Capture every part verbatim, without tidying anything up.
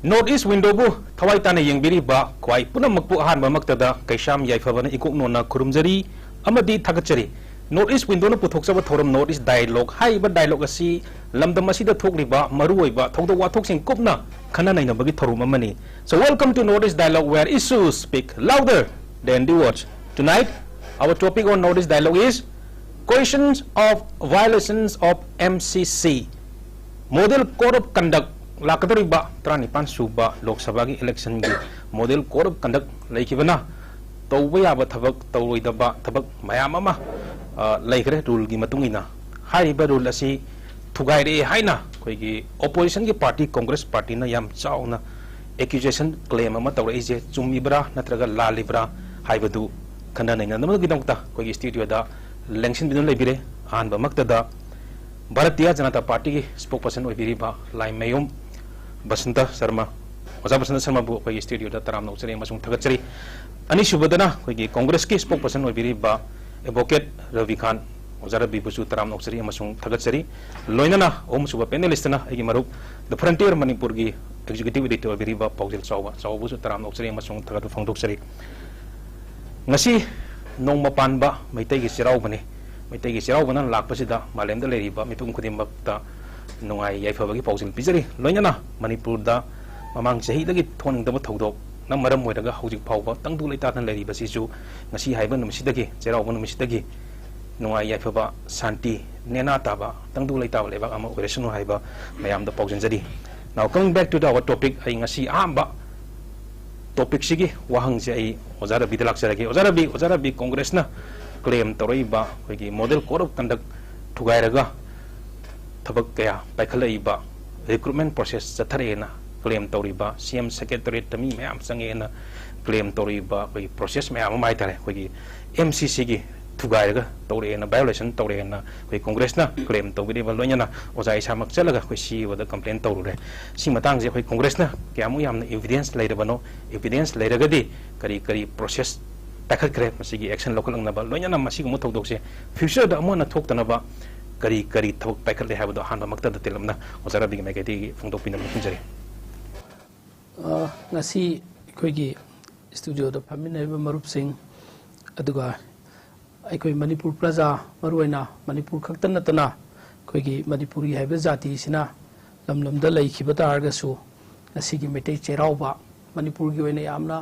North East Windowꯕꯨ ꯊꯋꯥꯏ ꯇꯥꯅ ꯌꯦꯡꯕꯤꯔꯤꯕ ꯈ꯭ꯋꯥꯏ ꯄꯨꯝꯅꯃꯛꯄꯨ ꯑꯍꯥꯟꯕꯃꯛꯇꯗ ꯀꯩꯁꯥꯝ ꯌꯥꯏꯐꯕꯅ ꯏꯀꯣꯛ ꯅꯣꯟꯅ ꯈꯨꯔꯨꯝꯖꯔꯤ ꯑꯃꯗꯤ ꯊꯥꯒꯠꯆꯔꯤ꯫ North East Windowꯅ ꯄꯨꯊꯣꯛꯆꯕ ꯊꯧꯔꯝ North East Dialogue ꯍꯥꯏꯔꯤꯕ dialogue ꯑꯁꯤ ꯂꯝꯗꯝ ꯑꯁꯤꯗ ꯊꯣꯛꯂꯤꯕ ꯃꯔꯨꯑꯣꯏꯕ ꯊꯧꯗꯣꯛ ꯋꯥꯊꯣꯛꯁꯤꯡ ꯀꯨꯞꯅ ꯈꯟꯅ ꯅꯩꯅꯕꯒꯤ ꯊꯧꯔꯝ ꯑꯃꯅꯤ꯫ So welcome to North East Dialogue, where issues speak louder than the words. Tonight, our topic on North East Dialogue is questions of violations of M C C. Model Code of Conduct ꯂꯥꯛꯀꯗꯧꯔꯤꯕ ꯇꯔꯥꯅꯤꯄꯥꯟ ꯁꯨꯕ ꯂꯣꯛ ꯁꯚꯥꯒꯤ electionꯒꯤ Model Code of Conduct ꯂꯩꯈꯤꯕꯅ ꯇꯧꯕ ꯌꯥꯕ ꯊꯕꯛ, ꯇꯧꯔꯣꯏꯗꯕ ꯊꯕꯛ ꯃꯌꯥꯝ ꯑꯃ, ꯑ, ꯂꯩꯈ꯭ꯔꯦ ruleꯒꯤ ꯃꯇꯨꯡ ꯏꯟꯅ꯫ ꯍꯥꯏꯔꯤꯕ rule ꯑꯁꯤ ꯊꯨꯒꯥꯏꯔꯛꯑꯦ ꯍꯥꯏꯅ ꯑꯩꯈꯣꯏꯒꯤ oppositionꯒꯤ party Congress partyꯅ ꯌꯥꯝ ꯆꯥꯎꯅ accusation, claim ꯑꯃ ꯇꯧꯔꯛꯏꯁꯦ ꯆꯨꯝꯃꯤꯕ꯭ꯔꯥ ꯅꯠꯇ꯭ꯔꯒ ꯂꯥꯜꯂꯤꯕ꯭ꯔꯥ ꯍꯥꯏꯕꯗꯨ ꯈꯟꯅ ꯅꯩꯅꯅꯕꯒꯤꯗꯃꯛꯇ ꯑꯩꯈꯣꯏꯒꯤ studioꯗ ꯂꯦꯡꯁꯤꯟꯕꯤꯗꯨꯅ ꯂꯩꯕꯤꯔꯦ꯫ ꯑꯍꯥꯟꯕꯃꯛꯇꯗ ꯚꯥꯔꯇꯤꯌ ꯖꯅꯇꯥ ꯄꯥꯔꯇꯤꯒꯤ spokesperson ꯑꯣꯏꯕꯤꯔꯤꯕ ꯂꯥꯏꯃꯌꯨꯝ ꯕꯁꯟꯇ ꯁꯔꯃ, ꯑꯣꯖꯥ ꯕꯁꯟꯇ ꯁꯔꯃꯕꯨ ꯑꯩꯈꯣꯏꯒꯤ studioꯗ ꯇꯔꯥꯝꯅ ꯑꯣꯛꯆꯔꯤ ꯑꯃꯁꯨꯡ ꯊꯥꯒꯠꯆꯔꯤ꯫ ꯑꯅꯤꯁꯨꯕꯗꯅ ꯑꯩꯈꯣꯏꯒꯤ Congressꯀꯤ spokesperson ꯑꯣꯏꯕꯤꯔꯤꯕ advocate ꯔꯕꯤ ꯈꯥꯟ, ꯑꯣꯖꯥ ꯔꯕꯤꯕꯨꯁꯨ ꯇꯔꯥꯝꯅ ꯑꯣꯛꯆꯔꯤ ꯑꯃꯁꯨꯡ ꯊꯥꯒꯠꯆꯔꯤ꯫ ꯂꯣꯏꯅꯅ ꯑꯍꯨꯝꯁꯨꯕ panelistꯅ ꯑꯩꯒꯤ ꯃꯔꯨꯞ The Frontier ꯃꯅꯤꯄꯨꯔꯒꯤ executive editor ꯑꯣꯏꯕꯤꯔꯤꯕ ꯄꯥꯎꯖꯦꯜ ꯆꯥꯎꯕ, ꯆꯥꯎꯕꯕꯨꯁꯨ ꯇꯔꯥꯝꯅ ꯑꯣꯛꯆꯔꯤ ꯑꯃꯁꯨꯡ ꯊꯥꯒꯠꯄ ꯐꯣꯡꯗꯣꯛꯆꯔꯤ꯫ ꯉꯁꯤ ꯅꯣꯡꯃ ꯄꯥꯟꯕ ꯃꯩꯇꯩꯒꯤ ꯆꯩꯔꯥꯎꯕꯅꯤ꯫ ꯃꯩꯇꯩꯒꯤ ꯆꯩꯔꯥꯎꯕꯅ ꯂꯥꯛꯄꯁꯤꯗ ꯃꯥꯂꯦꯝꯗ ꯂꯩꯔꯤꯕ ꯃꯤꯄꯨꯝ ꯈꯨꯗꯤꯡꯃꯛꯇ ꯅꯨꯡꯉꯥꯏ ꯌꯥꯏꯐꯕꯒꯤ ꯄꯥꯎꯖꯦꯜ ꯄꯤꯖꯔꯤ꯫ ꯂꯣꯏꯅꯅ ꯃꯅꯤꯄꯨꯔꯗ ꯃꯃꯥꯡ ꯆꯍꯤꯗꯒꯤ ꯊꯣꯛꯅꯤꯡꯗꯕ ꯊꯧꯗꯣꯛꯅ ꯃꯔꯝ ꯑꯣꯏꯔꯒ ꯍꯧꯖꯤꯛ ꯐꯥꯎꯕ ꯇꯪꯗꯨ ꯂꯩꯇꯥꯗꯅ ꯂꯩꯔꯤꯕꯁꯤꯁꯨ ꯉꯁꯤ ꯍꯥꯏꯕ ꯅꯨꯃꯤꯠꯁꯤꯗꯒꯤ, ꯆꯩꯔꯥꯎꯕ ꯅꯨꯃꯤꯠꯁꯤꯗꯒꯤ ꯅꯨꯡꯉꯥꯏ ꯌꯥꯏꯐꯕ, ꯁꯥꯟꯇꯤ, ꯅꯦꯅꯥ ꯇꯥꯕ, ꯇꯪꯗꯨ ꯂꯩꯇꯥꯕ ꯂꯩꯕꯥꯛ ꯑꯃ ꯑꯣꯏꯔꯁꯅꯨ ꯍꯥꯏꯕ ꯃꯌꯥꯝꯗ ꯄꯥꯎꯖꯦꯟꯖꯔꯤ꯫ Now coming back to the our topic, ꯑꯩ ꯉꯁꯤ ꯑꯍꯥꯟꯕ topicꯁꯤꯒꯤ ꯋꯥꯍꯪꯁꯦ ꯑꯩ ꯑꯣꯖꯥ ꯔꯕꯤꯗ ꯂꯥꯛꯆꯔꯒꯦ꯫ ꯑꯣꯖꯥ ꯔꯕꯤ, ꯑꯣꯖꯥ ꯔꯕꯤ, Congressꯅ claim ꯇꯧꯔꯛꯏꯕ ꯑꯩꯈꯣꯏꯒꯤ Model Code of Conduct ꯊꯨꯒꯥꯏꯔꯒ ꯊꯕꯛ ꯀꯌꯥ ꯄꯥꯏꯈꯠꯂꯛꯏꯕ, recruitment process ꯆꯠꯊꯔꯛꯑꯦꯅ claim ꯇꯧꯔꯤꯕ, CM Secretariatꯇ ꯃꯤ ꯃꯌꯥꯝ ꯆꯪꯉꯦꯅ claim ꯇꯧꯔꯤꯕ ꯑꯩꯈꯣꯏꯒꯤ process ꯃꯌꯥꯝ ꯑꯃ ꯍꯥꯏꯇꯥꯔꯦ, ꯑꯩꯈꯣꯏꯒꯤ MCCꯒꯤ ꯊꯨꯒꯥꯏꯔꯒ ꯇꯧꯔꯛꯑꯦꯅ, violation ꯇꯧꯔꯛꯑꯦꯅ ꯑꯩꯈꯣꯏ Congressꯅ claim ꯇꯧꯕꯤꯔꯤꯕ, ꯂꯣꯏꯅꯅ ꯑꯣꯖꯥ ꯏꯁꯥꯃꯛ ꯆꯠꯂꯒ ꯑꯩꯈꯣꯏ CEOꯗ complain ꯇꯧꯔꯨꯔꯦ꯫ ꯁꯤ ꯃꯇꯥꯡꯁꯦ ꯑꯩꯈꯣꯏ Congressꯅ ꯀꯌꯥꯃꯨꯛ ꯌꯥꯝꯅ evidence ꯂꯩꯔꯕꯅꯣ, evidence ꯂꯩꯔꯒꯗꯤ ꯀꯔꯤ ꯀꯔꯤ process ꯄꯥꯏꯈꯠꯈ꯭ꯔꯦ, ꯃꯁꯤꯒꯤ action ꯂꯧꯈꯠꯂꯛꯅꯕ, ꯂꯣꯏꯅꯅ ꯃꯁꯤꯒꯨꯝꯕ ꯊꯧꯗꯣꯛꯁꯦ futureꯗ ꯑꯃꯨꯛ ꯍꯟꯅ ꯊꯣꯛꯇꯅꯕ ꯀꯔꯤ ꯀꯔꯤ ꯊꯕꯛ ꯄꯥꯏꯈꯠꯂꯦ ꯍꯥꯏꯕꯗꯣ ꯑꯍꯥꯟꯕꯃꯛꯇꯗ ꯇꯦꯜꯂꯞꯅ ꯑꯣꯖꯥ ꯔꯕꯤꯒꯤ ꯃꯥꯏꯀꯩꯗꯒꯤ ꯐꯣꯡꯗꯣꯛꯄꯤꯅꯕ ꯈꯟꯖꯔꯤ꯫ ꯑ, ꯉꯁꯤ ꯑꯩꯈꯣꯏꯒꯤ ꯁ꯭ꯇꯨꯗꯤꯑꯣꯗ ꯐꯝꯃꯤꯟꯅꯔꯤꯕ ꯃꯔꯨꯞꯁꯤꯡ, ꯑꯗꯨꯒ ꯑꯩꯈꯣꯏ ꯃꯅꯤꯄꯨꯔ ꯄ꯭ꯔꯖꯥ, ꯃꯔꯨꯑꯣꯏꯅ ꯃꯅꯤꯄꯨꯔ ꯈꯛꯇ ꯅꯠꯇꯅ ꯑꯩꯈꯣꯏꯒꯤ ꯃꯅꯤꯄꯨꯔꯤ ꯍꯥꯏꯕ ꯖꯥꯇꯤꯁꯤꯅ ꯂꯝ ꯂꯝꯗ ꯂꯩꯈꯤꯕ ꯇꯥꯔꯒꯁꯨ, ꯉꯁꯤꯒꯤ ꯃꯩꯇꯩ ꯆꯩꯔꯥꯎꯕ, ꯃꯅꯤꯄꯨꯔꯒꯤ ꯑꯣꯏꯅ ꯌꯥꯝꯅ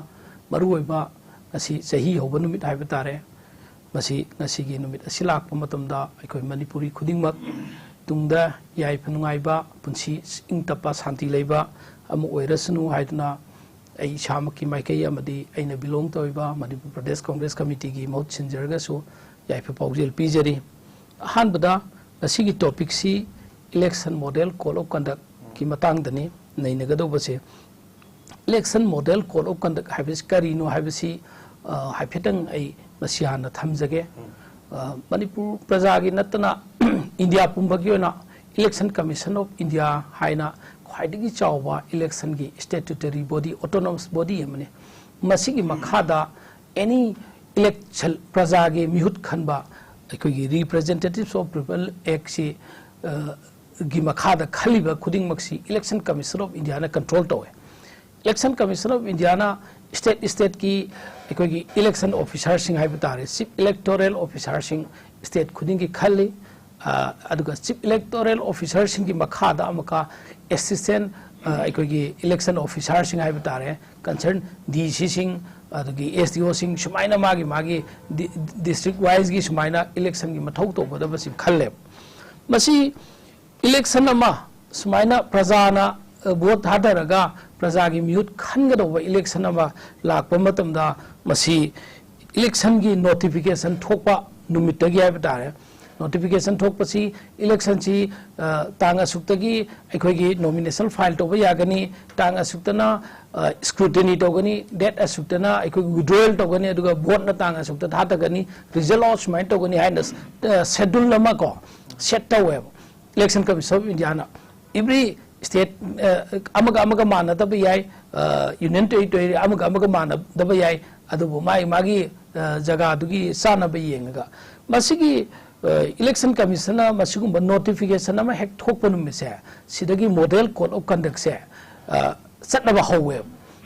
ꯃꯔꯨꯑꯣꯏꯕ ꯉꯁꯤ ꯆꯍꯤ ꯍꯧꯕ ꯅꯨꯃꯤꯠ ꯍꯥꯏꯕ ꯇꯥꯔꯦ, ꯃꯁꯤ ꯉꯁꯤꯒꯤ ꯅꯨꯃꯤꯠ ꯑꯁꯤ ꯂꯥꯛꯄ ꯃꯇꯝꯗ ꯑꯩꯈꯣꯏ ꯃꯅꯤꯄꯨꯔꯤ ꯈꯨꯗꯤꯡꯃꯛ ꯇꯨꯡꯗ ꯌꯥꯏꯐ ꯅꯨꯡꯉꯥꯏꯕ ꯄꯨꯟꯁꯤ, ꯏꯪ ꯇꯞꯄ ꯁꯥꯟꯇꯤ ꯂꯩꯕ ꯑꯃ ꯑꯣꯏꯔꯁꯅꯨ ꯍꯥꯏꯗꯨꯅ ꯑꯩ ꯏꯁꯥꯃꯛꯀꯤ ꯃꯥꯏꯀꯩ ꯑꯃꯗꯤ ꯑꯩꯅ ꯕꯤꯂꯣꯡ ꯇꯧꯔꯤꯕ ꯃꯅꯤꯄꯨꯔ ꯄ꯭ꯔꯗꯦꯁ ꯀꯣꯡꯒ꯭ꯔꯦꯁ ꯀꯃꯤꯇꯤꯒꯤ ꯃꯍꯨꯠ ꯁꯤꯟꯖꯔꯒꯁꯨ ꯌꯥꯏꯐ ꯄꯥꯎꯖꯦꯜ ꯄꯤꯖꯔꯤ꯫ ꯑꯍꯥꯟꯕꯗ ꯉꯁꯤꯒꯤ ꯇꯣꯄꯤꯛꯁꯤ election model code of conductꯀꯤ ꯃꯇꯥꯡꯗꯅꯤ ꯅꯩꯅꯒꯗꯧꯕꯁꯦ꯫ Election model code of conduct ꯍꯥꯏꯕꯁꯤ ꯀꯔꯤꯅꯣ ꯍꯥꯏꯕꯁꯤ, ꯑ, ꯍꯥꯏꯐꯦꯠꯇꯪ ꯑꯩ ꯃꯁꯤ ꯍꯥꯟꯅ ꯊꯝꯖꯒꯦ꯫ ꯑ, ꯃꯅꯤꯄꯨꯔ ꯄ꯭ꯔꯖꯥꯒꯤ ꯅꯠꯇꯅ ꯏꯟꯗꯤꯌꯥ ꯄꯨꯝꯕꯒꯤ ꯑꯣꯏꯅ Election Commission of India ꯍꯥꯏꯅ ꯈ꯭ꯋꯥꯏꯗꯒꯤ ꯆꯥꯎꯕ electionꯒꯤ statutory body, autonomous body ꯑꯃꯅꯤ꯫ ꯃꯁꯤꯒꯤ ꯃꯈꯥꯗ any election, ꯄ꯭ꯔꯖꯥꯒꯤ ꯃꯤꯍꯨꯠ ꯈꯟꯕ, ꯑꯩꯈꯣꯏꯒꯤ Representatives of People Actꯁꯤ, ꯑ, ꯒꯤ ꯃꯈꯥꯗ ꯈꯜꯂꯤꯕ ꯈꯨꯗꯤꯡꯃꯛꯁꯤ Election Commission of Indiaꯅ control ꯇꯧꯋꯦ꯫ Election Commission of Indiaꯅ state stateꯀꯤ ꯑꯩꯈꯣꯏꯒꯤ election officerꯁꯤꯡ ꯍꯥꯏꯕ ꯇꯥꯔꯦ, Chief Electoral Officerꯁꯤꯡ state ꯈꯨꯗꯤꯡꯒꯤ ꯈꯜꯂꯤ꯫ ꯑ, ꯑꯗꯨꯒ Chief Electoral Officerꯁꯤꯡꯒꯤ ꯃꯈꯥꯗ ꯑꯃꯨꯛꯀ assistant, ꯑ, ꯑꯩꯈꯣꯏꯒꯤ election officerꯁꯤꯡ ꯍꯥꯏꯕ ꯇꯥꯔꯦ, concern DCꯁꯤꯡ, ꯑꯗꯒꯤ SDOꯁꯤꯡ, ꯁꯨꯃꯥꯏꯅ ꯃꯥꯒꯤ ꯃꯥꯒꯤ ꯗꯤ-, district wiseꯒꯤ ꯁꯨꯃꯥꯏꯅ electionꯒꯤ ꯃꯊꯧ ꯇꯧꯒꯗꯕꯁꯤ ꯈꯜꯂꯦꯕ꯫ ꯃꯁꯤ election ꯑꯃ ꯁꯨꯃꯥꯏꯅ ꯄ꯭ꯔꯖꯥꯅ, ꯑ, vote ꯊꯥꯗꯔꯒ ꯄ꯭ꯔꯖꯥꯒꯤ ꯃꯤꯍꯨꯠ ꯈꯟꯒꯗꯧꯕ election ꯑꯃ ꯂꯥꯛꯄ ꯃꯇꯝꯗ, ꯃꯁꯤ electionꯒꯤ notification ꯊꯣꯛꯄ ꯅꯨꯃꯤꯠꯇꯒꯤ ꯍꯥꯏꯕ ꯇꯥꯔꯦ꯫ Notification ꯊꯣꯛꯄꯁꯤ electionꯁꯤ, ꯑ, ꯇꯥꯡ ꯑꯁꯨꯛꯇꯒꯤ ꯑꯩꯈꯣꯏꯒꯤ nomination file ꯇꯧꯕ ꯌꯥꯒꯅꯤ, ꯇꯥꯡ ꯑꯁꯨꯛꯇꯅ, ꯑ, scrutiny ꯇꯧꯒꯅꯤ, date ꯑꯁꯨꯛꯇꯅ ꯑꯩꯈꯣꯏ withdrawal ꯇꯧꯒꯅꯤ, ꯑꯗꯨꯒ voteꯅ ꯇꯥꯡ ꯑꯁꯨꯛꯇ ꯊꯥꯗꯒꯅꯤ, result out ꯁꯨꯃꯥꯏꯅ ꯇꯧꯒꯅꯤ ꯍꯥꯏꯅ, ꯑ, schedule ꯑꯃ ꯀꯣ set ꯇꯧꯋꯦꯕ꯫ Election Commission of Indiaꯅ every state, ꯑ, ꯑꯃꯒ ꯑꯃꯒ ꯃꯥꯟꯅꯗꯕ ꯌꯥꯏ, ꯑ, Union Territory ꯑꯃꯒ ꯑꯃꯒ ꯃꯥꯟꯅꯗꯕ ꯌꯥꯏ, ꯑꯗꯨꯕꯨ ꯃꯥꯒꯤ ꯃꯥꯒꯤ, ꯑ, ꯖꯒꯥꯗꯨꯒꯤ ꯆꯥꯟꯅꯕ ꯌꯦꯡꯉꯒ꯫ ꯃꯁꯤꯒꯤ, ꯑ, Election Commissionꯅ ꯃꯁꯤꯒꯨꯝꯕ notification ꯑꯃ ꯍꯦꯛ ꯊꯣꯛꯄ ꯅꯨꯃꯤꯠꯁꯦ, ꯁꯤꯗꯒꯤ model code of conductꯁꯦ, ꯑ, ꯆꯠꯅꯕ ꯍꯧꯋꯦꯕ꯫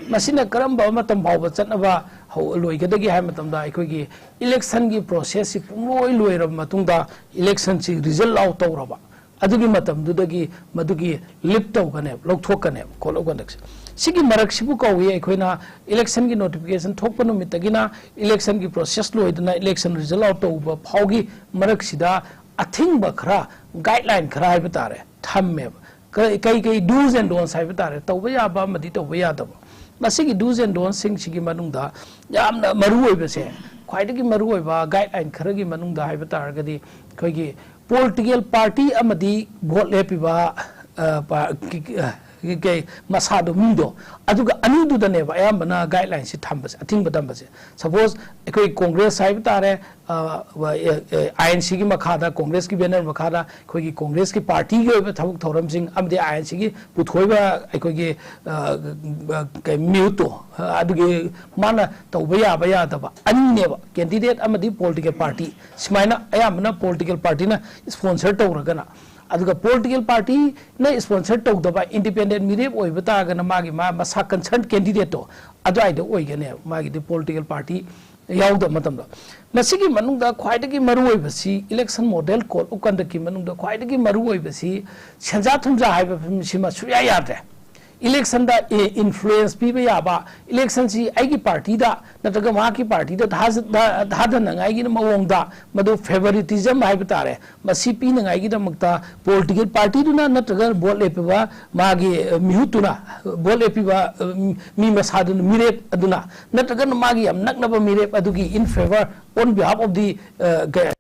ꯃꯁꯤꯅ ꯀꯔꯝꯕ ꯃꯇꯝ ꯐꯥꯎꯕ ꯆꯠꯅꯕ ꯍꯧ-, ꯂꯣꯏꯒꯗꯒꯦ ꯍꯥꯏꯕ ꯃꯇꯝꯗ, ꯑꯩꯈꯣꯏꯒꯤ ꯏꯂꯦꯛꯁꯟꯒꯤ ꯄ꯭ꯔꯣꯁꯦꯁꯁꯤ ꯄꯨꯡꯂꯣꯏ ꯂꯣꯏꯔꯕ ꯃꯇꯨꯡꯗ ꯏꯂꯦꯛꯁꯟꯁꯤ ꯔꯤꯖꯜ ꯑꯥꯎꯠ ꯇꯧꯔꯕ, ꯑꯗꯨꯒꯤ ꯃꯇꯝꯗꯨꯗꯒꯤ ꯃꯗꯨꯒꯤ ꯂꯤꯞ ꯇꯧꯒꯅꯦꯕ, ꯂꯧꯊꯣꯛꯀꯅꯦꯕ, code of conduct ꯁꯦ꯫ ꯁꯤꯒꯤ ꯃꯔꯛꯁꯤꯕꯨ ꯀꯧꯏ ꯑꯩꯈꯣꯏꯅ ꯏꯂꯦꯛꯁꯟꯒꯤ ꯅꯣꯇꯤꯐꯤꯀꯦꯁꯟ ꯊꯣꯛꯄ ꯅꯨꯃꯤꯠꯇꯒꯤꯅ ꯏꯂꯦꯛꯁꯟꯒꯤ ꯄ꯭ꯔꯣꯁꯦꯁ ꯂꯣꯏꯗꯅ ꯏꯂꯦꯛꯁꯟ ꯔꯤꯖꯜ ꯑꯥꯎꯠ ꯇꯧꯕ ꯐꯥꯎꯒꯤ ꯃꯔꯛꯁꯤꯗ ꯑꯊꯤꯡꯕ ꯈꯔ, ꯒꯥꯏꯗꯂꯥꯏꯟ ꯈꯔ ꯍꯥꯏꯕ ꯇꯥꯔꯦ, ꯊꯝꯃꯦꯕ꯫ ꯀ-, ꯀꯩ ꯀꯩ do's and don'ts ꯍꯥꯏꯕ ꯇꯥꯔꯦ, ꯇꯧꯕ ꯌꯥꯕ ꯑꯃꯗꯤ ꯇꯧꯕ ꯌꯥꯗꯕ꯫ ꯃꯁꯤꯒꯤ do's and don'ts ꯁꯤꯡꯁꯤꯒꯤ ꯃꯅꯨꯡꯗ ꯌꯥꯝꯅ ꯃꯔꯨ ꯑꯣꯏꯕꯁꯦ, ꯈ꯭ꯋꯥꯏꯗꯒꯤ ꯃꯔꯨ ꯑꯣꯏꯕ ꯒꯥꯏꯗꯂꯥꯏꯟ ꯈꯔꯒꯤ ꯃꯅꯨꯡꯗ ꯍꯥꯏꯕ ꯇꯥꯔꯒꯗꯤ, ꯑꯩꯈꯣꯏꯒꯤ ꯄꯣꯂꯤꯇꯤꯀꯦꯜ ꯄꯥꯔꯇꯤ ꯑꯃꯗꯤ ꯚꯣꯠ ꯂꯦꯞꯄꯤꯕ, ꯑ, ꯄꯥ-, ꯀꯤ-, ꯀꯤ-, ꯑ, ꯀꯩ, ꯃꯁꯥꯗꯣ, ꯃꯤꯗꯣ, ꯑꯗꯨꯒ ꯑꯅꯤꯗꯨꯗꯅꯦꯕ ꯑꯌꯥꯝꯕꯅ ꯒꯥꯏꯗꯂꯥꯏꯟꯁꯤ ꯊꯝꯕꯁꯦ, ꯑꯊꯤꯡꯕ ꯊꯝꯕꯁꯦ꯫ ꯁꯄꯣꯁ ꯑꯩꯈꯣꯏ ꯀꯣꯡꯒ꯭ꯔꯦꯁ ꯍꯥꯏꯕ ꯇꯥꯔꯦ, ꯑ, ꯑ, ꯑ, ꯑꯥꯏ ꯑꯦꯟ ꯁꯤꯒꯤ ꯃꯈꯥꯗ, ꯀꯣꯡꯒ꯭ꯔꯦꯁꯀꯤ ꯕꯦꯅꯔ ꯃꯈꯥꯗ ꯑꯩꯈꯣꯏꯒꯤ ꯀꯣꯡꯒ꯭ꯔꯦꯁꯀꯤ ꯄꯥꯔꯇꯤꯒꯤ ꯑꯣꯏꯕ ꯊꯕꯛ ꯊꯧꯔꯝꯁꯤꯡ ꯑꯃꯗꯤ ꯑꯥꯏ ꯑꯦꯟ ꯁꯤꯒꯤ ꯄꯨꯊꯣꯛꯏꯕ ꯑꯩꯈꯣꯏꯒꯤ, ꯑ, ꯑ, ꯀꯩ, ꯃꯤꯍꯨꯠꯇꯣ, ꯑ, ꯑꯗꯨꯒꯤ ꯃꯥꯅ ꯇꯧꯕ ꯌꯥꯕ ꯌꯥꯗꯕ ꯑꯅꯤꯅꯦꯕ, ꯀꯦꯟꯗꯤꯗꯦꯠ ꯑꯃꯗꯤ ꯄꯣꯂꯤꯇꯤꯀꯦꯜ ꯄꯥꯔꯇꯤ꯫ ꯁꯨꯃꯥꯏꯅ ꯑꯌꯥꯝꯕꯅ ꯄꯣꯂꯤꯇꯤꯀꯦꯜ ꯄꯥꯔꯇꯤꯅ ꯏꯁꯄꯣꯟꯁꯔ ꯇꯧꯔꯒꯅ, ꯑꯗꯨꯒ ꯄꯣꯂꯤꯇꯤꯀꯦꯜ ꯄꯥꯔꯇꯤꯅ ꯏꯁꯄꯣꯟꯁꯔ ꯇꯧꯗꯕ ꯏꯟꯗꯤꯄꯦꯟꯗꯦꯟ ꯃꯤꯔꯦꯞ ꯑꯣꯏꯕ ꯇꯥꯔꯒꯅ ꯃꯥꯒꯤ ꯃꯥ ꯃꯁꯥ ꯀꯟꯁꯔꯟ ꯀꯦꯟꯗꯤꯗꯦꯠꯇꯣ ꯑꯗꯨꯋꯥꯏꯗ ꯑꯣꯏꯒꯅꯦꯕ, ꯃꯥꯒꯤꯗꯤ ꯄꯣꯂꯤꯇꯤꯀꯦꯜ ꯄꯥꯔꯇꯤ ꯌꯥꯎꯗꯕ ꯃꯇꯝꯗ꯫ ꯃꯁꯤꯒꯤ ꯃꯅꯨꯡꯗ ꯈ꯭ꯋꯥꯏꯗꯒꯤ ꯃꯔꯨꯑꯣꯏꯕꯁꯤ, ꯏꯂꯦꯛꯁꯟ ꯃꯣꯗꯦꯜ ꯀꯣꯗ ꯑꯣꯐ ꯀꯟꯗꯛꯀꯤ ꯃꯅꯨꯡꯗ ꯈ꯭ꯋꯥꯏꯗꯒꯤ ꯃꯔꯨꯑꯣꯏꯕꯁꯤ ꯁꯦꯟꯖꯥ ꯊꯨꯝꯖꯥ ꯍꯥꯏꯕꯁꯤꯃ ꯁꯨꯡꯌꯥ ꯌꯥꯗ꯭ꯔꯦ꯫ ꯏꯂꯦꯛꯁꯟꯗ, ꯑꯦ, ꯏꯟꯐ꯭ꯂꯨꯌꯦꯟꯁ ꯄꯤꯕ ꯌꯥꯕ, ꯏꯂꯦꯛꯁꯟꯁꯤ ꯑꯩꯒꯤ ꯄꯥꯔꯇꯤꯗ ꯅꯠꯇ꯭ꯔꯒ ꯃꯍꯥꯛꯀꯤ ꯄꯥꯔꯇꯤꯗ ꯊꯥꯖ-, ꯊꯥ-, ꯊꯥꯗꯅꯉꯥꯏꯒꯤ ꯃꯑꯣꯡꯗ ꯃꯗꯨ ꯐꯦꯚꯔꯤꯇꯤꯖꯝ ꯍꯥꯏꯕ ꯇꯥꯔꯦ, ꯃꯁꯤ ꯄꯤꯅꯉꯥꯏꯒꯤꯗꯃꯛꯇ ꯄꯣꯂꯤꯇꯤꯀꯦꯜ ꯄꯥꯔꯇꯤꯗꯨꯅ ꯅꯠꯇ꯭ꯔꯒ ꯚꯣꯠ ꯂꯦꯞꯄꯤꯕ ꯃꯥꯒꯤ, ꯑ, ꯃꯤꯍꯨꯠꯇꯨꯅ, ꯚꯣꯠ ꯂꯦꯞꯄꯤꯕ, ꯑ, ꯃꯤ ꯃꯁꯥꯗꯨꯅ, ꯃꯤꯔꯦꯞ ꯑꯗꯨꯅ ꯅꯠꯇ꯭ꯔꯒꯅ ꯃꯥꯒꯤ ꯌꯥꯝ ꯅꯛꯅꯕ ꯃꯤꯔꯦꯞ ꯑꯗꯨꯒꯤ in favour, on behalf of the, ꯑ, ꯀ-,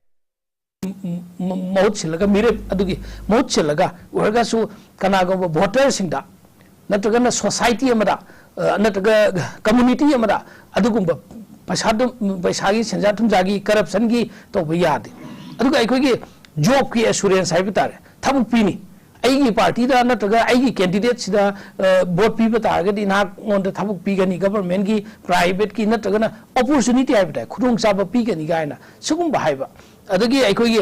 ꯃ-, ꯃ-, ꯃꯍꯨꯠ ꯁꯤꯜꯂꯒ, ꯃꯤꯔꯦꯞ ꯑꯗꯨꯒꯤ ꯃꯍꯨꯠ ꯁꯤꯜꯂꯒ ꯑꯣꯏꯔꯒꯁꯨ, ꯀꯅꯥꯒꯨꯝꯕ ꯚꯣꯇꯔꯁꯤꯡꯗ ꯅꯠꯇ꯭ꯔꯒꯅ ꯁꯣꯁꯥꯏꯇꯤ ꯑꯃꯗ, ꯑ, ꯅꯠꯇ꯭ꯔꯒ ꯀꯝꯃꯨꯅꯤꯇꯤ ꯑꯃꯗ ꯑꯗꯨꯒꯨꯝꯕ ꯄꯩꯁꯥꯗꯨ, ꯄꯩꯁꯥꯒꯤ, ꯁꯦꯟꯖꯥ ꯊꯨꯝꯖꯥꯒꯤ, ꯀꯔꯞꯁꯟꯒꯤ ꯇꯧꯕ ꯌꯥꯗꯦ꯫ ꯑꯗꯨꯒ ꯑꯩꯈꯣꯏꯒꯤ ꯖꯣꯕꯀꯤ ꯑꯦꯁꯨꯔꯦꯟꯁ ꯍꯥꯏꯕ ꯇꯥꯔꯦ, ꯊꯕꯛ ꯄꯤꯅꯤ꯫ ꯑꯩꯒꯤ ꯄꯥꯔꯇꯤꯗ ꯅꯠꯇ꯭ꯔꯒ ꯑꯩꯒꯤ ꯀꯦꯟꯗꯤꯗꯦꯠꯁꯤꯗ, ꯑ, ꯚꯣꯠ ꯄꯤꯕ ꯇꯥꯔꯒꯗꯤ ꯅꯍꯥꯛꯉꯣꯟꯗ ꯊꯕꯛ ꯄꯤꯒꯅꯤ, ꯒꯚꯔꯟꯃꯦꯟꯠꯀꯤ, ꯄ꯭ꯔꯥꯏꯚꯦꯠꯀꯤ ꯅꯠꯇ꯭ꯔꯒꯅ ꯑꯣꯄꯣꯔꯆꯨꯅꯤꯇꯤ ꯍꯥꯏꯕ ꯇꯥꯔꯦ, ꯈꯨꯗꯣꯡꯆꯥꯕ ꯄꯤꯒꯅꯤ ꯀꯥꯏꯅ ꯁꯤꯒꯨꯝꯕ ꯍꯥꯏꯕ꯫ ꯑꯗꯒꯤ ꯑꯩꯈꯣꯏꯒꯤ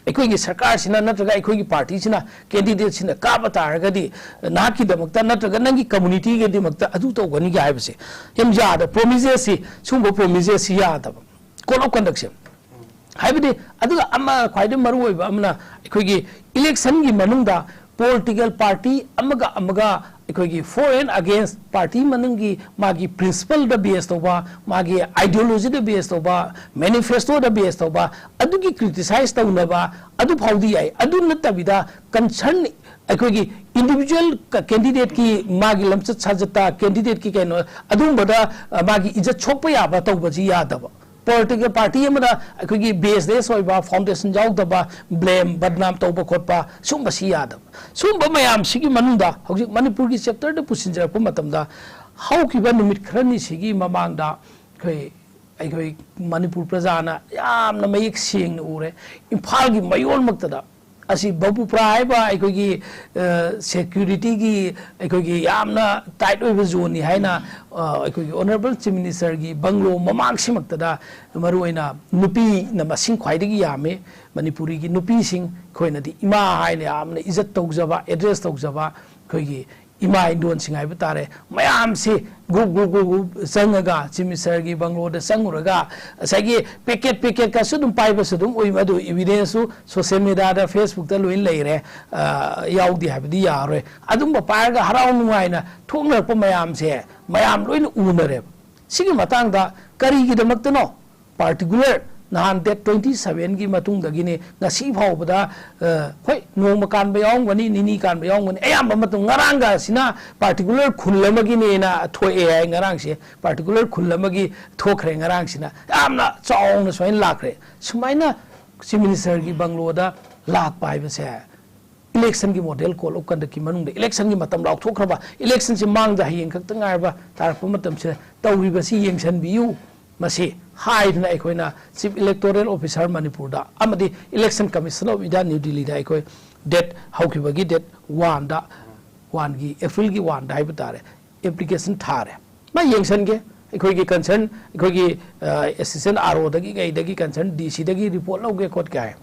ꯑꯩꯈꯣꯏꯒꯤ ꯁꯔꯀꯥꯔꯁꯤꯅ ꯅꯠꯇ꯭ꯔꯒ ꯑꯩꯈꯣꯏꯒꯤ ꯄꯥꯔꯇꯤꯁꯤꯅ ꯀꯦꯟꯗꯤꯗꯦꯠꯁꯤꯅ ꯀꯥꯕ ꯇꯥꯔꯒꯗꯤ ꯅꯍꯥꯛꯀꯤꯗꯃꯛꯇ ꯅꯠꯇ꯭ꯔꯒ ꯅꯪꯒꯤ ꯀꯝꯃꯨꯅꯤꯇꯤꯒꯤꯗꯃꯛꯇ ꯑꯗꯨ ꯇꯧꯒꯅꯤꯒ ꯍꯥꯏꯕꯁꯦ ꯌꯥꯝ ꯌꯥꯗꯕ ꯄ꯭ꯔꯣꯃꯤꯁꯦꯁꯁꯤ꯫ ꯁꯨꯝꯕ ꯄ꯭ꯔꯣꯃꯤꯁꯦꯁꯁꯤ ꯌꯥꯗꯕ꯫ ꯀꯣꯗ ꯑꯣꯐ ꯀꯟꯗꯛꯁꯦ꯫ ꯍꯥꯏꯕꯗꯤ, ꯑꯗꯨꯒ ꯑꯃ ꯈ꯭ꯋꯥꯏꯗꯒꯤ ꯃꯔꯨ ꯑꯣꯏꯕ ꯑꯃꯅ, ꯑꯩꯈꯣꯏꯒꯤ ꯏꯂꯦꯛꯁꯟꯒꯤ ꯃꯅꯨꯡꯗ ꯄꯣꯂꯤꯇꯤꯀꯦꯜ ꯄꯥꯔꯇꯤ ꯑꯃꯒ ꯑꯃꯒ ꯑꯩꯈꯣꯏꯒꯤ for and against ꯄꯥꯔꯇꯤ ꯃꯅꯨꯡꯒꯤ ꯃꯥꯒꯤ ꯄ꯭ꯔꯤꯟꯁꯤꯄꯜꯗ ꯕꯦꯁ ꯇꯧꯕ, ꯃꯥꯒꯤ ꯑꯥꯏꯗꯤꯌꯣꯂꯣꯖꯤꯗ ꯕꯦꯁ ꯇꯧꯕ, ꯃꯦꯅꯤꯐꯦꯁꯇꯣꯗ ꯕꯦꯁ ꯇꯧꯕ, ꯑꯗꯨꯒꯤ ꯀ꯭ꯔꯤꯇꯤꯁꯥꯏꯁ ꯇꯧꯅꯕ, ꯑꯗꯨ ꯐꯥꯎꯗꯤ ꯌꯥꯏ꯫ ꯑꯗꯨ ꯅꯠꯇꯕꯤꯗ ꯀꯟꯁꯔꯟ ꯑꯩꯈꯣꯏꯒꯤ ꯏꯟꯗꯤꯕꯤꯖꯨꯋꯦꯜ ꯀꯦꯟꯗꯤꯗꯦꯠꯀꯤ ꯃꯥꯒꯤ ꯂꯝꯆꯠ ꯁꯥꯖꯠꯇ, ꯀꯦꯟꯗꯤꯗꯦꯠꯀꯤ ꯀꯩꯅꯣ, ꯑꯗꯨꯒꯨꯝꯕꯗ, ꯑ, ꯃꯥꯒꯤ ꯏꯖꯠ ꯁꯣꯛꯄ ꯌꯥꯕ ꯇꯧꯕꯁꯤ ꯌꯥꯗꯕ꯫ ꯄꯣꯂꯤꯇꯤꯀꯦꯜ ꯄꯥꯔꯇꯤ ꯑꯃꯗ ꯑꯩꯈꯣꯏꯒꯤ ꯕꯦꯁꯂꯦꯁ ꯑꯣꯏꯕ, ꯐꯥꯎꯟꯗꯦꯁꯟ ꯌꯥꯎꯗꯕ, ꯕ꯭ꯂꯦꯝ, ꯕꯗꯅꯥꯝ ꯇꯧꯕ ꯈꯣꯠꯄ, ꯁꯨꯝꯕꯁꯤ ꯌꯥꯗꯕ꯫ ꯁꯨꯝꯕ ꯃꯌꯥꯝꯁꯤꯒꯤ ꯃꯅꯨꯡꯗ ꯍꯧꯖꯤꯛ ꯃꯅꯤꯄꯨꯔꯒꯤ ꯆꯦꯞꯇꯔꯗ ꯄꯨꯁꯤꯟꯖꯔꯛꯄ ꯃꯇꯝꯗ, ꯍꯧꯈꯤꯕ ꯅꯨꯃꯤꯠ ꯈꯔꯅꯤꯁꯤꯒꯤ ꯃꯃꯥꯡꯗ ꯑꯩꯈꯣꯏ, ꯑꯩꯈꯣꯏ ꯃꯅꯤꯄꯨꯔ ꯄ꯭ꯔꯖꯥꯅ ꯌꯥꯝꯅ ꯃꯌꯦꯛ ꯁꯦꯡꯅ ꯎꯔꯦ꯫ ꯏꯝꯐꯥꯜꯒꯤ ꯃꯌꯣꯜꯃꯛꯇꯗ ꯑꯁꯤ ꯕꯕꯨꯄꯨꯔꯥ ꯍꯥꯏꯕ ꯑꯩꯈꯣꯏꯒꯤ, ꯑ, ꯁꯦꯀ꯭ꯌꯨꯔꯤꯇꯤꯒꯤ ꯑꯩꯈꯣꯏꯒꯤ ꯌꯥꯝꯅ ꯇꯥꯏꯠ ꯑꯣꯏꯕ ꯖꯣꯟꯅꯤ ꯍꯥꯏꯅ, ꯑ, ꯑꯩꯈꯣꯏꯒꯤ ꯑꯣꯅꯔꯦꯕꯜ ꯆꯤꯐ ꯃꯤꯅꯤꯁꯇꯔꯒꯤ ꯕꯪꯒ꯭ꯂꯣ ꯃꯃꯥꯡꯁꯤꯃꯛꯇꯗ, ꯃꯔꯨꯑꯣꯏꯅ ꯅꯨꯄꯤꯅ ꯃꯁꯤꯡ ꯈ꯭ꯋꯥꯏꯗꯒꯤ ꯌꯥꯝꯃꯤ꯫ ꯃꯅꯤꯄꯨꯔꯤꯒꯤ ꯅꯨꯄꯤꯁꯤꯡ, ꯑꯩꯈꯣꯏꯅꯗꯤ ꯏꯃꯥ ꯍꯥꯏꯅ ꯌꯥꯝꯅ ꯏꯖꯠ ꯇꯧꯖꯕ, ꯑꯦꯗ꯭ꯔꯦꯁ ꯇꯧꯖꯕ, ꯑꯩꯈꯣꯏꯒꯤ ꯏꯃꯥ ꯏꯟꯗꯣꯟꯁꯤꯡ ꯍꯥꯏꯕ ꯇꯥꯔꯦ, ꯃꯌꯥꯝꯁꯤ ꯒ꯭ꯔꯨꯞ, ꯒ꯭ꯔꯨꯞ, ꯒ꯭ꯔꯨꯞ, ꯒ꯭ꯔꯨꯞ ꯆꯪꯉꯒ ꯆꯤꯐ ꯃꯤꯅꯤꯁꯇꯔꯒꯤ ꯕꯪꯒ꯭ꯂꯣꯗ ꯆꯪꯉꯨꯔꯒ ꯉꯁꯥꯏꯒꯤ ꯄꯦꯀꯦꯠ, ꯄꯦꯀꯦꯠꯀꯁꯨ ꯑꯗꯨꯝ ꯄꯥꯏꯕꯁꯨ ꯑꯗꯨꯝ ꯎꯏ꯫ ꯃꯗꯨ ꯏꯕꯤꯗꯦꯟꯁꯁꯨ ꯁꯣꯁꯤꯌꯦꯜ ꯃꯦꯗꯤꯌꯥꯗ, ꯐꯦꯁꯕꯨꯛꯇ ꯂꯣꯏꯅ ꯂꯩꯔꯦ꯫ ꯑ, ꯌꯥꯎꯗꯦ ꯍꯥꯏꯕꯗꯤ ꯌꯥꯔꯣꯏ꯫ ꯑꯗꯨꯝꯕ ꯄꯥꯏꯔꯒ ꯍꯔꯥꯎ ꯅꯨꯡꯉꯥꯏꯅ ꯊꯣꯛꯅꯔꯛꯄ ꯃꯌꯥꯝꯁꯦ ꯃꯌꯥꯝ ꯂꯣꯏꯅ ꯎꯅꯔꯦꯕ꯫ ꯁꯤꯒꯤ ꯃꯇꯥꯡꯗ ꯀꯔꯤꯒꯤꯗꯃꯛꯇꯅꯣ ꯄꯥꯔꯇꯤꯀꯨꯂꯔ ꯅꯍꯥꯟ ꯗꯦꯠ ꯇ꯭ꯋꯦꯟꯇꯤ ꯁꯚꯦꯟꯒꯤ ꯃꯇꯨꯡꯗꯒꯤꯅꯤ ꯉꯁꯤ ꯐꯥꯎꯕꯗ, ꯑ, ꯍꯣꯏ, ꯅꯣꯡꯃ ꯀꯥꯟꯕ ꯌꯥꯎꯔꯝꯒꯅꯤ, ꯅꯤꯅꯤ ꯀꯥꯟꯕ ꯌꯥꯎꯔꯝꯒꯅꯤ, ꯑꯌꯥꯝꯕ ꯃꯇꯝ ꯉꯔꯥꯡꯒ ꯑꯁꯤꯅ ꯄꯥꯔꯇꯤꯀꯨꯂꯔ ꯈꯨꯜ ꯑꯃꯒꯤꯅꯦꯅ ꯊꯣꯛꯑꯦ ꯍꯥꯏ꯫ ꯉꯔꯥꯡꯁꯦ ꯄꯥꯔꯇꯤꯀꯨꯂꯔ ꯈꯨꯜ ꯑꯃꯒꯤ ꯊꯣꯛꯈ꯭ꯔꯦ꯫ ꯉꯔꯥꯡꯁꯤꯅ ꯌꯥꯝꯅ ꯆꯥꯎꯅ ꯁꯨꯃꯥꯏꯅ ꯂꯥꯛꯈ꯭ꯔꯦ꯫ ꯁꯨꯃꯥꯏꯅ ꯆꯤꯐ ꯃꯤꯅꯤꯁꯇꯔꯒꯤ ꯕꯪꯒ꯭ꯂꯣꯗ ꯂꯥꯛꯄ ꯍꯥꯏꯕꯁꯦ ꯏꯂꯦꯛꯁꯟꯒꯤ ꯃꯣꯗꯦꯜ ꯀꯣꯗ ꯑꯣꯐ ꯀꯟꯗꯛꯀꯤ ꯃꯅꯨꯡꯗ ꯏꯂꯦꯛꯁꯟꯒꯤ ꯃꯇꯝ ꯂꯥꯎꯊꯣꯛꯈ꯭ꯔꯕ, ꯏꯂꯦꯛꯁꯟꯁꯤ ꯃꯥꯡꯗ ꯍꯌꯦꯡ ꯈꯛꯇ ꯉꯥꯏꯔꯕ ꯇꯥꯔꯛꯄ ꯃꯇꯝꯁꯤꯗ ꯇꯧꯔꯤꯕꯁꯤ ꯌꯦꯡꯁꯤꯟꯕꯤꯌꯨ꯫ ꯃꯁꯤ ꯍꯥꯏꯗꯨꯅ ꯑꯩꯈꯣꯏꯅ ꯆꯤꯐ ꯏꯂꯦꯛꯇꯣꯔꯦꯜ ꯑꯣꯐꯤꯁꯥꯔ ꯃꯅꯤꯄꯨꯔꯗ ꯑꯃꯗꯤ election commission of India new ꯗꯤꯜꯂꯤꯗ ꯑꯩꯈꯣꯏ ꯗꯦꯠ, ꯍꯧꯈꯤꯕꯒꯤ ꯗꯦꯠ ꯋꯥꯟꯗ, ꯋꯥꯟꯒꯤ, ꯑꯦꯄ꯭ꯔꯤꯜꯒꯤ ꯋꯥꯟꯗ ꯍꯥꯏꯕ ꯇꯥꯔꯦ, ꯑꯦꯄ꯭ꯂꯤꯀꯦꯁꯟ ꯊꯥꯔꯦ꯫ ꯃꯥ ꯌꯦꯡꯁꯟꯒꯦ, ꯑꯩꯈꯣꯏꯒꯤ ꯀꯟꯁꯔꯟ, ꯑꯩꯈꯣꯏꯒꯤ, ꯑ, ꯑꯦꯁꯤꯁꯇꯦꯟ ꯑꯥꯔ ꯑꯣꯗꯒꯤ ꯀꯩꯗꯒꯤ ꯀꯟꯁꯔꯟ ꯗꯤ ꯁꯤꯗꯒꯤ ꯔꯤꯄꯣꯔꯠ ꯂꯧꯒꯦ ꯈꯣꯠꯀꯦ ꯍꯥꯏ꯫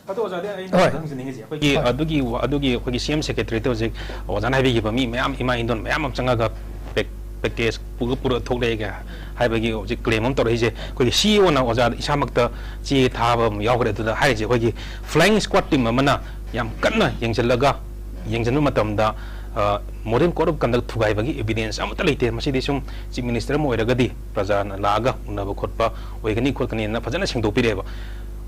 ꯑꯗꯣ ꯑꯣꯖꯥꯗꯤ ꯑꯩꯅ ꯍꯣꯏ꯫ ꯍꯪꯖꯅꯤꯡꯉꯤꯁꯦ, ꯑꯩꯈꯣꯏꯒꯤ ꯍꯣꯏ꯫ ꯑꯗꯨꯒꯤ, ꯑꯗꯨꯒꯤ ꯑꯩꯈꯣꯏꯒꯤ ꯁꯤ ꯑꯦꯝ ꯁꯦꯀ꯭ꯔꯦꯇꯔꯤꯗ ꯍꯧꯖꯤꯛ ꯑꯣꯖꯥꯅ ꯍꯥꯏꯕꯤꯈꯤꯕ ꯃꯤ ꯃꯌꯥꯝ, ꯏꯃꯥ ꯏꯟꯗꯣꯟ ꯃꯌꯥꯝ ꯑꯃ ꯆꯪꯉꯒ ꯄꯦꯛ-, ꯄꯦꯀꯦꯖ ꯄꯨꯔ, ꯄꯨꯔ ꯊꯣꯛꯂꯛꯑꯦꯒ ꯍꯥꯏꯕꯒꯤ ꯍꯧꯖꯤꯛ ꯀ꯭ꯂꯦꯝ ꯑꯃ ꯇꯧꯔꯛꯏꯁꯦ꯫ ꯑꯩꯈꯣꯏꯒꯤ ꯁꯤ ꯏ ꯑꯣꯅ ꯑꯣꯖꯥꯗ ꯏꯁꯥꯃꯛꯇ ꯆꯦ ꯊꯥꯕ ꯑꯃ ꯌꯥꯎꯈ꯭ꯔꯦ꯫ ꯑꯗꯨꯗ ꯍꯥꯏꯔꯤꯁꯦ, ꯑꯩꯈꯣꯏꯒꯤ ꯐ꯭ꯂꯥꯏꯌꯤꯡ ꯁ꯭ꯀ꯭ꯋꯥꯗ ꯇꯤꯝ ꯑꯃꯅ ꯌꯥꯝ ꯀꯟꯅ ꯌꯦꯡꯁꯤꯜꯂꯒ, ꯌꯦꯡꯁꯤꯟꯕ ꯃꯇꯝꯗ, ꯑ, model code of conduct ꯊꯨꯒꯥꯏꯕꯒꯤ evidence ꯑꯃꯠꯇ ꯂꯩꯇꯦ꯫ ꯃꯁꯤꯗꯤ ꯁꯨꯝ ꯆꯤꯐ ꯃꯤꯅꯤꯁꯇꯔ ꯑꯃ ꯑꯣꯏꯔꯒꯗꯤ ꯄ꯭ꯔꯖꯥꯅ ꯂꯥꯛꯑꯒ ꯎꯅꯕ ꯈꯣꯠꯄ ꯑꯣꯏꯒꯅꯤ ꯈꯣꯠꯀꯅꯤꯅ ꯐꯖꯅ ꯁꯦꯡꯗꯣꯛꯄꯤꯔꯛꯑꯦꯕ꯫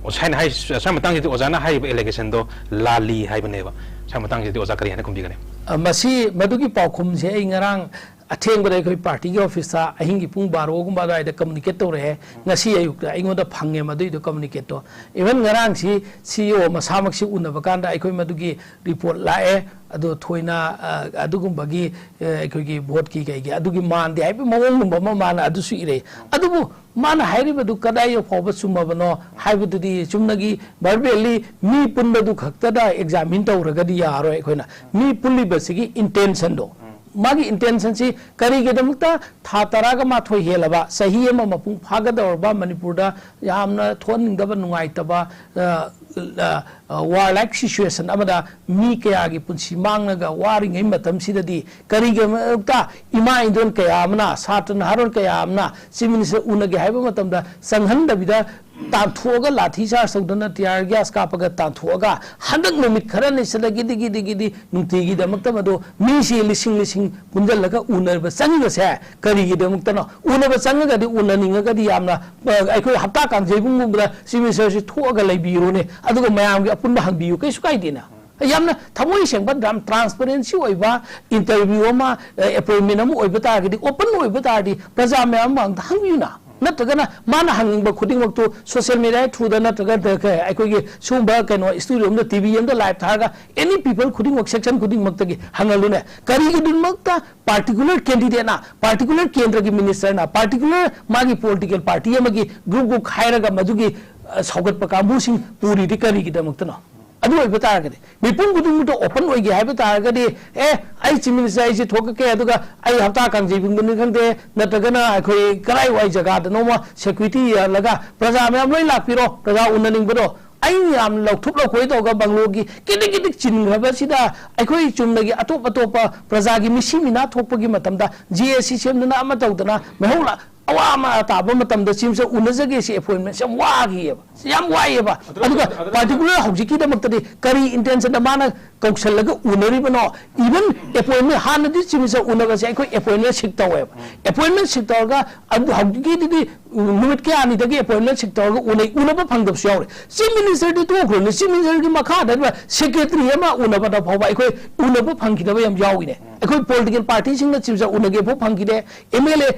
ꯑꯣ, ꯁꯥꯏꯅ ꯍꯥꯏ-, ꯁ꯭ꯋꯥꯏ ꯃꯇꯥꯡꯁꯤꯗꯤ ꯑꯣꯖꯥꯅ ꯍꯥꯏꯔꯤꯕ ꯑꯦꯂꯤꯒꯦꯁꯟꯗꯣ ꯂꯥꯜꯂꯤ ꯍꯥꯏꯕꯅꯦꯕ꯫ ꯁ꯭ꯋꯥꯏ ꯃꯇꯥꯡꯁꯤꯗꯤ ꯑꯣꯖꯥ ꯀꯔꯤ ꯍꯥꯏꯅ ꯈꯨꯝꯕꯤꯒꯅꯤ? ꯑ, ꯃꯁꯤ, ꯃꯗꯨꯒꯤ ꯄꯥꯎꯈꯨꯝꯁꯦ ꯑꯩ ꯉꯔꯥꯡ ꯑꯊꯦꯡꯕꯗ ꯑꯩꯈꯣꯏ ꯄꯥꯔꯇꯤꯒꯤ ꯑꯣꯐꯤꯁꯇ ꯑꯍꯤꯡꯒꯤ ꯄꯨꯡ ꯕꯥꯔꯣꯒꯨꯝꯕ ꯑꯗꯨꯋꯥꯏꯗ ꯀꯝꯃꯨꯅꯤꯀꯦꯠ ꯇꯧꯔꯛꯑꯦ꯫ ꯉꯁꯤ ꯑꯌꯨꯛꯇ ꯑꯩꯉꯣꯟꯗ ꯐꯪꯉꯦ ꯃꯗꯨꯏꯗꯣ, ꯀꯝꯃꯨꯅꯤꯀꯦꯠꯇꯣ꯫ ꯏꯚꯟ ꯉꯔꯥꯡꯁꯤ ꯁꯤ ꯏ ꯑꯣ ꯃꯁꯥꯃꯛꯁꯤ ꯎꯅꯕ ꯀꯥꯟꯗ ꯑꯩꯈꯣꯏ ꯃꯗꯨꯒꯤ ꯔꯤꯄꯣꯔꯠ ꯂꯥꯛꯑꯦ꯫ ꯑꯗꯣ ꯊꯣꯏꯅ, ꯑ, ꯑꯗꯨꯒꯨꯝꯕꯒꯤ, ꯑ, ꯑꯩꯈꯣꯏꯒꯤ ꯚꯣꯠꯀꯤ ꯀꯩꯒꯤ ꯑꯗꯨꯒꯤ ꯃꯥꯟꯗꯦ ꯍꯥꯏꯕꯒꯤ ꯃꯑꯣꯡꯒꯨꯝꯕ ꯑꯃ ꯃꯥꯅ ꯑꯗꯨꯁꯨ ꯏꯔꯛꯏ꯫ ꯑꯗꯨꯕꯨ ꯃꯥꯅ ꯍꯥꯏꯔꯤꯕꯗꯨ ꯀꯗꯥꯏ ꯐꯥꯎꯕ ꯆꯨꯝꯃꯕꯅꯣ ꯍꯥꯏꯕꯗꯨꯗꯤ ꯆꯨꯝꯅꯒꯤ ꯚꯔꯕꯦꯜꯂꯤ ꯃꯤ ꯄꯨꯟꯕꯗꯨ ꯈꯛꯇꯗ ꯑꯦꯛꯖꯥꯃꯤꯟ ꯇꯧꯔꯒꯗꯤ ꯌꯥꯔꯣꯏ꯫ ꯑꯩꯈꯣꯏꯅ ꯃꯤ ꯄꯨꯜꯂꯤꯕꯁꯤꯒꯤ ꯏꯟꯇꯦꯟꯁꯟꯗꯣ, ꯃꯥꯒꯤ ꯏꯟꯇꯦꯟꯁꯟꯁꯤ ꯀꯔꯤꯒꯤꯗꯃꯛꯇ ꯊꯥ ꯇꯔꯥꯒ ꯃꯥꯊꯣꯏ ꯍꯦꯜꯂꯕ, ꯆꯍꯤ ꯑꯃ ꯃꯄꯨꯡ ꯐꯥꯒꯗꯧꯔꯕ ꯃꯅꯤꯄꯨꯔꯗ ꯌꯥꯝꯅ ꯊꯣꯛꯍꯟꯅꯤꯡꯗꯕ, ꯅꯨꯡꯉꯥꯏꯇꯕ, ꯑ, ꯑ, ꯑ, ꯋꯥꯔ ꯂꯥꯏꯛ ꯁꯤꯆꯨꯋꯦꯁꯟ ꯑꯃꯗ ꯃꯤ ꯀꯌꯥꯒꯤ ꯄꯨꯟꯁꯤ ꯃꯥꯡꯂꯒ ꯋꯥꯔꯤꯉꯩ ꯃꯇꯝꯁꯤꯗꯗꯤ ꯀꯔꯤꯒꯤꯗꯃꯛꯇ ꯏꯃꯥ ꯏꯟꯗꯣꯟ ꯀꯌꯥ ꯑꯃꯅ, ꯁꯥꯇ꯭ꯔ ꯅꯍꯥꯔꯣꯜ ꯀꯌꯥ ꯑꯃꯅ ꯆꯤꯐ ꯃꯤꯅꯤꯁꯇꯔ ꯎꯅꯒꯦ ꯍꯥꯏꯕ ꯃꯇꯝꯗ ꯆꯪꯍꯟꯗꯕꯤꯗ ꯇꯥꯟꯊꯣꯛꯑꯒ ꯂꯥꯊꯤ ꯆꯥꯔꯖ ꯇꯧꯗꯅ, ꯇꯤꯌꯥꯔ ꯒ꯭ꯌꯥꯁ ꯀꯥꯞꯄꯒ ꯇꯥꯟꯊꯣꯛꯑꯒ ꯍꯟꯗꯛ ꯅꯨꯃꯤꯠ ꯈꯔꯅꯤ ꯁꯤꯗ ꯒꯤꯗꯤ ꯒꯤꯗꯤ ꯒꯤꯗꯤ ꯅꯨꯡꯇꯤꯒꯤꯗꯃꯛꯇ ꯃꯗꯨ ꯃꯤꯁꯤ ꯂꯤꯁꯤꯡ ꯂꯤꯁꯤꯡ ꯄꯨꯟꯁꯤꯜꯂꯒ ꯎꯅꯕ ꯆꯪꯉꯤꯕꯁꯦ ꯀꯔꯤꯒꯤꯗꯃꯛꯇꯅꯣ? ꯎꯅꯕ ꯆꯪꯉꯒꯗꯤ, ꯎꯅꯅꯤꯡꯉꯒꯗꯤ ꯌꯥꯝꯅ, ꯑ, ꯑꯩꯈꯣꯏ ꯍꯞꯇꯥ ꯀꯥꯡꯖꯩꯕꯨꯡꯒꯨꯝꯕꯗ ꯆꯤꯐ ꯃꯤꯅꯤꯁꯇꯔꯁꯤ ꯊꯣꯛꯑꯒ ꯂꯩꯕꯤꯔꯣꯅꯦ, ꯑꯗꯨꯒ ꯃꯌꯥꯝꯒꯤ ꯑꯄꯨꯟꯕ ꯍꯪꯕꯤꯌꯨ, ꯀꯩꯁꯨ ꯀꯥꯏꯗꯦꯅ꯫ ꯌꯥꯝꯅ ꯊꯃꯣꯏ ꯁꯦꯡꯕ, ꯌꯥꯝ ꯇ꯭ꯔꯥꯟꯁꯄꯔꯦꯟꯁꯤ ꯑꯣꯏꯕ ꯏꯟꯇꯔꯚ꯭ꯌꯨ ꯑꯃ, ꯑꯦꯄꯣꯏꯟꯃꯦꯟ ꯑꯃ ꯑꯣꯏꯕ ꯇꯥꯔꯒꯗꯤ, ꯑꯣꯄꯟ ꯑꯣꯏꯕ ꯇꯥꯔꯗꯤ, ꯄ꯭ꯔꯖꯥ ꯃꯌꯥꯝ ꯃꯃꯥꯡꯗ ꯍꯪꯕꯤꯌꯨꯅ꯫ ꯅꯠꯇ꯭ꯔꯒꯅ ꯃꯥꯅ ꯍꯪꯅꯤꯡꯕ ꯈꯨꯗꯤꯡꯃꯛꯇꯨ ꯁꯣꯁꯤꯌꯦꯜ ꯃꯦꯗꯤꯌꯥ ꯊ꯭ꯔꯨꯗ ꯅꯠꯇ꯭ꯔꯒ ꯑꯩꯈꯣꯏꯒꯤ ꯁꯤꯒꯨꯝꯕ ꯀꯩꯅꯣ ꯁ꯭ꯇꯨꯗꯤꯑꯣ ꯑꯃꯗ, ꯇꯤ ꯚꯤ ꯑꯃꯗ ꯂꯥꯏꯚ ꯊꯥꯔꯒ ꯑꯦꯅꯤ ꯄꯤꯄꯜ ꯈꯨꯗꯤꯡꯃꯛ, ꯁꯦꯛꯁꯟ ꯈꯨꯗꯤꯡꯃꯛꯇꯒꯤ ꯍꯪꯍꯜꯂꯨꯅꯦ꯫ ꯀꯔꯤꯒꯤꯗꯃꯛꯇ ꯄꯥꯔꯇꯤꯀꯨꯂꯔ ꯀꯦꯟꯗꯤꯗꯦꯠꯅ, ꯄꯥꯔꯇꯤꯀꯨꯂꯔ ꯀꯦꯟꯗ꯭ꯔꯒꯤ ꯃꯤꯅꯤꯁꯇꯔꯅ, ꯄꯥꯔꯇꯤꯀꯨꯂꯔ ꯃꯥꯒꯤ ꯄꯣꯂꯤꯇꯤꯀꯦꯜ ꯄꯥꯔꯇꯤ ꯑꯃꯒꯤ ꯒ꯭ꯔꯨꯞ ꯒ꯭ꯔꯨꯞ ꯈꯥꯏꯔꯒ ꯃꯗꯨꯒꯤ, ꯑ, ꯁꯧꯒꯠꯄ ꯀꯥꯡꯕꯨꯁꯤꯡ ꯄꯨꯔꯤꯗꯤ ꯀꯔꯤꯒꯤꯗꯃꯛꯇꯅꯣ? ꯑꯗꯨ ꯑꯣꯏꯕ ꯇꯥꯔꯒꯗꯤ, ꯃꯤꯄꯨꯝ ꯈꯨꯗꯤꯡꯃꯛꯇ ꯑꯣꯄꯟ ꯑꯣꯏꯒꯦ ꯍꯥꯏꯕ ꯇꯥꯔꯒꯗꯤ, ꯑꯦ, ꯑꯩ ꯆꯤꯐ ꯃꯤꯅꯤꯁꯇꯔ ꯑꯩꯁꯦ ꯊꯣꯛꯂꯛꯀꯦ, ꯑꯗꯨꯒ ꯑꯩ ꯍꯞꯇꯥ ꯀꯥꯡꯖꯩꯕꯨꯡꯗꯅꯤ ꯈꯪꯗꯦ, ꯅꯠꯇ꯭ꯔꯒꯅ ꯑꯩꯈꯣꯏ ꯀꯔꯥꯏꯋꯥꯏ ꯖꯒꯥꯗꯅꯣꯃ ꯁꯦꯀ꯭ꯌꯨꯔꯤꯇꯤ ꯌꯥꯜꯂꯒ ꯄ꯭ꯔꯖꯥ ꯃꯌꯥꯝ ꯂꯣꯏ ꯂꯥꯛꯄꯤꯔꯣ, ꯄ꯭ꯔꯖꯥ ꯎꯅꯅꯤꯡꯕꯗꯣ, ꯑꯩꯅ ꯌꯥꯝ ꯂꯧꯊꯣꯛ ꯂꯧꯈꯣꯏ ꯇꯧꯔꯒ ꯕꯪꯒ꯭ꯂꯣꯒꯤ ꯀꯤꯗꯤꯛ ꯀꯤꯗꯤꯛ ꯆꯤꯟꯈ꯭ꯔꯕꯁꯤꯗ ꯑꯩꯈꯣꯏ ꯆꯨꯝꯅꯒꯤ ꯑꯇꯣꯞ ꯑꯇꯣꯞꯄ ꯄ꯭ꯔꯖꯥꯒꯤ ꯃꯤꯁꯤ ꯃꯤꯅꯥ ꯊꯣꯛꯄꯒꯤ ꯃꯇꯝꯗ ꯖꯦ ꯑꯦ ꯁꯤ ꯁꯦꯝꯗꯅ ꯑꯃ ꯇꯧꯗꯅ ꯃꯩꯍꯧ ꯂꯥ-, ꯑꯋꯥ ꯑꯃ ꯇꯥꯕ ꯃꯇꯝꯗ ꯆꯤꯐꯁꯦ ꯎꯅꯖꯒꯦ ꯁꯤ ꯑꯦꯄꯣꯏꯟꯃꯦꯟꯁꯦ ꯌꯥꯝ ꯋꯥꯈꯤꯑꯕ, ꯌꯥꯝ ꯋꯥꯏꯑꯦꯕ꯫ ꯑꯗꯨꯅ ꯑꯗꯨꯒ ꯑꯗꯨꯅ ꯄꯥꯔꯇꯤꯀꯨꯂꯔ ꯍꯧꯖꯤꯛꯀꯤꯗꯃꯛꯇꯗꯤ ꯀꯔꯤ ꯏꯟꯇꯦꯟꯁꯟꯗ ꯃꯥꯅ ꯀꯧꯁꯜꯂꯒ ꯎꯅꯔꯤꯕꯅꯣ? ꯏꯚꯟ ꯑꯦꯄꯣꯏꯟꯃꯦꯟ, ꯍꯥꯟꯅꯗꯤ ꯆꯤꯐ ꯃꯤꯅꯤꯁꯇꯔ ꯎꯅꯕꯁꯦ ꯑꯩꯈꯣꯏ ꯑꯦꯄꯣꯏꯟꯃꯦꯟ ꯁꯤꯛ ꯇꯧꯋꯦꯕ꯫ ꯑꯦꯄꯣꯏꯟꯃꯦꯟ ꯁꯤꯛ ꯇꯧꯔꯒ ꯑꯗꯨ ꯍꯧꯖꯤꯛꯀꯤꯗꯨꯗꯤ ꯅꯨꯃꯤꯠ ꯀꯌꯥꯅꯤꯗꯒꯤ ꯑꯦꯄꯣꯏꯟꯃꯦꯟ ꯁꯤꯛ ꯇꯧꯔꯒ ꯎꯅꯩ, ꯎꯅꯕ ꯐꯪꯗꯕꯁꯨ ꯌꯥꯎꯔꯦ꯫ ꯆꯤꯐ ꯃꯤꯅꯤꯁꯇꯔꯗꯤ ꯇꯣꯛꯈ꯭ꯔꯣꯅꯦ, ꯆꯤꯐ ꯃꯤꯅꯤꯁꯇꯔꯒꯤ ꯃꯈꯥꯗ ꯁꯦꯀ꯭ꯔꯦꯇꯔꯤ ꯑꯃ ꯎꯅꯕꯗ ꯐꯥꯎꯕ ꯑꯩꯈꯣꯏ ꯎꯅꯕ ꯐꯪꯈꯤꯗꯕ ꯌꯥꯝ ꯌꯥꯎꯏꯅꯦ꯫ ꯑꯩꯈꯣꯏ ꯄꯣꯂꯤꯇꯤꯀꯦꯜ ꯄꯥꯔꯇꯤꯁꯤꯡꯅ ꯆꯤꯐ ꯃꯤꯅꯤꯁꯇꯔ ꯎꯅꯒꯦ ꯐꯥꯎ ꯐꯪꯈꯤꯗꯦ, ꯑꯦꯝ ꯑꯦꯜ ꯑꯦ,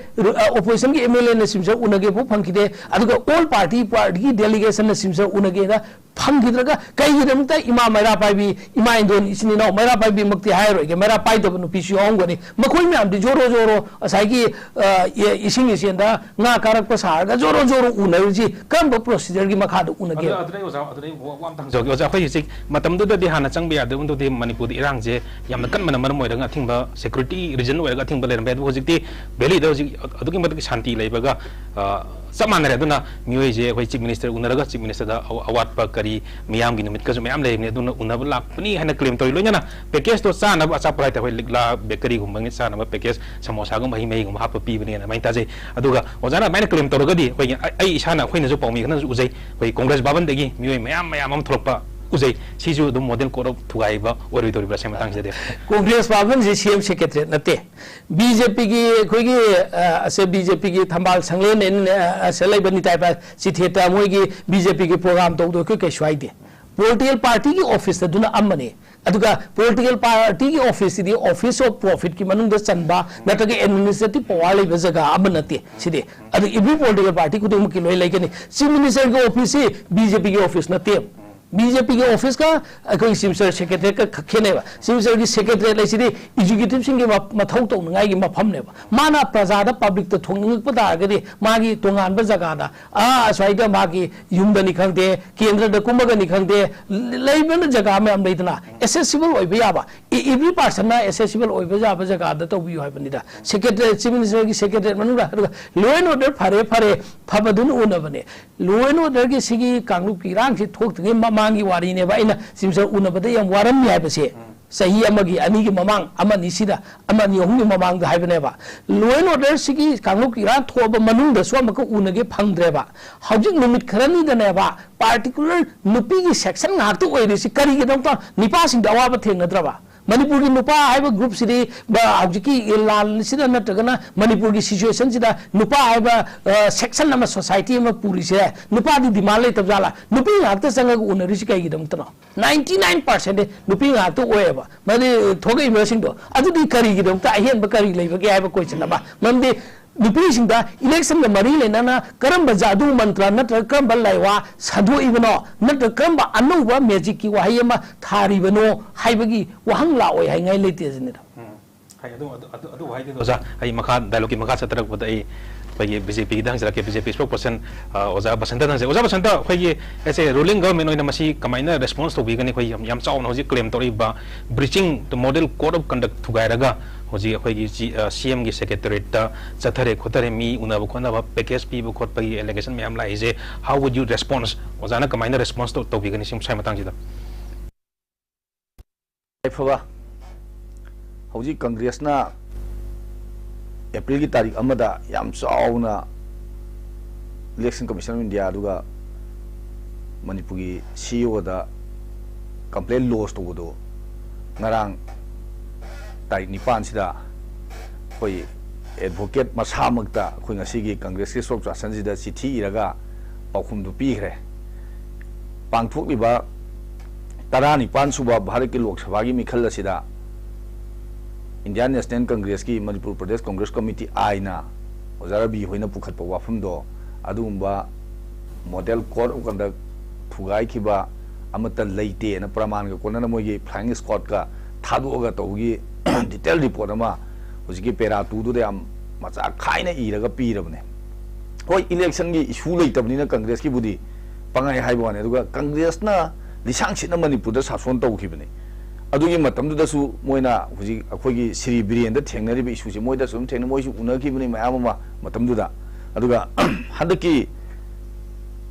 ꯑꯣꯄꯣꯖꯤꯁꯟꯒꯤ ꯑꯦꯝ ꯑꯦꯜ ꯑꯦꯅ ꯆꯤꯐ ꯃꯤꯅꯤꯁꯇꯔ ꯎꯅꯒꯦ ꯐꯥꯎ ꯐꯪꯈꯤꯗꯦ, ꯑꯗꯨꯒ ꯑꯣꯜ ꯄꯥꯔꯇꯤ, ꯄꯥꯔꯇꯤꯒꯤ ꯗꯦꯂꯤꯒꯦꯁꯟꯅ ꯆꯤꯐ ꯃꯤꯅꯤꯁꯇꯔ ꯎꯅꯒꯦꯅ ꯐꯪꯈꯤꯗ꯭ꯔꯒ ꯀꯩꯒꯤꯗꯃꯛꯇ ꯏꯃꯥ ꯃꯩꯔꯥ ꯄꯥꯏꯕꯤ, ꯏꯃꯥ ꯏꯟꯗꯣꯟ ꯏꯆꯤꯟ ꯏꯅꯥꯎ ꯃꯩꯔꯥ ꯄꯥꯏꯕꯤꯃꯛꯇꯤ ꯍꯥꯏꯔꯣꯏꯒꯦ, ꯃꯩꯔꯥ ꯄꯥꯏꯗꯕ ꯅꯨꯄꯤꯁꯨ ꯌꯥꯎꯔꯝꯒꯅꯤ, ꯃꯈꯣꯏ ꯃꯌꯥꯝꯗꯤ ꯖꯣꯔꯣ ꯖꯣꯔꯣ ꯉꯁꯥꯏꯒꯤ, ꯑ, ꯏ-, ꯏꯁꯤꯡ ꯏꯆꯦꯟꯗ ꯉꯥ ꯀꯥꯔꯛꯄ ꯁꯥꯔꯒ ꯖꯣꯔꯣ ꯖꯣꯔꯣ ꯎꯅꯔꯤꯁꯤ ꯀꯔꯝꯕ ꯄ꯭ꯔꯣꯁꯤꯖꯔꯒꯤ ꯃꯈꯥꯗ ꯎꯅꯒꯦ? ꯑꯗꯨ, ꯑꯗꯨꯅ ꯑꯩ ꯑꯣꯖꯥ, ꯑꯗꯨꯅ ꯑꯩ ꯋꯥ, ꯋꯥ ꯑꯝꯇ ꯍꯪꯖꯍꯧꯒꯦ꯫ ꯑꯣꯖꯥ, ꯑꯩꯈꯣꯏ ꯍꯧꯖꯤꯛ ꯃꯇꯝꯗꯨꯗꯗꯤ ꯍꯥꯟꯅ ꯆꯪꯕ ꯌꯥꯗꯕ ꯃꯇꯝꯗꯗꯤ ꯃꯅꯤꯄꯨꯔꯗ ꯏꯔꯥꯡꯁꯦ ꯌꯥꯝꯅ ꯀꯟꯕꯅ ꯃꯔꯝ ꯑꯣꯏꯔꯒ ꯑꯊꯤꯡꯕ, ꯁꯦꯀ꯭ꯌꯨꯔꯤꯇꯤ ꯔꯤꯖꯟ ꯑꯣꯏꯔꯒ ꯑꯊꯤꯡꯕ ꯂꯩꯔꯝꯕ ꯌꯥꯏ꯫ ꯑꯗꯨꯕꯨ ꯍꯧꯖꯤꯛꯇꯤ ꯚꯦꯂꯤꯗ ꯍꯧꯖꯤꯛ ꯑꯗꯨꯛꯀꯤ ꯃꯇꯤꯛ ꯁꯥꯟꯇꯤ ꯂꯩꯕꯒ, ꯑ, ꯆꯞ ꯃꯥꯟꯅꯔꯦ꯫ ꯑꯗꯨꯅ ꯃꯤꯑꯣꯏꯁꯦ ꯑꯩꯈꯣꯏ ꯆꯤꯐ ꯃꯤꯅꯤꯁꯇꯔ ꯎꯅꯔꯒ ꯆꯤꯐ ꯃꯤꯅꯤꯁꯇꯔꯗ ꯑꯋꯥꯠꯄ ꯀꯔꯤ, ꯃꯤꯌꯥꯝꯒꯤ ꯅꯨꯃꯤꯠꯀꯁꯨ ꯃꯌꯥꯝ ꯂꯩꯔꯤꯕꯅꯤ, ꯑꯗꯨꯅ ꯎꯅꯕ ꯂꯥꯛꯄꯅꯤ ꯍꯥꯏꯅ ꯀ꯭ꯂꯦꯝ ꯇꯧꯔꯤ꯫ ꯂꯣꯏꯅꯅ ꯄꯦꯀꯦꯖꯇꯣ ꯆꯥꯅꯕ ꯑꯆꯥꯄꯣꯠ ꯍꯥꯏꯇꯥꯔꯦ, ꯑꯩꯈꯣꯏ ꯂꯤꯛꯂꯥ ꯕꯦꯀꯔꯤꯒꯨꯝꯕꯒꯤ ꯆꯥꯅꯕ ꯄꯦꯀꯦꯖ, ꯁꯃꯣꯁꯥꯒꯨꯝꯕ, ꯍꯩ ꯃꯍꯤꯒꯨꯝꯕ ꯍꯥꯞꯄ ꯄꯤꯕꯅꯦꯅ ꯑꯗꯨꯃꯥꯏꯅ ꯇꯥꯖꯩ꯫ ꯑꯗꯨꯒ ꯑꯣꯖꯥꯅ ꯑꯗꯨꯃꯥꯏꯅ ꯀ꯭ꯂꯦꯝ ꯇꯧꯔꯒꯗꯤ ꯑꯩꯈꯣꯏꯒꯤ, ꯑꯩ, ꯑꯩ ꯏꯁꯥꯅ, ꯑꯩꯈꯣꯏꯅꯁꯨ ꯄꯥꯎꯃꯤ ꯈꯔꯅꯁꯨ ꯎꯖꯩ, ꯑꯩꯈꯣꯏ ꯀꯣꯡꯒ꯭ꯔꯦꯁ ꯚꯥꯕꯟꯗꯒꯤ ꯃꯤꯑꯣꯏ ꯃꯌꯥꯝ ꯃꯌꯥꯝ ꯑꯃ ꯊꯣꯛꯂꯛꯄ ꯎꯖꯩ꯫ ꯁꯤꯁꯨ ꯑꯗꯨꯝ ꯃꯣꯗꯦꯜ ꯀꯣꯗ ꯑꯣꯐ ꯊꯨꯒꯥꯏꯕ ꯑꯣꯏꯔꯣꯏꯗꯧꯔꯤꯕ꯭ꯔꯥ ꯁꯤ ꯃꯇꯥꯡꯁꯤꯗꯗꯤ? ꯀꯣꯡꯒ꯭ꯔꯦꯁ ꯚꯥꯕꯟꯁꯤ ꯁꯤ ꯑꯦꯝ ꯁꯦꯀ꯭ꯔꯦꯇꯔꯤꯌꯦꯠ ꯅꯠꯇꯦ꯫ ꯕꯤ ꯖꯦ ꯄꯤꯒꯤ ꯑꯩꯈꯣꯏꯒꯤ, ꯑ, ꯑꯁꯦ ꯕꯤ ꯖꯦ ꯄꯤꯒꯤ ꯊꯝꯕꯥꯜ ꯁꯪꯂꯦꯟ ꯑꯦꯟ, ꯑ, ꯑꯁꯦ ꯂꯩꯕ ꯅꯤꯇꯥꯏ ꯄꯥ ꯆꯤꯊꯦꯠꯇ ꯃꯣꯏꯒꯤ ꯕꯤ ꯖꯦ ꯄꯤꯒꯤ ꯄ꯭ꯔꯣꯒ꯭ꯔꯥꯝ ꯇꯧꯕꯗꯣ ꯑꯩꯈꯣꯏ ꯀꯩꯁꯨ ꯍꯥꯏꯗꯦ꯫ ꯄꯣꯂꯤꯇꯤꯀꯦꯜ ꯄꯥꯔꯇꯤꯒꯤ ꯑꯣꯐꯤꯁ ꯑꯗꯨꯅ ꯑꯃꯅꯤ꯫ ꯑꯗꯨꯒ ꯄꯣꯂꯤꯇꯤꯀꯦꯜ ꯄꯥꯔꯇꯤꯒꯤ ꯑꯣꯐꯤꯁꯁꯤꯗꯤ ꯑꯣꯐꯤꯁ ꯑꯣꯐ ꯄ꯭ꯔꯣꯐꯤꯠꯀꯤ ꯃꯅꯨꯡꯗ ꯆꯟꯕ ꯅꯠꯇ꯭ꯔꯒ ꯑꯦꯗꯃꯤꯅꯤꯁꯇ꯭ꯔꯦꯇꯤꯚ ꯄꯋꯥꯔ ꯂꯩꯕ ꯖꯒꯥ ꯑꯃ ꯅꯠꯇꯦ꯫ ꯁꯤꯗꯤ ꯑꯗꯨ ꯏꯚ꯭ꯔꯤ ꯄꯣꯂꯤꯇꯤꯀꯦꯜ ꯄꯥꯔꯇꯤ ꯈꯨꯗꯤꯡꯃꯛꯀꯤ ꯂꯣꯏ ꯂꯩꯒꯅꯤ꯫ ꯆꯤꯐ ꯃꯤꯅꯤꯁꯇꯔꯒꯤ ꯑꯣꯐꯤꯁꯁꯤ ꯕꯤ ꯖꯦ ꯄꯤꯒꯤ ꯑꯣꯐꯤꯁ ꯅꯠꯇꯦ꯫ ꯕꯤ ꯖꯦ ꯄꯤꯒꯤ ꯑꯣꯐꯤꯁꯀ ꯑꯩꯈꯣꯏꯒꯤ ꯆꯤꯞ ꯃꯤꯅꯤꯁꯇꯔ ꯁꯦꯀ꯭ꯔꯦꯇꯔꯤꯌꯦꯠꯀ ꯈꯛ ꯈꯦꯠꯅꯩꯕ꯫ ꯆꯤꯞ ꯃꯤꯅꯤꯁꯇꯔꯒꯤ ꯁꯦꯀ꯭ꯔꯦꯇꯔꯤꯌꯦꯠ ꯍꯥꯏꯁꯤꯗꯤ ꯑꯦꯛꯖꯤꯀ꯭ꯌꯨꯇꯤꯕꯁꯤꯡꯒꯤ ꯃ-, ꯃꯊꯧ ꯇꯧꯅꯉꯥꯏꯒꯤ ꯃꯐꯝꯅꯦꯕ꯫ ꯃꯥꯅ ꯄ꯭ꯔꯖꯥꯗ, ꯄꯕ꯭ꯂꯤꯛꯇ ꯊꯣꯛꯅꯤꯡꯉꯛꯄ ꯇꯥꯔꯒꯗꯤ ꯃꯥꯒꯤ ꯇꯣꯉꯥꯟꯕ ꯖꯒꯥꯗ, ꯑꯥ, ꯑꯁ꯭ꯋꯥꯏꯗ ꯃꯥꯒꯤ ꯌꯨꯝꯗꯅꯤ ꯈꯪꯗꯦ, ꯀꯦꯟꯗ꯭ꯔꯗ ꯀꯨꯝꯃꯒꯅꯤ ꯈꯪꯗꯦ, ꯂ-, ꯂꯩꯕꯅ ꯖꯒꯥ ꯃꯌꯥꯝ ꯂꯩꯗꯅ, ꯑꯦꯁꯦꯁꯤꯕꯜ ꯑꯣꯏꯕ ꯌꯥꯕ, ꯏ-, ꯑꯦꯚ꯭ꯔꯤ ꯄꯥꯔꯁꯟꯅ ꯑꯦꯁꯦꯁꯤꯕꯜ ꯑꯣꯏꯕ ꯌꯥꯕ ꯖꯒꯥꯗ ꯇꯧꯕꯤꯌꯨ ꯍꯥꯏꯕꯅꯤꯗ꯫ ꯁꯦꯀ꯭ꯔꯦꯇꯔꯤ, ꯆꯤꯞ ꯃꯤꯅꯤꯁꯇꯔꯒꯤ ꯁꯦꯀ꯭ꯔꯦꯇꯔꯤꯌꯦꯠ ꯃꯅꯨꯡꯗ, ꯑꯗꯨꯒ ꯂꯣ ꯑꯦꯟ ꯑꯣꯔꯗꯔ ꯐꯔꯦ, ꯐꯔꯦ, ꯐꯕꯗꯨꯅ ꯎꯅꯕꯅꯦ꯫ ꯂꯣ ꯑꯦꯟ ꯑꯣꯔꯗꯔꯒꯤ ꯁꯤꯒꯤ ꯀꯥꯡꯂꯨꯞꯀꯤ ꯏꯔꯥꯡꯁꯤ ꯊꯣꯛꯇ꯭ꯔꯤꯉꯩ ꯃꯃꯥꯡꯒꯤ ꯋꯥꯔꯤꯅꯦꯕ꯫ ꯑꯩꯅ ꯆꯤꯞ ꯃꯤꯅꯤꯁꯇꯔ ꯎꯅꯕꯗ ꯌꯥꯝ ꯋꯥꯔꯝꯃꯤ ꯍꯥꯏꯕꯁꯦ ꯆꯍꯤ ꯑꯃꯒꯤ, ꯑꯅꯤꯒꯤ ꯃꯃꯥꯡ, ꯑꯃ ꯑꯅꯤ ꯁꯤꯗ, ꯑꯃ ꯑꯅꯤ ꯑꯍꯨꯝꯒꯤ ꯃꯃꯥꯡꯗ ꯍꯥꯏꯕꯅꯦꯕ꯫ ꯂꯣ ꯑꯦꯟ ꯑꯣꯔꯗꯔ ꯁꯤꯒꯤ ꯀꯥꯡꯂꯨꯞꯀꯤ ꯏꯔꯥꯡ ꯊꯣꯛꯑꯕ ꯃꯅꯨꯡꯗꯁꯨ ꯑꯃꯨꯛꯀ ꯎꯅꯒꯦ ꯐꯪꯗ꯭ꯔꯦꯕ꯫ ꯍꯧꯖꯤꯛ ꯅꯨꯃꯤꯠ ꯈꯔꯅꯤꯗꯅꯦꯕ, ꯄꯥꯔꯇꯤꯀꯨꯂꯔ ꯅꯨꯄꯤꯒꯤ ꯁꯦꯛꯁꯟ ꯉꯥꯛꯇ ꯑꯣꯏꯔꯤꯁꯤ ꯀꯔꯤꯒꯤꯗꯃꯛꯇ? ꯅꯤꯄꯥꯁꯤꯡꯗ ꯑꯋꯥꯕ ꯊꯦꯡꯅꯗ꯭ꯔꯕ? ꯃꯅꯤꯄꯨꯔꯒꯤ ꯅꯨꯄꯥ ꯍꯥꯏꯕ ꯒ꯭ꯔꯨꯞꯁꯤꯗꯤ ꯕ-, ꯍꯧꯖꯤꯛꯀꯤ ꯂꯥꯟꯁꯤꯗ ꯅꯠꯇ꯭ꯔꯒꯅ ꯃꯅꯤꯄꯨꯔꯒꯤ ꯁꯤꯆꯨꯋꯦꯁꯟꯁꯤꯗ ꯅꯨꯄꯥ ꯍꯥꯏꯕ, ꯑ, ꯁꯦꯛꯁꯟ ꯑꯃ, ꯁꯣꯁꯥꯏꯇꯤ ꯑꯃ ꯄꯨꯔꯤꯁꯦ, ꯅꯨꯄꯥꯗꯤ ꯗꯤꯃꯥꯟ ꯂꯩꯇꯕ ꯖꯥꯠꯂꯥ? ꯅꯨꯄꯤ ꯉꯥꯛꯇ ꯆꯪꯉꯒ ꯎꯅꯔꯤꯁꯤ ꯀꯩꯒꯤꯗꯃꯛꯇꯅꯣ? ꯅꯥꯏꯟꯇꯤ ꯅꯥꯏꯟ ꯄꯥꯔꯁꯦꯟꯗꯤ ꯅꯨꯄꯤ ꯉꯥꯛꯇ ꯑꯣꯏꯌꯦꯕ꯫ ꯃꯗꯤ ꯊꯣꯛꯂꯛꯏꯕꯁꯤꯡꯗꯣ, ꯑꯗꯨꯗꯤ ꯀꯔꯤꯒꯤꯗꯃꯛꯇ? ꯑꯍꯦꯟꯕ ꯀꯔꯤ ꯂꯩꯕꯒꯦ ꯍꯥꯏꯕ ꯀꯣꯏꯁꯟ ꯑꯃ꯫ ꯃꯔꯝꯗꯤ ꯅꯨꯄꯤꯁꯤꯡꯗ ꯏꯂꯦꯛꯁꯟꯒ ꯃꯔꯤ ꯂꯩꯅꯅ ꯀꯔꯝꯕ ꯖꯥꯗꯨ ꯃꯟꯇ꯭ꯔ ꯅꯠꯇ꯭ꯔꯒ ꯀꯔꯝꯕ ꯂꯥꯏꯋꯥ ꯁꯟꯗꯣꯛꯏꯕꯅꯣ, ꯅꯠꯇ꯭ꯔꯒ ꯀꯔꯝꯕ ꯑꯅꯧꯕ ꯃꯦꯖꯤꯛꯀꯤ ꯋꯥꯍꯩ ꯑꯃ ꯊꯥꯔꯤꯕꯅꯣ ꯍꯥꯏꯕꯒꯤ ꯋꯥꯍꯪ ꯂꯥꯛꯑꯣꯏ ꯍꯥꯏꯉꯥꯏ ꯂꯩꯇꯦ ꯁꯤꯅꯤꯗ꯫ ꯎꯝ꯫ ꯍꯥꯏ, ꯑꯗꯨ, ꯑꯗꯨ, ꯑꯗꯨ, ꯑꯗꯨ ꯋꯥꯍꯩꯗꯨꯗ ꯑꯣꯖꯥ, ꯑꯩ ꯃꯈꯥ, ꯗꯥꯏꯂꯣꯒꯀꯤ ꯃꯈꯥ ꯆꯠꯊꯔꯛꯄꯗ ꯑꯩ ꯑꯩꯈꯣꯏꯒꯤ ꯕꯤ ꯖꯦ ꯄꯤꯒꯤꯗ ꯍꯪꯖꯔꯛꯀꯦ, ꯕꯤ ꯖꯦ ꯄꯤ ꯏꯁꯄꯣꯛ ꯄꯔꯁꯟ, ꯑ, ꯑꯣꯖꯥ ꯕꯁꯟꯇꯗ ꯍꯪꯖꯔꯛꯀꯦ꯫ ꯑꯣꯖꯥ ꯕꯁꯟꯇ, ꯑꯩꯈꯣꯏꯒꯤ as a ruling government ꯑꯣꯏꯅ ꯃꯁꯤ ꯀꯃꯥꯏꯅ ꯔꯦꯁꯄꯣꯟꯁ ꯇꯧꯕꯤꯒꯅꯤ? ꯑꯩꯈꯣꯏ ꯌꯥꯝ, ꯌꯥꯝ ꯆꯥꯎꯅ ꯍꯧꯖꯤꯛ ꯀ꯭ꯂꯦꯝ ꯇꯧꯔꯛꯏꯕ breaching the model code of conduct ꯊꯨꯒꯥꯏꯔꯒ ꯍꯧꯖꯤꯛ ꯑꯩꯈꯣꯏꯒꯤ ꯖꯤ-, ꯑ, ꯁꯤ ꯑꯦꯝꯒꯤ ꯁꯦꯀ꯭ꯔꯦꯇꯔꯤꯌꯦꯠꯇ ꯆꯠꯊꯔꯦ ꯈꯣꯠꯊꯔꯦ, ꯃꯤ ꯎꯅꯕ ꯈꯣꯠꯅꯕ ꯄꯦꯀꯦꯖ ꯄꯤꯕ ꯈꯣꯠꯄꯒꯤ ꯑꯦꯂꯤꯒꯦꯁꯟ ꯃꯌꯥꯝ ꯂꯥꯛꯏꯁꯦ, how would you response? ꯑꯣꯖꯥꯅ ꯀꯃꯥꯏꯅ ꯔꯦꯁꯄꯣꯟꯁ ꯇꯧ-, ꯇꯧꯕꯤꯒꯅꯤ ꯁꯤ, ꯁ꯭ꯋꯥꯏ ꯃꯇꯥꯡꯁꯤꯗ? ꯌꯥꯏꯐꯕ, ꯍꯧꯖꯤꯛ ꯀꯪꯒ꯭ꯔꯦꯁꯅ ꯑꯦꯄ꯭ꯔꯤꯜꯒꯤ ꯇꯥꯔꯤꯛ ꯑꯃꯗ ꯌꯥꯝ ꯆꯥꯎꯅ Election Commission of India ꯑꯗꯨꯒ ꯃꯅꯤꯄꯨꯔꯒꯤ ꯁꯤ ꯏ ꯑꯣꯗ complaint lodge ꯇꯧꯕꯗꯣ, ꯉꯔꯥꯡ ꯇꯥꯔꯤꯛ ꯅꯤꯄꯥꯟꯁꯤꯗ ꯑꯩꯈꯣꯏ advocate ꯃꯁꯥꯃꯛꯇ ꯑꯩꯈꯣꯏ ꯉꯁꯤꯒꯤ ꯀꯪꯒ꯭ꯔꯦꯁꯀꯤ spokespersonꯁꯤꯗ ꯆꯤꯊꯤ ꯏꯔꯒ ꯄꯥꯎꯈꯨꯝꯗꯨ ꯄꯤꯈ꯭ꯔꯦ꯫ ꯄꯥꯡꯊꯣꯛꯂꯤꯕ ꯇꯔꯥꯅꯤꯄꯥꯟ ꯁꯨꯕ ꯚꯥꯔꯠꯀꯤ ꯂꯣꯛ ꯁꯚꯥꯒꯤ ꯃꯤꯈꯜ ꯑꯁꯤꯗ Indian National Congressꯀꯤ ꯃꯅꯤꯄꯨꯔ ꯄ꯭ꯔꯗꯦꯁ ꯀꯪꯒ꯭ꯔꯦꯁ ꯀꯃꯤꯇꯤ, ꯑꯥꯏꯅ ꯑꯣꯖꯥ ꯔꯕꯤ ꯍꯣꯏꯅ ꯄꯨꯈꯠꯄ ꯋꯥꯐꯝꯗꯣ, ꯑꯗꯨꯒꯨꯝꯕ Model Code of Conduct ꯊꯨꯒꯥꯏꯈꯤꯕ ꯑꯃꯠꯇ ꯂꯩꯇꯦꯅ ꯄ꯭ꯔꯃꯥꯟꯒ ꯀꯣꯟꯅꯅ ꯃꯣꯏꯒꯤ flying squadꯀ ꯊꯥꯗꯣꯛꯑꯒ ꯇꯧꯕꯒꯤ detail report ꯑꯃ ꯍꯧꯖꯤꯛꯀꯤ para twoꯗꯨꯗ ꯌꯥꯝ ꯃꯆꯥ ꯈꯥꯏꯅ ꯏꯔꯒ ꯄꯤꯔꯕꯅꯦ꯫ ꯍꯣꯏ, electionꯒꯤ issue ꯂꯩꯇꯕꯅꯤꯅ Congressꯀꯤꯕꯨꯗꯤ ꯄꯪꯍꯥꯏ ꯍꯥꯏꯕ ꯋꯥꯅꯤ, ꯑꯗꯨꯒ Congressꯅ ꯂꯤꯁꯥꯡ ꯁꯤꯠꯅ ꯃꯅꯤꯄꯨꯔꯗ ꯁꯥꯁꯣꯟ ꯇꯧꯈꯤꯕꯅꯤ꯫ ꯑꯗꯨꯒꯤ ꯃꯇꯝꯗꯨꯗꯁꯨ ꯃꯣꯏꯅ ꯍꯧꯖꯤꯛ ꯑꯩꯈꯣꯏꯒꯤ ꯁ꯭ꯔꯤ ꯕꯤꯔꯦꯟꯗ ꯊꯦꯡꯅꯔꯤꯕ issueꯁꯦ ꯃꯣꯏꯗꯁꯨ ꯑꯗꯨꯝ ꯊꯦꯡꯅꯩ, ꯃꯣꯏꯁꯨ ꯎꯅꯈꯤꯕꯅꯤ ꯃꯌꯥꯝ ꯑꯃ ꯃꯇꯝꯗꯨꯗ꯫ ꯑꯗꯨꯒ ꯍꯟꯗꯛꯀꯤ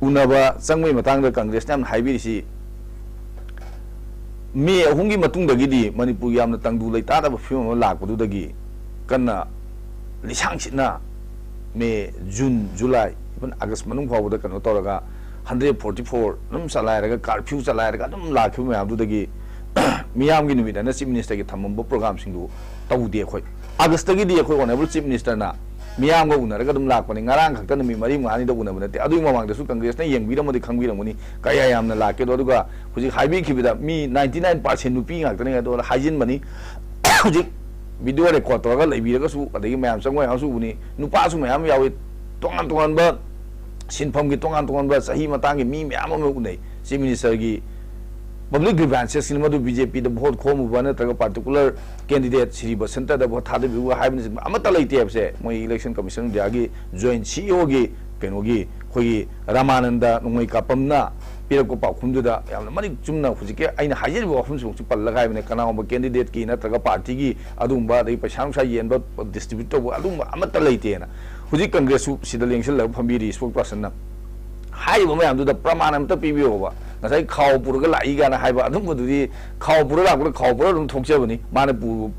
ꯎꯅꯕ ꯆꯪꯕꯒꯤ ꯃꯇꯥꯡꯗ Congressꯅ ꯌꯥꯝꯅ ꯍꯥꯏꯕꯤꯔꯤꯁꯤ, ꯃꯦ ꯑꯍꯨꯝꯒꯤ ꯃꯇꯨꯡꯗꯒꯤꯗꯤ ꯃꯅꯤꯄꯨꯔꯒꯤ ꯌꯥꯝꯅ ꯇꯪꯗꯨ ꯂꯩꯇꯥꯗꯕ ꯐꯤꯕꯝ ꯑꯃ ꯂꯥꯛꯄꯗꯨꯗꯒꯤ ꯀꯟꯅ ꯂꯤꯁꯥꯡ ꯁꯤꯠꯅ ꯃꯦ, ꯖꯨꯟ, ꯖꯨꯂꯥꯏ, even ꯑꯥꯒꯁ ꯃꯅꯨꯡ ꯐꯥꯎꯕꯗ ꯀꯩꯅꯣ ꯇꯧꯔꯒ hundred forty four ꯑꯗꯨꯝ ꯆꯂꯥꯏꯔꯒ, curfew ꯆꯂꯥꯏꯔꯒ ꯑꯗꯨꯝ ꯂꯥꯛꯈꯤꯕ ꯃꯌꯥꯝꯗꯨꯗꯒꯤ ꯃꯤꯌꯥꯝꯒꯤ ꯅꯨꯃꯤꯠ ꯍꯥꯏꯅ Chief Ministerꯒꯤ ꯊꯝꯃꯝꯕ programꯁꯤꯡꯗꯨ ꯇꯧꯗꯦ꯫ ꯑꯩꯈꯣꯏ ꯑꯥꯒꯁꯇꯒꯤꯗꯤ ꯑꯩꯈꯣꯏ Honourable Chief Ministerꯅ ꯃꯤꯌꯥꯝꯒ ꯎꯅꯔꯒ ꯑꯗꯨꯝ ꯂꯥꯛꯄꯅꯤ, ꯉꯔꯥꯡ ꯈꯛꯇ ꯅꯨꯃꯤꯠ ꯃꯔꯤ ꯃꯉꯥꯅꯤꯗ ꯎꯅꯕ ꯅꯠꯇꯦ꯫ ꯑꯗꯨꯒꯤ ꯃꯃꯥꯡꯗꯁꯨ Congressꯅ ꯌꯦꯡꯕꯤꯔꯝꯃꯗꯤ ꯈꯪꯕꯤꯔꯝꯒꯅꯤ ꯀꯌꯥ ꯌꯥꯝꯅ ꯂꯥꯛꯀꯦꯗꯣ꯫ ꯑꯗꯨꯒ ꯍꯧꯖꯤꯛ ꯍꯥꯏꯕꯤꯈꯤꯕꯗ ꯃꯤ ninety nine percent ꯅꯨꯄꯤ ꯉꯥꯛꯇꯅꯤ ꯑꯗꯣ ꯍꯥꯏꯖꯤꯟꯕꯅꯤ꯫ ꯍꯧꯖꯤꯛ video record ꯇꯧꯔꯒ ꯂꯩꯕꯤꯔꯒꯁꯨ, ꯑꯗꯒꯤ ꯃꯌꯥꯝ ꯆꯪꯕ ꯃꯌꯥꯝꯁꯨ ꯎꯕꯅꯤ, ꯅꯨꯄꯥꯁꯨ ꯃꯌꯥꯝ ꯌꯥꯎꯏ, ꯇꯣꯉꯥꯟ ꯇꯣꯉꯥꯟꯕ ꯁꯤꯟꯐꯝꯒꯤ ꯇꯣꯉꯥꯟ ꯇꯣꯉꯥꯟꯕ ꯆꯍꯤ ꯃꯇꯥꯡꯒꯤ ꯃꯤ ꯃꯌꯥꯝ ꯑꯃ ꯎꯅꯩ꯫ Chief Ministerꯒꯤ public grievances ꯃꯗꯨ BJPꯗ vote ꯈꯣꯝꯃꯨꯕ ꯅꯠꯇ꯭ꯔꯒ particular candidate ꯁ꯭ꯔꯤ ꯕꯁꯟꯇꯗ vote ꯊꯥꯗꯕꯤꯌꯨ ꯍꯥꯏꯕꯅꯆꯤꯡꯕ ꯑꯃꯠꯇ ꯂꯩꯇꯦ ꯍꯥꯏꯕꯁꯦ ꯃꯣꯏ Election Commission of Indiaꯒꯤ Joint CEOꯒꯤ ꯀꯩꯅꯣꯒꯤ ꯑꯩꯈꯣꯏꯒꯤ ꯔꯥꯃꯥꯅꯟꯗ ꯅꯣꯡꯃꯩ ꯀꯥꯄꯝꯅ ꯄꯤꯔꯛꯄ ꯄꯥꯎꯈꯨꯝꯗꯨꯗ ꯌꯥꯝꯅ ꯃꯔꯤꯛ ꯆꯨꯝꯅ ꯍꯧꯖꯤꯛꯀꯤ ꯑꯩꯅ ꯍꯥꯏꯖꯔꯤꯕ ꯋꯥꯐꯝꯁꯤꯃꯁꯨ ꯄꯜꯂꯒ ꯍꯥꯏꯕꯅꯦ, ꯀꯅꯥꯒꯨꯝꯕ candidateꯀꯤ ꯅꯠꯇ꯭ꯔꯒ partyꯒꯤ ꯑꯗꯨꯒꯨꯝꯕ, ꯑꯗꯒꯤ ꯄꯩꯁꯥ ꯅꯨꯡꯁꯥ ꯌꯦꯟꯕ, distribute ꯇꯧꯕ, ꯑꯗꯨꯒꯨꯝꯕ ꯑꯃꯠꯇ ꯂꯩꯇꯦꯅ꯫ ꯍꯧꯖꯤꯛ Congressꯁꯨ ꯁꯤꯗ ꯂꯦꯡꯁꯤꯜꯂꯒ ꯐꯝꯕꯤꯔꯤ spokespersonꯅ꯫ ꯍꯥꯏꯔꯤꯕ ꯃꯌꯥꯝꯗꯨꯗ ꯄ꯭ꯔꯃꯥꯟ ꯑꯝꯇ ꯄꯤꯕꯤꯌꯣꯕ꯫ ꯉꯁꯥꯏ ꯈꯥꯎ ꯄꯨꯔꯒ ꯂꯥꯛꯏ ꯀꯥꯏꯅ ꯍꯥꯏꯕ ꯑꯗꯨꯝꯕꯗꯨꯗꯤ, ꯈꯥꯎ ꯄꯨꯔ ꯂꯥꯛꯄꯗ ꯈꯥꯎ ꯄꯨꯔ ꯑꯗꯨꯝ ꯊꯣꯛꯆꯕꯅꯤ, ꯃꯥꯅ ꯄꯨ-,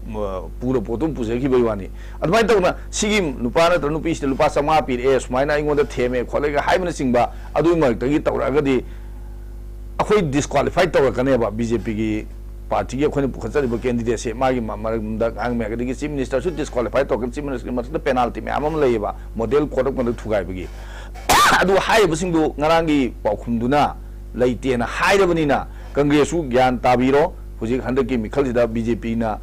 ꯄꯨꯔ ꯄꯣꯠꯇꯨ ꯄꯨꯖꯈꯤꯕꯒꯤ ꯋꯥꯅꯤ꯫ ꯑꯗꯨꯃꯥꯏꯅ ꯇꯧꯅ ꯁꯤꯒꯤ ꯅꯨꯄꯥ ꯅꯠꯇ꯭ꯔ ꯅꯨꯄꯤꯁꯤꯗ ꯂꯨꯄꯥ ꯆꯥꯝꯃꯉꯥ ꯄꯤꯔꯛꯑꯦ, ꯁꯨꯃꯥꯏꯅ ꯑꯩꯉꯣꯟꯗ ꯊꯦꯝꯃꯦ ꯈꯣꯠꯂꯦꯒ ꯍꯥꯏꯕꯅꯆꯤꯡꯕ ꯑꯗꯨꯒꯤ ꯃꯔꯛꯇꯒꯤ ꯇꯧꯔꯛꯑꯒꯗꯤ ꯑꯩꯈꯣꯏ disqualify ꯇꯧꯔꯛꯀꯅꯦꯕ꯫ BJPꯒꯤ partyꯒꯤ ꯑꯩꯈꯣꯏꯅ ꯄꯨꯈꯠꯆꯔꯤꯕ candidateꯁꯦ ꯃꯥꯒꯤ ꯃ-, ꯃꯔꯝꯗ ꯉꯥꯡꯕ ꯌꯥꯒꯗꯒꯤ Chief Ministerꯁꯨ disqualify ꯇꯧꯔꯛꯀꯅꯤ꯫ Chief Ministerꯒꯤ ꯃꯊꯛꯇ penalty ꯃꯌꯥꯝ ꯑꯃ ꯂꯩꯌꯦꯕ, model code of conduct ꯊꯨꯒꯥꯏꯕꯒꯤ꯫ ꯑꯗꯨ ꯍꯥꯏꯔꯤꯕꯁꯤꯡꯗꯨ ꯉꯔꯥꯡꯒꯤ ꯄꯥꯎꯈꯨꯝꯗꯨꯅ ꯂꯩꯇꯦꯅ ꯍꯥꯏꯔꯕꯅꯤꯅ Congressꯁꯨ ꯒ꯭ꯌꯥꯟ ꯇꯥꯕꯤꯔꯣ꯫ ꯍꯧꯖꯤꯛ ꯍꯟꯗꯛꯀꯤ ꯃꯤꯈꯜꯁꯤꯗ BJPꯅ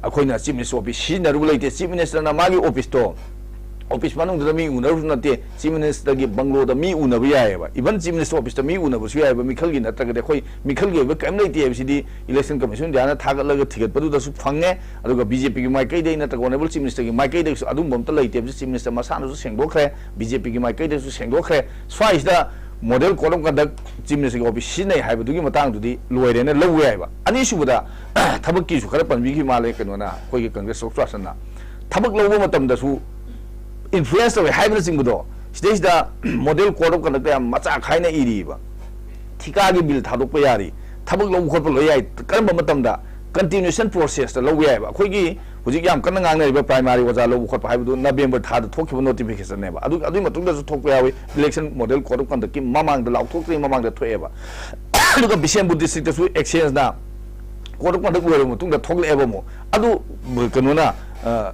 ꯑꯩꯈꯣꯏꯅ Chief Minister office ꯁꯤꯖꯤꯟꯅꯔꯨꯕ ꯂꯩꯇꯦ꯫ Chief Ministerꯅ ꯃꯥꯒꯤ officeꯇꯣ ꯑꯣꯐꯤꯁ ꯃꯅꯨꯡꯗꯨꯗ ꯃꯤ ꯎꯅꯔꯁꯨ ꯅꯠꯇꯦ, ꯆꯤꯐ ꯃꯤꯅꯤꯁꯇꯔꯒꯤ ꯕꯪꯒ꯭ꯂꯣꯗ ꯃꯤ ꯎꯅꯕ ꯌꯥꯏꯑꯕ, ꯏꯚꯟ ꯆꯤꯐ ꯃꯤꯅꯤꯁꯇꯔ ꯑꯣꯐꯤꯁꯇ ꯃꯤ ꯎꯅꯕꯁꯨ ꯌꯥꯏꯑꯕ, ꯃꯤꯈꯜꯒꯤ ꯅꯠꯇ꯭ꯔꯒꯗꯤ꯫ ꯑꯩꯈꯣꯏ ꯃꯤꯈꯜꯒꯤ ꯑꯣꯏꯕ ꯀꯔꯤꯝ ꯂꯩꯇꯦ ꯍꯥꯏꯕꯁꯤꯗꯤ ꯏꯂꯦꯛꯁꯟ ꯀꯃꯤꯁꯟ ꯏꯟꯗꯤꯌꯥꯅ ꯊꯥꯒꯠꯂꯒ ꯊꯤꯒꯠꯄꯗꯨꯗꯁꯨ ꯐꯪꯉꯦ꯫ ꯑꯗꯨꯒ ꯕꯤ ꯖꯦ ꯄꯤꯒꯤ ꯃꯥꯏꯀꯩꯗꯒꯤ ꯅꯠꯇ꯭ꯔꯒ ꯑꯣꯅꯔꯦꯕꯜ ꯆꯤꯐ ꯃꯤꯅꯤꯁꯇꯔꯒꯤ ꯃꯥꯏꯀꯩꯗꯒꯤꯁꯨ ꯑꯗꯨꯝꯕ ꯑꯝꯇ ꯂꯩꯇꯦ ꯍꯥꯏꯕꯁꯤ ꯆꯤꯐ ꯃꯤꯅꯤꯁꯇꯔ ꯃꯁꯥꯅꯁꯨ ꯁꯦꯡꯗꯣꯛꯈ꯭ꯔꯦ, ꯕꯤ ꯖꯦ ꯄꯤꯒꯤ ꯃꯥꯏꯀꯩꯗꯒꯤꯁꯨ ꯁꯦꯡꯗꯣꯛꯈ꯭ꯔꯦ꯫ ꯁ꯭ꯋꯥꯏꯁꯤꯗ model code of conduct chief ꯃꯤꯅꯤꯁꯇꯔꯒꯤ ꯑꯣꯐꯤꯁ ꯁꯤꯖꯤꯟꯅꯩ ꯍꯥꯏꯕꯗꯨꯒꯤ ꯃꯇꯥꯡꯗꯨꯗꯤ ꯂꯣꯏꯔꯦꯅ ꯂꯧꯕ ꯌꯥꯏꯕ꯫ ꯑꯅꯤꯁꯨꯕꯗ, ꯊꯕꯛꯀꯤꯁꯨ ꯈꯔ ꯄꯟꯕꯤꯈꯤꯕ ꯃꯥꯜꯂꯦ ꯀꯩꯅꯣꯅ, ꯑꯩꯈꯣꯏꯒꯤ ꯀꯪꯒ꯭ꯔꯦꯁ ꯁ꯭ꯄꯣꯛꯁꯄꯔꯁꯟꯅ꯫ ꯊꯕꯛ ꯂꯧꯕ ꯃꯇꯝꯗꯁꯨ ꯏꯟꯐ꯭ꯂꯨꯌꯦꯟꯁ ꯇꯧꯋꯦ ꯍꯥꯏꯕꯅꯆꯤꯡꯕꯗꯣ, ꯁꯤꯗꯩꯁꯤꯗ ꯃꯣꯗꯦꯜ ꯀꯣꯗ ꯑꯣꯐ ꯀꯟꯗꯛꯇ ꯌꯥꯝ ꯃꯆꯥ ꯈꯥꯏꯅ ꯏꯔꯤꯕ꯫ ꯊꯤꯀꯥꯒꯤ ꯕꯤꯜ ꯊꯥꯗꯣꯛꯄ ꯌꯥꯔꯤ, ꯊꯕꯛ ꯂꯧꯕ ꯈꯣꯠꯄ ꯂꯣꯏ ꯌꯥꯏ꯫ ꯀꯔꯝꯕ ꯃꯇꯝꯗ? ꯀꯟꯇꯤꯅ꯭ꯌꯨꯁꯟ ꯄ꯭ꯔꯣꯁꯦꯁꯇ ꯂꯧꯕ ꯌꯥꯏꯑꯕ꯫ ꯑꯩꯈꯣꯏꯒꯤ ꯍꯧꯖꯤꯛ ꯌꯥꯝ ꯀꯟꯅ ꯉꯥꯡꯅꯔꯤꯕ ꯄ꯭ꯔꯥꯏꯃꯥꯔꯤ ꯑꯣꯖꯥ ꯂꯧꯕ ꯈꯣꯠꯄ ꯍꯥꯏꯕꯗꯨ ꯅꯕꯦꯝꯕꯔ ꯊꯥꯗ ꯊꯣꯛꯈꯤꯕ ꯅꯣꯇꯤꯐꯤꯀꯦꯁꯟꯅꯦꯕ꯫ ꯑꯗꯨ, ꯑꯗꯨꯒꯤ ꯃꯇꯨꯡꯗꯁꯨ ꯊꯣꯛꯄ ꯌꯥꯎꯏ, ꯏꯂꯦꯛꯁꯟ ꯃꯣꯗꯦꯜ ꯀꯣꯗ ꯑꯣꯐ ꯀꯟꯗꯛꯀꯤ ꯃꯃꯥꯡꯗ, ꯂꯥꯎꯊꯣꯛꯇ꯭ꯔꯤꯉꯩ ꯃꯃꯥꯡꯗ ꯊꯣꯛꯑꯦꯕ꯫ ꯑꯗꯨꯒ ꯕꯤꯁꯦꯝꯄꯨꯔ ꯗꯤꯁꯇ꯭ꯔꯤꯛꯇꯁꯨ ꯑꯦꯛꯁꯆꯦꯟꯖꯅ ꯀꯣꯗ ꯑꯣꯐ ꯀꯟꯗꯛ ꯂꯣꯏꯔꯕ ꯃꯇꯨꯡꯗ ꯊꯣꯛꯂꯛꯑꯦꯕ ꯑꯃꯨꯛ꯫ ꯑꯗꯨ ꯀꯩꯅꯣꯅ,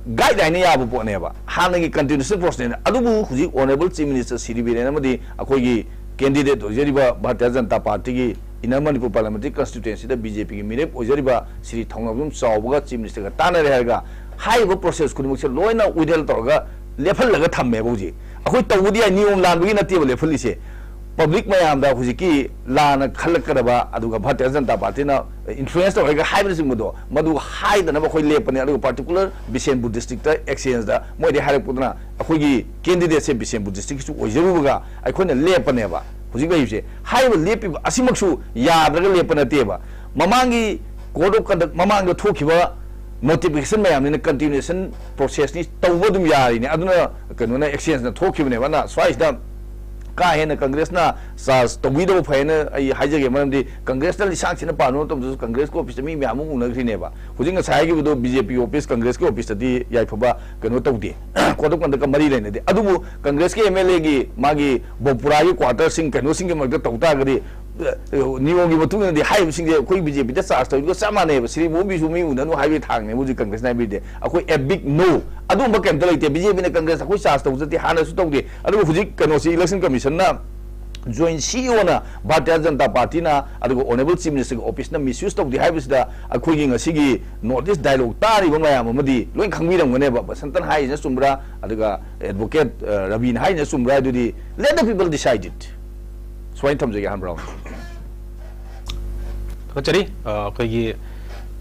ꯒꯥꯏꯗꯂꯥꯏꯟꯅ ꯌꯥꯕ ꯄꯣꯠꯅꯦꯕ꯫ ꯍꯥꯟꯅꯒꯤ ꯀꯟꯇꯤꯅ꯭ꯌꯨꯁꯟ ꯄ꯭ꯔꯣꯁꯦꯁꯅꯦ꯫ ꯑꯗꯨꯕꯨ ꯍꯧꯖꯤꯛ honourable chief minister Shri Biren ꯑꯃꯗꯤ ꯑꯩꯈꯣꯏꯒꯤ ꯀꯦꯟꯗꯤꯗꯦꯠ ꯑꯣꯏꯖꯔꯤꯕ ꯚꯥꯔꯇꯤꯌ ꯖꯅꯇꯥ ꯄꯥꯔꯇꯤꯒꯤ ꯏꯟꯅꯔ ꯃꯅꯤꯄꯨꯔ ꯄꯥꯔꯂꯤꯌꯥꯃꯦꯟꯇꯔꯤ ꯀꯟꯁꯇꯤꯇ꯭ꯌꯨꯌꯦꯟꯁꯤꯗ ꯕꯤ ꯖꯦ ꯄꯤꯒꯤ ꯃꯤꯔꯦꯞ ꯑꯣꯏꯖꯔꯤꯕ ꯁ꯭ꯔꯤ ꯊꯧꯅꯥꯕꯝ ꯆꯥꯎꯕꯒ ꯆꯤꯐ ꯃꯤꯅꯤꯁꯇꯔꯒ ꯇꯥꯟꯅꯔꯦ ꯍꯥꯏꯔꯒ ꯍꯥꯏꯔꯤꯕ ꯄ꯭ꯔꯣꯁꯦꯁ ꯈꯨꯗꯤꯡꯃꯛꯁꯦ ꯂꯣꯏꯅ ꯋꯤꯗ꯭ꯔꯣ ꯇꯧꯔꯒ ꯂꯦꯞꯍꯜꯂꯒ ꯊꯝꯃꯦꯕ ꯍꯧꯖꯤꯛ꯫ ꯑꯩꯈꯣꯏ ꯇꯧꯕꯗꯤ ꯌꯥꯏ, ꯅꯤꯌꯣꯝ ꯂꯥꯟꯕꯒꯤ ꯅꯠꯇꯦꯕ ꯂꯦꯞꯍꯜꯂꯤꯁꯦ꯫ ꯄꯕ꯭ꯂꯤꯛ ꯃꯌꯥꯝꯗ ꯍꯧꯖꯤꯛꯀꯤ ꯂꯥꯟꯅ ꯈꯜꯂꯛꯀꯗꯕ, ꯑꯗꯨꯒ ꯚꯥꯔꯇꯤꯌ ꯖꯅꯇꯥ ꯄꯥꯔꯇꯤꯅ ꯏꯟꯐ꯭ꯂꯨꯌꯦꯟꯁ ꯇꯧꯔꯦꯒ ꯍꯥꯏꯕꯅꯆꯤꯡꯕꯗꯣ, ꯃꯗꯨ ꯍꯥꯏꯗꯅꯕ ꯑꯩꯈꯣꯏ ꯂꯦꯞꯄꯅꯦ꯫ ꯑꯗꯨꯒ ꯄꯥꯔꯇꯤꯀꯨꯂꯔ ꯕꯤꯁꯦꯟꯄꯨꯔ ꯗꯤꯁꯇ꯭ꯔꯤꯛꯇ ꯑꯦꯛꯁꯆꯦꯟꯖꯇ ꯃꯣꯏꯗꯤ ꯍꯥꯏꯔꯛꯄꯗꯨꯅ ꯑꯩꯈꯣꯏꯒꯤ ꯀꯦꯟꯗꯤꯗꯦꯠꯁꯦ ꯕꯤꯁꯦꯟꯄꯨꯔ ꯗꯤꯁꯇ꯭ꯔꯤꯛꯀꯤꯁꯨ ꯑꯣꯏꯖꯔꯨꯕꯒ ꯑꯩꯈꯣꯏꯅ ꯂꯦꯞꯄꯅꯦꯕ꯫ ꯍꯧꯖꯤꯛ ꯂꯩꯔꯤꯕꯁꯦ, ꯍꯥꯏꯔꯤꯕ ꯂꯦꯞꯄꯤꯕ ꯑꯁꯤꯃꯛꯁꯨ ꯌꯥꯗ꯭ꯔꯒ ꯂꯦꯞꯄ ꯅꯠꯇꯦꯕ꯫ ꯃꯃꯥꯡꯒꯤ ꯀꯣꯗ ꯑꯣꯐ ꯀꯟꯗꯛ ꯃꯃꯥꯡꯗ ꯊꯣꯛꯈꯤꯕ ꯅꯣꯇꯤꯐꯤꯀꯦꯁꯟ ꯃꯌꯥꯝꯅꯤꯅ ꯀꯟꯇꯤꯅ꯭ꯌꯨꯁꯟ ꯄ꯭ꯔꯣꯁꯦꯁꯇꯤ ꯇꯧꯕ ꯑꯗꯨꯝ ꯌꯥꯔꯤꯅꯦ꯫ ꯑꯗꯨꯅ ꯀꯩꯅꯣꯅ, ꯑꯦꯛꯁꯆꯦꯟꯖꯅ ꯊꯣꯛꯈꯤꯕꯅꯦꯕ꯫ ꯑꯗꯨꯅ ꯁ꯭ꯋꯥꯏꯁꯤꯗ ꯀꯥ ꯍꯦꯟꯅ ꯀꯪꯒ꯭ꯔꯦꯁꯅ ꯆꯥꯔꯖ ꯇꯧꯕꯤꯗꯕ ꯐꯩ ꯍꯥꯏꯅ ꯑꯩ ꯍꯥꯏꯖꯒꯦ꯫ ꯃꯔꯝꯗꯤ ꯀꯪꯒ꯭ꯔꯦꯁꯇ ꯂꯤꯁꯥꯡ ꯁꯤꯠꯅ ꯄꯥꯟꯕ ꯃꯇꯝꯗꯁꯨ ꯀꯪꯒ꯭ꯔꯦꯁꯀꯤ ꯑꯣꯐꯤꯁꯇ ꯃꯤ ꯃꯌꯥꯝ ꯑꯃ ꯎꯅꯈ꯭ꯔꯤꯅꯦꯕ꯫ ꯍꯧꯖꯤꯛ ꯉꯁꯥꯏ ꯍꯥꯏꯈꯤꯕꯗꯣ ꯕꯤ ꯖꯦ ꯄꯤ ꯑꯣꯐꯤꯁ, ꯀꯪꯒ꯭ꯔꯦꯁꯀꯤ ꯑꯣꯐꯤꯁꯇꯗꯤ ꯌꯥꯏꯐꯕ ꯀꯩꯅꯣ ꯇꯧꯗꯦ, ꯀꯣꯗ ꯑꯣꯐ ꯀꯟꯗꯛꯀ ꯃꯔꯤ ꯂꯩꯅꯗꯦ꯫ ꯑꯗꯨꯕꯨ ꯀꯪꯒ꯭ꯔꯦꯁꯀꯤ ꯑꯦꯝ ꯑꯦꯜ ꯑꯦꯒꯤ ꯃꯥꯒꯤ ꯕꯣꯄꯨꯔꯥꯒꯤ ꯀ꯭ꯋꯥꯇꯔꯁꯤꯡ ꯀꯩꯅꯣꯁꯤꯡꯒꯤ ꯃꯔꯛꯇ ꯇꯧ ꯇꯥꯔꯒꯗꯤ, ꯑ, ꯅꯤꯌꯣꯝꯒꯤ ꯃꯇꯨꯡ ꯏꯟꯅꯗꯤ ꯍꯥꯏꯔꯤꯕꯁꯤꯡꯁꯦ ꯑꯩꯈꯣꯏ ꯕꯤ ꯖꯦ ꯄꯤꯗ ꯆꯥꯔꯖ ꯇꯧꯔꯤꯗꯨꯒ ꯆꯞ ꯃꯥꯟꯅꯩꯕ꯫ ꯁ꯭ꯔꯤ ꯃꯣꯍꯣꯟꯕꯤꯁꯨ ꯃꯤ ꯎꯅꯅꯨ ꯍꯥꯏꯕꯒꯤ ꯊꯥꯡꯅꯦꯕ ꯍꯧꯖꯤꯛ ꯀꯪꯒ꯭ꯔꯦꯁꯅ ꯍꯥꯏꯕꯤꯔꯤꯗꯤ꯫ ꯑꯩꯈꯣꯏ a big no꯫ ꯑꯗꯨꯒꯨꯝꯕ ꯀꯩꯝꯇ ꯂꯩꯇꯦ꯫ ꯕꯤ ꯖꯦ ꯄꯤꯅ ꯀꯪꯒ꯭ꯔꯦꯁ ꯑꯩꯈꯣꯏ ꯆꯥꯔꯖ ꯇꯧꯖꯗꯦ, ꯍꯥꯟꯅꯁꯨ ꯇꯧꯗꯦ꯫ ꯑꯗꯨꯕꯨ ꯍꯧꯖꯤꯛ ꯀꯩꯅꯣꯁꯤ, ꯏꯂꯦꯛꯁꯟ ꯀꯃꯤꯁꯟꯅ ꯖꯣꯏꯟ ꯁꯤꯏꯑꯣꯅ ꯚꯥꯔꯇꯤꯌ ꯖꯅꯇꯥ ꯄꯥꯔꯇꯤꯅ ꯑꯗꯨꯒ ꯑꯣꯅꯔꯦꯕꯜ ꯆꯤꯐ ꯃꯤꯅꯤꯁꯇꯔꯒꯤ ꯑꯣꯐꯤꯁꯅ ꯃꯤꯁꯌꯨꯁ ꯇꯧꯗꯦ ꯍꯥꯏꯕꯁꯤꯗ ꯑꯩꯈꯣꯏꯒꯤ ꯉꯁꯤꯒꯤ ꯅꯣꯔꯠ ꯏꯁ ꯗꯥꯏꯂꯣꯒ ꯇꯥꯔꯤꯕ ꯃꯌꯥꯝ ꯑꯃꯗꯤ ꯂꯣꯏ ꯈꯪꯕꯤꯔꯝꯒꯅꯦꯕ꯫ ꯕꯁꯟꯇꯟ ꯍꯥꯏꯔꯤꯁꯤꯅ ꯆꯨꯝꯕ꯭ꯔꯥ, ꯑꯗꯨꯒ ꯑꯦꯗꯚꯣꯀꯦꯠ ꯔꯕꯤꯅ ꯍꯥꯏꯔꯤꯁꯤꯅ ꯆꯨꯝꯕ꯭ꯔꯥ, ꯑꯗꯨꯗꯤ let the people decide it꯫ ꯁꯨꯃꯥꯏꯅ ꯊꯝꯖꯒꯦ ꯑꯍꯥꯟꯕ ꯔꯥꯎꯟ꯫ ꯊꯥꯒꯠꯆꯔꯤ꯫ ꯑ, ꯑꯩꯈꯣꯏꯒꯤ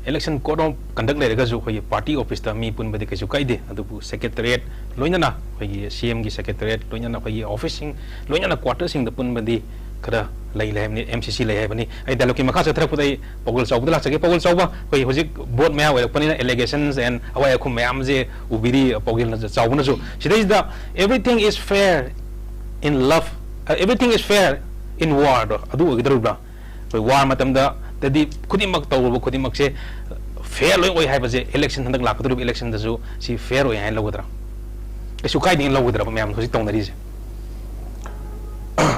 election code of conduct ꯂꯩꯔꯒꯁꯨ ꯑꯩꯈꯣꯏꯒꯤ ꯄꯥꯔꯇꯤ ꯑꯣꯐꯤꯁꯇ ꯃꯤ ꯄꯨꯟꯕꯗꯤ ꯀꯩꯁꯨ ꯀꯥꯏꯗꯦ, ꯑꯗꯨꯕꯨ ꯁꯦꯀ꯭ꯔꯦꯇꯔꯤꯌꯦꯠ ꯂꯣꯏꯅꯅ, ꯑꯩꯈꯣꯏꯒꯤ ꯁꯤ ꯑꯦꯝꯒꯤ ꯁꯦꯀ꯭ꯔꯦꯇꯔꯤꯌꯦꯠ ꯂꯣꯏꯅꯅ, ꯑꯩꯈꯣꯏꯒꯤ ꯑꯣꯐꯤꯁꯁꯤꯡ ꯂꯣꯏꯅꯅ, ꯀ꯭ꯋꯥꯇꯔꯁꯤꯡꯗ ꯄꯨꯟꯕꯗꯤ ꯈꯔ ꯂꯩ ꯂꯩ ꯍꯥꯏꯕꯅꯤ, ꯑꯦꯝ ꯁꯤ ꯁꯤ ꯂꯩ ꯍꯥꯏꯕꯅꯤ꯫ ꯑꯩ ꯗꯥꯏꯂꯣꯒꯀꯤ ꯃꯈꯥ ꯆꯠꯊꯔꯛꯄꯗ ꯑꯩ ꯄꯥꯎꯖꯦꯜ ꯆꯥꯎꯕꯗ ꯂꯥꯛꯆꯒꯦ꯫ ꯄꯥꯎꯖꯦꯜ ꯆꯥꯎꯕ, ꯑꯩꯈꯣꯏ ꯍꯧꯖꯤꯛ ꯚꯣꯠ ꯃꯌꯥ ꯑꯣꯏꯔꯛꯄꯅꯤꯅ allegations and ꯑꯋꯥꯏ ꯑꯈꯨꯝ ꯃꯌꯥꯝꯁꯦ ꯎꯕꯤꯔꯤ, ꯄꯥꯎꯖꯦꯜ ꯆꯥꯎꯕꯅꯁꯨ꯫ ꯁꯤꯗꯩꯁꯤꯗ everything is fair in love, everything is fair in war ꯗꯣ ꯑꯗꯨ ꯑꯣꯏꯒꯗꯧꯔꯤꯕ꯭ꯔꯥ? ꯑꯩꯈꯣꯏ ꯋꯥꯔ ꯃꯇꯝꯗꯗꯤ ꯈꯨꯗꯤꯡꯃꯛ ꯇꯧꯔꯨꯕ ꯈꯨꯗꯤꯡꯃꯛꯁꯦ ꯐꯦꯌꯔ ꯂꯣꯏ ꯑꯣꯏ ꯍꯥꯏꯕꯁꯦ election, ꯍꯟꯗꯛ ꯂꯥꯛꯀꯗꯧꯔꯤꯕ election ꯗꯁꯨ ꯁꯤ ꯐꯦꯌꯔ ꯑꯣꯏ ꯍꯥꯏꯅ ꯂꯧꯒꯗ꯭ꯔꯥ? ꯀꯩꯁꯨ ꯀꯥꯏꯗꯦꯅ ꯂꯧꯒꯗ꯭ꯔꯕ ꯃꯌꯥꯝ ꯍꯧꯖꯤꯛ ꯇꯧꯅꯔꯤꯁꯦ?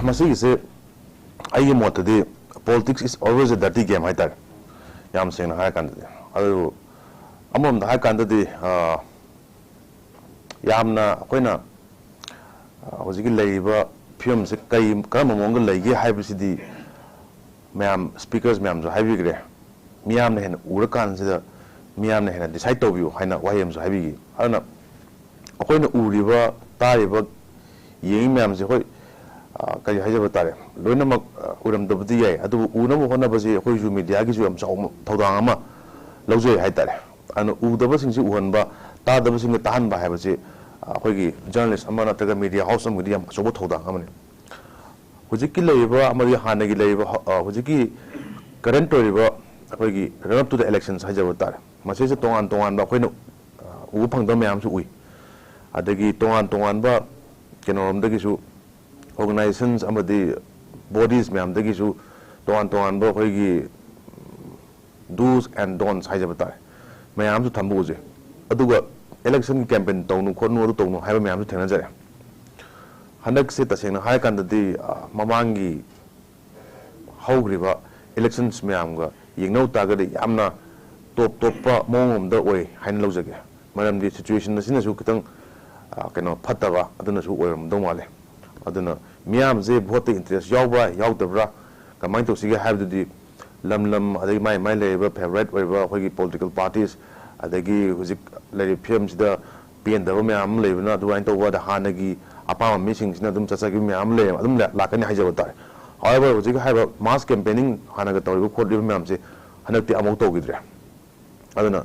ꯃꯁꯤꯒꯤꯁꯦ ꯑꯩꯒꯤ ꯃꯣꯠꯇꯗꯤ politics is always a dirty game ꯍꯥꯏꯇꯥꯔꯦ, ꯌꯥꯝ ꯁꯦꯡꯅ ꯍꯥꯏꯔꯀꯥꯟꯗꯗꯤ꯫ ꯑꯗꯨꯕꯨ ꯑꯃꯔꯣꯝꯗ ꯍꯥꯏꯔꯀꯥꯟꯗꯗꯤ ꯑ, ꯌꯥꯝꯅ ꯑꯩꯈꯣꯏꯅ ꯑ, ꯍꯧꯖꯤꯛꯀꯤ ꯂꯩꯔꯤꯕ ꯐꯤꯕꯝꯁꯦ ꯀꯩ, ꯀꯔꯝꯕ ꯃꯑꯣꯡꯗ ꯂꯩꯒꯦ ꯍꯥꯏꯕꯁꯤꯗꯤ ꯃꯌꯥꯝ, speakers ꯃꯌꯥꯝꯁꯨ ꯍꯥꯏꯕꯤꯈ꯭ꯔꯦ꯫ ꯃꯤꯌꯥꯝꯅ ꯍꯦꯟꯅ ꯎꯔꯀꯥꯟꯁꯤꯗ ꯃꯤꯌꯥꯝꯅ ꯍꯦꯟꯅ decide ꯇꯧꯕꯤꯌꯨ ꯍꯥꯏꯅ ꯋꯥꯍꯩ ꯑꯃꯁꯨ ꯍꯥꯏꯕꯤꯈꯤ꯫ ꯑꯗꯨꯅ ꯑꯩꯈꯣꯏꯅ ꯎꯔꯤꯕ, ꯇꯥꯔꯤꯕ, ꯌꯦꯡꯉꯤ ꯃꯌꯥꯝꯁꯦ, ꯍꯣꯏ, ꯑ, ꯀꯔꯤ ꯍꯥꯏꯖꯕ ꯇꯥꯔꯦ, ꯂꯣꯏꯅꯃꯛ, ꯑ, ꯑꯣꯏꯔꯝꯗꯕꯗꯤ ꯌꯥꯏ, ꯑꯗꯨꯕꯨ ꯎꯅꯕ ꯍꯣꯠꯅꯕꯁꯦ ꯑꯩꯈꯣꯏꯁꯨ media ꯒꯤꯁꯨ ꯌꯥꯝ ꯆꯥꯎꯕ ꯊꯧꯗꯥꯡ ꯑꯃ ꯂꯧꯖꯩ ꯍꯥꯏꯇꯥꯔꯦ꯫ ꯑꯗꯨꯅ ꯎꯗꯕꯁꯤꯡꯁꯤ ꯎꯍꯟꯕ, ꯇꯥꯗꯕꯁꯤꯡꯒ ꯇꯥꯍꯟꯕ ꯍꯥꯏꯕꯁꯤ, ꯑ, ꯑꯩꯈꯣꯏꯒꯤ journalist ꯑꯃ ꯅꯠꯇ꯭ꯔꯒ media house ꯑꯃꯒꯤꯗꯤ ꯌꯥꯝ ꯑꯆꯧꯕ ꯊꯧꯗꯥꯡ ꯑꯃꯅꯤ꯫ ꯍꯧꯖꯤꯛꯀꯤ ꯂꯩꯔꯤꯕ ꯑꯃꯗꯤ ꯍꯥꯟꯅꯒꯤ ꯂꯩꯔꯤꯕ ꯍ-, ꯑ, ꯍꯧꯖꯤꯛꯀꯤ current ꯑꯣꯏꯔꯤꯕ ꯑꯩꯈꯣꯏꯒꯤ run up to the elections ꯍꯥꯏꯖꯕ ꯇꯥꯔꯦ, ꯃꯁꯤꯁꯦ ꯇꯣꯉꯥꯟ ꯇꯣꯉꯥꯟꯕ ꯑꯩꯈꯣꯏꯅ, ꯑ, ꯎꯕ ꯐꯪꯗꯕ ꯃꯌꯥꯝꯁꯨ ꯎꯏ꯫ ꯑꯗꯒꯤ ꯇꯣꯉꯥꯟ ꯇꯣꯉꯥꯟꯕ ꯀꯩꯅꯣꯔꯣꯝꯗꯒꯤꯁꯨ, organizations ꯑꯃꯗꯤ bodies ꯃꯌꯥꯝꯗꯒꯤꯁꯨ ꯇꯣꯉꯥꯟ ꯇꯣꯉꯥꯟꯕ ꯑꯩꯈꯣꯏꯒꯤ do's and don'ts ꯍꯥꯏꯖꯕ ꯇꯥꯔꯦ, ꯃꯌꯥꯝ ꯑꯃꯁꯨ ꯊꯝꯕ ꯎꯖꯩ꯫ ꯑꯗꯨꯒ election ꯒꯤ campaign ꯇꯧꯅꯨ ꯈꯣꯠꯅꯨ, ꯑꯗꯨ ꯇꯧꯅꯨ ꯍꯥꯏꯕ ꯃꯌꯥꯝꯁꯨ ꯊꯦꯡꯅꯖꯔꯦ꯫ ꯍꯟꯗꯛꯁꯦ ꯇꯁꯦꯡꯅ ꯍꯥꯏꯔꯀꯥꯟꯗꯗꯤ, ꯑ, ꯃꯃꯥꯡꯒꯤ ꯍꯧꯈ꯭ꯔꯤꯕ elections ꯃꯌꯥꯝꯒ ꯌꯦꯡꯅꯧ ꯇꯥꯔꯒꯗꯤ ꯌꯥꯝꯅ ꯇꯣꯞ ꯇꯣꯞꯄ ꯃꯑꯣꯡ ꯑꯃꯗ ꯑꯣꯏ ꯍꯥꯏꯅ ꯂꯧꯖꯒꯦ꯫ ꯃꯔꯝꯗꯤ situation ꯑꯁꯤꯅꯁꯨ ꯈꯤꯇꯪ, ꯑ, ꯀꯩꯅꯣ, ꯐꯠꯇꯕ ꯑꯗꯨꯅꯁꯨ ꯑꯣꯏꯔꯝꯗꯧ ꯃꯥꯜꯂꯦ꯫ ꯑꯗꯨꯅ ꯃꯤꯌꯥꯝꯁꯦ ꯚꯣꯠꯇ ꯏꯟꯇꯔꯦꯁ ꯌꯥꯎꯕ꯭ꯔꯥ ꯌꯥꯎꯗꯕ꯭ꯔꯥ, ꯀꯃꯥꯏꯅ ꯇꯧꯁꯤꯒꯦ ꯍꯥꯏꯕꯗꯨꯗꯤ ꯂꯝ ꯂꯝ, ꯑꯗꯒꯤ ꯃꯥꯏ ꯃꯥꯏ ꯂꯩꯔꯤꯕ ꯐꯦꯚꯣꯔꯥꯏꯠ ꯑꯣꯏꯔꯤꯕ ꯑꯩꯈꯣꯏꯒꯤ ꯄꯣꯂꯤꯇꯤꯀꯦꯜ ꯄꯥꯔꯇꯤꯁ, ꯑꯗꯒꯤ ꯍꯧꯖꯤꯛ ꯂꯩꯔꯤꯕ ꯐꯤꯕꯝꯁꯤꯗ ꯄꯦꯟꯗꯕ ꯃꯌꯥꯝ ꯑꯃ ꯂꯩꯕꯅ, ꯑꯗꯨꯃꯥꯏꯅ ꯇꯧꯕ, ꯑꯗ ꯍꯥꯟꯅꯒꯤ ꯑꯄꯥꯝꯕ ꯃꯤꯁꯤꯡꯁꯤꯅ ꯑꯗꯨꯝ ꯆꯠꯆꯈꯤꯕ ꯃꯌꯥꯝ ꯑꯃ ꯂꯩ, ꯑꯗꯨꯝ ꯂꯥꯛꯀꯅꯤ ꯍꯥꯏꯖꯕ ꯇꯥꯔꯦ꯫ However, ꯍꯧꯖꯤꯛ ꯍꯥꯏꯔꯤꯕ ꯃꯥꯁ ꯀꯦꯝꯄꯦꯅꯤꯡ ꯍꯥꯟꯅꯒ ꯇꯧꯔꯤꯕ ꯈꯣꯠꯂꯤꯕ ꯃꯌꯥꯝꯁꯦ ꯍꯟꯗꯛꯇꯤ ꯑꯃꯨꯛ ꯇꯧꯈꯤꯗ꯭ꯔꯦ꯫ ꯑꯗꯨꯅ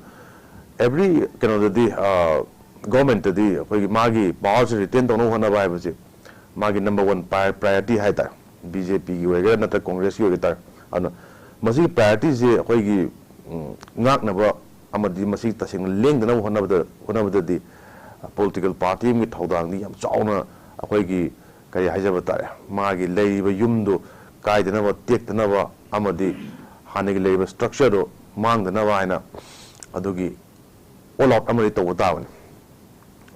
ꯑꯦꯚ꯭ꯔꯤ ꯀꯩꯅꯣꯗꯗꯤ, ꯒꯣꯔꯃꯦꯟꯇꯗꯤ ꯑꯩꯈꯣꯏꯒꯤ ꯃꯥꯒꯤ ꯄꯋꯥꯔꯁꯦ ꯔꯤꯇꯦꯟ ꯇꯧꯅꯕ ꯍꯣꯠꯅꯕ ꯍꯥꯏꯕꯁꯦ ꯃꯥꯒꯤ ꯅꯝꯕꯔ ꯋꯥꯟ ꯄ꯭ꯔꯥꯏꯌꯣꯔꯤꯇꯤ ꯍꯥꯏ ꯇꯥꯔꯦ꯫ ꯕꯤ ꯖꯦ ꯄꯤꯒꯤ ꯑꯣꯏꯒꯦꯔꯥ ꯅꯠꯇ꯭ꯔꯒ ꯀꯣꯡꯒ꯭ꯔꯦꯁꯀꯤ ꯑꯣꯏꯒꯦ ꯇꯥꯔꯦ꯫ ꯑꯗꯨꯅ ꯃꯁꯤꯒꯤ ꯄ꯭ꯔꯥꯏꯌꯣꯔꯤꯇꯤꯁꯦ ꯑꯩꯈꯣꯏꯒꯤ, ꯎꯝ, ꯉꯥꯛꯅꯕ ꯑꯃꯗꯤ ꯃꯁꯤ ꯇꯁꯦꯡꯅ ꯂꯦꯡꯗꯅꯕ ꯍꯣꯠꯅꯕꯗ, ꯍꯣꯠꯅꯕꯗꯗꯤ ꯄꯣꯂꯤꯇꯤꯀꯦꯜ ꯄꯥꯔꯇꯤ ꯑꯃꯒꯤ ꯊꯧꯗꯥꯡꯗꯤ ꯌꯥꯝ ꯆꯥꯎꯅ ꯑꯩꯈꯣꯏꯒꯤ, ꯀꯔꯤ ꯍꯥꯏꯖꯕ ꯇꯥꯔꯦ, ꯃꯥꯒꯤ ꯂꯩꯔꯤꯕ ꯌꯨꯝꯗꯨ ꯀꯥꯏꯗꯅꯕ, ꯇꯦꯛꯇꯅꯕ ꯑꯃꯗꯤ ꯍꯥꯟꯅꯒꯤ ꯂꯩꯔꯤꯕ ꯁ꯭ꯇ꯭ꯔꯛꯆꯔꯗꯨ ꯃꯥꯡꯗꯅꯕ ꯍꯥꯏꯅ ꯑꯗꯨꯒꯤ ꯑꯣꯜ ꯑꯥꯎꯠ ꯑꯃꯗꯤ ꯇꯧꯕ ꯇꯥꯕꯅꯤ꯫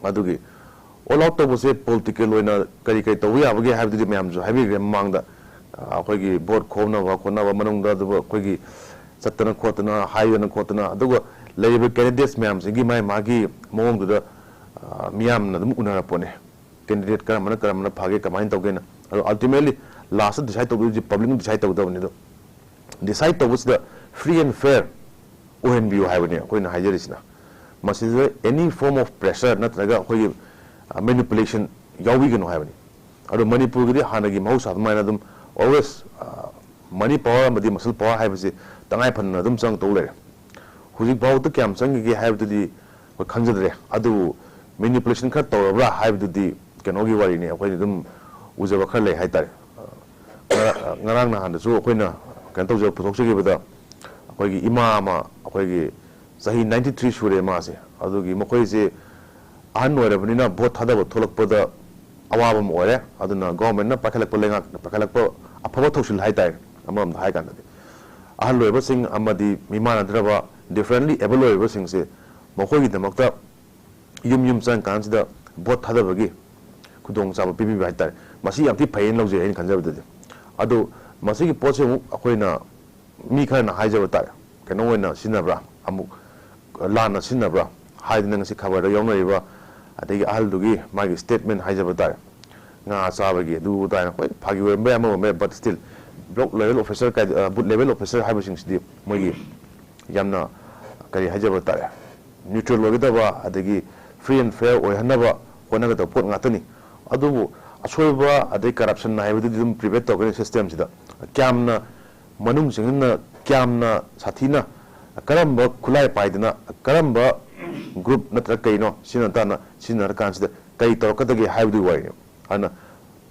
ꯑꯗꯨꯒꯤ ꯑꯣꯜ ꯑꯥꯎꯠ ꯇꯧꯕꯁꯦ ꯄꯣꯂꯤꯇꯤꯀꯦꯜ ꯑꯣꯏꯅ ꯀꯔꯤ ꯀꯔꯤ ꯇꯧꯕ ꯌꯥꯕꯒꯦ ꯍꯥꯏꯕꯗꯨꯗꯤ ꯃꯌꯥꯝꯁꯨ ꯍꯥꯏꯕꯤꯈ꯭ꯔꯦ ꯃꯃꯥꯡꯗ꯫ ꯑ, ꯑꯩꯈꯣꯏꯒꯤ ꯚꯣꯠ ꯈꯣꯝꯅꯕ ꯈꯣꯠꯅꯕ ꯃꯅꯨꯡꯗ, ꯑꯗꯨꯕꯨ ꯑꯩꯈꯣꯏꯒꯤ ꯆꯠꯇꯅ ꯈꯣꯠꯇꯅ, ꯍꯥꯏꯗꯅ ꯈꯣꯠꯇꯅ, ꯑꯗꯨꯒ ꯂꯩꯔꯤꯕ ꯀꯦꯟꯗꯤꯗꯦꯠꯁ ꯃꯌꯥꯝꯁꯤꯒꯤ ꯃꯥꯒꯤ ꯃꯥꯒꯤ ꯃꯑꯣꯡꯗꯨꯗ, ꯑ, ꯃꯤꯌꯥꯝꯅ ꯑꯗꯨꯝ ꯎꯅꯔꯛꯄꯅꯦ꯫ ꯀꯦꯟꯗꯤꯗꯦꯠ ꯀꯔꯝꯕꯅ ꯀꯔꯝꯕꯅ ꯐꯒꯦ, ꯀꯃꯥꯏꯅ ꯇꯧꯒꯦꯅ꯫ ꯑꯗꯣ ꯑꯜꯇꯤꯃꯦꯠꯂꯤ ꯂꯥꯁꯇ ꯗꯤꯁꯥꯏꯠ ꯇꯧꯗꯣꯏꯁꯦ ꯄꯕ꯭ꯂꯤꯛꯅ ꯗꯤꯁꯥꯏꯠ ꯇꯧꯒꯗꯕꯅꯤ꯫ ꯑꯗꯣ ꯗꯤꯁꯥꯏꯠ ꯇꯧꯕꯁꯤꯗ ꯐ꯭ꯔꯤ ꯑꯦꯟ ꯐꯦꯌꯔ ꯑꯣꯏꯍꯟꯕꯤꯌꯨ ꯍꯥꯏꯕꯅꯤ ꯑꯩꯈꯣꯏꯅ ꯍꯥꯏꯖꯔꯤꯁꯤꯅ꯫ ꯃꯁꯤꯗ ꯑꯦꯅꯤ ꯐꯣꯔꯝ ꯑꯣꯐ ꯄ꯭ꯔꯦꯁꯔ ꯅꯠꯇ꯭ꯔꯒ ꯑꯩꯈꯣꯏꯒꯤ, ꯑ, ꯃꯦꯅꯤꯄꯨꯂꯦꯁꯟ ꯌꯥꯎꯕꯤꯒꯅꯨ ꯍꯥꯏꯕꯅꯤ꯫ ꯑꯗꯣ ꯃꯅꯤꯄꯨꯔꯒꯤꯗꯤ ꯍꯥꯟꯅꯒꯤ ꯃꯍꯧꯁꯥ ꯑꯗꯨꯃꯥꯏꯅ ꯑꯗꯨꯝ ꯑꯣꯜꯋꯦꯁ, ꯑ, ꯃꯅꯤ ꯄꯋꯥꯔ ꯑꯃꯗꯤ ꯃꯁꯜ ꯄꯋꯥꯔ ꯍꯥꯏꯕꯁꯤ ꯇꯉꯥꯏ ꯐꯗꯅ ꯑꯗꯨꯝ ꯆꯪꯉꯛꯇꯧ ꯂꯩꯔꯦ꯫ ꯍꯧꯖꯤꯛ ꯐꯥꯎꯕꯗ ꯀꯌꯥꯝ ꯆꯪꯈꯤꯒꯦ ꯍꯥꯏꯕꯗꯨꯗꯤ ꯑꯩꯈꯣꯏ ꯈꯪꯖꯗ꯭ꯔꯦ꯫ ꯑꯗꯨꯕꯨ ꯃꯦꯅꯤꯄꯨꯂꯦꯁꯟ ꯈꯔ ꯇꯧꯔꯕ꯭ꯔꯥ ꯍꯥꯏꯕꯗꯨꯗꯤ ꯀꯩꯅꯣꯒꯤ ꯋꯥꯔꯤꯅꯤ, ꯑꯩꯈꯣꯏꯅ ꯑꯗꯨꯝ ꯎꯖꯕ ꯈꯔ ꯂꯩ ꯍꯥꯏꯇꯥꯔꯦ꯫ ꯉꯔꯥꯡ, ꯉꯔꯥꯡ ꯅꯍꯥꯟꯗꯁꯨ ꯑꯩꯈꯣꯏꯅ ꯀꯩꯅꯣ ꯇꯧꯖꯕ, ꯄꯨꯊꯣꯛꯆꯈꯤꯕꯗ ꯑꯩꯈꯣꯏꯒꯤ ꯏꯃꯥ ꯑꯃ, ꯑꯩꯈꯣꯏꯒꯤ ꯆꯍꯤ ninety three ꯁꯨꯔꯦ ꯃꯥꯁꯦ꯫ ꯑꯗꯨꯒꯤ ꯃꯈꯣꯏꯁꯦ ꯑꯍꯟ ꯑꯣꯏꯔꯕꯅꯤꯅ ꯚꯣꯠ ꯊꯥꯗꯕ ꯊꯣꯛꯂꯛꯄꯗ ꯑꯋꯥꯕ ꯑꯃ ꯑꯣꯏꯔꯦ꯫ ꯑꯗꯨꯅ ꯒꯣꯔꯃꯦꯟꯅ ꯄꯥꯏꯈꯠꯂꯛꯄ, ꯂꯩꯉꯥꯛꯅ ꯄꯥꯏꯈꯠꯂꯛꯄ ꯑꯐꯕ ꯊꯧꯁꯤꯜ ꯍꯥꯏꯇꯥꯔꯦ, ꯑꯃꯔꯣꯝꯗ ꯍꯥꯏ ꯀꯥꯟꯗꯗꯤ꯫ ꯑꯍꯜ ꯑꯣꯏꯔꯕꯁꯤꯡ ꯑꯃꯗꯤ ꯃꯤꯃꯥꯟꯅꯗ꯭ꯔꯕ, ꯗꯤꯐꯔꯦꯟꯂꯤ ꯑꯦꯕꯜ ꯑꯣꯏꯔꯕꯁꯤꯡꯁꯦ ꯃꯈꯣꯏꯒꯤꯗꯃꯛꯇ ꯌꯨꯝ ꯌꯨꯝ ꯆꯪꯀꯥꯟꯁꯤꯗ ꯚꯣꯠ ꯊꯥꯗꯕꯒꯤ ꯈꯨꯗꯣꯡꯆꯥꯕ ꯄꯤꯕꯤꯕ ꯍꯥꯏꯇꯥꯔꯦ꯫ ꯃꯁꯤ ꯌꯥꯝ ꯊꯤ ꯐꯩꯌꯦꯅ ꯂꯧꯖꯩ ꯑꯩꯅ ꯈꯟꯖꯕꯗꯗꯤ꯫ ꯑꯗꯣ ꯃꯁꯤꯒꯤ ꯄꯣꯠꯁꯦ ꯑꯃꯨꯛ ꯑꯩꯈꯣꯏꯅ ꯃꯤ ꯈꯔꯅ ꯍꯥꯏꯖꯕ ꯇꯥꯔꯦ, ꯀꯩꯅꯣ ꯑꯣꯏꯅ ꯁꯤꯖꯤꯟꯅꯕ꯭ꯔꯥ, ꯑꯃꯨꯛ ꯂꯥꯟꯅ ꯁꯤꯖꯤꯟꯅꯕ꯭ꯔꯥ ꯍꯥꯏꯗꯅ ꯉꯁꯤ ꯈꯕꯔꯗ ꯌꯥꯎꯅꯔꯤꯕ, ꯑꯗꯒꯤ ꯑꯍꯜꯗꯨꯒꯤ ꯃꯥꯒꯤ ꯁ꯭ꯇꯦꯠꯃꯦꯟ ꯍꯥꯏꯖꯕ ꯇꯥꯔꯦ, ꯉꯥ ꯆꯥꯕꯒꯤ ꯑꯗꯨ ꯑꯗꯥꯅ ꯍꯣꯏ ꯐꯥꯒꯤ ꯑꯣꯏꯔꯝꯕ ꯌꯥꯏ, ꯑꯃ ꯑꯣꯏꯔꯝꯕ ꯌꯥꯏ, but still block level officer ꯀꯥꯏ-, ꯑ, booth level officer ꯍꯥꯏꯕꯁꯤꯡꯁꯤꯗꯤ ꯃꯣꯏꯒꯤ ꯌꯥꯝꯅ, ꯀꯔꯤ ꯍꯥꯏꯖꯕ ꯇꯥꯔꯦ, neutral ꯑꯣꯏꯒꯗꯕ, ꯑꯗꯒꯤ free and fair ꯑꯣꯏꯍꯟꯅꯕ ꯍꯣꯠꯅꯒꯗꯕ ꯄꯣꯠ ꯉꯥꯛꯇꯅꯤ꯫ ꯑꯗꯨꯕꯨ ꯑꯁꯣꯏꯕ ꯑꯗꯩ corruption ꯍꯥꯏꯕꯗꯨꯗꯤ ꯑꯗꯨꯝ prevent ꯇꯧꯒꯅꯤ system ꯁꯤꯗ꯫ ꯀꯌꯥꯝꯅ ꯃꯅꯨꯡ ꯆꯪꯁꯤꯟꯅ, ꯀꯌꯥꯝꯅ ꯁꯥꯊꯤꯅ, ꯀꯔꯝꯕ ꯈꯨꯠꯂꯥꯏ ꯄꯥꯏꯗꯅ, ꯀꯔꯝꯕ group ꯅꯠꯇ꯭ꯔꯒ ꯀꯩꯅꯣ ꯁꯤꯖꯤꯟꯅ ꯇꯥꯅ ꯁꯤꯖꯤꯟꯅꯔꯀꯥꯟꯁꯤꯗ ꯀꯔꯤ ꯇꯧꯔꯛꯀꯗꯒꯦ ꯍꯥꯏꯕꯗꯨꯒꯤ ꯋꯥꯔꯤꯅꯤ꯫ ꯑꯗꯨꯅ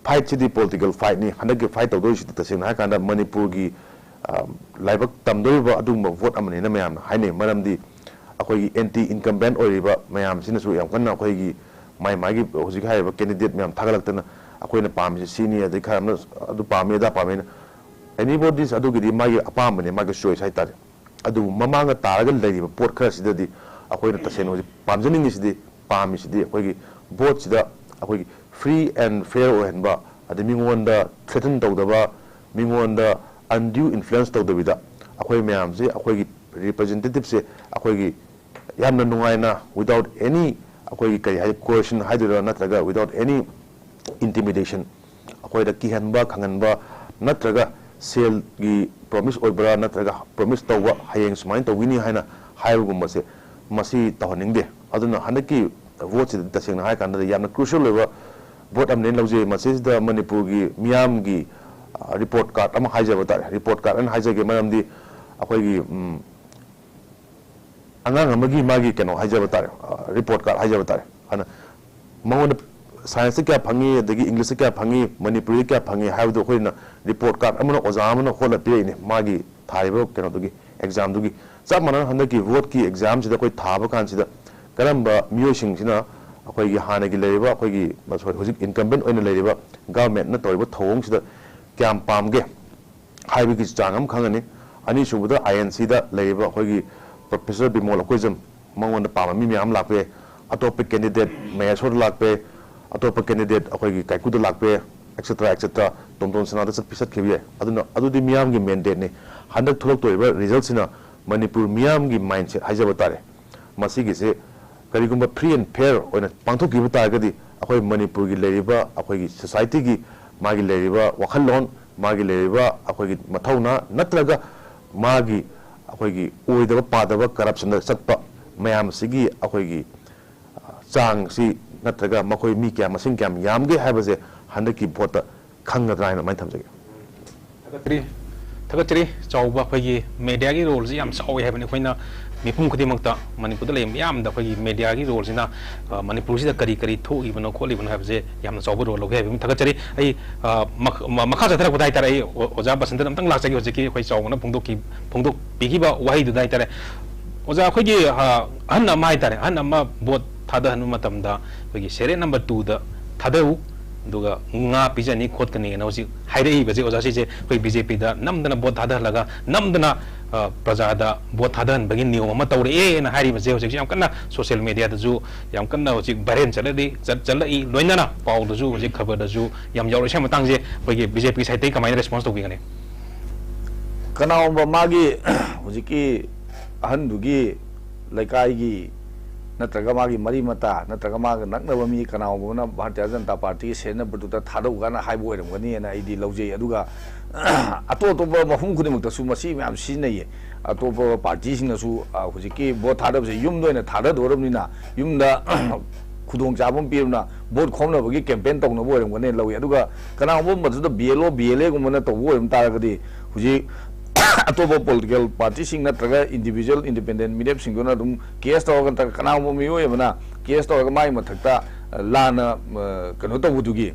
fight ꯁꯤꯗꯤ political fight ꯅꯤ꯫ ꯍꯟꯗꯛꯀꯤ fight ꯇꯧꯗꯣꯔꯤꯁꯤꯗꯤ ꯇꯁꯦꯡꯅ ꯍꯥꯏꯔꯀꯥꯟꯗ ꯃꯅꯤꯄꯨꯔꯒꯤ, ꯑ, ꯂꯥꯏꯕꯛ ꯇꯝꯗꯣꯔꯤꯕ ꯑꯗꯨꯒꯨꯝꯕ vote ꯑꯃꯅꯤꯅ ꯃꯌꯥꯝꯅ ꯍꯥꯏꯅꯩ꯫ ꯃꯔꯝꯗꯤ ꯑꯩꯈꯣꯏꯒꯤ anti incumbent ꯑꯣꯏꯔꯤꯕ ꯃꯌꯥꯝꯁꯤꯅꯁꯨ ꯌꯥꯝ ꯀꯟꯅ ꯑꯩꯈꯣꯏꯒꯤ ꯃꯥꯏ ꯃꯥꯏꯒꯤ ꯍꯧꯖꯤꯛ ꯍꯥꯏꯔꯤꯕ candidate ꯃꯌꯥꯝ ꯊꯥꯒꯠꯂꯛꯇꯅ ꯑꯩꯈꯣꯏꯅ ꯄꯥꯝꯃꯤꯁꯤ ꯁꯤꯅꯤ, ꯑꯗꯩ ꯈꯔ ꯑꯃꯅ ꯑꯗꯨ ꯄꯥꯝꯃꯤ ꯑꯗꯥ ꯄꯥꯝꯃꯤꯅ, anybody's ꯑꯗꯨꯒꯤꯗꯤ ꯃꯥꯒꯤ ꯑꯄꯥꯝꯕꯅꯦ, ꯃꯥꯒꯤ choice ꯍꯥꯏꯇꯥꯔꯦ꯫ ꯑꯗꯨꯕꯨ ꯃꯃꯥꯡꯗ ꯇꯥꯔꯒ ꯂꯩꯔꯤꯕ ꯄꯣꯠ ꯈꯔꯁꯤꯗꯗꯤ ꯑꯩꯈꯣꯏꯅ ꯇꯁꯦꯡꯅ ꯍꯧꯖꯤꯛ ꯄꯥꯝꯖꯅꯤꯡꯉꯤꯁꯤꯗꯤ, ꯄꯥꯝꯃꯤꯁꯤꯗꯤ ꯑꯩꯈꯣꯏꯒꯤ vote ꯁꯤꯗ ꯑꯩꯈꯣꯏꯒꯤ free and fair ꯑꯣꯏꯍꯟꯕ, ꯑꯗꯩ ꯃꯤꯉꯣꯟꯗ threaten ꯇꯧꯗꯕ, ꯃꯤꯉꯣꯟꯗ undue influence ꯇꯧꯗꯕꯤꯗ ꯑꯩꯈꯣꯏ ꯃꯌꯥꯝꯁꯦ, ꯑꯩꯈꯣꯏꯒꯤ representative ꯁꯦ ꯑꯩꯈꯣꯏꯒꯤ ꯌꯥꯝꯅ ꯅꯨꯡꯉꯥꯏꯅ, without any ꯑꯩꯈꯣꯏꯒꯤ ꯀꯔꯤ ꯍꯥꯏ, coercion ꯍꯥꯏꯗꯣꯏꯔꯥ, ꯅꯠꯇ꯭ꯔꯒ without any intimidation, ꯑꯩꯈꯣꯏꯗ ꯀꯤꯍꯟꯕ, ꯈꯪꯍꯟꯕ, ꯅꯠꯇ꯭ꯔꯒ ꯁꯦꯜꯒꯤ promise ꯑꯣꯏꯕ꯭ꯔꯥ, ꯅꯠꯇ꯭ꯔꯒ promise ꯇꯧꯕ, ꯍꯌꯦꯡ ꯁꯨꯃꯥꯏꯅ ꯇꯧꯒꯅꯤ ꯍꯥꯏꯅ ꯍꯥꯏꯕꯒꯨꯝꯕꯁꯦ, ꯃꯁꯤ ꯇꯧꯍꯟꯅꯤꯡꯗꯦ꯫ ꯑꯗꯨꯅ ꯍꯟꯗꯛꯀꯤ vote ꯁꯤꯗ ꯇꯁꯦꯡꯅ ꯍꯥꯏꯔꯀꯥꯟꯗ ꯌꯥꯝꯅ crucial ꯑꯣꯏꯕ vote ꯑꯃꯅꯦꯅ ꯂꯧꯖꯩ꯫ ꯃꯁꯤꯁꯤꯗ ꯃꯅꯤꯄꯨꯔꯒꯤ ꯃꯤꯌꯥꯝꯒꯤ, ꯑ, report card ꯑꯃ ꯍꯥꯏꯖꯕ ꯇꯥꯔꯦ, report card ꯑꯅ ꯍꯥꯏꯖꯒꯦ, ꯃꯔꯝꯗꯤ ꯑꯩꯈꯣꯏꯒꯤ, ꯎꯝ, ꯑꯉꯥꯡ ꯑꯃꯒꯤ ꯃꯥꯒꯤ ꯀꯩꯅꯣ ꯍꯥꯏꯖꯕ ꯇꯥꯔꯦ, ꯑ, report card ꯍꯥꯏꯖꯕ ꯇꯥꯔꯦ꯫ ꯑꯗꯨꯅ ꯃꯉꯣꯟꯗ science ꯇ ꯀꯌꯥ ꯐꯪꯉꯤ, ꯑꯗꯒꯤ English ꯇ ꯀꯌꯥ ꯐꯪꯉꯤ, ꯃꯅꯤꯄꯨꯔꯤꯗ ꯀꯌꯥ ꯐꯪꯉꯤ ꯍꯥꯏꯕꯗꯨ ꯑꯩꯈꯣꯏꯅ report card ꯑꯃꯅ ꯑꯣꯖꯥ ꯑꯃꯅ ꯍꯣꯠꯂ ꯄꯤꯔꯛꯏꯅꯦ, ꯃꯥꯒꯤ ꯊꯥꯔꯤꯕ ꯀꯩꯅꯣꯗꯨꯒꯤ, exam ꯗꯨꯒꯤ꯫ ꯆꯞ ꯃꯥꯟꯅꯅ ꯍꯟꯗꯛꯀꯤ vote ꯀꯤ exam ꯁꯤꯗ ꯑꯩꯈꯣꯏ ꯊꯥꯕ ꯀꯥꯟꯁꯤꯗ ꯀꯔꯝꯕ ꯃꯤꯑꯣꯏꯁꯤꯡꯁꯤꯅ ꯑꯩꯈꯣꯏꯒꯤ ꯍꯥꯟꯅꯒꯤ ꯂꯩꯔꯤꯕ ꯑꯩꯈꯣꯏꯒꯤ, sorry, ꯍꯧꯖꯤꯛ incumbent ꯑꯣꯏꯅ ꯂꯩꯔꯤꯕ government ꯅ ꯇꯧꯔꯤꯕ ꯊꯧꯑꯣꯡꯁꯤꯗ ꯀꯌꯥꯝ ꯄꯥꯝꯒꯦ ꯍꯥꯏꯕꯒꯤ ꯆꯥꯡ ꯑꯃ ꯈꯪꯒꯅꯤ꯫ ꯑꯅꯤꯁꯨꯕꯗ, I N C ꯗ ꯂꯩꯔꯤꯕ ꯑꯩꯈꯣꯏꯒꯤ Professor ꯕꯤꯃꯣꯜ ꯑꯩꯈꯣꯏꯖꯝ, ꯃꯉꯣꯟꯗ ꯄꯥꯝꯕ ꯃꯤ ꯃꯌꯥꯝ ꯂꯥꯛꯄ ꯌꯥꯏ꯫ ꯑꯇꯣꯞꯄ candidate ꯃꯍꯦꯁꯣꯔꯗ ꯂꯥꯛꯄ ꯌꯥꯏ, ꯑꯇꯣꯞꯄ candidate ꯑꯩꯈꯣꯏꯒꯤ ꯀꯥꯏꯀꯨꯗ ꯂꯥꯛꯄ ꯌꯥꯏ, et cetera, et cetera, ꯇꯣꯝꯊꯣꯟ ꯁꯅꯥꯗ ꯆꯠꯄꯤ-, ꯆꯠꯈꯤꯕ ꯌꯥꯏ꯫ ꯑꯗꯨꯅ ꯑꯗꯨꯗꯤ ꯃꯤꯌꯥꯝꯒꯤ mandate ꯅꯤ꯫ ꯍꯟꯗꯛ ꯊꯣꯛꯂꯛꯇꯣꯔꯤꯕ result ꯁꯤꯅ ꯃꯅꯤꯄꯨꯔ ꯃꯤꯌꯥꯝꯒꯤ mindset ꯍꯥꯏꯖꯕ ꯇꯥꯔꯦ, ꯃꯁꯤꯒꯤꯁꯦ ꯀꯔꯤꯒꯨꯝꯕ free and fair ꯑꯣꯏꯅ ꯄꯥꯡꯊꯣꯛꯈꯤꯕ ꯇꯥꯔꯒꯗꯤ, ꯑꯩꯈꯣꯏ ꯃꯅꯤꯄꯨꯔꯒꯤ ꯂꯩꯔꯤꯕ ꯑꯩꯈꯣꯏꯒꯤ ꯁꯣꯁꯥꯏꯇꯤꯒꯤ ꯃꯥꯒꯤ ꯂꯩꯔꯤꯕ ꯋꯥꯈꯜꯂꯣꯟ, ꯃꯥꯒꯤ ꯂꯩꯔꯤꯕ ꯑꯩꯈꯣꯏꯒꯤ ꯃꯊꯧꯅꯥ, ꯅꯠꯇ꯭ꯔꯒ ꯃꯥꯒꯤ ꯑꯩꯈꯣꯏꯒꯤ ꯑꯣꯏꯗꯕ ꯄꯥꯗꯕ ꯀꯔꯞꯁꯟꯗ ꯆꯠꯄ ꯃꯌꯥꯝ ꯑꯁꯤꯒꯤ ꯑꯩꯈꯣꯏꯒꯤ ꯆꯥꯡꯁꯤ ꯅꯠꯇ꯭ꯔꯒ ꯃꯈꯣꯏ ꯃꯤ ꯀꯌꯥ, ꯃꯁꯤꯡ ꯀꯌꯥꯝ ꯌꯥꯝꯒꯦ ꯍꯥꯏꯕꯁꯦ ꯍꯟꯗꯛꯀꯤ ꯚꯣꯠꯇ ꯈꯪꯒꯗ꯭ꯔꯥ ꯍꯥꯏꯅ ꯑꯗꯨꯃꯥꯏꯅ ꯊꯝꯖꯒꯦ꯫ ꯊꯥꯒꯠꯆꯔꯤ꯫ ꯊꯥꯒꯠꯆꯔꯤ꯫ ꯆꯥꯎꯕ ꯑꯩꯈꯣꯏꯒꯤ ꯃꯦꯗꯤꯌꯥꯒꯤ ꯔꯣꯜꯁꯤ ꯌꯥꯝ ꯆꯥꯎꯋꯤ ꯍꯥꯏꯕꯅꯤ꯫ ꯑꯩꯈꯣꯏꯅ ꯃꯤꯄꯨꯝ ꯈꯨꯗꯤꯡꯃꯛꯇ, ꯃꯅꯤꯄꯨꯔꯗ ꯂꯩꯕ ꯃꯤꯌꯥꯝꯗ ꯑꯩꯈꯣꯏꯒꯤ ꯃꯦꯗꯤꯌꯥꯒꯤ ꯔꯣꯜꯁꯤꯅ, ꯑ, ꯃꯅꯤꯄꯨꯔꯁꯤꯗ ꯀꯔꯤ ꯀꯔꯤ ꯊꯣꯛꯏꯕꯅꯣ ꯈꯣꯠꯂꯤꯕꯅꯣ ꯍꯥꯏꯕꯁꯦ ꯌꯥꯝꯅ ꯆꯥꯎꯕ ꯔꯣꯜ ꯂꯧꯋꯤ ꯍꯥꯏꯕ ꯑꯃ ꯊꯥꯒꯠꯆꯔꯤ꯫ ꯑꯩ, ꯑ, ꯃꯈ-, ꯃ-, ꯃꯈꯥ ꯆꯠꯊꯔꯛꯄꯗ ꯍꯥꯏꯇꯥꯔꯦ, ꯑꯩ ꯑꯣ-, ꯑꯣꯖꯥ ꯕꯁꯟꯇꯗ ꯑꯝꯇꯪ ꯂꯥꯛꯆꯒꯦ꯫ ꯍꯧꯖꯤꯛꯀꯤ ꯑꯩꯈꯣꯏ ꯆꯥꯎꯕꯅ ꯐꯣꯡꯗꯣꯛꯈꯤ-, ꯐꯣꯡꯗꯣꯛꯄꯤꯈꯤꯕ ꯋꯥꯍꯩꯗꯨꯗ ꯍꯥꯏꯇꯥꯔꯦ꯫ ꯑꯣꯖꯥ, ꯑꯩꯈꯣꯏꯒꯤ, ꯑ, ꯑꯍꯟ ꯑꯃ ꯍꯥꯏꯇꯥꯔꯦ, ꯑꯍꯟ ꯑꯃ ꯚꯣꯠ ꯊꯥꯗꯍꯟꯕ ꯃꯇꯝꯗ ꯑꯩꯈꯣꯏꯒꯤ serial number two ꯗ ꯊꯥꯗꯧ, ꯑꯗꯨꯒ ꯉꯥ ꯄꯤꯖꯅꯤ ꯈꯣꯠꯀꯅꯤꯅ ꯍꯧꯖꯤꯛ ꯍꯥꯏꯔꯛꯏꯕꯁꯦ, ꯑꯣꯖꯥ, ꯁꯤꯁꯦ ꯑꯩꯈꯣꯏ BJP ꯗ ꯅꯝꯗꯅ ꯚꯣꯠ ꯊꯥꯗꯍꯜꯂꯒ ꯅꯝꯗꯅ, ꯑ, ꯄ꯭ꯔꯖꯥꯗ ꯚꯣꯠ ꯊꯥꯗꯍꯟꯕꯒꯤ ꯅꯤꯌꯣꯝ ꯑꯃ ꯇꯧꯔꯛꯑꯦꯅ ꯍꯥꯏꯔꯤꯕꯁꯦ ꯍꯧꯖꯤꯛꯁꯨ ꯌꯥꯝ ꯀꯟꯅ social media ꯗꯁꯨ ꯌꯥꯝ ꯀꯟꯅ ꯍꯧꯖꯤꯛ viral ꯆꯠꯂꯗꯤ, ꯆꯠ-, ꯆꯠꯂꯛꯏ, ꯂꯣꯏꯅꯅ ꯄꯥꯎꯗꯁꯨ, ꯍꯧꯖꯤꯛ ꯈꯕꯔꯗꯁꯨ ꯌꯥꯝ ꯌꯥꯎꯔꯛꯏ꯫ ꯁꯤ ꯃꯇꯥꯡꯁꯦ ꯑꯩꯈꯣꯏꯒꯤ BJP side ꯇꯒꯤ ꯀꯃꯥꯏꯅ response ꯇꯧꯕꯤꯒꯅꯤ? ꯀꯅꯥꯒꯨꯝꯕ ꯃꯥꯒꯤ ꯍꯧꯖꯤꯛꯀꯤ ꯑꯍꯟꯗꯨꯒꯤ ꯂꯩꯀꯥꯏꯒꯤ ꯅꯠꯇ꯭ꯔꯒ ꯃꯥꯒꯤ ꯃꯔꯤ ꯃꯇꯥ ꯅꯠꯇ꯭ꯔꯒ ꯃꯥꯒ ꯅꯛꯅꯕ ꯃꯤ ꯀꯅꯥꯒꯨꯝꯕ ꯑꯃꯅ ꯚꯥꯔꯇꯤꯌ ꯖꯅꯇꯥ ꯄꯥꯔꯇꯤꯒꯤ serial number two ꯗ ꯊꯥꯗꯧ ꯀꯥꯏꯅ ꯍꯥꯏꯕ ꯑꯣꯏꯔꯝꯒꯅꯤꯅ ꯑꯩꯗꯤ ꯂꯧꯖꯩ꯫ ꯑꯗꯨꯒ ꯑꯇꯣꯞ ꯑꯇꯣꯞꯄ ꯃꯐꯝ ꯈꯨꯗꯤꯡꯃꯛꯇꯁꯨ ꯃꯁꯤ ꯃꯌꯥꯝ ꯁꯤꯖꯤꯟꯅꯩꯌꯦ꯫ ꯑꯇꯣꯞꯄ ꯄꯥꯔꯇꯤꯁꯤꯡꯅꯁꯨ, ꯑ, ꯍꯧꯖꯤꯛꯀꯤ ꯚꯣꯠ ꯊꯥꯗꯕꯁꯦ ꯌꯨꯝꯗ ꯑꯣꯏꯅ ꯊꯥꯗꯗꯣꯔꯕꯅꯤꯅ, ꯌꯨꯝꯗ ꯈꯨꯗꯣꯡꯆꯥꯕ ꯑꯃ ꯄꯤꯔꯕꯅꯤꯅ ꯚꯣꯠ ꯈꯣꯝꯅꯕꯒꯤ campaign ꯇꯧꯅꯕ ꯑꯣꯏꯔꯝꯒꯅꯤ ꯂꯧꯏ꯫ ꯑꯗꯨꯒ ꯀꯅꯥꯒꯨꯝꯕ ꯃꯗꯨꯗ BLO, BLA ꯒꯨꯝꯕꯅ ꯇꯧꯕ ꯑꯣꯏꯔꯝ ꯇꯥꯔꯒꯗꯤ ꯍꯧꯖꯤꯛ ꯑꯇꯣꯞꯄ political party ꯁꯤꯡ ꯅꯠꯇ꯭ꯔꯒ individual independent ꯃꯤꯔꯦꯞꯁꯤꯡꯗꯨꯅ ꯑꯗꯨꯝ case ꯇꯧꯔꯒ ꯅꯠꯇ꯭ꯔꯒ ꯀꯅꯥꯒꯨꯝꯕ ꯃꯤꯑꯣꯏ ꯑꯃꯅ case ꯇꯧꯔꯒ ꯃꯥꯒꯤ ꯃꯊꯛꯇ, ꯑ, ꯂꯥꯟꯅ, ꯑ, ꯀꯩꯅꯣ ꯇꯧꯕꯗꯨꯒꯤ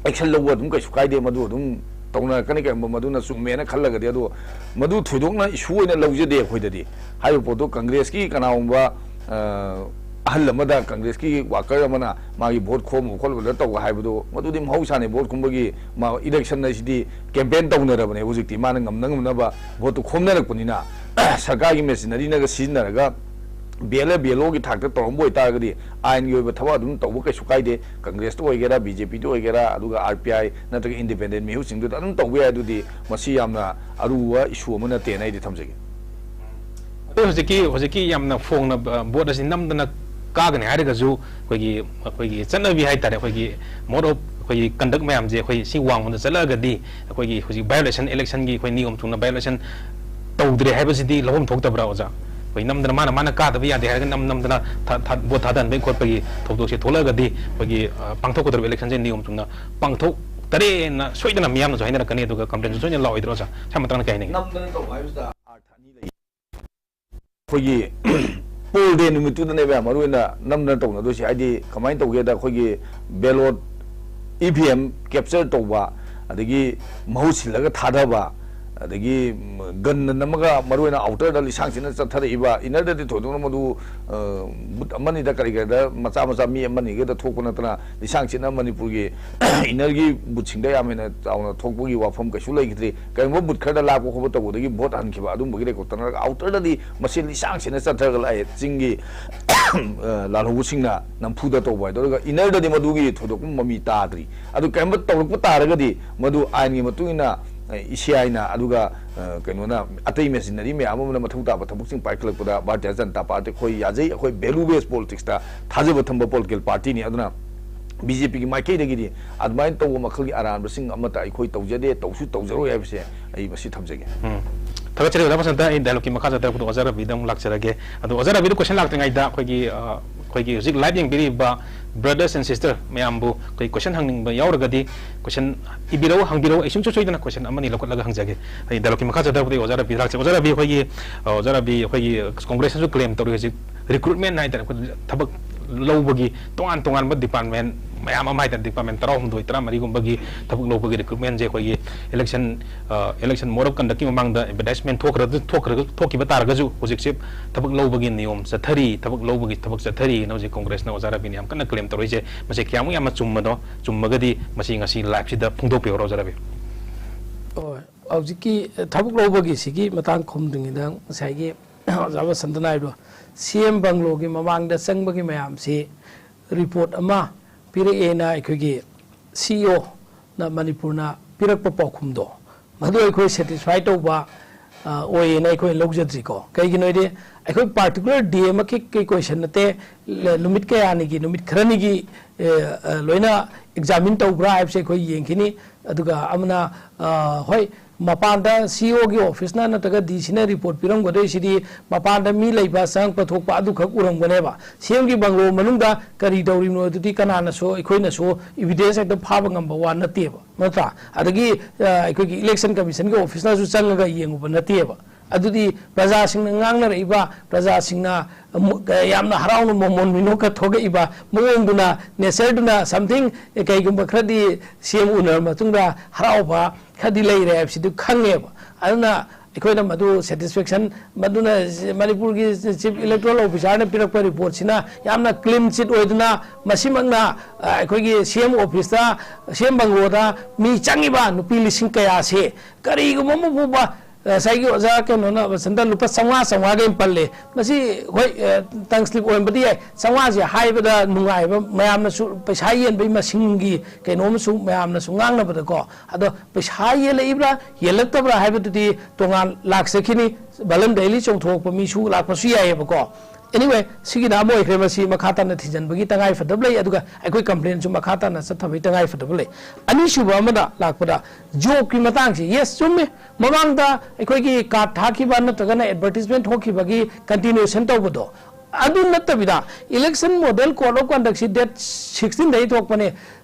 action ꯂꯧꯕ ꯑꯗꯨꯝ ꯀꯩꯁꯨ ꯀꯥꯏꯗꯦ꯫ ꯃꯗꯨ ꯑꯗꯨꯝ ꯇꯧꯅꯔꯛꯀꯅꯤ꯫ ꯀꯩꯒꯨꯝꯕ ꯃꯗꯨꯅ ꯆꯨꯝꯃꯦꯅ ꯈꯜꯂꯒꯗꯤ, ꯑꯗꯣ ꯃꯗꯨ ꯊꯣꯏꯗꯣꯛꯅ issue ꯑꯣꯏꯅ ꯂꯧꯖꯗꯦ ꯑꯩꯈꯣꯏꯗꯗꯤ꯫ ꯍꯥꯏꯔꯤꯕ ꯄꯣꯠꯇꯣ ꯀꯪꯒ꯭ꯔꯦꯁꯀꯤ ꯀꯅꯥꯒꯨꯝꯕ, ꯑ, ꯑꯍꯜ ꯑꯃꯗ, ꯀꯪꯒ꯭ꯔꯦꯁꯀꯤ worker ꯑꯃꯅ ꯃꯥꯒꯤ ꯚꯣꯠ ꯈꯣꯝꯕ ꯈꯣꯠꯄꯗ ꯇꯧꯕ ꯍꯥꯏꯕꯗꯣ, ꯃꯗꯨꯗꯤ ꯃꯍꯧꯁꯥꯅꯤ꯫ ꯚꯣꯠ ꯈꯣꯝꯕꯒꯤ ꯃꯥ, election ꯍꯥꯏꯁꯤꯗꯤ campaign ꯇꯧꯅꯔꯕꯅꯦ ꯍꯧꯖꯤꯛꯇꯤ꯫ ꯃꯥꯅ ꯉꯝꯅ ꯉꯝꯅꯕ ꯚꯣꯠꯇꯨ ꯈꯣꯝꯅꯔꯛꯄꯅꯤꯅ, ꯁꯔꯀꯥꯔꯒꯤ machinery ꯅꯒ ꯁꯤꯖꯤꯟꯅꯔꯒ BLA, BLO ꯒꯤ ꯊꯥꯛꯇ ꯇꯧꯔꯝꯕ ꯑꯣꯏꯇꯥꯔꯒꯗꯤ ꯑꯥꯏꯟꯒꯤ ꯑꯣꯏꯕ ꯊꯕꯛ ꯑꯗꯨꯝ ꯇꯧꯕ ꯀꯩꯁꯨ ꯀꯥꯏꯗꯦ꯫ ꯀꯪꯒ꯭ꯔꯦꯁꯇ ꯑꯣꯏꯒꯦꯔꯥ, BJP ꯗ ꯑꯣꯏꯒꯦꯔꯥ, ꯑꯗꯨꯒ RPI ꯅꯠꯇ꯭ꯔꯒ independent ꯃꯤꯍꯨꯠꯁꯤꯡꯗꯨꯗ ꯑꯗꯨꯝ ꯇꯧꯕ ꯌꯥꯏ꯫ ꯑꯗꯨꯗꯤ ꯃꯁꯤ ꯌꯥꯝꯅ ꯑꯔꯨꯕ issue ꯑꯃ ꯅꯠꯇꯦꯅ ꯑꯩꯗꯤ ꯊꯝꯖꯒꯦ꯫ ꯑꯗꯣ ꯍꯧꯖꯤꯛꯀꯤ, ꯍꯧꯖꯤꯛꯀꯤ ꯌꯥꯝꯅ ꯐꯣꯡꯅ, ꯑ, ꯚꯣꯠ ꯑꯁꯤ ꯅꯝꯗꯅ ꯀꯥꯒꯅꯤ ꯍꯥꯏꯔꯒꯁꯨ ꯑꯩꯈꯣꯏꯒꯤ, ꯑꯩꯈꯣꯏꯒꯤ ꯆꯠꯅꯕꯤ ꯍꯥꯏꯇꯥꯔꯦ, ꯑꯩꯈꯣꯏꯒꯤ mode of, ꯑꯩꯈꯣꯏꯒꯤ conduct ꯃꯌꯥꯝꯁꯦ ꯑꯩꯈꯣꯏ ꯁꯤ ꯋꯥꯡꯃꯗ ꯆꯠꯂꯛꯑꯒꯗꯤ ꯑꯩꯈꯣꯏꯒꯤ ꯍꯧꯖꯤꯛ violation, electionꯒꯤ ꯑꯩꯈꯣꯏ ꯅꯤꯌꯣꯝ ꯆꯨꯝꯅ violation ꯇꯧꯗ꯭ꯔꯦ ꯍꯥꯏꯕꯁꯤꯗꯤ ꯂꯧꯐꯝ ꯊꯣꯛꯇꯕ꯭ꯔꯥ, ꯑꯣꯖꯥ? ꯑꯩꯈꯣꯏ ꯅꯝꯗꯅ, ꯃꯥꯅ, ꯃꯥꯅ ꯀꯥꯗꯕ ꯌꯥꯗꯦ ꯍꯥꯏꯔꯒ ꯅꯝ ꯅꯝꯗꯅ ꯊꯥ-, ꯊꯥ-, vote ꯊꯥꯗꯍꯟꯕꯒꯤ ꯈꯣꯠꯄꯒꯤ ꯊꯧꯗꯣꯛꯁꯦ ꯊꯣꯛꯂꯛꯑꯒꯗꯤ ꯑꯩꯈꯣꯏꯒꯤ, ꯑ, ꯄꯥꯡꯊꯣꯛꯀꯗꯧꯔꯤꯕ electionꯁꯦ ꯅꯤꯌꯣꯝ ꯆꯨꯝꯅ ꯄꯥꯡꯊꯣꯛꯇꯔꯦꯅ ꯁꯣꯏꯗꯅ ꯃꯤꯌꯥꯝꯅꯁꯨ ꯍꯥꯏꯅꯔꯛꯀꯅꯤ, ꯑꯗꯨꯒ complainꯁꯨ ꯁꯣꯏꯗꯅ ꯂꯥꯛꯑꯣꯏꯗ꯭ꯔꯣ, ꯑꯣꯖꯥ? ꯁꯤ ꯃꯇꯥꯡꯗ ꯀꯩ ꯍꯥꯏꯅꯤꯡꯉꯤ? ꯅꯝꯗꯅ ꯇꯧꯕ ꯍꯥꯏꯕꯁꯤꯗ ꯑꯥꯔꯊ ꯑꯅꯤ ꯂꯩ꯫ ꯑꯩꯈꯣꯏꯒꯤ poll day ꯅꯨꯃꯤꯠꯇꯨꯗꯅꯦꯕ ꯃꯔꯨ ꯑꯣꯏꯅ ꯅꯝꯗꯅ ꯇꯧꯅꯗꯣꯏꯁꯦ꯫ ꯍꯥꯏꯗꯤ ꯀꯃꯥꯏꯅ ꯇꯧꯒꯦꯗ, ꯑꯩꯈꯣꯏꯒꯤ ballot, E V M capture ꯇꯧꯕ, ꯑꯗꯒꯤ ꯃꯍꯨꯠ ꯁꯤꯜꯂꯒ ꯊꯥꯗꯕ, ꯑꯗꯒꯤ gunꯅ ꯅꯝꯃꯒ ꯃꯔꯨ ꯑꯣꯏꯅ outerꯗ ꯂꯤꯁꯥꯡ ꯁꯤꯠꯅ ꯆꯠꯊꯔꯛꯏꯕ, innerꯗꯗꯤ ꯊꯣꯏꯗꯣꯛꯅ ꯃꯗꯨ, ꯑ, booth ꯑꯃꯅꯤꯗ ꯀꯔꯤ ꯀꯔꯤꯗ ꯃꯆꯥ ꯃꯆꯥ ꯃꯤ ꯑꯃꯅꯤꯒꯗ ꯊꯣꯛꯄ ꯅꯠꯇꯅ ꯂꯤꯁꯥꯡ ꯁꯤꯠꯅ ꯃꯅꯤꯄꯨꯔꯒꯤ innerꯒꯤ boothꯁꯤꯡꯗ ꯌꯥꯝ ꯍꯦꯟꯅ ꯆꯥꯎꯅ ꯊꯣꯛꯄꯒꯤ ꯋꯥꯐꯝ ꯀꯩꯁꯨ ꯂꯩꯈꯤꯗ꯭ꯔꯤ꯫ ꯀꯔꯤꯒꯨꯝꯕ booth ꯈꯔꯗ ꯂꯥꯛꯄ ꯈꯣꯠꯄ ꯇꯧꯕꯗꯒꯤ vote ꯍꯟꯈꯤꯕ ꯑꯗꯨꯝꯕꯒꯤ record ꯅꯠꯇ꯭ꯔꯒ outerꯗꯗꯤ ꯃꯁꯤ ꯂꯤꯁꯥꯡ ꯁꯤꯠꯅ ꯆꯠꯊꯔꯒ ꯂꯥꯛꯑꯦ꯫ ꯆꯤꯡꯒꯤ, ꯑ, ꯂꯥꯜꯍꯧꯕꯁꯤꯡꯅ ꯅꯝꯐꯨꯗ ꯇꯧꯕ ꯍꯥꯏꯗꯣ, ꯑꯗꯨꯒ innerꯗꯗꯤ ꯃꯗꯨꯒꯤ ꯊꯣꯏꯗꯣꯛꯄ ꯃꯃꯤ ꯇꯥꯗ꯭ꯔꯤ꯫ ꯑꯗꯨ ꯀꯔꯤꯒꯨꯝꯕ ꯇꯧꯔꯛꯄ ꯇꯥꯔꯒꯗꯤ ꯃꯗꯨ ꯑꯥꯏꯟꯒꯤ ꯃꯇꯨꯡ ꯏꯟꯅ, ꯑ, ECIꯅ, ꯑꯗꯨꯒ, ꯑ, ꯀꯩꯅꯣꯅ, ꯑꯇꯩ machinery ꯃꯌꯥꯝ ꯑꯃꯅ ꯃꯊꯧ ꯇꯥꯕ ꯊꯕꯛꯁꯤꯡ ꯄꯥꯏꯈꯠꯂꯛꯄꯗ ꯚꯥꯔꯇꯤꯌ ꯖꯅꯇꯥ ꯄꯥꯔꯇꯤ ꯑꯩꯈꯣꯏ ꯌꯥꯖꯩ, ꯑꯩꯈꯣꯏ value based politicsꯇ ꯊꯥꯖꯕ ꯊꯝꯕ political partyꯅꯤ꯫ ꯑꯗꯨꯅ BJPꯒꯤ ꯃꯥꯏꯀꯩꯗꯒꯤꯗꯤ ꯑꯗꯨꯃꯥꯏꯅ ꯇꯧꯕ ꯃꯈꯜꯒꯤ ꯑꯔꯥꯟꯕꯁꯤꯡ ꯑꯃꯠꯇ ꯑꯩꯈꯣꯏ ꯇꯧꯖꯗꯦ, ꯇꯧꯁꯨ ꯇꯧꯖꯔꯣꯏ ꯍꯥꯏꯕꯁꯦ ꯑꯩ ꯃꯁꯤ ꯊꯝꯖꯒꯦ꯫ ꯎꯝ꯫ ꯊꯥꯒꯠꯆꯔꯤ, ꯑꯣꯖꯥ ꯕꯁꯟꯇ꯫ ꯑꯩ dialogueꯀꯤ ꯃꯈꯥ ꯆꯠꯊꯔꯛꯄꯗ ꯑꯣꯖꯥ ꯔꯕꯤꯗ ꯑꯃꯨꯛ ꯂꯥꯛꯆꯔꯒꯦ꯫ ꯑꯗꯣ ꯑꯣꯖꯥ ꯔꯕꯤꯗ question ꯂꯥꯛꯇ꯭ꯔꯤꯉꯩꯗ ꯑꯩꯈꯣꯏꯒꯤ, ꯑ, ꯑꯩꯈꯣꯏꯒꯤ ꯍꯧꯖꯤꯛ live ꯌꯦꯡꯕꯤꯔꯤꯕ brothers and sister ꯃꯌꯥꯝꯕꯨ ꯑꯩꯈꯣꯏ question ꯍꯪꯅꯤꯡꯕ ꯌꯥꯎꯔꯒꯗꯤ question ꯏꯕꯤꯔꯛꯎ, ꯍꯪꯕꯤꯔꯛꯎ꯫ ꯑꯩ ꯁꯨꯡꯁꯣꯏ ꯁꯣꯏꯗꯅ question ꯑꯃꯅꯤ ꯂꯧꯈꯠꯂꯒ ꯍꯪꯖꯒꯦ꯫ ꯑꯩ dialogueꯀꯤ ꯃꯈꯥ ꯆꯠꯊꯔꯛꯄꯗ ꯑꯣꯖꯥ ꯔꯕꯤ ꯂꯥꯛꯆꯒꯦ꯫ ꯑꯣꯖꯥ ꯔꯕꯤ, ꯑꯩꯈꯣꯏꯒꯤ, ꯑ, ꯑꯣꯖꯥ ꯔꯕꯤ, ꯑꯩꯈꯣꯏꯒꯤ Congressꯅꯁꯨ claim ꯇꯧꯔꯤ ꯍꯧꯖꯤꯛ recruitment ꯍꯥꯏꯇꯥꯔꯦ, ꯑꯩꯈꯣꯏ ꯊꯕꯛ ꯂꯧꯕꯒꯤ ꯇꯣꯉꯥꯟ ꯇꯣꯉꯥꯟꯕ department ꯃꯌꯥꯝ ꯑꯃ ꯍꯥꯏꯇꯥꯔꯦ, department ꯇꯔꯥꯍꯨꯝꯗꯣꯏ, ꯇꯔꯥꯃꯔꯤꯒꯨꯝꯕꯒꯤ ꯊꯕꯛ ꯂꯧꯕꯒꯤ recruitmentꯁꯦ ꯑꯩꯈꯣꯏꯒꯤ election, ꯑ, election mode of conductꯀꯤ ꯃꯃꯥꯡꯗ advertisement ꯊꯣꯛꯈ꯭ꯔ-, ꯊꯣꯛꯈ꯭ꯔ-, ꯊꯣꯛꯈꯤꯕ ꯇꯥꯔꯒꯁꯨ ꯍꯧꯖꯤꯛꯁꯦ ꯊꯕꯛ ꯂꯧꯕꯒꯤ ꯅꯤꯌꯣꯝ ꯆꯠꯊꯔꯤ, ꯊꯕꯛ ꯂꯧꯕꯒꯤ ꯊꯕꯛ ꯆꯠꯊꯔꯤꯅ ꯍꯧꯖꯤꯛ Congressꯅ ꯑꯣꯖꯥ ꯔꯕꯤꯅ ꯌꯥꯝ ꯀꯟꯅ claim ꯇꯧꯔꯛꯏꯁꯦ, ꯃꯁꯤ ꯀꯌꯥꯃꯨꯛ ꯌꯥꯝꯅ ꯆꯨꯝꯕꯅꯣ? ꯆꯨꯝꯃꯒꯗꯤ ꯃꯁꯤ ꯉꯁꯤ liveꯁꯤꯗ ꯐꯣꯡꯗꯣꯛꯄꯤꯍꯧꯔꯣ, ꯑꯣꯖꯥ ꯔꯕꯤ꯫ ꯍꯣꯏ, ꯍꯧꯖꯤꯛꯀꯤ ꯊꯕꯛ ꯂꯧꯕꯒꯤ ꯁꯤꯒꯤ ꯃꯇꯥꯡ ꯈꯨꯝꯗ꯭ꯔꯤꯉꯩꯗ ꯉꯁꯥꯏꯒꯤ ꯑꯣꯖꯥ ꯕꯁꯟꯇꯅ ꯍꯥꯏꯕꯗꯣ, CM bungalow ꯒꯤ ꯃꯃꯥꯡꯗ ꯆꯪꯕꯒꯤ ꯃꯌꯥꯝꯁꯤ report ꯑꯃ ꯄꯤꯔꯛꯑꯦꯅ ꯑꯩꯈꯣꯏꯒꯤ CEOꯅ ꯃꯅꯤꯄꯨꯔꯅ ꯄꯤꯔꯛꯄ ꯄꯥꯎꯈꯨꯝꯗꯣ, ꯃꯗꯨ ꯑꯩꯈꯣꯏ satisfy ꯇꯧꯕ ꯑ, ꯑꯣꯏꯌꯦꯅ ꯑꯩꯈꯣꯏ ꯂꯧꯖꯗ꯭ꯔꯤꯀꯣ꯫ ꯀꯩꯒꯤꯅꯣ ꯍꯥꯏꯗꯤ ꯑꯩꯈꯣꯏ particular day ꯑꯃꯈꯛꯀꯤ question ꯅꯠꯇꯦ, ꯂ-, ꯅꯨꯃꯤꯠ ꯀꯌꯥꯅꯤꯒꯤ, ꯅꯨꯃꯤꯠ ꯈꯔꯅꯤꯒꯤ, ꯑꯦ, ꯑ, ꯂꯣꯏꯅ examine ꯇꯧꯕ꯭ꯔꯥ ꯍꯥꯏꯕꯁꯦ ꯑꯩꯈꯣꯏ ꯌꯦꯡꯈꯤꯅꯤ꯫ ꯑꯗꯨꯒ ꯑꯃꯅ, ꯑ, ꯍꯣꯏ, ꯃꯄꯥꯟꯗ C E O ꯒꯤ office ꯅ ꯅꯠꯇ꯭ꯔꯒ D C ꯅ report ꯄꯤꯔꯝꯒꯗꯣꯏꯁꯤꯗꯤ ꯃꯄꯥꯟꯗ ꯃꯤ ꯂꯩꯕ, ꯆꯪꯉꯛꯄ ꯊꯣꯛꯄ ꯑꯗꯨꯈꯛ ꯎꯔꯝꯒꯅꯦꯕ꯫ C M ꯒꯤ bungalow ꯃꯅꯨꯡꯗ ꯀꯔꯤ ꯇꯧꯔꯤꯕꯅꯣ ꯑꯗꯨꯗꯤ ꯀꯅꯥꯅꯁꯨ, ꯑꯩꯈꯣꯏꯅꯁꯨ evidence ꯍꯦꯛꯇ ꯐꯥꯕ ꯉꯝꯕ ꯋꯥ ꯅꯠꯇꯦꯕ, ꯅꯠꯇ꯭ꯔꯥ? ꯑꯗꯒꯤ, ꯑ, ꯑꯩꯈꯣꯏꯒꯤ election commission ꯒꯤ office ꯅꯁꯨ ꯆꯪꯉꯒ ꯌꯦꯡꯉꯨꯕ ꯅꯠꯇꯦꯕ꯫ ꯑꯗꯨꯗꯤ ꯄ꯭ꯔꯖꯥꯁꯤꯡꯅ ꯉꯥꯡꯅꯔꯛꯏꯕ, ꯄ꯭ꯔꯖꯥꯁꯤꯡꯅ ꯑꯃꯨꯛ, ꯑ, ꯌꯥꯝꯅ ꯍꯔꯥꯎꯅ ꯃꯣꯃꯣꯟ ꯃꯤꯅꯣꯛꯀ ꯊꯣꯛꯂꯛꯏꯕ ꯃꯑꯣꯡꯗꯨꯅ, nature ꯗꯨꯅ something, ꯑ, ꯀꯩꯒꯨꯝꯕ ꯈꯔꯗꯤ C M ꯎꯅꯔ ꯃꯇꯨꯡꯗ ꯍꯔꯥꯎꯕ ꯈꯔꯗꯤ ꯂꯩꯔꯦ ꯍꯥꯏꯕꯁꯤꯗꯤ ꯈꯪꯉꯦꯕ꯫ ꯑꯗꯨꯅ ꯑꯩꯈꯣꯏꯅ ꯃꯗꯨ satisfaction, ꯃꯗꯨꯅ ꯃꯅꯤꯄꯨꯔꯒꯤ Chief Electoral Officer ꯅ ꯄꯤꯔꯛꯄ report ꯁꯤꯅ ꯌꯥꯝꯅ clean sheet ꯑꯣꯏꯗꯨꯅ, ꯃꯁꯤꯃꯛꯅ, ꯑ, ꯑꯩꯈꯣꯏꯒꯤ C M office ꯇ, C M bungalow ꯗ ꯃꯤ ꯆꯪꯉꯤꯕ ꯅꯨꯄꯤ ꯂꯤꯁꯤꯡ ꯀꯌꯥꯁꯤ ꯀꯔꯤꯒꯨꯝꯕ ꯑꯃ ꯐꯥꯎꯕ, ꯉꯁꯥꯏꯒꯤ ꯑꯣꯖꯥ ꯀꯩꯅꯣꯅ ꯃꯁꯟꯗ ꯂꯨꯄꯥ ꯆꯥꯝꯃꯉꯥ, ꯆꯥꯝꯃꯉꯥꯒꯤ ꯄꯜꯂꯦ꯫ ꯃꯁꯤ, ꯍꯣꯏ, ꯑ, tongue slip ꯑꯣꯏꯔꯝꯕꯗꯤ ꯌꯥꯏ꯫ ꯆꯥꯝꯃꯉꯥꯁꯦ ꯍꯥꯏꯕꯗ ꯅꯨꯡꯉꯥꯏꯕ, ꯃꯌꯥꯝꯅꯁꯨ ꯄꯩꯁꯥ ꯌꯦꯟꯕꯒꯤ ꯃꯁꯤꯡꯒꯤ ꯀꯩꯅꯣ ꯑꯃꯁꯨ ꯃꯌꯥꯝꯅꯁꯨ ꯉꯥꯡꯅꯕꯗꯀꯣ꯫ ꯑꯗꯣ ꯄꯩꯁꯥ ꯌꯦꯜꯂꯛꯏꯕ꯭ꯔꯥ, ꯌꯦꯜꯂꯛꯇꯕ꯭ꯔꯥ ꯍꯥꯏꯕꯗꯨꯗꯤ ꯇꯣꯉꯥꯟ ꯂꯥꯛꯆꯈꯤꯅꯤ꯫ ꯕꯂꯟ ꯗꯦꯂꯤ ꯆꯣꯡꯊꯣꯛꯄ ꯃꯤꯁꯨ ꯂꯥꯛꯄꯁꯨ ꯌꯥꯏꯌꯦꯕꯀꯣ꯫ Anyway, ꯁꯤꯒꯤꯅ ꯑꯃ ꯑꯣꯏꯈ꯭ꯔꯦ, ꯃꯁꯤ ꯃꯈꯥ ꯇꯥꯅ ꯊꯤꯖꯤꯟꯕꯒꯤ ꯇꯉꯥꯏ ꯐꯗꯕ ꯂꯩ, ꯑꯗꯨꯒ ꯑꯩꯈꯣꯏ complaint ꯁꯨ ꯃꯈꯥ ꯇꯥꯅ ꯆꯠꯊꯕꯒꯤ ꯇꯉꯥꯏ ꯐꯗꯕ ꯂꯩ꯫ ꯑꯅꯤꯁꯨꯕ ꯑꯃꯗ ꯂꯥꯛꯄꯗ, job ꯀꯤ ꯃꯇꯥꯡꯁꯤ, yes, ꯆꯨꯝꯃꯤ, ꯃꯃꯥꯡꯗ ꯑꯩꯈꯣꯏꯒꯤ card ꯊꯥꯈꯤꯕ ꯅꯠꯇ꯭ꯔꯒꯅ advertisement ꯊꯣꯛꯈꯤꯕꯒꯤ continuation ꯇꯧꯕꯗꯣ, ꯑꯗꯨ ꯅꯠꯇꯕꯤꯗ election model code of conduct ꯁꯤ date sixteen ꯗꯒꯤ ꯊꯣꯛꯄꯅꯦ,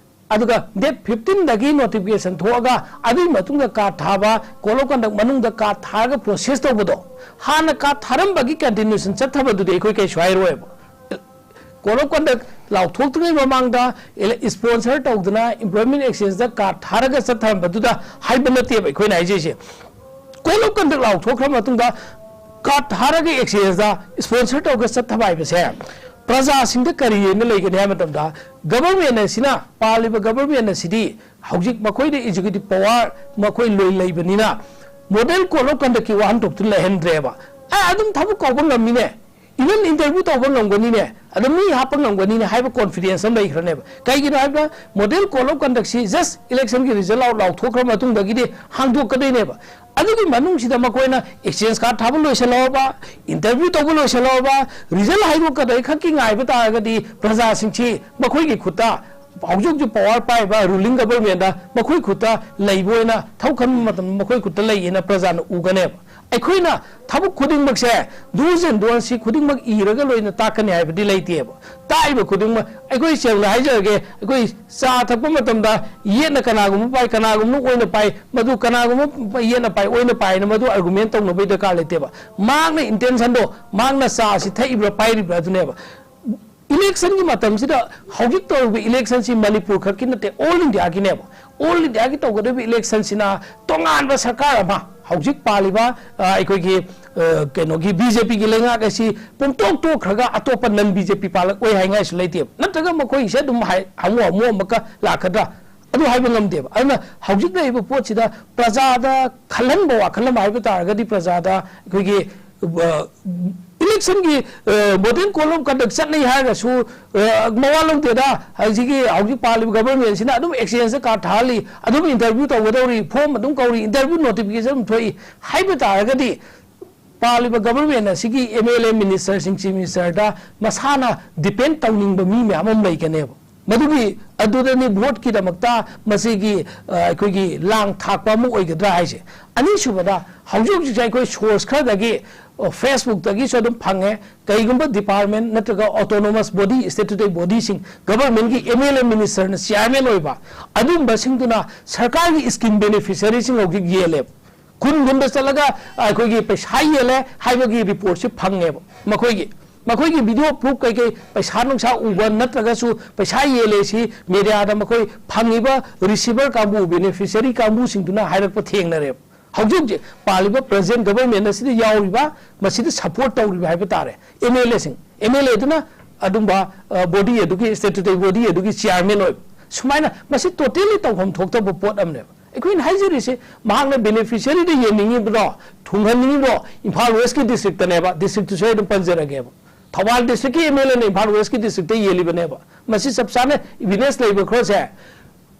ꯑꯗꯨꯒ date fifteen ꯗꯒꯤ notification ꯊꯣꯛꯑꯒ ꯑꯗꯨꯒꯤ ꯃꯇꯨꯡꯗ card ꯊꯥꯕ, code of conduct ꯃꯅꯨꯡꯗ card ꯊꯥꯔꯒ process ꯇꯧꯕꯗꯣ, ꯍꯥꯟꯅ card ꯊꯥꯔꯝꯕꯒꯤ continuation ꯆꯠꯊꯕꯗꯨꯗꯤ ꯑꯩꯈꯣꯏ ꯀꯩꯁꯨ ꯍꯥꯏꯔꯣꯏꯕ꯫ Code of conduct ꯂꯥꯎꯊꯣꯛꯇ꯭ꯔꯤꯉꯩ ꯃꯃꯥꯡꯗ ele-, sponsor ꯇꯧꯗꯅ employment exchange ꯗ card ꯊꯥꯔꯒ ꯆꯠꯊꯔꯝꯕꯗꯨꯗ ꯍꯥꯏꯕ ꯅꯠꯇꯦꯕ ꯑꯩꯈꯣꯏꯅ ꯍꯥꯏꯖꯩꯁꯦ꯫ Code of conduct ꯂꯥꯎꯊꯣꯛꯈ꯭ꯔ ꯃꯇꯨꯡꯗ card ꯊꯥꯔꯒ exchange ꯗ sponsor ꯇꯧꯔꯒ ꯆꯠꯊꯕ ꯍꯥꯏꯕꯁꯦ ꯄ꯭ꯔꯖꯥꯁꯤꯡꯗ ꯀꯔꯤ ꯑꯣꯏꯅ ꯂꯩꯒꯅꯤ ꯍꯥꯏꯕ ꯃꯇꯝꯗ, government ꯑꯁꯤꯅ, ꯄꯥꯜꯂꯤꯕ government ꯑꯁꯤꯗꯤ ꯍꯧꯖꯤꯛ ꯃꯈꯣꯏꯗ executive power ꯃꯈꯣꯏ ꯂꯣꯏ ꯂꯩꯕꯅꯤꯅ model code of conduct ꯀꯤ ꯋꯥꯍꯟꯊꯣꯛꯇꯨ ꯂꯩꯍꯟꯗ꯭ꯔꯦꯕ꯫ ꯑꯦ, ꯑꯗꯨꯝ ꯊꯕꯛ ꯀꯧꯕ ꯉꯝꯃꯤꯅꯦ꯫ Even interview ꯇꯧꯕ ꯉꯝꯒꯅꯤꯅꯦ, ꯑꯗ ꯃꯤ ꯍꯥꯞꯄ ꯉꯝꯒꯅꯤꯅꯦ ꯍꯥꯏꯕ confidence ꯑꯃ ꯂꯩꯈ꯭ꯔꯅꯦꯕ꯫ ꯀꯩꯒꯤꯅꯣ ꯍꯥꯏꯕꯗ model code of conduct ꯁꯤ just election ꯒꯤ result out ꯂꯥꯎꯊꯣꯛꯈ꯭ꯔ ꯃꯇꯨꯡꯗꯒꯤꯗꯤ ꯍꯥꯡꯗꯣꯛꯀꯗꯣꯏꯅꯦꯕ꯫ ꯑꯗꯨꯒꯤ ꯃꯅꯨꯡꯁꯤꯗ ꯃꯈꯣꯏꯅ exchange card ꯊꯥꯕ ꯂꯣꯏꯁꯤꯜꯂꯛꯑꯕ, interview ꯇꯧꯕ ꯂꯣꯏꯁꯤꯜꯂꯛꯑꯕ, result ꯍꯥꯏꯗꯣꯛꯀꯗꯣꯏ ꯈꯛꯀꯤ ꯉꯥꯏꯕ ꯇꯥꯔꯒꯗꯤ ꯄ꯭ꯔꯖꯥꯁꯤꯡꯁꯤ ꯃꯈꯣꯏꯒꯤ ꯈꯨꯠꯇ, ꯍꯧꯖꯤꯛ ꯍꯧꯖꯤꯛ power ꯄꯥꯏꯕ ruling government ꯇ ꯃꯈꯣꯏ ꯈꯨꯠꯇ ꯂꯩꯕ ꯑꯣꯏꯅ ꯊꯕꯛ ꯈꯟꯕ ꯃꯇꯝꯗ ꯃꯈꯣꯏ ꯈꯨꯠꯇ ꯂꯩꯌꯦꯅ ꯄ꯭ꯔꯖꯥꯅ ꯎꯒꯅꯦꯕ꯫ ꯑꯩꯈꯣꯏꯅ ꯊꯕꯛ ꯈꯨꯗꯤꯡꯃꯛꯁꯦ, do's and don'ts ꯁꯤ ꯈꯨꯗꯤꯡꯃꯛ ꯏꯔꯒ ꯂꯣꯏꯅ ꯇꯥꯛꯀꯅꯤ ꯍꯥꯏꯕꯗꯤ ꯂꯩꯇꯦꯕ꯫ ꯇꯥꯛꯏꯕ ꯈꯨꯗꯤꯡꯃꯛ, ꯑꯩꯈꯣꯏ ꯁꯦꯡꯅ ꯍꯥꯏꯖꯔꯒꯦ, ꯑꯩꯈꯣꯏ ꯆꯥ ꯊꯛꯄ ꯃꯇꯝꯗ ꯌꯦꯠꯅ ꯀꯅꯥꯒꯨꯝꯕ ꯄꯥꯏ, ꯀꯅꯥꯒꯨꯝꯕꯅ ꯑꯣꯏꯅ ꯄꯥꯏ, ꯃꯗꯨ ꯀꯅꯥꯒꯨꯝꯕ ꯌꯦꯠꯅ ꯄꯥꯏ, ꯑꯣꯏꯅ ꯄꯥꯏꯅ ꯃꯗꯨ argument ꯇꯧꯅꯕꯒꯤ ꯗꯔꯀꯥꯔ ꯂꯩꯇꯦꯕ꯫ ꯃꯍꯥꯛꯅ intention ꯗꯣ, ꯃꯍꯥꯛꯅ ꯆꯥꯁꯤ ꯊꯛꯏꯕ꯭ꯔꯥ ꯄꯥꯏꯔꯤꯕ꯭ꯔꯥ ꯑꯗꯨꯅꯦꯕ꯫ Election ꯒꯤ ꯃꯇꯝꯁꯤꯗ, ꯍꯧꯖꯤꯛ ꯇꯧꯔꯤꯕ election ꯁꯤ ꯃꯅꯤꯄꯨꯔ ꯈꯛꯀꯤ ꯅꯠꯇꯦ, all India ꯒꯤꯅꯦꯕ꯫ All India ꯒꯤ ꯇꯧꯒꯗꯧꯔꯤꯕ election ꯁꯤꯅ ꯇꯣꯉꯥꯟꯕ ꯁꯔꯀꯥꯔ ꯑꯃ, ꯍꯧꯖꯤꯛ ꯄꯥꯜꯂꯤꯕ, ꯑ, ꯑꯩꯈꯣꯏꯒꯤ, ꯑ, ꯀꯩꯅꯣꯒꯤ B J P ꯒꯤ ꯂꯩꯉꯥꯛ ꯑꯁꯤ ꯄꯨꯡꯇꯣꯛ ꯇꯣꯛꯈ꯭ꯔꯒ ꯑꯇꯣꯞꯄ non B J P ꯄꯥꯜꯂꯛꯑꯣꯏ ꯍꯥꯏꯉꯥꯏꯁꯨ ꯂꯩꯇꯦꯕ꯫ ꯅꯠꯇ꯭ꯔꯒ ꯃꯈꯣꯏꯒꯤꯁꯦ ꯑꯗꯨꯝ ꯍꯥꯏ-, ꯍꯥꯃꯨ ꯍꯥꯃꯨ ꯑꯃꯨꯛꯀ ꯂꯥꯛꯀꯗ꯭ꯔꯥ? ꯑꯗꯨ ꯍꯥꯏꯕ ꯉꯝꯗꯦꯕ꯫ ꯑꯗꯨꯅ ꯍꯧꯖꯤꯛ ꯂꯩꯔꯤꯕ ꯄꯣꯠꯁꯤꯗ ꯄ꯭ꯔꯖꯥꯗ ꯈꯜꯍꯟꯕ ꯋꯥꯈꯜ ꯑꯃ ꯍꯥꯏꯕ ꯇꯥꯔꯒꯗꯤ ꯄ꯭ꯔꯖꯥꯗ ꯑꯩꯈꯣꯏꯒꯤ, ꯑ, election ꯒꯤ, ꯑ, model code of conduct ꯆꯠꯅꯩ ꯍꯥꯏꯔꯒꯁꯨ, ꯑ, ꯃꯋꯥ ꯂꯧꯗꯦꯗ꯫ ꯍꯧꯖꯤꯛꯀꯤ, ꯍꯧꯖꯤꯛ ꯄꯥꯜꯂꯤꯕ government ꯁꯤꯅ ꯑꯗꯨꯝ exchange card ꯊꯥꯍꯜꯂꯤ, ꯑꯗꯨꯝ interview ꯇꯧꯒꯗꯧꯔꯤ, form ꯑꯗꯨꯝ ꯀꯧꯔꯤ, interview notification ꯑꯗꯨꯝ ꯊꯣꯛꯏ ꯍꯥꯏꯕ ꯇꯥꯔꯒꯗꯤ ꯄꯥꯜꯂꯤꯕ government ꯑꯁꯤꯒꯤ M L A minister ꯁꯤꯡ, chief minister ꯗ ꯃꯁꯥꯅ depend ꯇꯧꯅꯤꯡꯕ ꯃꯤ ꯃꯌꯥꯝ ꯑꯃ ꯂꯩꯒꯅꯦꯕ꯫ ꯃꯗꯨꯒꯤ, ꯑꯗꯨꯗꯅꯤ vote ꯀꯤꯗꯃꯛꯇ ꯃꯁꯤꯒꯤ, ꯑ, ꯑꯩꯈꯣꯏꯒꯤ ꯂꯥꯡ ꯊꯥꯛꯄ ꯑꯃ ꯑꯣꯏꯒꯗ꯭ꯔꯥ ꯍꯥꯏꯁꯦ꯫ ꯑꯅꯤꯁꯨꯕꯗ, ꯍꯧꯖꯤꯛ ꯍꯧꯖꯤꯛꯁꯦ ꯑꯩꯈꯣꯏ source ꯈꯔꯗꯒꯤ, ꯑ, Facebook ꯇꯒꯤꯁꯨ ꯑꯗꯨꯝ ꯐꯪꯉꯦ, ꯀꯩꯒꯨꯝꯕ department ꯅꯠꯇ꯭ꯔꯒ autonomous body, statutory body ꯁꯤꯡ, government ꯀꯤ M L A minister ꯅ chairman ꯑꯣꯏꯕ ꯑꯗꯨꯝꯕꯁꯤꯡꯗꯨꯅ ꯁꯔꯀꯥꯔꯒꯤ scheme beneficiary ꯁꯤꯡ ꯍꯧꯖꯤꯛ ꯌꯦꯜꯂꯦꯕ꯫ ꯈꯨꯟ ꯈꯨꯟꯗ ꯆꯠꯂꯒ ꯑꯩꯈꯣꯏꯒꯤ ꯄꯩꯁꯥ ꯌꯦꯜꯂꯦ ꯍꯥꯏꯕꯒꯤ report ꯁꯤ ꯐꯪꯉꯦꯕ ꯃꯈꯣꯏꯒꯤ꯫ ꯃꯈꯣꯏꯒꯤ video proof ꯀꯩꯀꯩ, ꯄꯩꯁꯥ ꯅꯨꯡꯁꯥ ꯎꯕ ꯅꯠꯇ꯭ꯔꯒꯁꯨ ꯄꯩꯁꯥ ꯌꯦꯜꯂꯦ ꯁꯤ media ꯗ ꯃꯈꯣꯏ ꯐꯪꯉꯤꯕ receiver ꯀꯥꯡꯕꯨ, beneficiary ꯀꯥꯡꯕꯨꯁꯤꯡꯗꯨꯅ ꯍꯥꯏꯔꯛꯄ ꯊꯦꯡꯅꯔꯦꯕ꯫ ꯍꯧꯖꯤꯛ ꯍꯧꯖꯤꯛ ꯄꯥꯜꯂꯤꯕ present government ꯑꯁꯤꯗ ꯌꯥꯎꯔꯤꯕ, ꯃꯁꯤꯗ support ꯇꯧꯔꯤꯕ ꯍꯥꯏꯕ ꯇꯥꯔꯦ, M L A ꯁꯤꯡ, M L A ꯗꯨꯅ ꯑꯗꯨꯝꯕ, ꯑ, body ꯑꯗꯨꯒꯤ statutory body ꯑꯗꯨꯒꯤ chairman ꯑꯣꯏꯕ꯫ ꯁꯨꯃꯥꯏꯅ ꯃꯁꯤ totally ꯇꯧꯐꯝ ꯊꯣꯛꯇꯕ ꯄꯣꯠ ꯑꯃꯅꯦꯕ꯫ ꯑꯩꯈꯣꯏꯅ ꯍꯥꯏꯖꯔꯤꯁꯦ, ꯃꯍꯥꯛꯅ ꯕꯦꯅꯤꯐꯤꯁꯤꯌꯔꯤꯗ ꯌꯦꯡꯅꯤꯡꯉꯤꯕꯗꯣ, ꯊꯨꯡꯍꯟꯅꯤꯡꯉꯤꯕꯗꯣ ꯏꯝꯐꯥꯜ ꯋꯦꯁꯀꯤ ꯗꯤꯁꯇ꯭ꯔꯤꯛꯇꯅꯦꯕ, ꯗꯤꯁꯇ꯭ꯔꯤꯛꯇꯨꯁꯨ ꯑꯩ ꯑꯗꯨꯝ ꯄꯟꯖꯔꯒꯦꯕ꯫ ꯊꯧꯕꯥꯜ ꯗꯤꯁꯇ꯭ꯔꯤꯛꯀꯤ ꯑꯦꯝ ꯑꯦꯜ ꯑꯦꯅ ꯏꯝꯐꯥꯜ ꯋꯦꯁꯀꯤ ꯗꯤꯁꯇ꯭ꯔꯤꯛꯇ ꯌꯦꯜꯂꯤꯕꯅꯦꯕ꯫ ꯃꯁꯤ ꯆꯞ ꯆꯥꯅ ꯏꯚꯤꯗꯦꯟꯁ ꯂꯩꯕ ꯈꯔꯁꯦ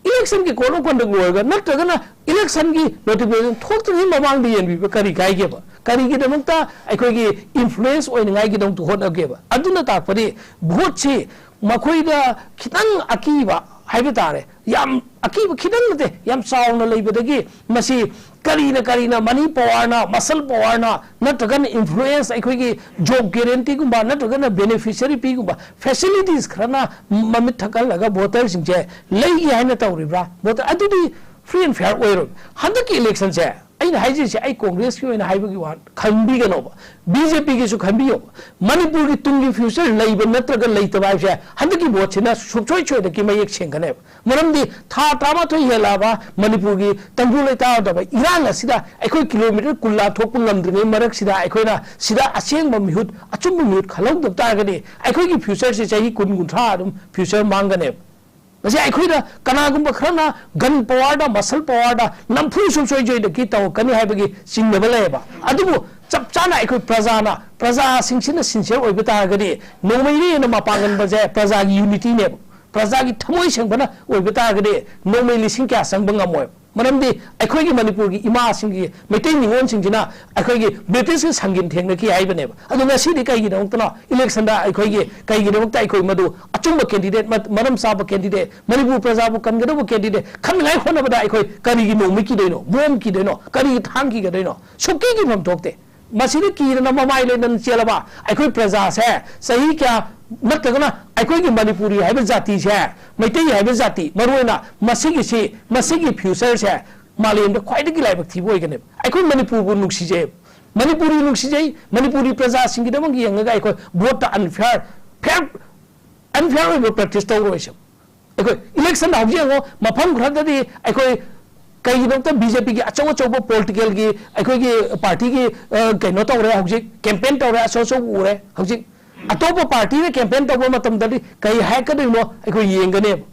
ꯏꯂꯦꯛꯁꯟꯒꯤ ꯀꯣꯗ ꯑꯣꯐ ꯀꯟꯗꯛ ꯂꯣꯏꯔꯒ ꯅꯠꯇ꯭ꯔꯒꯅ ꯏꯂꯦꯛꯁꯟꯒꯤ ꯅꯣꯇꯤꯐꯤꯀꯦꯁꯟ ꯊꯣꯛꯇ꯭ꯔꯤꯉꯩ ꯃꯃꯥꯡꯗ ꯌꯦꯟꯕꯤꯕ ꯀꯔꯤ ꯀꯥꯏꯒꯦꯕ? ꯀꯔꯤꯒꯤꯗꯃꯛꯇ ꯑꯩꯈꯣꯏꯒꯤ ꯏꯟꯐ꯭ꯂꯨꯌꯦꯟꯁ ꯑꯣꯏꯅꯉꯥꯏꯒꯤꯗꯃꯛꯇ ꯍꯣꯠꯅꯒꯦꯕ? ꯑꯗꯨꯅ ꯇꯥꯛꯄꯗꯤ ꯚꯣꯠꯁꯤ ꯃꯈꯣꯏꯗ ꯈꯤꯇꯪ ꯑꯀꯤꯕ ꯍꯥꯏꯕ ꯇꯥꯔꯦ, ꯌꯥꯝ ꯑꯀꯤꯕ ꯈꯤꯇꯪ ꯅꯠꯇꯦ, ꯌꯥꯝ ꯆꯥꯎꯅ ꯂꯩꯕꯗꯒꯤ ꯃꯁꯤ ꯀꯔꯤꯅ ꯀꯔꯤꯅ, ꯃꯅꯤ ꯄꯋꯥꯔꯅ, ꯃꯁꯜ ꯄꯋꯥꯔꯅ, ꯅꯠꯇ꯭ꯔꯒꯅ ꯏꯟꯐ꯭ꯂꯨꯌꯦꯟꯁ, ꯑꯩꯈꯣꯏꯒꯤ ꯖꯣꯕ ꯒꯦꯔꯦꯟꯇꯤꯒꯨꯝꯕ ꯅꯠꯇ꯭ꯔꯒꯅ ꯕꯦꯅꯤꯐꯤꯁꯤꯌꯔꯤ ꯐꯤꯒꯨꯝꯕ ꯐꯦꯁꯤꯂꯤꯇꯤꯁ ꯈꯔꯅ ꯃꯃꯤꯠ ꯊꯛꯍꯜꯂꯒ ꯚꯣꯇꯔꯁꯤꯡꯁꯦ ꯂꯩꯒꯦ ꯍꯥꯏꯅ ꯇꯧꯔꯤꯕ꯭ꯔꯥ? ꯚꯣꯇꯔ ꯑꯗꯨꯗꯤ ꯐ꯭ꯔꯤ ꯑꯦꯟ ꯐꯦꯌꯔ ꯑꯣꯏꯔꯣꯏ꯫ ꯍꯟꯗꯛꯀꯤ ꯏꯂꯦꯛꯁꯟꯁꯦ ꯑꯩꯅ ꯍꯥꯏꯖꯔꯤꯁꯦ, ꯑꯩ ꯀꯣꯡꯒ꯭ꯔꯦꯁꯀꯤ ꯑꯣꯏꯅ ꯍꯥꯏꯕꯒꯤ ꯋꯥ ꯈꯟꯕꯤꯒꯅꯣꯕ, ꯕꯤ ꯖꯦ ꯄꯤꯒꯤꯁꯨ ꯈꯟꯕꯤꯌꯣꯕ꯫ ꯃꯅꯤꯄꯨꯔꯒꯤ ꯇꯨꯡꯒꯤ ꯐ꯭ꯌꯨꯆꯔ ꯂꯩꯕ ꯅꯠꯇ꯭ꯔꯒ ꯂꯩꯇꯕ ꯍꯥꯏꯕꯁꯦ ꯍꯟꯗꯛꯀꯤ ꯚꯣꯠꯁꯤꯅ ꯁꯨꯡꯁꯣꯏ ꯁꯣꯏꯗꯅꯀꯤ ꯃꯌꯦꯛ ꯁꯦꯡꯒꯅꯦꯕ꯫ ꯃꯔꯝꯗꯤ ꯊꯥ ꯇꯔꯥꯃꯥꯊꯣꯏ ꯍꯦꯜꯂꯛꯑꯕ ꯃꯅꯤꯄꯨꯔꯒꯤ ꯇꯪꯗꯨ ꯂꯩꯇꯥꯗꯕ ꯏꯔꯥꯡ ꯑꯁꯤꯗ ꯑꯩꯈꯣꯏ ꯀꯤꯂꯣꯃꯤꯇꯔ ꯀꯨꯟ ꯂꯥꯟꯊꯣꯛꯄ ꯉꯝꯗ꯭ꯔꯤꯉꯩ ꯃꯔꯛꯁꯤꯗ ꯑꯩꯈꯣꯏꯅ ꯁꯤꯗ ꯑꯁꯦꯡꯕ ꯃꯤꯍꯨꯠ, ꯑꯆꯨꯝꯕ ꯃꯤꯍꯨꯠ ꯈꯜꯍꯧꯗꯕ ꯇꯥꯔꯒꯗꯤ ꯑꯩꯈꯣꯏꯒꯤ ꯐ꯭ꯌꯨꯆꯔꯁꯦ ꯆꯍꯤ ꯀꯨꯟ, ꯀꯨꯟꯊ꯭ꯔꯥ ꯑꯗꯨꯝ ꯐ꯭ꯌꯨꯆꯔ ꯃꯥꯡꯒꯅꯦꯕ꯫ ꯃꯁꯤ ꯑꯩꯈꯣꯏꯅ ꯀꯅꯥꯒꯨꯝꯕ ꯈꯔꯅ ꯒꯟ ꯄꯋꯥꯔꯗ, ꯃꯁꯜ ꯄꯋꯥꯔꯗ ꯅꯝꯐꯨ ꯁꯨꯡꯁꯣꯏ ꯁꯣꯏꯗꯅꯀꯤ ꯇꯧꯔꯛꯀꯅꯤ ꯍꯥꯏꯕꯒꯤ ꯆꯤꯡꯅꯕ ꯂꯩꯌꯦꯕ꯫ ꯑꯗꯨꯕꯨ ꯆꯞ ꯆꯥꯅ ꯑꯩꯈꯣꯏ ꯄ꯭ꯔꯖꯥꯅ, ꯄ꯭ꯔꯖꯥꯁꯤꯡꯁꯤꯅ ꯁꯤꯟꯁꯤꯌꯔ ꯑꯣꯏꯕ ꯇꯥꯔꯒꯗꯤ ꯅꯣꯡꯃꯩꯅ ꯍꯦꯟꯅ ꯃꯄꯥꯡꯒꯟꯕꯁꯦ ꯄ꯭ꯔꯖꯥꯒꯤ ꯌꯨꯅꯤꯇꯤꯅꯦꯕ꯫ ꯄ꯭ꯔꯖꯥꯒꯤ ꯊꯃꯣꯏ ꯁꯦꯡꯕꯅ ꯑꯣꯏꯕ ꯇꯥꯔꯒꯗꯤ ꯅꯣꯡꯃꯩ ꯂꯤꯁꯤꯡ ꯀꯌꯥ ꯆꯪꯕ ꯉꯝꯃꯣꯏꯕ꯫ ꯃꯔꯝꯗꯤ ꯑꯩꯈꯣꯏꯒꯤ ꯃꯅꯤꯄꯨꯔꯒꯤ ꯏꯃꯥꯁꯤꯡꯒꯤ, ꯃꯩꯇꯩ ꯅꯤꯉꯣꯜꯁꯤꯡꯁꯤꯅ ꯑꯩꯈꯣꯏꯒꯤ ꯕ꯭ꯔꯤꯇꯤꯁꯀꯤ ꯁꯪꯒꯤꯟ ꯊꯦꯡꯅꯈꯤ ꯍꯥꯏꯕꯅꯦꯕ꯫ ꯑꯗꯣ ꯉꯁꯤꯗꯤ ꯀꯩꯒꯤꯗꯃꯛꯇꯅꯣ ꯏꯂꯦꯛꯁꯟꯗ ꯑꯩꯈꯣꯏꯒꯤ, ꯀꯩꯒꯤꯗꯃꯛꯇ ꯑꯩꯈꯣꯏ ꯃꯗꯨ ꯑꯆꯨꯝꯕ ꯀꯦꯟꯗꯤꯗꯦꯠ, ꯃ-, ꯃꯔꯝ ꯆꯥꯕ ꯀꯦꯟꯗꯤꯗꯦꯠ, ꯃꯅꯤꯄꯨꯔ ꯄ꯭ꯔꯖꯥꯕꯨ ꯀꯟꯒꯗꯧꯕ ꯀꯦꯟꯗꯤꯗꯦꯠ ꯈꯟꯅꯉꯥꯏ ꯍꯣꯠꯅꯕꯗ ꯑꯩꯈꯣꯏ ꯀꯔꯤꯒꯤ ꯅꯣꯡꯃꯩ ꯀꯤꯗꯣꯏꯅꯣ, ꯕꯣꯝ ꯀꯤꯗꯣꯏꯅꯣ, ꯀꯔꯤꯒꯤ ꯊꯥꯡ ꯀꯤꯒꯗꯣꯏꯅꯣ? ꯁꯨꯛꯀꯤ ꯀꯤꯐꯝ ꯊꯣꯛꯇꯦ꯫ ꯃꯁꯤꯗ ꯀꯤꯗꯅ ꯃꯃꯥꯏ ꯂꯩꯗꯅ ꯆꯦꯜꯂꯕ ꯑꯩꯈꯣꯏ ꯄ꯭ꯔꯖꯥꯁꯦ ꯆꯍꯤ ꯀꯌꯥ, ꯅꯠꯇ꯭ꯔꯒꯅ ꯑꯩꯈꯣꯏꯒꯤ ꯃꯅꯤꯄꯨꯔꯤ ꯍꯥꯏꯕ ꯖꯥꯇꯤꯁꯦ, ꯃꯩꯇꯩ ꯍꯥꯏꯕ ꯖꯥꯇꯤ, ꯃꯔꯨꯑꯣꯏꯅ ꯃꯁꯤꯒꯤꯁꯤ, ꯃꯁꯤꯒꯤ ꯐ꯭ꯌꯨꯆꯔꯁꯦ ꯃꯥꯂꯦꯝꯗ ꯈ꯭ꯋꯥꯏꯗꯒꯤ ꯂꯥꯏꯕꯛ ꯊꯤꯕ ꯑꯣꯏꯒꯅꯦꯕ꯫ ꯑꯩꯈꯣꯏ ꯃꯅꯤꯄꯨꯔꯕꯨ ꯅꯨꯡꯁꯤꯖꯩ, ꯃꯅꯤꯄꯨꯔꯤ ꯅꯨꯡꯁꯤꯖꯩ, ꯃꯅꯤꯄꯨꯔꯤ ꯄ꯭ꯔꯖꯥꯁꯤꯡꯒꯤꯗꯃꯛ ꯌꯦꯡꯉꯒ ꯑꯩꯈꯣꯏ ꯚꯣꯠꯇ ꯑꯟꯐꯤꯌꯔ, ꯐꯦꯌꯔ, ꯑꯟꯐꯤꯌꯔ ꯑꯣꯏꯕ ꯄ꯭ꯔꯦꯛꯇꯤꯁ ꯇꯧꯔꯣꯏꯁꯦ꯫ ꯑꯩꯈꯣꯏ ꯏꯂꯦꯛꯁꯟꯗ ꯍꯧꯖꯤꯛ ꯌꯦꯡꯉꯣ, ꯃꯐꯝ ꯈꯔꯗꯗꯤ ꯑꯩꯈꯣꯏ ꯀꯩꯒꯤꯗꯃꯛꯇ ꯕꯤ ꯖꯦ ꯄꯤꯒꯤ ꯑꯆꯧ ꯑꯆꯧꯕ ꯄꯣꯂꯤꯇꯤꯀꯦꯜꯒꯤ, ꯑꯩꯈꯣꯏꯒꯤ ꯄꯥꯔꯇꯤꯒꯤ, ꯑ, ꯀꯩꯅꯣ ꯇꯧꯔꯦ, ꯍꯧꯖꯤꯛ ꯀꯦꯝꯄꯦꯟ ꯇꯧꯔꯦ, ꯑꯆꯧ ꯑꯆꯧꯕ ꯎꯔꯦ꯫ ꯍꯧꯖꯤꯛ ꯑꯇꯣꯞꯄ ꯄꯥꯔꯇꯤꯅ ꯀꯦꯝꯄꯦꯟ ꯇꯧꯕ ꯃꯇꯝꯗꯗꯤ ꯀꯩ ꯍꯥꯏꯔꯛꯀꯗꯣꯏꯅꯣ ꯑꯩꯈꯣꯏ ꯌꯦꯡꯒꯅꯦꯕ꯫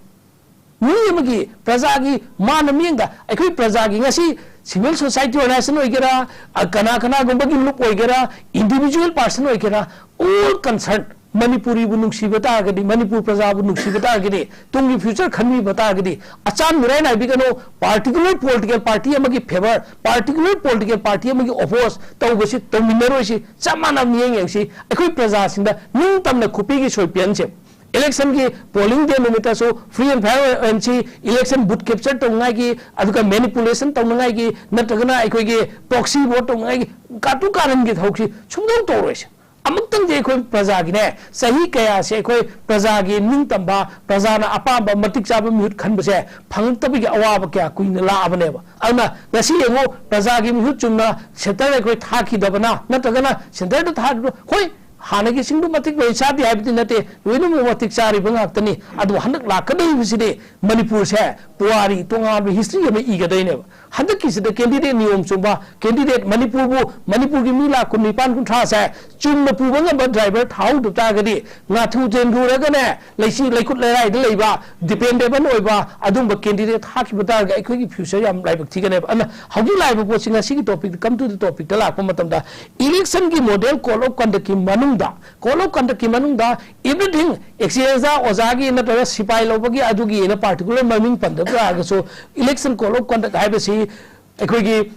ꯃꯤ ꯑꯃꯒꯤ, ꯄ꯭ꯔꯖꯥꯒꯤ, ꯃꯥꯅ ꯃꯤꯠꯌꯦꯡꯗ, ꯑꯩꯈꯣꯏ ꯄ꯭ꯔꯖꯥꯒꯤ ꯉꯁꯤ civil society organization ꯑꯣꯏꯒꯦꯔꯥ, ꯑ, ꯀꯅꯥ ꯀꯅꯥꯒꯨꯝꯕꯒꯤ ꯂꯨꯞ ꯑꯣꯏꯒꯦꯔꯥ, individual person ꯑꯣꯏꯒꯦꯔꯥ, all concern, ꯃꯅꯤꯄꯨꯔꯤꯕꯨ ꯅꯨꯡꯁꯤꯕ ꯇꯥꯔꯒꯗꯤ, ꯃꯅꯤꯄꯨꯔ ꯄ꯭ꯔꯖꯥꯕꯨ ꯅꯨꯡꯁꯤꯕ ꯇꯥꯔꯒꯗꯤ, ꯇꯨꯡꯒꯤ future ꯈꯟꯕꯤꯕ ꯇꯥꯔꯒꯗꯤ, ꯑꯆꯥꯟ ꯃꯤꯔꯥꯏ ꯅꯥꯏꯕꯤꯒꯅꯨ꯫ Particular political party ꯑꯃꯒꯤ favour, particular political party ꯑꯃꯒꯤ oppose ꯇꯧꯕꯁꯤ ꯇꯧꯃꯤꯟꯅꯔꯣꯏꯁꯤ꯫ ꯆꯞ ꯃꯥꯟꯅꯕ ꯃꯤꯠꯌꯦꯡ ꯌꯦꯡꯁꯤ꯫ ꯑꯩꯈꯣꯏ ꯄ꯭ꯔꯖꯥꯁꯤꯡꯗ ꯅꯤꯡꯇꯝꯅ ꯈꯨꯄꯤꯒꯤ ꯁꯣꯏ ꯄꯦꯟꯁꯦ꯫ Election ꯒꯤ polling day ꯅꯨꯃꯤꯠꯇꯁꯨ free and fair ꯑꯣꯏꯍꯟꯁꯤ, election vote capture ꯇꯧꯅꯉꯥꯏꯒꯤ, ꯑꯗꯨꯒ manipulation ꯇꯧꯅꯉꯥꯏꯒꯤ, ꯅꯠꯇ꯭ꯔꯒꯅ ꯑꯩꯈꯣꯏꯒꯤ proxy vote ꯇꯧꯅꯉꯥꯏꯒꯤ ꯀꯥꯇꯨ ꯀꯥꯔꯟꯒꯤ ꯊꯕꯛꯁꯤ ꯁꯨꯡꯇꯧ ꯇꯧꯔꯣꯏꯁꯤ꯫ ꯑꯃꯨꯛꯇꯪꯗꯤ ꯑꯩꯈꯣꯏ ꯄ꯭ꯔꯖꯥꯒꯤꯅꯦ, ꯆꯍꯤ ꯀꯌꯥꯁꯦ ꯑꯩꯈꯣꯏ ꯄ꯭ꯔꯖꯥꯒꯤ ꯅꯤꯡꯇꯝꯕ, ꯄ꯭ꯔꯖꯥꯅ ꯑꯄꯥꯝꯕ ꯃꯇꯤꯛ ꯆꯥꯕ ꯃꯤꯍꯨꯠ ꯈꯟꯕꯁꯦ ꯐꯪꯂꯛꯇꯕꯒꯤ ꯑꯋꯥꯕ ꯀꯌꯥ ꯀꯨꯏꯅ ꯂꯥꯛꯑꯕꯅꯦꯕ꯫ ꯑꯗꯨꯅ ꯉꯁꯤ ꯌꯦꯡꯉꯨ, ꯄ꯭ꯔꯖꯥꯒꯤ ꯃꯤꯍꯨꯠ ꯆꯨꯝꯅ centre ꯑꯩꯈꯣꯏ ꯊꯥꯈꯤꯗꯕꯅ, ꯅꯠꯇ꯭ꯔꯒꯅ centre ꯗ ꯊꯥꯈꯤꯕ, ꯍꯣꯏ, ꯍꯥꯟꯅꯒꯤꯁꯤꯡꯗꯨ ꯃꯇꯤꯛ ꯂꯣꯏ ꯆꯥꯗꯦ ꯍꯥꯏꯕꯗꯤ ꯅꯠꯇꯦ, ꯂꯣꯏꯅꯃꯛ ꯃꯇꯤꯛ ꯆꯥꯔꯤꯕ ꯉꯥꯛꯇꯅꯤ꯫ ꯑꯗꯨꯕꯨ ꯍꯟꯗꯛ ꯂꯥꯛꯀꯗꯧꯔꯤꯕꯁꯤꯗꯤ ꯃꯅꯤꯄꯨꯔꯁꯦ ꯄꯨꯋꯥꯔꯤ ꯇꯣꯉꯥꯟꯕ history ꯑꯃ ꯏꯒꯗꯣꯏꯅꯦꯕ꯫ ꯍꯟꯗꯛꯀꯤꯁꯤꯗ candidate ꯅꯤꯌꯣꯝ ꯆꯨꯝꯕ, candidate ꯃꯅꯤꯄꯨꯔꯕꯨ, ꯃꯅꯤꯄꯨꯔꯒꯤ ꯃꯤ ꯂꯥꯈ ꯀꯨꯟ ꯅꯤꯄꯥꯟ ꯀꯨꯟꯊ꯭ꯔꯥꯁꯦ ꯆꯨꯝꯅ ꯄꯨꯕ ꯉꯝꯕ driver ꯊꯥꯍꯧꯗ ꯇꯥꯔꯒꯗꯤ, ꯉꯥꯊꯨ ꯆꯦꯟꯊꯨꯔꯒꯅꯦ, ꯂꯩꯁꯤ ꯂꯩꯈꯨꯠ ꯂꯩꯔꯥꯏꯗ ꯂꯩꯕ, dependable ꯑꯣꯏꯕ ꯑꯗꯨꯝꯕ candidate ꯊꯥꯈꯤꯕ ꯇꯥꯔꯒꯗꯤ ꯑꯩꯈꯣꯏꯒꯤ future ꯌꯥꯝ ꯂꯥꯏꯕꯛ ꯊꯤꯒꯅꯦꯕ꯫ ꯑꯗꯨꯅ ꯍꯧꯖꯤꯛ ꯂꯥꯛꯏꯕ ꯄꯣꯠꯁꯤ ꯉꯁꯤꯒꯤ topic, come to the topic ꯇ ꯂꯥꯛꯄ ꯃꯇꯝꯗ, election ꯒꯤ model code of conduct ꯀꯤ ꯃꯅꯨꯡꯗ, code of conduct ꯀꯤ ꯃꯅꯨꯡꯗ everything, exchange ꯗ ꯑꯣꯖꯥꯒꯤ ꯅꯠꯇ꯭ꯔꯒ ꯁꯤꯄꯥꯏ ꯂꯧꯕꯒꯤ ꯑꯗꯨꯒꯤ ꯑꯩꯅ particular ꯃꯃꯤꯡ ꯄꯟꯗꯕ ꯇꯥꯔꯒꯁꯨ, election code of conduct ꯍꯥꯏꯕꯁꯤ ꯑꯩꯈꯣꯏꯒꯤ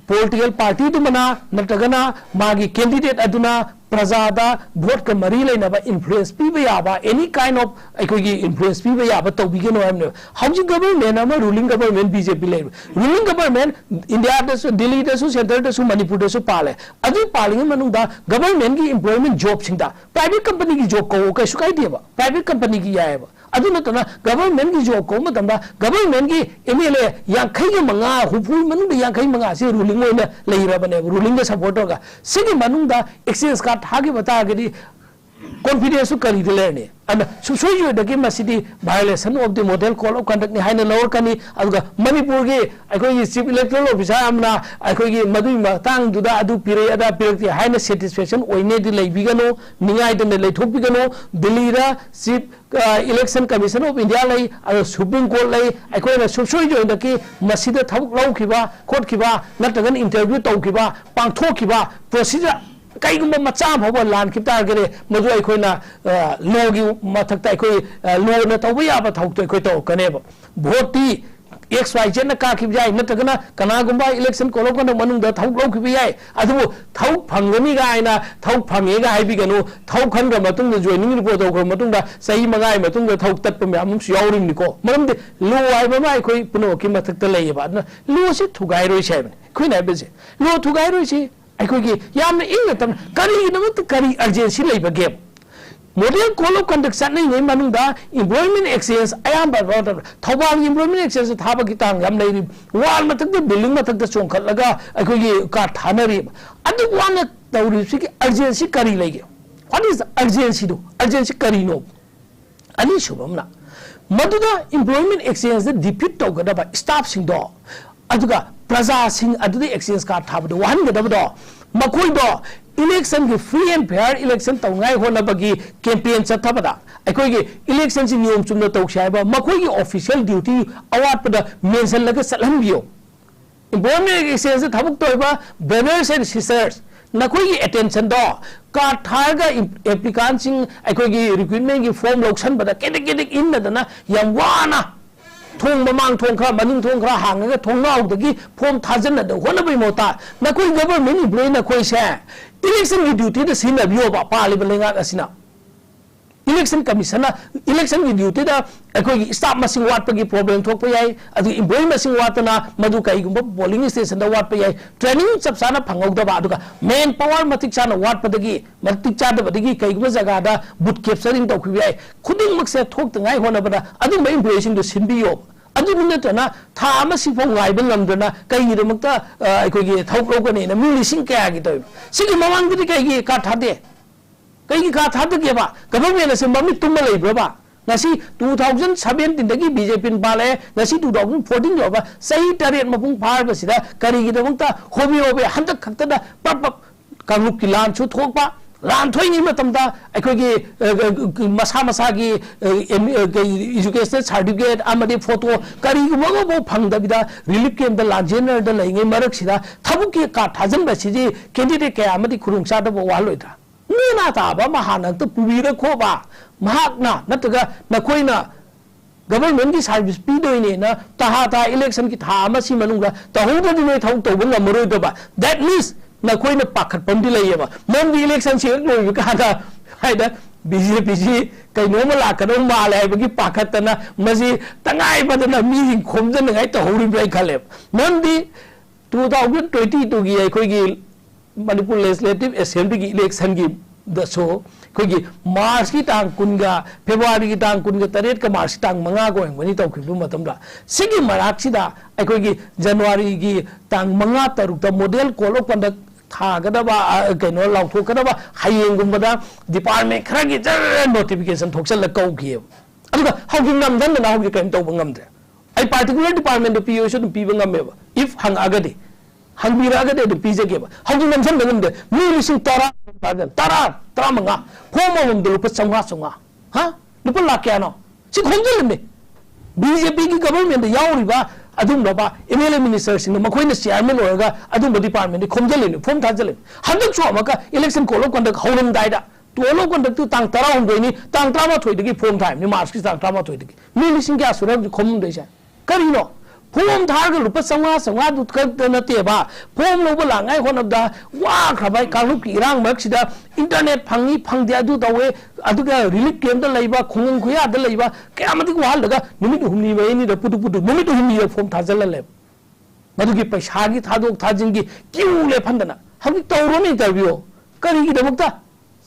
political party ꯗꯨꯃꯅ ꯅꯠꯇ꯭ꯔꯒꯅ ꯃꯥꯒꯤ candidate ꯑꯗꯨꯅ ꯄ꯭ꯔꯖꯥꯗ vote ꯀ ꯃꯔꯤ ꯂꯩꯅꯕ influence ꯄꯤꯕ ꯌꯥꯕ, any kind of ꯑꯩꯈꯣꯏꯒꯤ influence ꯄꯤꯕ ꯌꯥꯕ ꯇꯧꯕꯤꯒꯅꯨ ꯍꯥꯏꯕꯅꯦꯕ꯫ ꯍꯧꯖꯤꯛ government ꯑꯃ, ruling government B J P ꯂꯩꯕ, ruling government India ꯗꯁꯨ, ꯗꯤꯜꯂꯤꯗꯁꯨ, centre ꯗꯁꯨ, ꯃꯅꯤꯄꯨꯔꯗꯁꯨ ꯄꯥꯜꯂꯦ꯫ ꯑꯗꯨ ꯄꯥꯜꯂꯤꯉꯩ ꯃꯅꯨꯡꯗ government ꯒꯤ employment job ꯁꯤꯡꯗ private company ꯒꯤ job ꯀꯧꯑꯣ, ꯀꯩꯁꯨ ꯀꯥꯏꯗꯦꯕ, private company ꯒꯤ ꯌꯥꯏꯑꯕ꯫ ꯑꯗꯨ ꯅꯠꯇꯅ government ꯒꯤ job ꯀꯧꯕ ꯃꯇꯝꯗ government ꯒꯤ M L A ꯌꯥꯡꯈꯩꯒ ꯃꯉꯥ, ꯍꯨꯝꯐꯨꯒꯤ ꯃꯅꯨꯡꯗ ꯌꯥꯡꯈꯩ ꯃꯉꯥ ꯁꯤ ruling ꯑꯣꯏꯅ ꯂꯩꯔꯕꯅꯦꯕ, ruling ꯗ support ꯇꯧꯔꯒ꯫ ꯁꯤꯒꯤ ꯃꯅꯨꯡꯗ exchange card ꯊꯥꯈꯤꯕ ꯇꯥꯔꯒꯗꯤ ꯀꯣꯟꯐꯤꯗꯦꯟꯁꯁꯨ ꯀꯔꯤꯗ ꯂꯩꯔꯅꯤ? ꯑꯗꯨꯅ ꯁꯨꯡꯁꯣꯏ ꯁꯣꯏꯗꯅꯒꯤ ꯃꯁꯤꯗꯤ violation of the model code of conduct ꯅꯤ ꯍꯥꯏꯅ ꯂꯧꯔꯛꯀꯅꯤ꯫ ꯑꯗꯨꯒ ꯃꯅꯤꯄꯨꯔꯒꯤ ꯑꯩꯈꯣꯏꯒꯤ chief electoral officer ꯑꯃꯅ ꯑꯩꯈꯣꯏꯒꯤ ꯃꯗꯨꯒꯤ ꯃꯇꯥꯡꯗꯨꯗ ꯑꯗꯨ ꯄꯤꯔꯛꯏ ꯑꯗꯥ ꯄꯤꯔꯛꯇꯦ ꯍꯥꯏꯅ satisfaction ꯑꯣꯏꯅꯦꯗꯤ ꯂꯩꯕꯤꯒꯅꯨ, ꯅꯤꯡꯉꯥꯏꯗꯅ ꯂꯩꯊꯣꯛꯄꯤꯒꯅꯨ꯫ ꯗꯤꯜꯂꯤꯗ chief election commission of India ꯂꯩ, ꯑꯗꯣ Supreme Court ꯂꯩ꯫ ꯑꯩꯈꯣꯏꯅ ꯁꯨꯡꯁꯣꯏ ꯁꯣꯏꯗꯅꯒꯤ ꯃꯁꯤꯗ ꯊꯕꯛ ꯂꯧꯈꯤꯕ ꯈꯣꯠꯈꯤꯕ ꯅꯠꯇ꯭ꯔꯒꯅ interview ꯇꯧꯈꯤꯕ ꯄꯥꯡꯊꯣꯛꯈꯤꯕ procedure ꯀꯩꯒꯨꯝꯕ ꯃꯆꯥ ꯐꯥꯎꯕ ꯂꯥꯟꯈꯤꯕ ꯇꯥꯔꯒꯗꯤ ꯃꯗꯨ ꯑꯩꯈꯣꯏꯅ ꯂꯣꯒꯤ ꯃꯊꯛꯇ ꯑꯩꯈꯣꯏ ꯂꯣꯅ ꯇꯧꯕ ꯌꯥꯕ ꯊꯕꯛꯇꯣ ꯑꯩꯈꯣꯏ ꯇꯧꯔꯛꯀꯅꯦꯕ꯫ ꯚꯣꯠꯇꯤ X Y Z ꯅ ꯀꯥꯈꯤꯕ ꯌꯥꯏ, ꯅꯠꯇ꯭ꯔꯒꯅ ꯀꯅꯥꯒꯨꯝꯕ election code of conduct ꯃꯅꯨꯡꯗ ꯊꯕꯛ ꯂꯧꯈꯤꯕ ꯌꯥꯏ꯫ ꯑꯗꯨꯕꯨ ꯊꯕꯛ ꯐꯪꯒꯅꯤ ꯀꯥꯏꯅ ꯊꯕꯛ ꯐꯪꯉꯦꯒ ꯍꯥꯏꯕꯤꯒꯅꯨ꯫ ꯊꯕꯛ ꯈꯟꯈ꯭ꯔ ꯃꯇꯨꯡꯗ, joining report ꯇꯧꯈ꯭ꯔ ꯃꯇꯨꯡꯗ ꯆꯍꯤ ꯃꯉꯥꯒꯤ ꯃꯇꯨꯡꯗ ꯊꯕꯛ ꯇꯠꯄ ꯃꯌꯥꯝ ꯑꯃꯁꯨ ꯌꯥꯎꯔꯤꯕꯅꯤꯀꯣ꯫ ꯃꯔꯝꯗꯤ ꯂꯣ ꯍꯥꯏꯕ ꯑꯃ ꯑꯩꯈꯣꯏ ꯄꯨꯝꯅꯃꯛꯀꯤ ꯃꯊꯛꯇ ꯂꯩꯌꯦꯕ꯫ ꯑꯗꯨꯅ ꯂꯣꯁꯤ ꯊꯨꯒꯥꯏꯔꯣꯏꯁꯤ ꯍꯥꯏꯕꯅꯤ ꯑꯩꯈꯣꯏꯅ ꯍꯥꯏꯕꯁꯦ꯫ ꯂꯣ ꯊꯨꯒꯥꯏꯔꯣꯏꯁꯤ꯫ ꯑꯩꯈꯣꯏꯒꯤ ꯌꯥꯝꯅ ꯏꯪꯅ ꯇꯞꯅ, ꯀꯔꯤꯒꯤꯗꯃꯛꯇ ꯀꯔꯤ urgency ꯂꯩꯕꯒꯦ? Model code of conduct ꯆꯠꯅꯔꯤꯉꯩ ꯃꯅꯨꯡꯗ employment exchange ꯑꯌꯥꯝꯕ ꯊꯧꯕꯥꯜꯒꯤ employment exchange ꯊꯥꯕꯒꯤ ꯇꯥꯡ ꯌꯥꯝ ꯂꯩꯔꯤ꯫ Wall ꯃꯊꯛꯇ, building ꯃꯊꯛꯇ ꯆꯣꯡꯈꯠꯂꯒ ꯑꯩꯈꯣꯏꯒꯤ card ꯊꯥꯅꯔꯤꯕ꯫ ꯑꯗꯨ ꯋꯥꯅ ꯇꯧꯔꯤꯕꯁꯤꯒꯤ urgency ꯀꯔꯤ ꯂꯩꯒꯦ? What is the urgency do? Urgency ꯀꯔꯤꯅꯣ? ꯑꯅꯤꯁꯨꯕ ꯑꯃꯅ, ꯃꯗꯨꯗ employment exchange ꯗ defeat ꯇꯧꯒꯗꯕ staff ꯁꯤꯡꯗꯣ, ꯑꯗꯨꯒ ꯄ꯭ꯔꯖꯥꯁꯤꯡ ꯑꯗꯨꯗ exchange card ꯊꯥꯕꯗꯣ ꯋꯥꯍꯟꯒꯗꯕꯗꯣ, ꯃꯈꯣꯏꯗꯣ election ꯒꯤ free and fair election ꯇꯧꯅꯉꯥꯏ ꯍꯣꯠꯅꯕꯒꯤ campaign ꯆꯠꯊꯕꯗ ꯑꯩꯈꯣꯏꯒꯤ election ꯁꯤ ꯅꯤꯌꯣꯝ ꯆꯨꯝꯅ ꯇꯧꯁꯤ ꯍꯥꯏꯕ ꯃꯈꯣꯏꯒꯤ official duty ꯑꯋꯥꯠꯄꯗ ꯃꯦꯟꯁꯤꯜꯂꯒ ꯆꯠꯍꯟꯕꯤꯌꯨ꯫ Employment exchange ꯗ ꯊꯕꯛ ꯇꯧꯔꯤꯕ brothers and sisters, ꯅꯈꯣꯏꯒꯤ attention ꯗꯣ card ꯊꯥꯔꯒ applicant ꯁꯤꯡ ꯑꯩꯈꯣꯏꯒꯤ recruitment ꯒꯤ form ꯂꯧꯁꯟꯕꯗ ꯀꯦꯗꯤꯛ ꯀꯦꯗꯤꯛ ꯏꯟꯅꯗꯅ ꯌꯥꯝ ꯋꯥꯅ ꯊꯣꯡ ꯃꯃꯥꯡ ꯊꯣꯡ ꯈꯔ, ꯃꯅꯤꯡ ꯊꯣꯡ ꯈꯔ ꯍꯥꯡꯉꯒ ꯊꯣꯡꯅꯥꯎꯗꯒꯤ form ꯊꯥꯖꯟꯅꯗ ꯍꯣꯠꯅꯕꯒꯤ ꯃꯍꯨꯠꯇ ꯅꯈꯣꯏ government employee ꯅꯈꯣꯏꯁꯦ election ꯒꯤ duty ꯗ ꯁꯤꯖꯤꯟꯅꯕꯤꯌꯣꯕ, ꯄꯥꯜꯂꯤꯕ ꯂꯩꯉꯥꯛ ꯑꯁꯤꯅ꯫ Election Commission ꯅ election ꯒꯤ duty ꯗ ꯑꯩꯈꯣꯏꯒꯤ staff ꯃꯁꯤꯡ ꯋꯥꯠꯄꯒꯤ problem ꯊꯣꯛꯄ ꯌꯥꯏ, ꯑꯗꯨꯒ employee ꯃꯁꯤꯡ ꯋꯥꯠꯇꯅ ꯃꯗꯨ ꯀꯔꯤꯒꯨꯝꯕ polling station ꯗ ꯋꯥꯠꯄ ꯌꯥꯏ꯫ Training ꯆꯞ ꯆꯥꯅ ꯐꯪꯍꯧꯗꯕ, ꯑꯗꯨꯒ man power ꯃꯇꯤꯛ ꯆꯥꯅ ꯋꯥꯠꯄꯗꯒꯤ, ꯃꯇꯤꯛ ꯆꯥꯗꯕꯗꯒꯤ ꯀꯔꯤꯒꯨꯝꯕ ꯖꯒꯥꯗ boot capturing ꯇꯧꯈꯤꯕ ꯌꯥꯏ꯫ ꯈꯨꯗꯤꯡꯃꯛꯁꯦ ꯊꯣꯛꯇꯉꯥꯏ ꯍꯣꯠꯅꯕꯗ ꯑꯗꯨꯒꯨꯝꯕ employee ꯁꯤꯡꯗꯨ ꯁꯤꯟꯕꯤꯌꯣ꯫ ꯑꯗꯨ ꯅꯠꯇꯅ ꯊꯥ ꯑꯃ ꯁꯤꯐꯥꯎ ꯉꯥꯏꯕ ꯉꯝꯗꯅ ꯀꯩꯒꯤꯗꯃꯛꯇ, ꯑ, ꯑꯩꯈꯣꯏꯒꯤ ꯊꯕꯛ ꯂꯧꯒꯅꯤꯅ ꯃꯤ ꯂꯤꯁꯤꯡ ꯀꯌꯥꯒꯤ ꯇꯧꯔꯤꯕ? ꯁꯤꯒꯤ ꯃꯃꯥꯡꯗꯗꯤ ꯀꯩꯒꯤ card ꯊꯥꯗꯦ? ꯀꯩꯒꯤ ꯀꯥ ꯊꯥꯗꯒꯦꯕ? ꯒꯚꯔꯟꯃꯦꯟ ꯑꯁꯦ ꯃꯃꯤꯠ ꯇꯨꯝꯃ ꯂꯩꯕ꯭ꯔꯕ? ꯉꯁꯤ ꯇꯨ ꯊꯥꯎꯖꯟ ꯁꯚꯦꯟꯇꯤꯟꯗꯒꯤ ꯕꯤ ꯖꯦ ꯄꯤꯅ ꯄꯥꯜꯂꯛꯑꯦ, ꯉꯁꯤ ꯇꯨ ꯊꯥꯎꯖꯟ ꯐꯣꯔꯇꯤꯟ ꯌꯧꯔꯕ ꯆꯍꯤ ꯇꯔꯦꯠ ꯃꯄꯨꯡ ꯐꯥꯔꯕꯁꯤꯗ ꯀꯔꯤꯒꯤꯗꯃꯛꯇ ꯍꯣꯕꯦ ꯍꯣꯕꯦ ꯍꯟꯗꯛ ꯈꯛꯇꯗ ꯄꯞ ꯄꯞ ꯀꯥꯡꯂꯨꯞꯀꯤ ꯂꯥꯟꯁꯨ ꯊꯣꯛꯄ, ꯂꯥꯟ ꯊꯣꯛꯏꯉꯩ ꯃꯇꯝꯗ ꯑꯩꯈꯣꯏꯒꯤ, ꯑ, ꯑ, ꯃꯁꯥ ꯃꯁꯥꯒꯤ, ꯑ, ꯑꯦꯝ-, ꯑ, ꯀꯩ, educational certificate ꯑꯃꯗꯤ photo ꯀꯔꯤꯒꯨꯝꯕ ꯑꯃꯐꯥꯎ ꯐꯪꯗꯕꯤꯗ relief camp ꯇ ꯂꯥꯟꯖꯦꯟꯅꯔꯗ ꯂꯩꯔꯤꯉꯩ ꯃꯔꯛꯁꯤꯗ ꯊꯕꯛꯀꯤ ꯀꯥꯔꯗ ꯊꯥꯖꯤꯟꯕꯁꯤꯗꯤ candidate ꯀꯌꯥ ꯑꯃꯗꯤ ꯈꯨꯗꯣꯡꯆꯥꯗꯕ ꯋꯥꯍꯜꯂꯣꯏꯗ꯭ꯔꯥ? ꯅꯦꯅꯥ ꯇꯥꯕ ꯑꯃ ꯍꯥꯟꯅ ꯑꯝꯇ ꯄꯨꯕꯤꯔ ꯈꯣꯕ, ꯃꯍꯥꯛꯅ ꯅꯠꯇ꯭ꯔꯒ ꯅꯈꯣꯏꯅ ꯒꯚꯔꯟꯃꯦꯟꯠꯀꯤ ꯁꯥꯔꯚꯤꯁ ꯄꯤꯗꯣꯏꯅꯦꯅ ꯇꯍꯥ ꯇꯍꯥ ꯏꯂꯦꯛꯁꯟꯒꯤ ꯊꯥ ꯑꯃꯁꯤ ꯃꯅꯨꯡꯗ ꯇꯧꯍꯧꯗ꯭ꯔꯗꯤ ꯅꯣꯏ ꯊꯕꯛ ꯇꯧꯕ ꯉꯝꯃꯔꯣꯏꯗꯕ꯫ That means ꯅꯈꯣꯏꯅ ꯄꯥꯈꯠꯄ ꯑꯃꯗꯤ ꯂꯩꯌꯦꯕ꯫ ꯃꯔꯝꯗꯤ ꯏꯂꯦꯛꯁꯟꯁꯤ ꯍꯦꯛ ꯂꯣꯏꯕ ꯀꯥꯟꯗ ꯍꯥꯏꯗ ꯕꯤ ꯖꯦ ꯄꯤꯁꯤ ꯀꯩꯅꯣꯝꯃ ꯂꯥꯛꯀꯗꯧ ꯃꯥꯜꯂꯦ ꯍꯥꯏꯕꯒꯤ ꯄꯥꯈꯠꯇꯅ ꯃꯁꯤ ꯇꯉꯥꯏ ꯐꯗꯅ ꯃꯤꯁꯤꯡ ꯈꯣꯝꯖꯅꯉꯥꯏ ꯇꯧꯍꯧꯔꯤꯕ꯭ꯔꯥ ꯑꯩ ꯈꯜꯂꯦꯕ꯫ ꯃꯔꯝꯗꯤ ꯇꯨ ꯊꯥꯎꯖꯟ ꯇ꯭ꯋꯦꯟꯇꯤ ꯇꯨꯒꯤ ꯑꯩꯈꯣꯏꯒꯤ ꯃꯅꯤꯄꯨꯔ ꯂꯦꯖꯤꯁꯂꯦꯇꯤꯚ ꯑꯦꯁꯦꯝꯕ꯭ꯂꯤꯒꯤ ꯏꯂꯦꯛꯁꯟꯒꯤꯗꯁꯨ ꯑꯩꯈꯣꯏꯒꯤ ꯃꯥꯔꯆꯀꯤ ꯇꯥꯡ ꯀꯨꯟꯒ, ꯐꯦꯕ꯭ꯔꯨꯋꯥꯔꯤꯒꯤ ꯇꯥꯡ ꯀꯨꯟꯒ ꯇꯔꯦꯠꯀ ꯃꯥꯔꯆꯀꯤ ꯇꯥꯡ ꯃꯉꯥꯒ ꯑꯣꯏꯔꯝꯒꯅꯤ ꯇꯧꯈꯤꯕ ꯃꯇꯝꯗ, ꯁꯤꯒꯤ ꯃꯔꯛꯁꯤꯗ ꯑꯩꯈꯣꯏꯒꯤ ꯖꯅꯋꯥꯔꯤꯒꯤ ꯇꯥꯡ ꯃꯉꯥ ꯇꯔꯨꯛꯇ model code of conduct ꯊꯥꯒꯗꯕ, ꯑ, ꯀꯩꯅꯣ ꯂꯥꯎꯊꯣꯛꯀꯗꯕ ꯍꯌꯦꯡꯒꯨꯝꯕꯗ department ꯈꯔꯒꯤ ꯖꯔ notification ꯊꯣꯛꯆꯜꯂ ꯀꯧꯈꯤꯑꯕ꯫ ꯑꯗꯨꯒ ꯍꯧꯖꯤꯛ ꯅꯝꯗꯅ ꯍꯧꯖꯤꯛ ꯀꯔꯤꯝ ꯇꯧꯕ ꯉꯝꯗ꯭ꯔꯦ꯫ ꯑꯩ particular department ꯇ ꯄꯤꯌꯨ ꯍꯥꯏꯁꯨ ꯑꯗꯨꯝ ꯄꯤꯕ ꯉꯝꯃꯦꯕ, if ꯍꯪꯉꯛꯑꯒꯗꯤ꯫ ꯍꯪꯕꯤꯔꯛꯑꯒꯗꯤ ꯑꯗꯨꯝ ꯄꯤꯖꯒꯦꯕ꯫ ꯍꯧꯖꯤꯛ ꯅꯝꯁꯤꯟꯕ ꯉꯝꯗꯦ꯫ ꯃꯤ ꯂꯤꯁꯤꯡ ꯇꯔꯥ, ꯇꯔꯥ, ꯇꯔꯥꯃꯉꯥ, form ꯑꯃꯃꯝꯗ ꯂꯨꯄꯥ ꯆꯥꯝꯃꯉꯥ, ꯆꯥꯝꯃꯉꯥ꯫ ꯍꯥ? ꯂꯨꯄꯥ ꯂꯥꯈ ꯀꯌꯥꯅꯣ? ꯁꯤ ꯈꯣꯝꯖꯤꯜꯂꯤꯕꯅꯤ꯫ ꯕꯤ ꯖꯦ ꯄꯤꯒꯤ government ꯇ ꯌꯥꯎꯔꯤꯕ ꯑꯗꯨꯒꯨꯝꯂꯕ ꯑꯦꯝ ꯑꯦꯜ ꯑꯦ minister ꯁꯤꯡꯅ ꯃꯈꯣꯏꯅ chairman ꯑꯣꯏꯔꯒ ꯑꯗꯨꯒꯨꯝꯕ department ꯇ ꯈꯣꯝꯖꯤꯜꯂꯤꯕꯅꯤ, form ꯊꯥꯖꯤꯜꯂꯤꯕꯅꯤ꯫ ꯍꯟꯗꯛꯁꯨ ꯑꯃꯨꯛꯀ election code of conduct ꯍꯧꯔꯝꯗꯥꯏꯗ, code of conduct two ꯇꯥꯡ ꯇꯔꯥꯍꯨꯝꯗꯣꯏꯅꯤ, ꯇꯥꯡ ꯇꯔꯥꯃꯥꯊꯣꯏꯗꯒꯤ form ꯊꯥꯏꯕꯅꯤ, ꯃꯥꯔꯆꯀꯤ ꯇꯥꯡ ꯇꯔꯥꯃꯥꯊꯣꯏꯗꯒꯤ꯫ ꯃꯤ ꯂꯤꯁꯤꯡ ꯀꯌꯥ ꯁꯨꯔꯦ ꯍꯧꯖꯤꯛ ꯈꯣꯝꯃꯝꯗꯣꯏꯁꯦ? ꯀꯔꯤꯅꯣ? Form ꯊꯥꯔꯒ ꯂꯨꯄꯥ ꯆꯥꯝꯃꯉꯥ, ꯆꯥꯝꯃꯉꯥ ꯗꯨ ꯈꯛꯇ ꯅꯠꯇꯦꯕ, form ꯂꯧꯕ ꯂꯥꯛꯅꯉꯥꯏ ꯍꯣꯠꯅꯕꯗ ꯋꯥꯈ꯭ꯔꯕ ꯀꯥꯡꯂꯨꯞꯀꯤ ꯏꯔꯥꯡ ꯃꯔꯛꯁꯤꯗ internet ꯐꯪꯉꯤ ꯐꯪꯗꯦ ꯑꯗꯨ ꯇꯧꯋꯦ, ꯑꯗꯨꯒ relief camp ꯇ ꯂꯩꯕ, ꯈꯨꯡꯒꯪ ꯈꯨꯌꯥꯗ ꯂꯩꯕ ꯀꯌꯥ ꯃꯇꯤꯛ ꯋꯥꯍꯜꯂꯒ ꯅꯨꯃꯤꯠ ꯍꯨꯝꯅꯤ ꯃꯔꯤꯅꯤꯗ ꯄꯨꯗꯨ ꯄꯨꯗꯨ ꯅꯨꯃꯤꯠ ꯍꯨꯝꯅꯤꯗ form ꯊꯥꯖꯤꯜꯍꯜꯂꯦꯕ꯫ ꯃꯗꯨꯒꯤ ꯄꯩꯁꯥꯒꯤ ꯊꯥꯗꯣꯛ ꯊꯥꯖꯤꯟꯒꯤ queue ꯂꯦꯞꯍꯟꯗꯅ ꯍꯧꯖꯤꯛ ꯇꯧꯔꯣꯅꯦ interview꯫ ꯀꯔꯤꯒꯤꯗꯃꯛꯇ?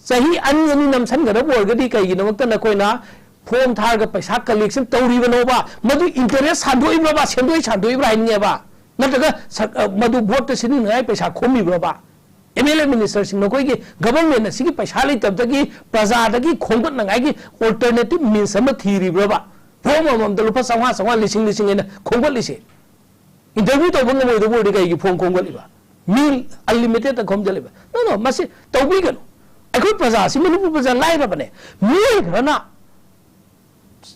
ꯆꯍꯤ ꯑꯅꯤ ꯑꯅꯤ ꯅꯝꯁꯟꯒꯗꯕ ꯑꯣꯏꯔꯒꯗꯤ ꯀꯩꯒꯤꯗꯃꯛꯇ ꯅꯈꯣꯏꯅ form ꯊꯥꯔꯒ ꯄꯩꯁꯥ collection ꯇꯧꯔꯤꯕꯅꯣꯕ? ꯃꯗꯨ interest ꯁꯥꯟꯗꯣꯛꯏꯕ꯭ꯔꯕ, ꯁꯦꯟꯗꯣꯏ ꯁꯥꯟꯗꯣꯛꯏꯕ꯭ꯔꯥ ꯍꯥꯏꯅꯤꯡꯉꯦꯕ꯫ ꯅꯠꯇ꯭ꯔꯒ ꯁ-, ꯑ, ꯃꯗꯨ vote ꯇ ꯁꯤꯖꯤꯟꯅꯉꯥꯏ ꯄꯩꯁꯥ ꯈꯣꯝꯃꯤꯕ꯭ꯔꯕ? ꯑꯦꯝ ꯑꯦꯜ ꯑꯦ ꯃꯤꯅꯤꯁꯇꯔꯁꯤꯡ, ꯅꯈꯣꯏꯒꯤ ꯒꯚꯔꯟꯃꯦꯟꯅ ꯁꯤꯒꯤ ꯄꯩꯁꯥ ꯂꯩꯇꯕꯗꯒꯤ ꯄ꯭ꯔꯖꯥꯗꯒꯤ ꯈꯣꯝꯒꯠꯅꯉꯥꯏꯒꯤ ꯑꯣꯜꯇꯔꯅꯦꯇꯤꯞ ꯃꯤꯟꯁ ꯑꯃ ꯊꯤꯔꯤꯕ꯭ꯔꯕ? ꯐꯣꯝ ꯑꯃꯃꯝꯗ ꯂꯨꯄꯥ ꯆꯥꯝꯃꯉꯥ, ꯆꯥꯝꯃꯉꯥ, ꯂꯤꯁꯤꯡ, ꯂꯤꯁꯤꯡ ꯍꯥꯏꯅ ꯈꯣꯝꯒꯠꯂꯤꯁꯦ꯫ ꯏꯟꯇꯔꯚ꯭ꯌꯨ ꯇꯧꯕ ꯉꯝꯃꯣꯏꯗꯕ ꯑꯣꯏꯔꯗꯤ ꯀꯩꯒꯤ ꯐꯣꯝ ꯈꯣꯝꯒꯠꯂꯤꯕ? ꯃꯤ ꯑꯟꯂꯤꯃꯤꯇꯦꯠꯇ ꯈꯣꯝꯖꯜꯂꯤꯕ? ꯅꯣ, ꯅꯣ, ꯃꯁꯤ ꯇꯧꯕꯤꯒꯅꯨ꯫ ꯑꯩꯈꯣꯏ ꯄ꯭ꯔꯖꯥꯁꯤ, ꯃꯅꯤꯄꯨꯔ ꯄ꯭ꯔꯖꯥ ꯂꯥꯏꯔꯕꯅꯦ꯫ ꯃꯤꯑꯣꯏ ꯈꯔꯅ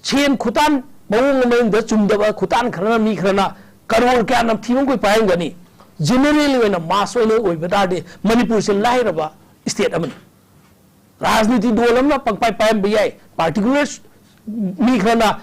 ꯁꯦꯟ ꯈꯨꯇꯥꯟ ꯃꯑꯣꯡ ꯑꯃꯗ ꯆꯨꯝꯗꯕ ꯈꯨꯇꯥꯟ ꯈꯔꯅ, ꯃꯤ ꯈꯔꯅ ꯀꯔꯣꯔ ꯀꯌꯥ ꯅꯝꯊꯤꯕ ꯑꯩꯈꯣꯏ ꯄꯥꯏꯔꯝꯒꯅꯤ꯫ ꯖꯦꯅꯔꯦꯜ ꯑꯣꯏꯅ, ꯃꯥꯁ ꯑꯣꯏꯅ ꯑꯣꯏꯕ ꯇꯥꯔꯗꯤ ꯃꯅꯤꯄꯨꯔꯁꯦ ꯂꯥꯏꯔꯕ ꯁ꯭ꯇꯦꯠ ꯑꯃꯅꯤ꯫ ꯔꯥꯖꯅꯤꯇꯤ ꯗꯣꯜ ꯑꯃꯅ ꯄꯪꯄꯥꯏ ꯄꯥꯏꯔꯝꯕ ꯌꯥꯏ, ꯄꯥꯔꯇꯤꯀꯨꯂꯔ ꯃꯤ ꯈꯔꯅ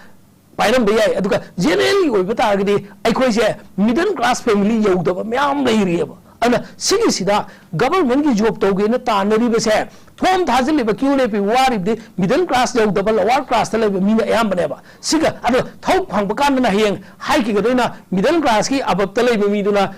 ꯄꯥꯏꯔꯝꯕ ꯌꯥꯏ, ꯑꯗꯨꯒ ꯖꯦꯅꯔꯦꯜꯒꯤ ꯑꯣꯏꯕ ꯇꯥꯔꯒꯗꯤ ꯑꯩꯈꯣꯏꯁꯦ ꯃꯤꯗꯜ ꯀ꯭ꯂꯥꯁ ꯐꯦꯃꯤꯂꯤ ꯌꯧꯗꯕ ꯃꯌꯥꯝ ꯂꯩꯔꯤꯑꯕ꯫ ꯑꯗꯨꯅ ꯁꯤꯒꯤꯁꯤꯗ ꯒꯚꯔꯟꯃꯦꯟꯠꯀꯤ ꯖꯣꯕ ꯇꯧꯒꯦꯅ ꯇꯥꯟꯅꯔꯤꯕꯁꯦ, ꯐꯣꯝ ꯊꯥꯖꯤꯜꯂꯤꯕ, ꯀ꯭ꯌꯨ ꯂꯦꯞꯄꯤꯕ, ꯋꯥꯔꯤꯕꯗꯤ ꯃꯤꯗꯜ ꯀ꯭ꯂꯥꯁ ꯌꯧꯗꯕ, ꯂꯣꯋꯔ ꯀ꯭ꯂꯥꯁꯇ ꯂꯩꯕ ꯃꯤꯅ ꯑꯌꯥꯝꯕꯅꯦꯕ꯫ ꯁꯤꯒ ꯑꯗꯣ ꯊꯕꯛ ꯐꯪꯕ ꯀꯥꯟꯗꯅ ꯍꯌꯦꯡ ꯍꯥꯏꯈꯤꯒꯗꯣꯏꯅ ꯃꯤꯗꯜ ꯀ꯭ꯂꯥꯁꯀꯤ ꯑꯕꯞꯇ ꯂꯩꯕ ꯃꯤꯗꯨꯅ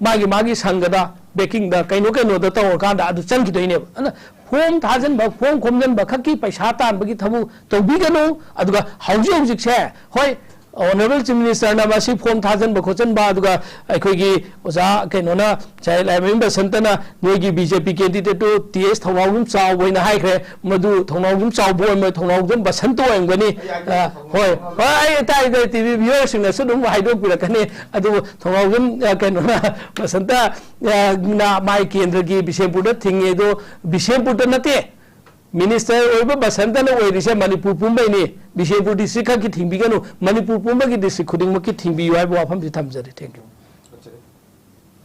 ꯃꯥꯒꯤ ꯃꯥꯒꯤ ꯁꯪꯒꯗ, ꯕꯦꯡꯀꯤꯡꯗ, ꯀꯩꯅꯣ ꯀꯩꯅꯣꯗ ꯇꯧꯔꯀꯥꯟꯗ ꯑꯗꯨ ꯆꯪꯈꯤꯗꯣꯏꯅꯦꯕ꯫ ꯑꯗꯨꯅ ꯐꯣꯝ ꯊꯥꯖꯤꯟꯕ, ꯐꯣꯝ ꯈꯣꯝꯖꯤꯟꯕ ꯈꯛꯀꯤ ꯄꯩꯁꯥ ꯇꯥꯟꯕꯒꯤ ꯊꯕꯛ ꯇꯧꯕꯤꯒꯅꯨ꯫ ꯑꯗꯨꯒ ꯍꯧꯖꯤꯛ ꯍꯧꯖꯤꯛꯁꯦ, ꯍꯣꯏ, ꯑꯣꯅꯔꯦꯕꯜ ꯆꯤꯐ ꯃꯤꯅꯤꯁꯇꯔꯅ ꯃꯁꯤ ꯐꯣꯝ ꯊꯥꯖꯤꯟꯕ ꯈꯣꯠꯆꯤꯟꯕ, ꯑꯗꯨꯒ ꯑꯩꯈꯣꯏꯒꯤ ꯑꯣꯖꯥ ꯀꯩꯅꯣꯅ, ꯉꯁꯥꯏ ꯂꯥꯏꯃꯌꯨꯝ ꯕꯁꯟꯇꯅ ꯅꯣꯏꯒꯤ ꯕꯤ ꯖꯦ ꯄꯤ ꯀꯦꯟꯗꯤꯗꯦꯠꯇꯨ ꯇꯤ ꯑꯦꯁ ꯊꯧꯅꯥꯎꯖꯝ ꯆꯥꯎꯕ ꯑꯣꯏꯅ ꯍꯥꯏꯈ꯭ꯔꯦ꯫ ꯃꯗꯨ ꯊꯧꯅꯥꯎꯖꯝ ꯆꯥꯎꯕ ꯑꯣꯏꯔꯝꯃꯣꯏ, ꯊꯧꯅꯥꯎꯖꯝ ꯕꯁꯟꯇ ꯑꯣꯏꯔꯝꯒꯅꯤ꯫ ꯑ, ꯍꯣꯏ, ꯍꯣꯏ, ꯑꯩ ꯇꯥꯏ, ꯇꯥꯏ, ꯇꯤ ꯚꯤ ꯚꯤꯌꯨꯋꯔꯁꯤꯡꯅꯁꯨ ꯑꯗꯨꯝ ꯍꯥꯏꯗꯣꯛꯄꯤꯔꯛꯀꯅꯤ꯫ ꯑꯗꯨꯕꯨ ꯊꯧꯅꯥꯎꯖꯝ, ꯑ, ꯀꯩꯅꯣꯅ, ꯕꯁꯟꯇ, ꯑ, ꯅ ꯃꯥꯏ ꯀꯦꯟꯗ꯭ꯔꯒꯤ ꯕꯤꯁꯦꯝꯄꯨꯔꯗ ꯊꯤꯡꯉꯦ꯫ ꯑꯗꯣ ꯕꯤꯁꯦꯝꯄꯨꯔꯗ ꯅꯠꯇꯦ, ꯃꯤꯅꯤꯁꯇꯔ ꯑꯣꯏꯕ ꯕꯁꯟꯇꯅ ꯑꯣꯏꯔꯤꯁꯦ ꯃꯅꯤꯄꯨꯔ ꯄꯨꯝꯕꯩꯅꯤ꯫ ꯕꯤꯁꯦꯝꯄꯨꯔ ꯗꯤꯁꯇ꯭ꯔꯤꯛ ꯈꯛꯀꯤ ꯊꯤꯡꯕꯤꯒꯅꯨ, ꯃꯅꯤꯄꯨꯔ ꯄꯨꯝꯕꯒꯤ ꯗꯤꯁꯇ꯭ꯔꯤꯛ ꯈꯨꯗꯤꯡꯃꯛꯀꯤ ꯊꯤꯡꯕꯤꯌꯨ ꯍꯥꯏꯕ ꯋꯥꯐꯝꯁꯤ ꯊꯝꯖꯔꯤ꯫ Thank you꯫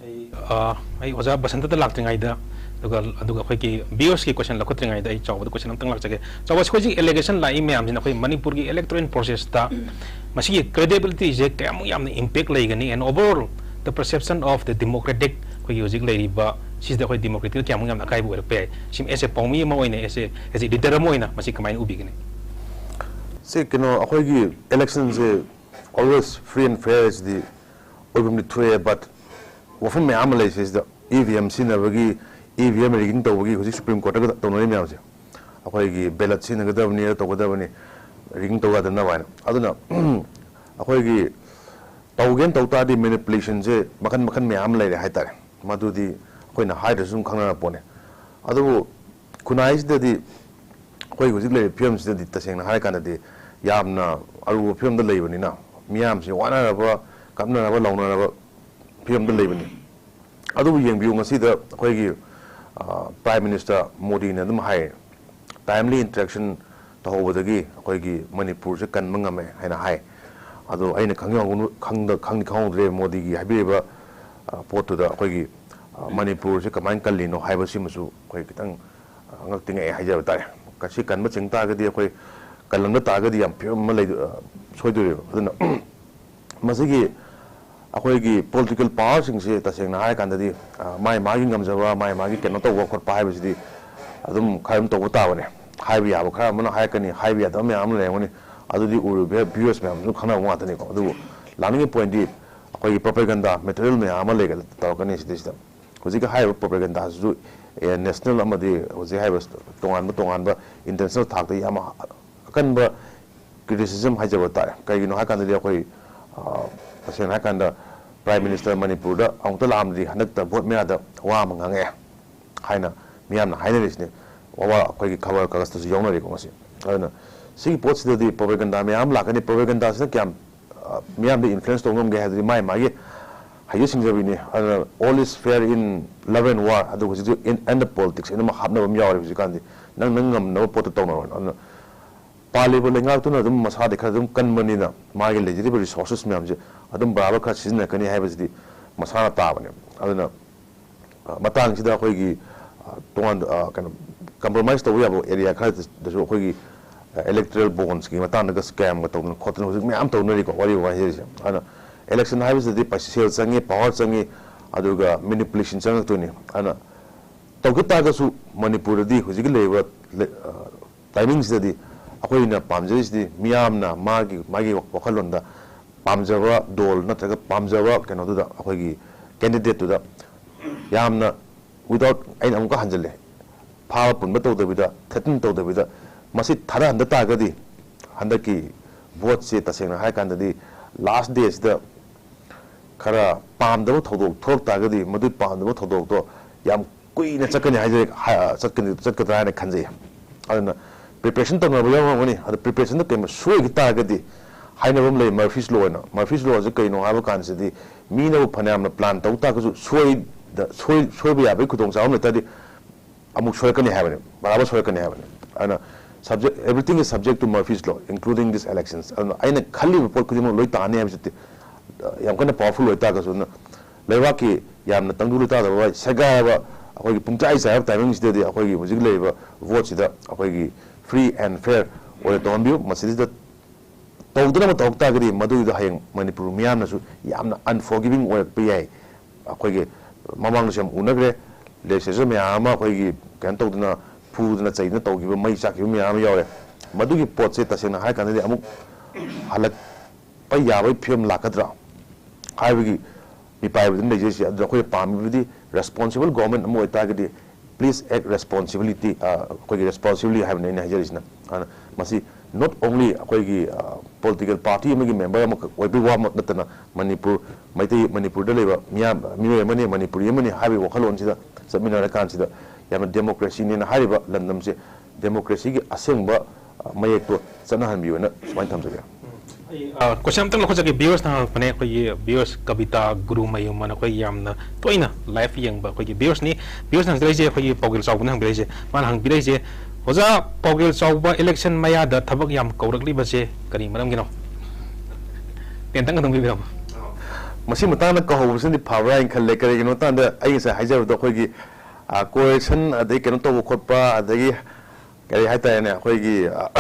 ꯑꯩ, ꯑ, ꯑꯩ ꯑꯣꯖꯥ ꯕꯁꯟꯇꯗ ꯂꯥꯛꯇ꯭ꯔꯤꯉꯩꯗ, ꯑꯗꯨꯒ, ꯑꯗꯨꯒ ꯑꯩꯈꯣꯏꯒꯤ ꯚꯤꯌꯨꯋꯔꯁꯀꯤ ꯀ꯭ꯋꯦꯁꯟ ꯂꯧꯈꯠꯇ꯭ꯔꯤꯉꯩꯗ ꯑꯩ ꯆꯥꯎꯕꯗ ꯀ꯭ꯋꯦꯁꯟ ꯑꯝꯇꯪ ꯂꯥꯛꯆꯒꯦ꯫ ꯆꯥꯎꯕ, ꯑꯩꯈꯣꯏ ꯍꯧꯖꯤꯛ ꯏꯂꯦꯛꯁꯟ ꯂꯥꯛꯏ ꯃꯌꯥꯝꯁꯤꯅ ꯑꯩꯈꯣꯏ ꯃꯅꯤꯄꯨꯔꯒꯤ ꯏꯂꯦꯛꯇꯣꯔꯦꯜ ꯄ꯭ꯔꯣꯁꯦꯁꯇ ꯃꯁꯤꯒꯤ ꯀ꯭ꯔꯦꯗꯤꯕꯤꯂꯤꯇꯤꯁꯦ ꯀꯌꯥꯃꯨꯛ ꯌꯥꯝꯅ ꯏꯝꯄꯦꯛ ꯂꯩꯒꯅꯤ, and overall the perception of the democratic, ꯑꯩꯈꯣꯏꯒꯤ ꯍꯧꯖꯤꯛ ꯂꯩꯔꯤꯕ ꯁꯤꯁꯤꯗ ꯑꯩꯈꯣꯏ ꯗꯦꯃꯣꯀ꯭ꯔꯦꯇꯤꯛꯇ ꯀꯌꯥꯃꯨꯛ ꯌꯥꯝꯅ ꯑꯀꯥꯏꯕ ꯑꯣꯏꯔꯛꯄ ꯌꯥꯏ? ꯁꯤꯃ ꯑꯦꯁ ꯑꯦ ꯄꯥꯎꯃꯤ ꯑꯃ ꯑꯣꯏꯅ, ꯑꯦꯁ ꯑꯦ, ꯑꯦꯁ ꯑꯦ ꯂꯤꯗꯔ ꯑꯃ ꯑꯣꯏꯅ ꯃꯁꯤ ꯀꯃꯥꯏꯅ ꯎꯕꯤꯒꯅꯤ? ꯁꯤ ꯀꯩꯅꯣ, ꯑꯩꯈꯣꯏꯒꯤ ꯏꯂꯦꯛꯁꯟꯁꯦ always free and fair ꯍꯥꯏꯁꯤꯗꯤ ꯑꯣꯏꯐꯝꯗꯤ ꯊꯣꯛꯑꯦ, but ꯋꯥꯐꯝ ꯃꯌꯥꯝ ꯑꯃ ꯂꯩ ꯁꯤꯁꯤꯗ꯫ ꯏ ꯚꯤ ꯑꯦꯝ ꯁꯤꯖꯤꯟꯅꯕꯒꯤ, ꯏ ꯚꯤ ꯑꯦꯝ ꯔꯤꯒꯤꯡ ꯇꯧꯕꯒꯤ ꯍꯧꯖꯤꯛ ꯁꯨꯄ꯭ꯔꯤꯝ ꯀꯣꯔꯠꯇꯒ ꯇꯧꯅꯔꯤ ꯃꯌꯥꯝꯁꯦ, ꯑꯩꯈꯣꯏꯒꯤ ꯕꯦꯂꯠ ꯁꯤꯖꯤꯟꯅꯒꯗꯕꯅꯤ, ꯑꯗꯨ ꯇꯧꯒꯗꯕꯅꯤ, ꯔꯤꯒꯤꯡ ꯇꯧ ꯌꯥꯗꯅꯕ ꯍꯥꯏꯅ꯫ ꯑꯗꯨꯅ ꯑꯩꯈꯣꯏꯒꯤ ꯇꯧꯒꯦꯅ ꯇꯧ ꯇꯥꯔꯗꯤ ꯃꯦꯅꯤꯄꯨꯂꯦꯁꯟꯁꯦ ꯃꯈꯟ ꯃꯈꯟ ꯃꯌꯥꯝ ꯑꯃ ꯂꯩꯔꯦ ꯍꯥꯏꯇꯥꯔꯦ꯫ ꯃꯗꯨꯗꯤ ꯑꯩꯈꯣꯏꯅ ꯍꯥꯏꯗ꯭ꯔꯁꯨ ꯑꯗꯨꯝ ꯈꯪꯅꯔ ꯄꯣꯠꯅꯤ꯫ ꯑꯗꯨꯕꯨ ꯈꯨꯟꯅꯥꯏꯁꯤꯗꯗꯤ ꯑꯩꯈꯣꯏ ꯍꯧꯖꯤꯛ ꯂꯩꯔꯤꯕ ꯐꯤꯕꯝꯁꯤꯗꯗꯤ ꯇꯁꯦꯡꯅ ꯍꯥꯏꯔꯀꯥꯟꯗꯗꯤ ꯌꯥꯝꯅ ꯑꯔꯨꯕ ꯐꯤꯕꯝꯗ ꯂꯩꯕꯅꯤꯅ, ꯃꯤꯌꯥꯝꯁꯤ ꯋꯥꯅꯔꯕ, ꯀꯞꯅꯔꯕ, ꯂꯥꯎꯅꯔꯕ ꯐꯤꯕꯝꯗ ꯂꯩꯕꯅꯤ꯫ ꯑꯗꯨꯕꯨ ꯌꯦꯡꯕꯤꯌꯨ, ꯉꯁꯤꯗ ꯑꯩꯈꯣꯏꯒꯤ, ꯑ, Prime Minister ꯃꯣꯗꯤꯅ ꯑꯗꯨꯝ ꯍꯥꯏ, "Timely interaction ꯇꯧꯍꯧꯕꯗꯒꯤ ꯑꯩꯈꯣꯏꯒꯤ ꯃꯅꯤꯄꯨꯔꯁꯦ ꯀꯟꯕ ꯉꯝꯃꯦ" ꯍꯥꯏꯅ ꯍꯥꯏ꯫ ꯑꯗꯣ ꯑꯩꯅ ꯈꯪꯖꯍꯧ-, ꯈꯪꯗ-, ꯈꯪꯗꯤ ꯈꯪꯍꯧꯗ꯭ꯔꯦ ꯃꯣꯗꯤꯒꯤ ꯍꯥꯏꯕꯤꯔꯤꯕ, ꯑ, ꯄꯣꯠꯇꯨꯗ ꯑꯩꯈꯣꯏꯒꯤ, ꯑ, ꯃꯅꯤꯄꯨꯔꯁꯦ ꯀꯃꯥꯏꯅ ꯀꯜꯂꯤꯅꯣ ꯍꯥꯏꯕꯁꯤꯃꯁꯨ ꯑꯩꯈꯣꯏ ꯈꯤꯇꯪ, ꯑ, ꯉꯛꯇꯤ ꯉꯛꯑꯦ ꯍꯥꯏꯖꯕ ꯇꯥꯔꯦ꯫ ꯀꯁꯤ ꯀꯟꯕ ꯆꯤꯡ ꯇꯥꯔꯒꯗꯤ, ꯑꯩꯈꯣꯏ ꯀꯜꯂꯝꯗ ꯇꯥꯔꯒꯗꯤ ꯌꯥꯝ ꯐꯤꯕꯝ ꯑꯃ ꯂꯩ-, ꯑ, ꯁꯣꯏꯗꯣꯔꯤꯕ꯫ ꯑꯗꯨꯅ ꯃꯁꯤꯒꯤ ꯑꯩꯈꯣꯏꯒꯤ political powerꯁꯤꯡꯁꯤ ꯇꯁꯦꯡꯅ ꯍꯥꯏꯔꯀꯥꯟꯗꯗꯤ, ꯑ, ꯃꯥꯏ ꯃꯥꯒꯤ ꯉꯝꯖꯕ, ꯃꯥꯏ ꯃꯥꯒꯤ ꯀꯩꯅꯣ ꯇꯧꯕ ꯈꯣꯠꯄ ꯍꯥꯏꯕꯁꯤꯗꯤ ꯑꯗꯨꯝ ꯈꯔ ꯑꯗꯨꯝ ꯇꯧꯕ ꯇꯥꯕꯅꯦ꯫ ꯍꯥꯏꯕ ꯌꯥꯕ ꯈꯔ ꯑꯃꯅ ꯍꯥꯏꯔꯛꯀꯅꯤ, ꯍꯥꯏꯕ ꯌꯥꯗꯕ ꯃꯌꯥꯝ ꯑꯃ ꯂꯩꯔꯝꯒꯅꯤ꯫ ꯑꯗꯨꯗꯤ ꯎꯔꯤꯕ viewers ꯃꯌꯥꯝꯁꯨ ꯈꯪꯅꯕ ꯉꯥꯛꯇꯅꯤꯀꯣ꯫ ꯑꯗꯨꯕꯨ ꯂꯥꯛꯅꯤꯡꯉꯤ pointꯗꯤ ꯑꯩꯈꯣꯏꯒꯤ propaganda material ꯃꯌꯥꯝ ꯑꯃ ꯂꯩꯒ-, ꯇꯧꯔꯛꯀꯅꯤ ꯁꯤꯗꯩꯁꯤꯗ꯫ ꯍꯧꯖꯤꯛꯀꯤ ꯍꯥꯏꯔꯤꯕ propagandaꯁꯤꯁꯨ, ꯑꯦ, national ꯑꯃꯗꯤ ꯍꯧꯖꯤꯛ ꯍꯥꯏꯔꯤꯕ ꯇꯣꯉꯥꯟꯕ ꯇꯣꯉꯥꯟꯕ international ꯊꯥꯛꯇ ꯌꯥꯝ ꯑꯀꯟꯕ criticism ꯍꯥꯏꯖꯕ ꯇꯥꯔꯦ꯫ ꯀꯩꯒꯤꯅꯣ ꯍꯥꯏ ꯀꯥꯟꯗꯗꯤ ꯑꯩꯈꯣꯏ, ꯑ, ꯇꯁꯦꯡꯅ ꯍꯥꯏ ꯀꯥꯟꯗ Prime Minister ꯃꯅꯤꯄꯨꯔꯗ ꯑꯃꯨꯛꯇ ꯂꯥꯛꯑꯝꯗ꯭ꯔꯤ, ꯍꯟꯗꯛꯇ vote ꯃꯌꯥꯗ ꯋꯥ ꯑꯃ ꯉꯥꯡꯉꯛꯑꯦ ꯍꯥꯏꯅ ꯃꯤꯌꯥꯝꯅ ꯍꯥꯏꯅꯔꯤꯁꯤꯅꯦ꯫ ꯋꯥ ꯑꯩꯈꯣꯏꯒꯤ ꯈꯕꯔ ꯀꯥꯒꯖꯇꯁꯨ ꯌꯥꯎꯅꯔꯤꯀꯣ ꯉꯁꯤ꯫ ꯑꯗꯨꯅ ꯁꯤꯒꯤ ꯄꯣꯠꯁꯤꯗꯗꯤ propaganda ꯃꯌꯥꯝ ꯑꯃ ꯂꯥꯛꯀꯅꯤ꯫ Propaganda ꯁꯤꯅ ꯀꯌꯥꯝ, ꯑ, ꯃꯤꯌꯥꯝꯗ influence ꯇꯧꯕ ꯉꯝꯒꯦ ꯍꯥꯏꯕꯗꯤ ꯃꯥꯏ ꯃꯥꯒꯤ ꯍꯩꯖ ꯁꯤꯡꯖꯕꯤꯅꯤ꯫ ꯑꯗꯨꯅ all is fair in love and war, ꯑꯗꯨꯒ ꯍꯧꯖꯤꯛꯇꯤ in, and the politics ꯍꯥꯏꯅ ꯑꯃ ꯍꯥꯞꯅꯕ ꯑꯃ ꯌꯥꯎꯔꯦ ꯍꯧꯖꯤꯛꯀꯥꯟꯗꯤ꯫ ꯅꯪ, ꯅꯪ ꯉꯝꯅꯕ ꯄꯣꯠꯇꯣ ꯇꯧꯅꯔꯣ꯫ ꯑꯗꯨꯅ ꯄꯥꯜꯂꯤꯕ ꯂꯩꯉꯥꯛꯇꯨꯅ ꯑꯗꯨꯝ ꯃꯁꯥꯗꯤ ꯈꯔ ꯑꯗꯨꯝ ꯀꯟꯕꯅꯤꯅ ꯃꯥꯒꯤ ꯂꯩꯖꯔꯤꯕ resources ꯃꯌꯥꯝꯁꯦ ꯑꯗꯨꯝ ꯕꯔꯥꯕꯔ ꯈꯔ ꯁꯤꯖꯤꯟꯅꯔꯛꯀꯅꯤ ꯍꯥꯏꯕꯁꯤꯗꯤ ꯃꯁꯥꯅ ꯇꯥꯕꯅꯦ꯫ ꯑꯗꯨꯅ, ꯑ, ꯃꯇꯥꯡꯁꯤꯗ ꯑꯩꯈꯣꯏꯒꯤ, ꯑ, ꯇꯣꯉꯥꯟ, ꯑ, ꯀꯩꯅꯣ, compromise ꯇꯧꯕ ꯌꯥꯕ area ꯈꯔꯗꯁꯨ ꯑꯩꯈꯣꯏꯒꯤ, ꯑ, electoral bondsꯀꯤ ꯃꯇꯥꯡꯗꯒ scamꯒ ꯇꯧꯗꯅ ꯈꯣꯠꯇꯅ ꯍꯧꯖꯤꯛ ꯃꯌꯥꯝ ꯇꯧꯅꯔꯤꯀꯣ, ꯋꯥꯔꯤ ꯋꯥ ꯍꯥꯏꯖꯔꯤꯁꯦ꯫ ꯑꯗꯨꯅ election ꯍꯥꯏꯕꯁꯤꯗꯗꯤ ꯄꯩꯁꯥ, ꯁꯦꯜ ꯆꯪꯉꯤ, power ꯆꯪꯉꯤ, ꯑꯗꯨꯒ manipulation ꯆꯪꯉꯛꯇꯣꯏꯅꯤ꯫ ꯑꯗꯨꯅ ꯇꯧꯈꯤ ꯇꯥꯔꯒꯁꯨ ꯃꯅꯤꯄꯨꯔꯗꯗꯤ ꯍꯧꯖꯤꯛꯀꯤ ꯂꯩꯔꯤꯕ ꯂꯩ-, ꯑ, timingꯁꯤꯗꯗꯤ ꯑꯩꯈꯣꯏꯅ ꯄꯥꯝꯖꯔꯤꯁꯤꯗꯤ ꯃꯤꯌꯥꯝꯅ ꯃꯥꯒꯤ, ꯃꯥꯒꯤ ꯋꯥꯈꯜꯂꯣꯟꯗ ꯄꯥꯝꯖꯕ ꯗꯣꯜ ꯅꯠꯇ꯭ꯔꯒ ꯄꯥꯝꯖꯕ ꯀꯩꯅꯣꯗꯨꯗ, ꯑꯩꯈꯣꯏꯒꯤ candidateꯇꯨꯗ ꯌꯥꯝꯅ without, ꯑꯩꯅ ꯑꯃꯨꯛꯀ ꯍꯟꯖꯤꯜꯂꯦ, ꯐꯥꯕ ꯄꯨꯟꯕ ꯇꯧꯗꯕꯤꯗ, threaten ꯇꯧꯗꯕꯤꯗ, ꯃꯁꯤ ꯊꯥꯗꯍꯟꯗ ꯇꯥꯔꯒꯗꯤ ꯍꯟꯗꯛꯀꯤ voteꯁꯦ ꯇꯁꯦꯡꯅ ꯍꯥꯏꯔ ꯀꯥꯟꯗꯗꯤ last dayꯁꯤꯗ ꯈꯔ ꯄꯥꯝꯗꯕ ꯊꯧꯗꯣꯛ ꯊꯣꯛꯂꯛ ꯇꯥꯔꯒꯗꯤ ꯃꯗꯨꯒꯤ ꯄꯥꯝꯗꯕ ꯊꯧꯗꯣꯛꯇꯣ ꯌꯥꯝ ꯀꯨꯏꯅ ꯆꯠꯀꯅꯤ ꯍꯥꯏꯖꯔꯦ, ꯍꯥ-, ꯆꯠꯀꯅꯤ, ꯆꯠꯀꯗ꯭ꯔꯥ ꯍꯥꯏꯅ ꯈꯟꯖꯩ꯫ ꯑꯗꯨꯅ preparation ꯇꯧꯅꯕ ꯌꯥꯎꯔꯝꯒꯅꯤ꯫ ꯑꯗꯣ preparationꯗ ꯀꯩꯒꯨꯝꯕ ꯁꯣꯏꯈꯤ ꯇꯥꯔꯒꯗꯤ, ꯍꯥꯏꯅꯕ ꯑꯃ ꯂꯩ, Murphy's Law ꯍꯥꯏꯅ꯫ Murphy's Lawꯁꯦ ꯀꯩꯅꯣ ꯍꯥꯏꯕ ꯀꯥꯟꯁꯤꯗꯤ, ꯃꯤꯅꯕꯨ ꯐꯅꯌꯥꯝꯅ plan ꯇꯧ ꯇꯥꯔꯒꯁꯨ, ꯁꯣꯏꯗ-, ꯁꯣꯏ-, ꯁꯣꯏꯕ ꯌꯥꯕꯒꯤ ꯈꯨꯗꯣꯡꯆꯥꯕ ꯑꯃ ꯂꯩ ꯇꯥꯔꯗꯤ, ꯑꯃꯨꯛ ꯁꯣꯏꯔꯛꯀꯅꯤ ꯍꯥꯏꯕꯅꯤ, ꯕꯔꯥꯕꯔ ꯁꯣꯏꯔꯛꯀꯅꯤ ꯍꯥꯏꯕꯅꯤ꯫ ꯑꯗꯨꯅ subject, everything is subject to Murphy's Law, including these elections꯫ ꯑꯗꯨꯅ ꯑꯩꯅ ꯈꯜꯂꯤꯕ ꯄꯣꯠ ꯈꯨꯗꯤꯡꯃꯛ ꯂꯣꯏ ꯇꯥꯅꯤ ꯍꯥꯏꯕꯁꯤꯗꯤ, ꯑ, ꯌꯥꯝ ꯀꯟꯅ powerful ꯑꯣꯏꯇꯥꯔꯒꯁꯨ, ꯑꯗꯨꯅ ꯂꯩꯕꯥꯛꯀꯤ ꯌꯥꯝꯅ ꯇꯪꯗꯨ ꯂꯩꯇꯥꯗꯕ, ꯁꯦꯒꯥꯏꯔꯕ, ꯑꯩꯈꯣꯏꯒꯤ ꯄꯨꯡꯆꯥꯏ ꯆꯥꯏꯔꯕ timingꯁꯤꯗꯗꯤ ꯑꯩꯈꯣꯏꯒꯤ ꯍꯧꯖꯤꯛ ꯂꯩꯔꯤꯕ voteꯁꯤꯗ ꯑꯩꯈꯣꯏꯒꯤ free and fair ꯑꯣꯏꯅ ꯇꯧꯍꯟꯕꯤꯌꯨ꯫ ꯃꯁꯤꯗ ꯇꯧꯗꯅꯕ ꯇꯧꯔꯛ ꯇꯥꯔꯒꯗꯤ, ꯃꯗꯨꯒꯤꯗ ꯍꯌꯦꯡ ꯃꯅꯤꯄꯨꯔ ꯃꯤꯌꯥꯝꯅꯁꯨ ꯌꯥꯝꯅ unforgiving ꯑꯣꯏꯔꯛꯄ ꯌꯥꯏ꯫ ꯑꯩꯈꯣꯏꯒꯤ ꯃꯃꯥꯡꯗꯁꯨ ꯌꯥꯝ ꯎꯅꯈ꯭ꯔꯦ, legislature ꯃꯌꯥꯝ ꯑꯃ ꯑꯩꯈꯣꯏꯒꯤ ꯀꯩꯅꯣ ꯇꯧꯗꯅ, ꯐꯨꯗꯅ ꯆꯩꯗꯅ ꯇꯧꯈꯤꯕ, ꯃꯩ ꯆꯥꯛꯈꯤꯕ ꯃꯌꯥꯝ ꯑꯃ ꯌꯥꯎꯔꯦ꯫ ꯃꯗꯨꯒꯤ ꯄꯣꯠꯁꯦ ꯇꯁꯦꯡꯅ ꯍꯥꯏꯔ ꯀꯥꯟꯗꯗꯤ ꯑꯃꯨꯛ ꯍꯜꯂꯛꯄ ꯌꯥꯕꯒꯤ ꯐꯤꯕꯝ ꯂꯥꯛꯀꯗ꯭ꯔꯥ ꯍꯥꯏꯕꯒꯤ ꯃꯤꯄꯥꯏꯕꯗꯨꯅ ꯂꯩꯖꯩꯁꯦ꯫ ꯑꯗꯨꯗ ꯑꯩꯈꯣꯏꯅ ꯄꯥꯝꯃꯤꯕꯗꯤ responsible government ꯑꯃ ꯑꯣꯏꯇꯥꯔꯒꯗꯤ, please act responsibility, ꯑ, ꯑꯩꯈꯣꯏꯒꯤ responsibility ꯍꯥꯏꯕꯅꯤ ꯑꯩꯅ ꯍꯥꯏꯖꯔꯤꯁꯤꯅ꯫ ꯑꯗꯨꯅ ꯃꯁꯤ not only ꯑꯩꯈꯣꯏꯒꯤ, ꯑ, political party ꯑꯃꯒꯤ member ꯑꯃꯈꯛ ꯑꯣꯏꯕꯒꯤ ꯋꯥ ꯅꯠꯇꯅ, ꯃꯅꯤꯄꯨꯔ, ꯃꯩꯇꯩ, ꯃꯅꯤꯄꯨꯔꯗ ꯂꯩꯕ ꯃꯤꯌꯥꯝ, ꯃꯤꯑꯣꯏ ꯑꯃꯅꯤ, ꯃꯅꯤꯄꯨꯔꯤ ꯑꯃꯅꯤ ꯍꯥꯏꯕꯒꯤ ꯋꯥꯈꯜꯂꯣꯟꯁꯤꯗ ꯆꯠꯃꯤꯟꯅꯔꯀꯥꯟꯁꯤꯗ, ꯌꯥꯝꯅ democracyꯅꯦꯅ ꯍꯥꯏꯔꯤꯕ ꯂꯝꯗꯝꯁꯦ democracyꯒꯤ ꯑꯁꯦꯡꯕ, ꯑ, ꯃꯌꯦꯛꯇꯣ ꯆꯠꯅꯍꯟꯕꯤꯌꯨꯅ ꯁꯨꯃꯥꯏꯅ ꯊꯝꯖꯒꯦ꯫ ꯑꯩ, ꯑ, question ꯑꯝꯇꯪ ꯂꯧꯈꯠꯆꯒꯦ꯫ Viewersꯅ ꯍꯪꯉꯛꯄꯅꯦ, ꯑꯩꯈꯣꯏꯒꯤ viewers ꯀꯕꯤꯇꯥ ꯒꯨꯔꯨꯃꯌꯨꯝ ꯑꯅ ꯑꯩꯈꯣꯏ ꯌꯥꯝꯅ ꯇꯣꯏꯅ live ꯌꯦꯡꯕ ꯑꯩꯈꯣꯏꯒꯤ viewersꯅꯤ꯫ Viewersꯅ ꯍꯪꯕꯤꯔꯛꯏꯁꯦ, ꯑꯩꯈꯣꯏꯒꯤ ꯄꯥꯎꯒꯦꯜ ꯆꯥꯎꯕꯅ ꯍꯪꯕꯤꯔꯛꯏꯁꯦ꯫ ꯃꯥꯅ ꯍꯪꯕꯤꯔꯛꯏꯁꯦ, "ꯑꯣꯖꯥ, ꯄꯥꯎꯒꯦꯜ ꯆꯥꯎꯕ, election ꯃꯌꯥꯗ ꯊꯕꯛ ꯌꯥꯝ ꯀꯧꯔꯛꯂꯤꯕꯁꯦ ꯀꯔꯤ ꯃꯔꯝꯒꯤꯅꯣ?" ꯇꯦꯟꯇꯪ ꯑꯗꯨꯝ ꯄꯤꯕꯤꯔꯝꯃꯣ꯫ ꯃꯁꯤ ꯃꯇꯥꯡꯗ ꯀꯧꯍꯧꯕꯁꯤꯅꯗꯤ ꯐꯕ꯭ꯔꯥ ꯍꯥꯏꯅ ꯈꯜꯂꯦ꯫ ꯀꯔꯤꯒꯤꯅꯣ ꯍꯥꯏꯕ ꯀꯥꯟꯗ, ꯑꯩ ꯉꯁꯥꯏ ꯍꯥꯏꯖꯕꯗꯣ, ꯑꯩꯈꯣꯏꯒꯤ, ꯑ, correction ꯑꯗꯩ ꯀꯩꯅꯣ ꯇꯧꯕ ꯈꯣꯠꯄ, ꯑꯗꯒꯤ ꯀꯔꯤ ꯍꯥꯏꯇꯥꯔꯦꯅꯦ, ꯑꯩꯈꯣꯏꯒꯤ, ꯑ,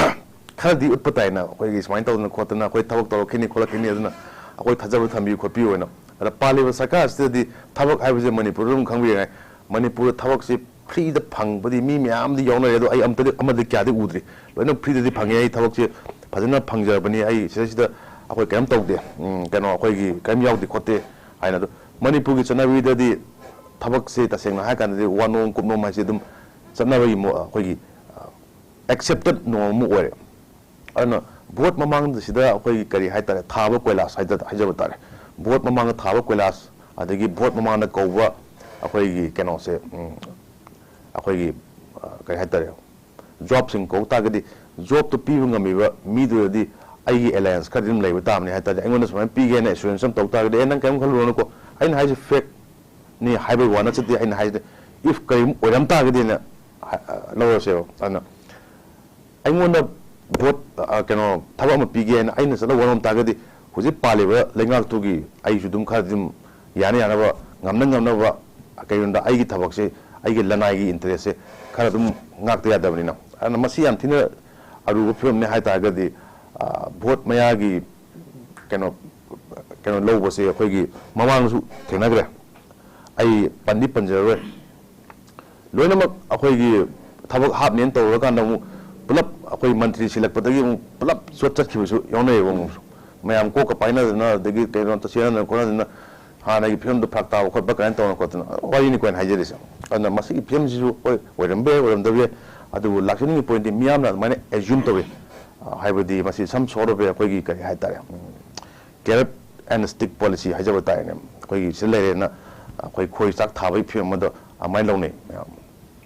ꯈꯔꯗꯤ ꯎꯠꯄ ꯇꯥꯏꯅ, ꯑꯩꯈꯣꯏꯒꯤ ꯁꯨꯃꯥꯏꯅ ꯇꯧꯗꯅ ꯈꯣꯠꯇꯅ ꯑꯩꯈꯣꯏ ꯊꯕꯛ ꯇꯧꯔꯛꯈꯤꯅꯤ ꯈꯣꯠꯂꯛꯈꯤꯅꯤ, ꯑꯗꯨꯅ ꯑꯩꯈꯣꯏ ꯊꯥꯖꯕ ꯊꯝꯕꯤꯌꯨ ꯈꯣꯠꯄꯤꯌꯨ ꯍꯥꯏꯅ꯫ ꯑꯗ ꯄꯥꯜꯂꯤꯕ ꯁꯔꯀꯥꯔꯁꯤꯗꯗꯤ ꯊꯕꯛ ꯍꯥꯏꯕꯁꯦ ꯃꯅꯤꯄꯨꯔꯗ ꯑꯗꯨꯝ ꯈꯪꯕꯤꯔꯦ, ꯃꯅꯤꯄꯨꯔꯗ ꯊꯕꯛꯁꯤ freeꯗ ꯐꯪꯕꯗꯤ ꯃꯤ ꯃꯌꯥꯝꯗꯤ ꯌꯥꯎꯅꯔꯦ, ꯑꯗꯣ ꯑꯩ ꯑꯝꯇꯗꯤ, ꯑꯃꯗꯤ ꯀꯌꯥꯗꯤ ꯎꯗ꯭ꯔꯤ꯫ ꯂꯣꯏꯅ freeꯗꯗꯤ ꯐꯪꯉꯦ, ꯑꯩ ꯊꯕꯛꯁꯦ ꯐꯖꯅ ꯐꯪꯖꯔꯕꯅꯤ, ꯑꯩ ꯁꯤꯗꯩꯁꯤꯗ ꯑꯩꯈꯣꯏ ꯀꯩꯝ ꯇꯧꯗꯦ, ꯎꯝ, ꯀꯩꯅꯣ, ꯑꯩꯈꯣꯏꯒꯤ ꯀꯔꯤꯝ ꯌꯥꯎꯗꯦ ꯈꯣꯠꯇꯦ ꯍꯥꯏꯅ꯫ ꯑꯗꯣ ꯃꯅꯤꯄꯨꯔꯒꯤ ꯆꯠꯅꯕꯤꯗꯗꯤ ꯊꯕꯛꯁꯦ ꯇꯁꯦꯡꯅ ꯍꯥꯏꯔ ꯀꯥꯟꯗꯗꯤ ꯋꯥꯅꯣꯝ ꯀꯨꯞꯅꯣꯝ ꯍꯥꯏꯁꯦ ꯑꯗꯨꯝ ꯆꯠꯅꯕꯒꯤ ꯃꯑꯣ-, ꯑꯩꯈꯣꯏꯒꯤ, ꯑ, accepted norm ꯑꯃ ꯑꯣꯏꯔꯦ꯫ ꯑꯗꯨꯅ vote ꯃꯃꯥꯡꯗ ꯁꯤꯗ ꯑꯩꯈꯣꯏꯒꯤ ꯀꯔꯤ ꯍꯥꯏꯇꯥꯔꯦ, ꯊꯥꯕ ꯀꯣꯏꯂꯥꯁ ꯍꯥꯏꯖ-, ꯍꯥꯏꯖꯕ ꯇꯥꯔꯦ꯫ Vote ꯃꯃꯥꯡꯗ ꯊꯥꯕ ꯀꯣꯏꯂꯥꯁ, ꯑꯗꯒꯤ vote ꯃꯃꯥꯡꯗ ꯀꯧꯕ ꯑꯩꯈꯣꯏꯒꯤ ꯀꯩꯅꯣꯁꯦ, ꯎꯝ, ꯑꯩꯈꯣꯏꯒꯤ, ꯑ, ꯀꯩ ꯍꯥꯏꯇꯥꯔꯦ, ꯖꯣꯕꯁꯤꯡ ꯀꯧ ꯇꯥꯔꯒꯗꯤ, ꯖꯣꯕꯇꯣ ꯄꯤꯕ ꯉꯝꯃꯤꯕ ꯃꯤꯗꯨꯗꯗꯤ ꯑꯩꯒꯤ ꯑꯦꯂꯥꯌꯟꯁ ꯈꯔꯗꯤ ꯑꯗꯨꯝ ꯂꯩꯕ ꯇꯥꯕꯅꯤ꯫ ꯍꯥꯏ ꯇꯥꯔꯗꯤ, ꯑꯩꯉꯣꯟꯗ ꯁꯨꯃꯥꯏꯅ ꯄꯤꯒꯦꯅ ꯑꯦꯁꯨꯔꯦꯟꯁ ꯑꯃ ꯇꯧ ꯇꯥꯔꯒꯗꯤ, "ꯑꯦ, ꯅꯪ ꯀꯔꯤꯝ ꯈꯜꯂꯨꯔꯅꯨꯀꯣ, ꯑꯩꯅ ꯍꯥꯏꯁꯦ ꯐꯦꯛꯅꯤ" ꯍꯥꯏꯕꯒꯤ ꯋꯥ ꯅꯠꯆꯗꯦ꯫ ꯑꯩꯅ ꯍꯥꯏꯁꯤꯗꯤ, ꯏꯐ ꯀꯔꯤꯒꯨꯝꯕ ꯑꯣꯏꯔꯝ ꯇꯥꯔꯒꯗꯤꯅ ꯍꯥ-, ꯑ, ꯂꯧꯔꯁꯦꯕ꯫ ꯑꯗꯨꯅ ꯑꯩꯉꯣꯟꯗ ꯚꯣꯠ, ꯑ, ꯀꯩꯅꯣ, ꯊꯕꯛ ꯑꯃ ꯄꯤꯒꯦ ꯍꯥꯏꯅ ꯑꯩꯅ ꯆꯠꯂꯒ ꯋꯥꯅꯣꯝ ꯇꯥꯔꯒꯗꯤ, ꯍꯧꯖꯤꯛ ꯄꯥꯜꯂꯤꯕ ꯂꯩꯉꯥꯛꯇꯨꯒꯤ ꯑꯩꯁꯨ ꯑꯗꯨꯝ ꯈꯔꯗꯤ ꯑꯗꯨꯝ ꯌꯥꯅ ꯌꯥꯅꯕ, ꯉꯝꯅ ꯉꯝꯅꯕ, ꯀꯩꯒꯨꯝꯕꯗ ꯑꯩꯒꯤ ꯊꯕꯛꯁꯦ, ꯑꯩꯒꯤ ꯂꯅꯥꯏꯒꯤ ꯏꯟꯇꯔꯦꯁꯁꯦ ꯈꯔ ꯑꯗꯨꯝ ꯉꯥꯛꯇ ꯌꯥꯗꯕꯅꯤꯅ꯫ ꯑꯗꯨꯅ ꯃꯁꯤ ꯌꯥꯝ ꯊꯤꯅ ꯑꯔꯨꯕ ꯐꯤꯕꯝꯅꯤ ꯍꯥꯏ ꯇꯥꯔꯒꯗꯤ, ꯑ, ꯚꯣꯠ ꯃꯌꯥꯒꯤ ꯀꯩꯅꯣ, ꯀꯩꯅꯣ ꯂꯧꯕꯁꯦ ꯑꯩꯈꯣꯏꯒꯤ ꯃꯃꯥꯡꯗꯁꯨ ꯊꯦꯡꯅꯈ꯭ꯔꯦ꯫ ꯑꯩ ꯄꯟꯗꯤ ꯄꯟꯖꯔꯔꯣꯏ꯫ ꯂꯣꯏꯅꯃꯛ ꯑꯩꯈꯣꯏꯒꯤ ꯊꯕꯛ ꯍꯥꯞꯅꯦꯅ ꯇꯧꯔꯀꯥꯟꯗ ꯑꯃꯨꯛ ꯄꯨꯂꯞ ꯑꯩꯈꯣꯏ ꯃꯟꯇ꯭ꯔꯤ ꯁꯤꯜꯂꯛꯄꯗꯒꯤ ꯑꯃꯨꯛ ꯄꯨꯂꯞ ꯆꯠ-, ꯆꯠꯈꯤꯕꯁꯨ ꯌꯥꯎꯅꯩꯌꯦꯕ ꯑꯃꯨꯛꯁꯨ꯫ ꯃꯌꯥꯝ ꯀꯣꯛꯀ ꯄꯥꯏꯅꯗꯅ, ꯑꯗꯒꯤ ꯀꯩꯅꯣ ꯆꯦꯟꯅꯗꯅ ꯈꯣꯠꯅꯗꯅ, ꯍꯥꯟꯅꯒꯤ ꯐꯤꯕꯝꯗꯣ ꯐꯔꯛ ꯇꯥꯕ ꯈꯣꯠꯄ ꯀꯥꯏꯅ ꯇꯧꯅ ꯈꯣꯠꯇꯅ ꯋꯥꯔꯤꯅꯤꯀꯣ ꯑꯩꯅ ꯍꯥꯏꯖꯔꯤꯁꯦ꯫ ꯑꯗꯨꯅ ꯃꯁꯤꯒꯤ ꯐꯤꯕꯝꯁꯤꯁꯨ ꯍꯣꯏ ꯑꯣꯏꯔꯝꯕ ꯌꯥꯏ, ꯑꯣꯏꯔꯝꯗꯕ ꯌꯥꯏ, ꯑꯗꯨꯕꯨ ꯂꯥꯛꯆꯅꯤꯡꯉꯤ ꯄꯣꯏꯟꯠꯇꯤ ꯃꯤꯌꯥꯝꯅ ꯑꯗꯨꯃꯥꯏꯅ ꯑꯦꯖ꯭ꯌꯨꯝ ꯇꯧꯏ꯫ ꯑ, ꯍꯥꯏꯕꯗꯤ ꯃꯁꯤ some sort of ꯑꯩꯈꯣꯏꯒꯤ ꯀꯔꯤ ꯍꯥꯏꯇꯥꯔꯦ, ꯎꯝ, carrot and stick policy ꯍꯥꯏꯖꯕ ꯇꯥꯔꯦꯅꯦ꯫ ꯑꯩꯈꯣꯏꯒꯤ ꯁꯤꯗ ꯂꯩꯔꯦꯅ ꯑꯩꯈꯣꯏ ꯈꯣꯏ ꯆꯥꯛ ꯊꯥꯕꯒꯤ ꯐꯤꯕꯝ ꯑꯃꯗꯣ ꯑꯗꯨꯃꯥꯏꯅ ꯂꯧꯅꯩ ꯃꯌꯥꯝ꯫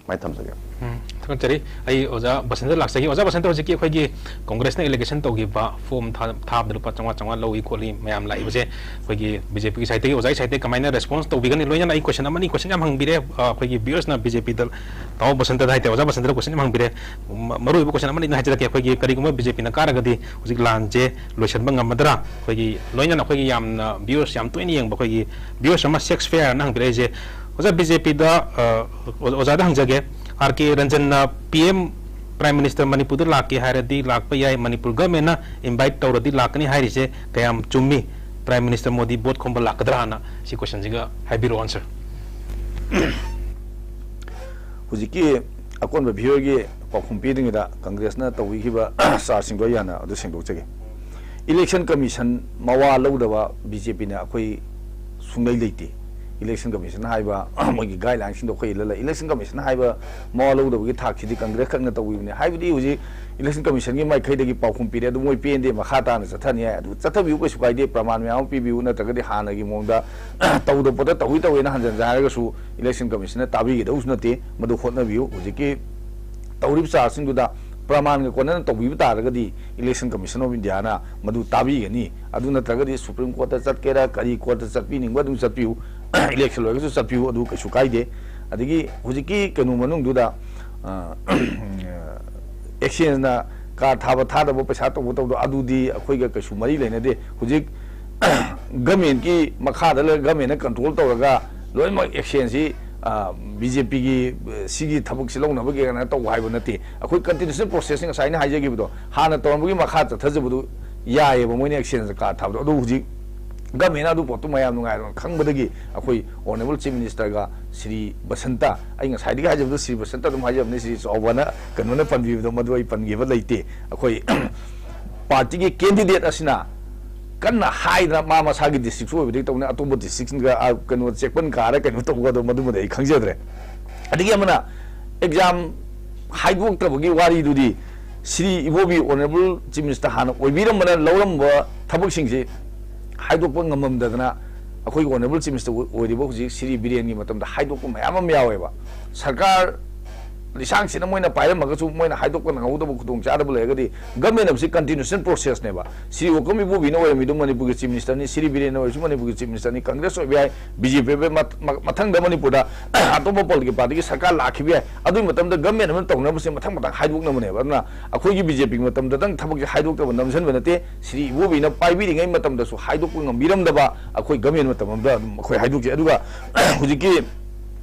ꯑꯗꯨꯃꯥꯏꯅ ꯊꯝꯖꯒꯦ꯫ ꯎꯝ, ꯊꯥꯒꯠꯆꯔꯤ꯫ ꯑꯩ ꯑꯣꯖꯥ ꯕꯁꯟꯇ ꯂꯥꯛꯆꯒꯦ꯫ ꯑꯣꯖꯥ ꯕꯁꯟꯇ, ꯍꯧꯖꯤꯛꯀꯤ ꯑꯩꯈꯣꯏꯒꯤ ꯀꯣꯡꯒ꯭ꯔꯦꯁꯅ ꯏꯂꯦꯒꯦꯁꯟ ꯇꯧꯈꯤꯕ ꯐꯣꯔꯝ ꯊꯥ-, ꯊꯥꯕꯗ ꯂꯨꯄꯥ ꯆꯥꯝꯃꯉꯥ ꯆꯥꯝꯃꯉꯥ ꯂꯧꯏ ꯈꯣꯠꯂꯤ ꯃꯌꯥꯝ ꯂꯥꯛꯏꯕꯁꯦ, ꯑꯩꯈꯣꯏꯒꯤ ꯕꯤ ꯖꯦ ꯄꯤꯒꯤ ꯁꯥꯏꯠꯇꯒꯤ, ꯑꯣꯖꯥꯒꯤ ꯁꯥꯏꯠꯇꯒꯤ ꯀꯃꯥꯏꯅ ꯔꯦꯁꯄꯣꯟꯁ ꯇꯧꯕꯤꯒꯅꯤ? ꯂꯣꯏꯅꯅ ꯑꯩ ꯀꯣꯏꯁꯟ ꯑꯃꯅꯤ, ꯀꯣꯏꯁꯟ ꯌꯥꯝ ꯍꯪꯕꯤꯔꯦ꯫ ꯑ, ꯑꯩꯈꯣꯏꯒꯤ ꯚ꯭ꯌꯨꯑꯔꯁꯅ ꯕꯤ ꯖꯦ ꯄꯤꯗ, ꯇꯥꯃꯣ ꯕꯁꯟꯇꯗ ꯍꯥꯏꯇꯥꯔꯦ, ꯑꯣꯖꯥ ꯕꯁꯟꯇꯗ ꯀꯣꯏꯁꯟ ꯌꯥꯝ ꯍꯪꯕꯤꯔꯦ꯫ ꯃ-, ꯃꯔꯨꯑꯣꯏꯕ ꯀꯣꯏꯁꯟ ꯑꯃꯅꯤ ꯑꯗꯨꯝ ꯍꯥꯏꯖꯔꯛꯀꯦ꯫ ꯑꯩꯈꯣꯏꯒꯤ ꯀꯔꯤꯒꯨꯝꯕ ꯕꯤ ꯖꯦ ꯄꯤꯅ ꯀꯥꯔꯒꯗꯤ ꯍꯧꯖꯤꯛ ꯂꯥꯟꯁꯦ ꯂꯣꯏꯁꯤꯟꯕ ꯉꯝꯃꯗ꯭ꯔꯥ? ꯑꯩꯈꯣꯏꯒꯤ ꯂꯣꯏꯅꯅ ꯑꯩꯈꯣꯏꯒꯤ ꯌꯥꯝꯅ ꯚ꯭ꯌꯨꯑꯔꯁ ꯌꯥꯝ ꯇꯣꯏꯅ ꯌꯦꯡꯕ ꯑꯩꯈꯣꯏꯒꯤ ꯚ꯭ꯌꯨꯑꯔꯁ ꯑꯃ ꯁꯦꯛꯁ ꯐꯦꯌꯔꯅ ꯍꯪꯕꯤꯔꯛꯏꯁꯦ꯫ ꯑꯣꯖꯥ, ꯕꯤ ꯖꯦ ꯄꯤꯗ, ꯑ, ꯑꯣꯖꯥꯗ ꯍꯪꯖꯒꯦ, ꯑꯥꯔ ꯀꯦ ꯔꯟꯖꯟꯅ ꯄꯤ ꯑꯦꯝ, ꯄ꯭ꯔꯥꯏꯝ ꯃꯤꯅꯤꯁꯇꯔ ꯃꯅꯤꯄꯨꯔꯗ ꯂꯥꯛꯀꯦ ꯍꯥꯏꯔꯗꯤ ꯂꯥꯛꯄ ꯌꯥꯏ, ꯃꯅꯤꯄꯨꯔ ꯒꯚꯔꯟꯃꯦꯟꯅ ꯏꯟꯚꯥꯏꯠ ꯇꯧꯔꯗꯤ ꯂꯥꯛꯀꯅꯤ ꯍꯥꯏꯔꯤꯁꯦ ꯀꯌꯥꯝ ꯆꯨꯝꯃꯤ? ꯄ꯭ꯔꯥꯏꯝ ꯃꯤꯅꯤꯁꯇꯔ ꯃꯣꯗꯤ ꯚꯣꯠ ꯈꯣꯝꯕ ꯂꯥꯛꯀꯗ꯭ꯔꯥꯅ? ꯁꯤ ꯀꯣꯏꯁꯟꯁꯤꯒ ꯍꯥꯏꯕꯤꯔꯛꯑꯣ ꯑꯟꯁꯔ꯫ ꯍꯧꯖꯤꯛꯀꯤ ꯑꯀꯣꯟꯕ ꯚꯤꯌꯔꯒꯤ ꯄꯥꯎꯈꯨꯝ ꯄꯤꯗ꯭ꯔꯤꯉꯩꯗ ꯀꯪꯒ꯭ꯔꯦꯁꯅ ꯇꯧꯕꯤꯈꯤꯕ ꯆꯥꯔꯖꯁꯤꯡꯗꯣ ꯑꯩ ꯍꯥꯟꯅ ꯑꯗꯨ ꯁꯦꯡꯗꯣꯛꯆꯒꯦ꯫ ꯏꯂꯦꯛꯁꯟ ꯀꯃꯤꯁꯟ ꯃꯋꯥ ꯂꯧꯗꯕ ꯕꯤ ꯖꯦ ꯄꯤꯅ ꯑꯩꯈꯣꯏ ꯁꯨꯡꯂꯩ ꯂꯩꯇꯦ꯫ Election Commission ꯍꯥꯏꯕ ꯃꯣꯏꯒꯤ guideline ꯁꯤꯡꯗꯣ ꯑꯩꯈꯣꯏ ꯏꯜꯂ ꯂꯩ꯫ Election Commission ꯍꯥꯏꯕ ꯃꯋꯥ ꯂꯧꯗꯕꯒꯤ ꯊꯥꯛꯁꯤꯗꯤ Congress ꯈꯛꯅ ꯇꯧꯕꯤꯕꯅꯦ꯫ ꯍꯥꯏꯕꯗꯤ ꯍꯧꯖꯤꯛ Election Commission ꯒꯤ ꯃꯥꯏꯀꯩꯗꯒꯤ ꯄꯥꯎꯈꯨꯝ ꯄꯤꯔꯦ, ꯑꯗꯨ ꯃꯣꯏ ꯄꯦꯟꯗꯦ, ꯃꯈꯥ ꯇꯥꯅ ꯆꯠꯊꯅꯤ ꯍꯥꯏ꯫ ꯑꯗꯨ ꯆꯠꯊꯕꯤꯌꯨ, ꯀꯩꯁꯨ ꯀꯥꯏꯗꯦ, ꯄ꯭ꯔꯃꯥꯟ ꯃꯌꯥꯝ ꯑꯃ ꯄꯤꯕꯤꯌꯨ, ꯅꯠꯇ꯭ꯔꯒꯗꯤ ꯍꯥꯟꯅꯒꯤ ꯃꯑꯣꯡꯗ ꯇꯧꯗ ꯄꯣꯠꯇ ꯇꯧꯏ ꯇꯧꯏꯅ ꯍꯟꯖꯟ ꯍꯟꯖꯟ ꯍꯥꯏꯔꯒꯁꯨ Election Commission ꯅ ꯇꯥꯕꯤꯒꯗꯧꯁꯨ ꯅꯠꯇꯦ꯫ ꯃꯗꯨ ꯍꯣꯠꯅꯕꯤꯌꯨ꯫ ꯍꯧꯖꯤꯛꯀꯤ ꯇꯧꯔꯤꯕ ꯆꯥꯔꯖꯁꯤꯡꯗꯨꯗ ꯄ꯭ꯔꯃꯥꯟꯒ ꯀꯣꯟꯅꯅ ꯇꯧꯕꯤꯕ ꯇꯥꯔꯒꯗꯤ Election Commission of India ꯅ ꯃꯗꯨ ꯇꯥꯕꯤꯒꯅꯤ꯫ ꯑꯗꯨ ꯅꯠꯇ꯭ꯔꯒꯗꯤ Supreme Court ꯇ ꯆꯠꯀꯦꯔꯥ, ꯀꯔꯤ court ꯇ ꯆꯠꯄꯤꯅꯤꯡꯕ ꯑꯗꯨꯝ ꯆꯠꯄꯤꯌꯨ, election ꯂꯣꯏꯔꯒꯁꯨ ꯆꯠꯄꯤꯌꯨ, ꯑꯗꯨ ꯀꯩꯁꯨ ꯀꯥꯏꯗꯦ꯫ ꯑꯗꯒꯤ ꯍꯧꯖꯤꯛꯀꯤ ꯀꯩꯅꯣ ꯃꯅꯨꯡꯗꯨꯗ, ꯑ, exchange ꯅ card ꯊꯥꯕ ꯊꯥꯗꯕ, ꯄꯩꯁꯥ ꯇꯧꯕ ꯇꯧꯗꯕ, ꯑꯗꯨꯗꯤ ꯑꯩꯈꯣꯏꯒ ꯀꯩꯁꯨ ꯃꯔꯤ ꯂꯩꯅꯗꯦ꯫ ꯍꯧꯖꯤꯛ government ꯀꯤ ꯃꯈꯥꯗ ꯂꯩ, government ꯅ control ꯇꯧꯔꯒ ꯂꯣꯏꯅꯃꯛ exchange ꯁꯤ, ꯑ, B J P ꯒꯤ, ꯑ, ꯁꯤꯒꯤ ꯊꯕꯛꯁꯤ ꯂꯧꯅꯕꯒꯤ ꯀꯩꯅꯣ ꯇꯧꯕ ꯍꯥꯏꯕ ꯅꯠꯇꯦ꯫ ꯑꯩꯈꯣꯏ constitutional process ꯁꯤ ꯉꯁꯥꯏ ꯑꯩꯅ ꯍꯥꯏꯖꯈꯤꯕꯗꯣ, ꯍꯥꯟꯅ ꯇꯧꯔꯝꯕꯒꯤ ꯃꯈꯥ ꯆꯠꯊꯖꯕꯗꯨ ꯌꯥꯏꯑꯕ, ꯃꯣꯏꯅ exchange card ꯊꯥꯕꯗꯣ꯫ ꯑꯗꯣ ꯍꯧꯖꯤꯛ government ꯅ ꯑꯗꯨ ꯄꯣꯠꯇꯨ ꯃꯌꯥꯝ ꯅꯨꯡꯉꯥꯏꯔꯣꯏꯅ ꯈꯪꯕꯗꯒꯤ ꯑꯩꯈꯣꯏ Honourable Chief Minister ꯒ ꯁ꯭ꯔꯤ ꯕꯁꯟꯇ, ꯑꯩ ꯉꯁꯥꯏꯗꯒꯤ ꯍꯥꯏꯖꯕꯗꯣ ꯁ꯭ꯔꯤ ꯕꯁꯟꯇ ꯑꯗꯨꯝ ꯍꯥꯏꯖꯕꯅꯤ, ꯁ꯭ꯔꯤ ꯆꯥꯎꯕꯅ ꯀꯩꯅꯣꯅ ꯄꯟꯕꯤꯕꯗꯣ ꯃꯗꯨ ꯑꯩ ꯄꯟꯈꯤꯕ ꯂꯩꯇꯦ꯫ ꯑꯩꯈꯣꯏ party ꯒꯤ candidate ꯑꯁꯤꯅ ꯀꯟꯅ ꯍꯥꯏꯗꯅ ꯃꯥ ꯃꯁꯥꯒꯤ district ꯁꯨ ꯑꯣꯏꯕꯗꯒꯤ ꯇꯧꯅ ꯑꯇꯣꯞꯄ district ꯁꯤꯡꯒ, ꯑ, ꯀꯩꯅꯣ, ꯆꯦꯛꯄꯟ ꯀꯥꯔ ꯀꯩꯅꯣ ꯇꯧꯕꯗꯣ ꯃꯗꯨꯃꯗꯤ ꯑꯩ ꯈꯪꯖꯗ꯭ꯔꯦ꯫ ꯑꯗꯒꯤ ꯑꯃꯅ exam ꯍꯥꯏꯗꯣꯛꯇꯕꯒꯤ ꯋꯥꯔꯤꯗꯨꯗꯤ ꯁ꯭ꯔꯤ ꯏꯕꯣꯕꯤ Honourable Chief Minister ꯍꯥꯟꯅ ꯑꯣꯏꯕꯤꯔꯝꯕꯅ ꯂꯧꯔꯝꯕ ꯊꯕꯛꯁꯤꯡꯁꯤ ꯍꯥꯏꯗꯣꯛꯄ ꯉꯝꯃꯝꯗꯗꯅ ꯑꯩꯈꯣꯏꯒꯤ Honourable Chief Minister ꯑꯣꯏꯔꯤꯕ ꯍꯧꯖꯤꯛ ꯁ꯭ꯔꯤ ꯕꯤꯔꯦꯟꯒꯤ ꯃꯇꯝꯗ ꯍꯥꯏꯗꯣꯛꯄ ꯃꯌꯥꯝ ꯑꯃ ꯌꯥꯎꯋꯦꯕ꯫ ꯁꯔꯀꯥꯔ ꯂꯤꯁꯥꯡꯁꯤꯠꯅ ꯃꯣꯏꯅ ꯄꯥꯏꯔꯝꯃꯒꯁꯨ ꯃꯣꯏꯅ ꯍꯥꯏꯗꯣꯛꯄ ꯅꯪꯍꯧꯗꯕ ꯈꯨꯗꯣꯡꯆꯥꯗꯕ ꯂꯩꯔꯒꯗꯤ, government ꯍꯥꯏꯕꯁꯤ continuation process ꯅꯦꯕ꯫ ꯁ꯭ꯔꯤ ꯑꯣꯀꯝ ꯏꯕꯣꯕꯤꯅ ꯑꯣꯏꯔꯝꯃꯤꯗꯨ ꯃꯅꯤꯄꯨꯔꯒꯤ Chief Minister ꯅꯤ, ꯁ꯭ꯔꯤ ꯕꯤꯔꯦꯟꯅ ꯑꯣꯏꯔꯁꯨ ꯃꯅꯤꯄꯨꯔꯒꯤ Chief Minister ꯅꯤ, Congress ꯑꯣꯏꯕ ꯌꯥꯏ, B J P ꯑꯣꯏꯕ ꯌꯥꯏ, ꯃꯠ-, ꯃ-, ꯃꯊꯪꯗ ꯃꯅꯤꯄꯨꯔꯗ ꯑꯇꯣꯞꯄ political party ꯒꯤ ꯁꯔꯀꯥꯔ ꯂꯥꯛꯈꯤꯕ ꯌꯥꯏ꯫ ꯑꯗꯨꯒꯤ ꯃꯇꯝꯗ government ꯑꯃ ꯇꯧꯅꯕꯁꯦ ꯃꯊꯪ ꯃꯊꯪ ꯍꯥꯏꯗꯣꯛꯅꯕꯅꯦꯕ꯫ ꯑꯗꯨꯅ ꯑꯩꯈꯣꯏꯒꯤ B J P ꯒꯤ ꯃꯇꯝꯗꯇꯪ ꯊꯕꯛꯁꯦ ꯍꯥꯏꯗꯣꯛꯇꯕ ꯅꯝꯁꯤꯟꯕ ꯅꯠꯇꯦ, ꯁ꯭ꯔꯤ ꯏꯕꯣꯕꯤꯅ ꯄꯥꯏꯕꯤꯔꯤꯉꯩ ꯃꯇꯝꯗꯁꯨ ꯍꯥꯏꯗꯣꯛꯄ ꯉꯝꯕꯤꯔꯝꯗꯕ ꯑꯩꯈꯣꯏ government ꯃꯇꯝ ꯑꯃꯗ ꯑꯗꯨꯝ ꯑꯩꯈꯣꯏ ꯍꯥꯏꯗꯣꯛꯆꯩ꯫ ꯑꯗꯨꯒ ꯍꯧꯖꯤꯛꯀꯤ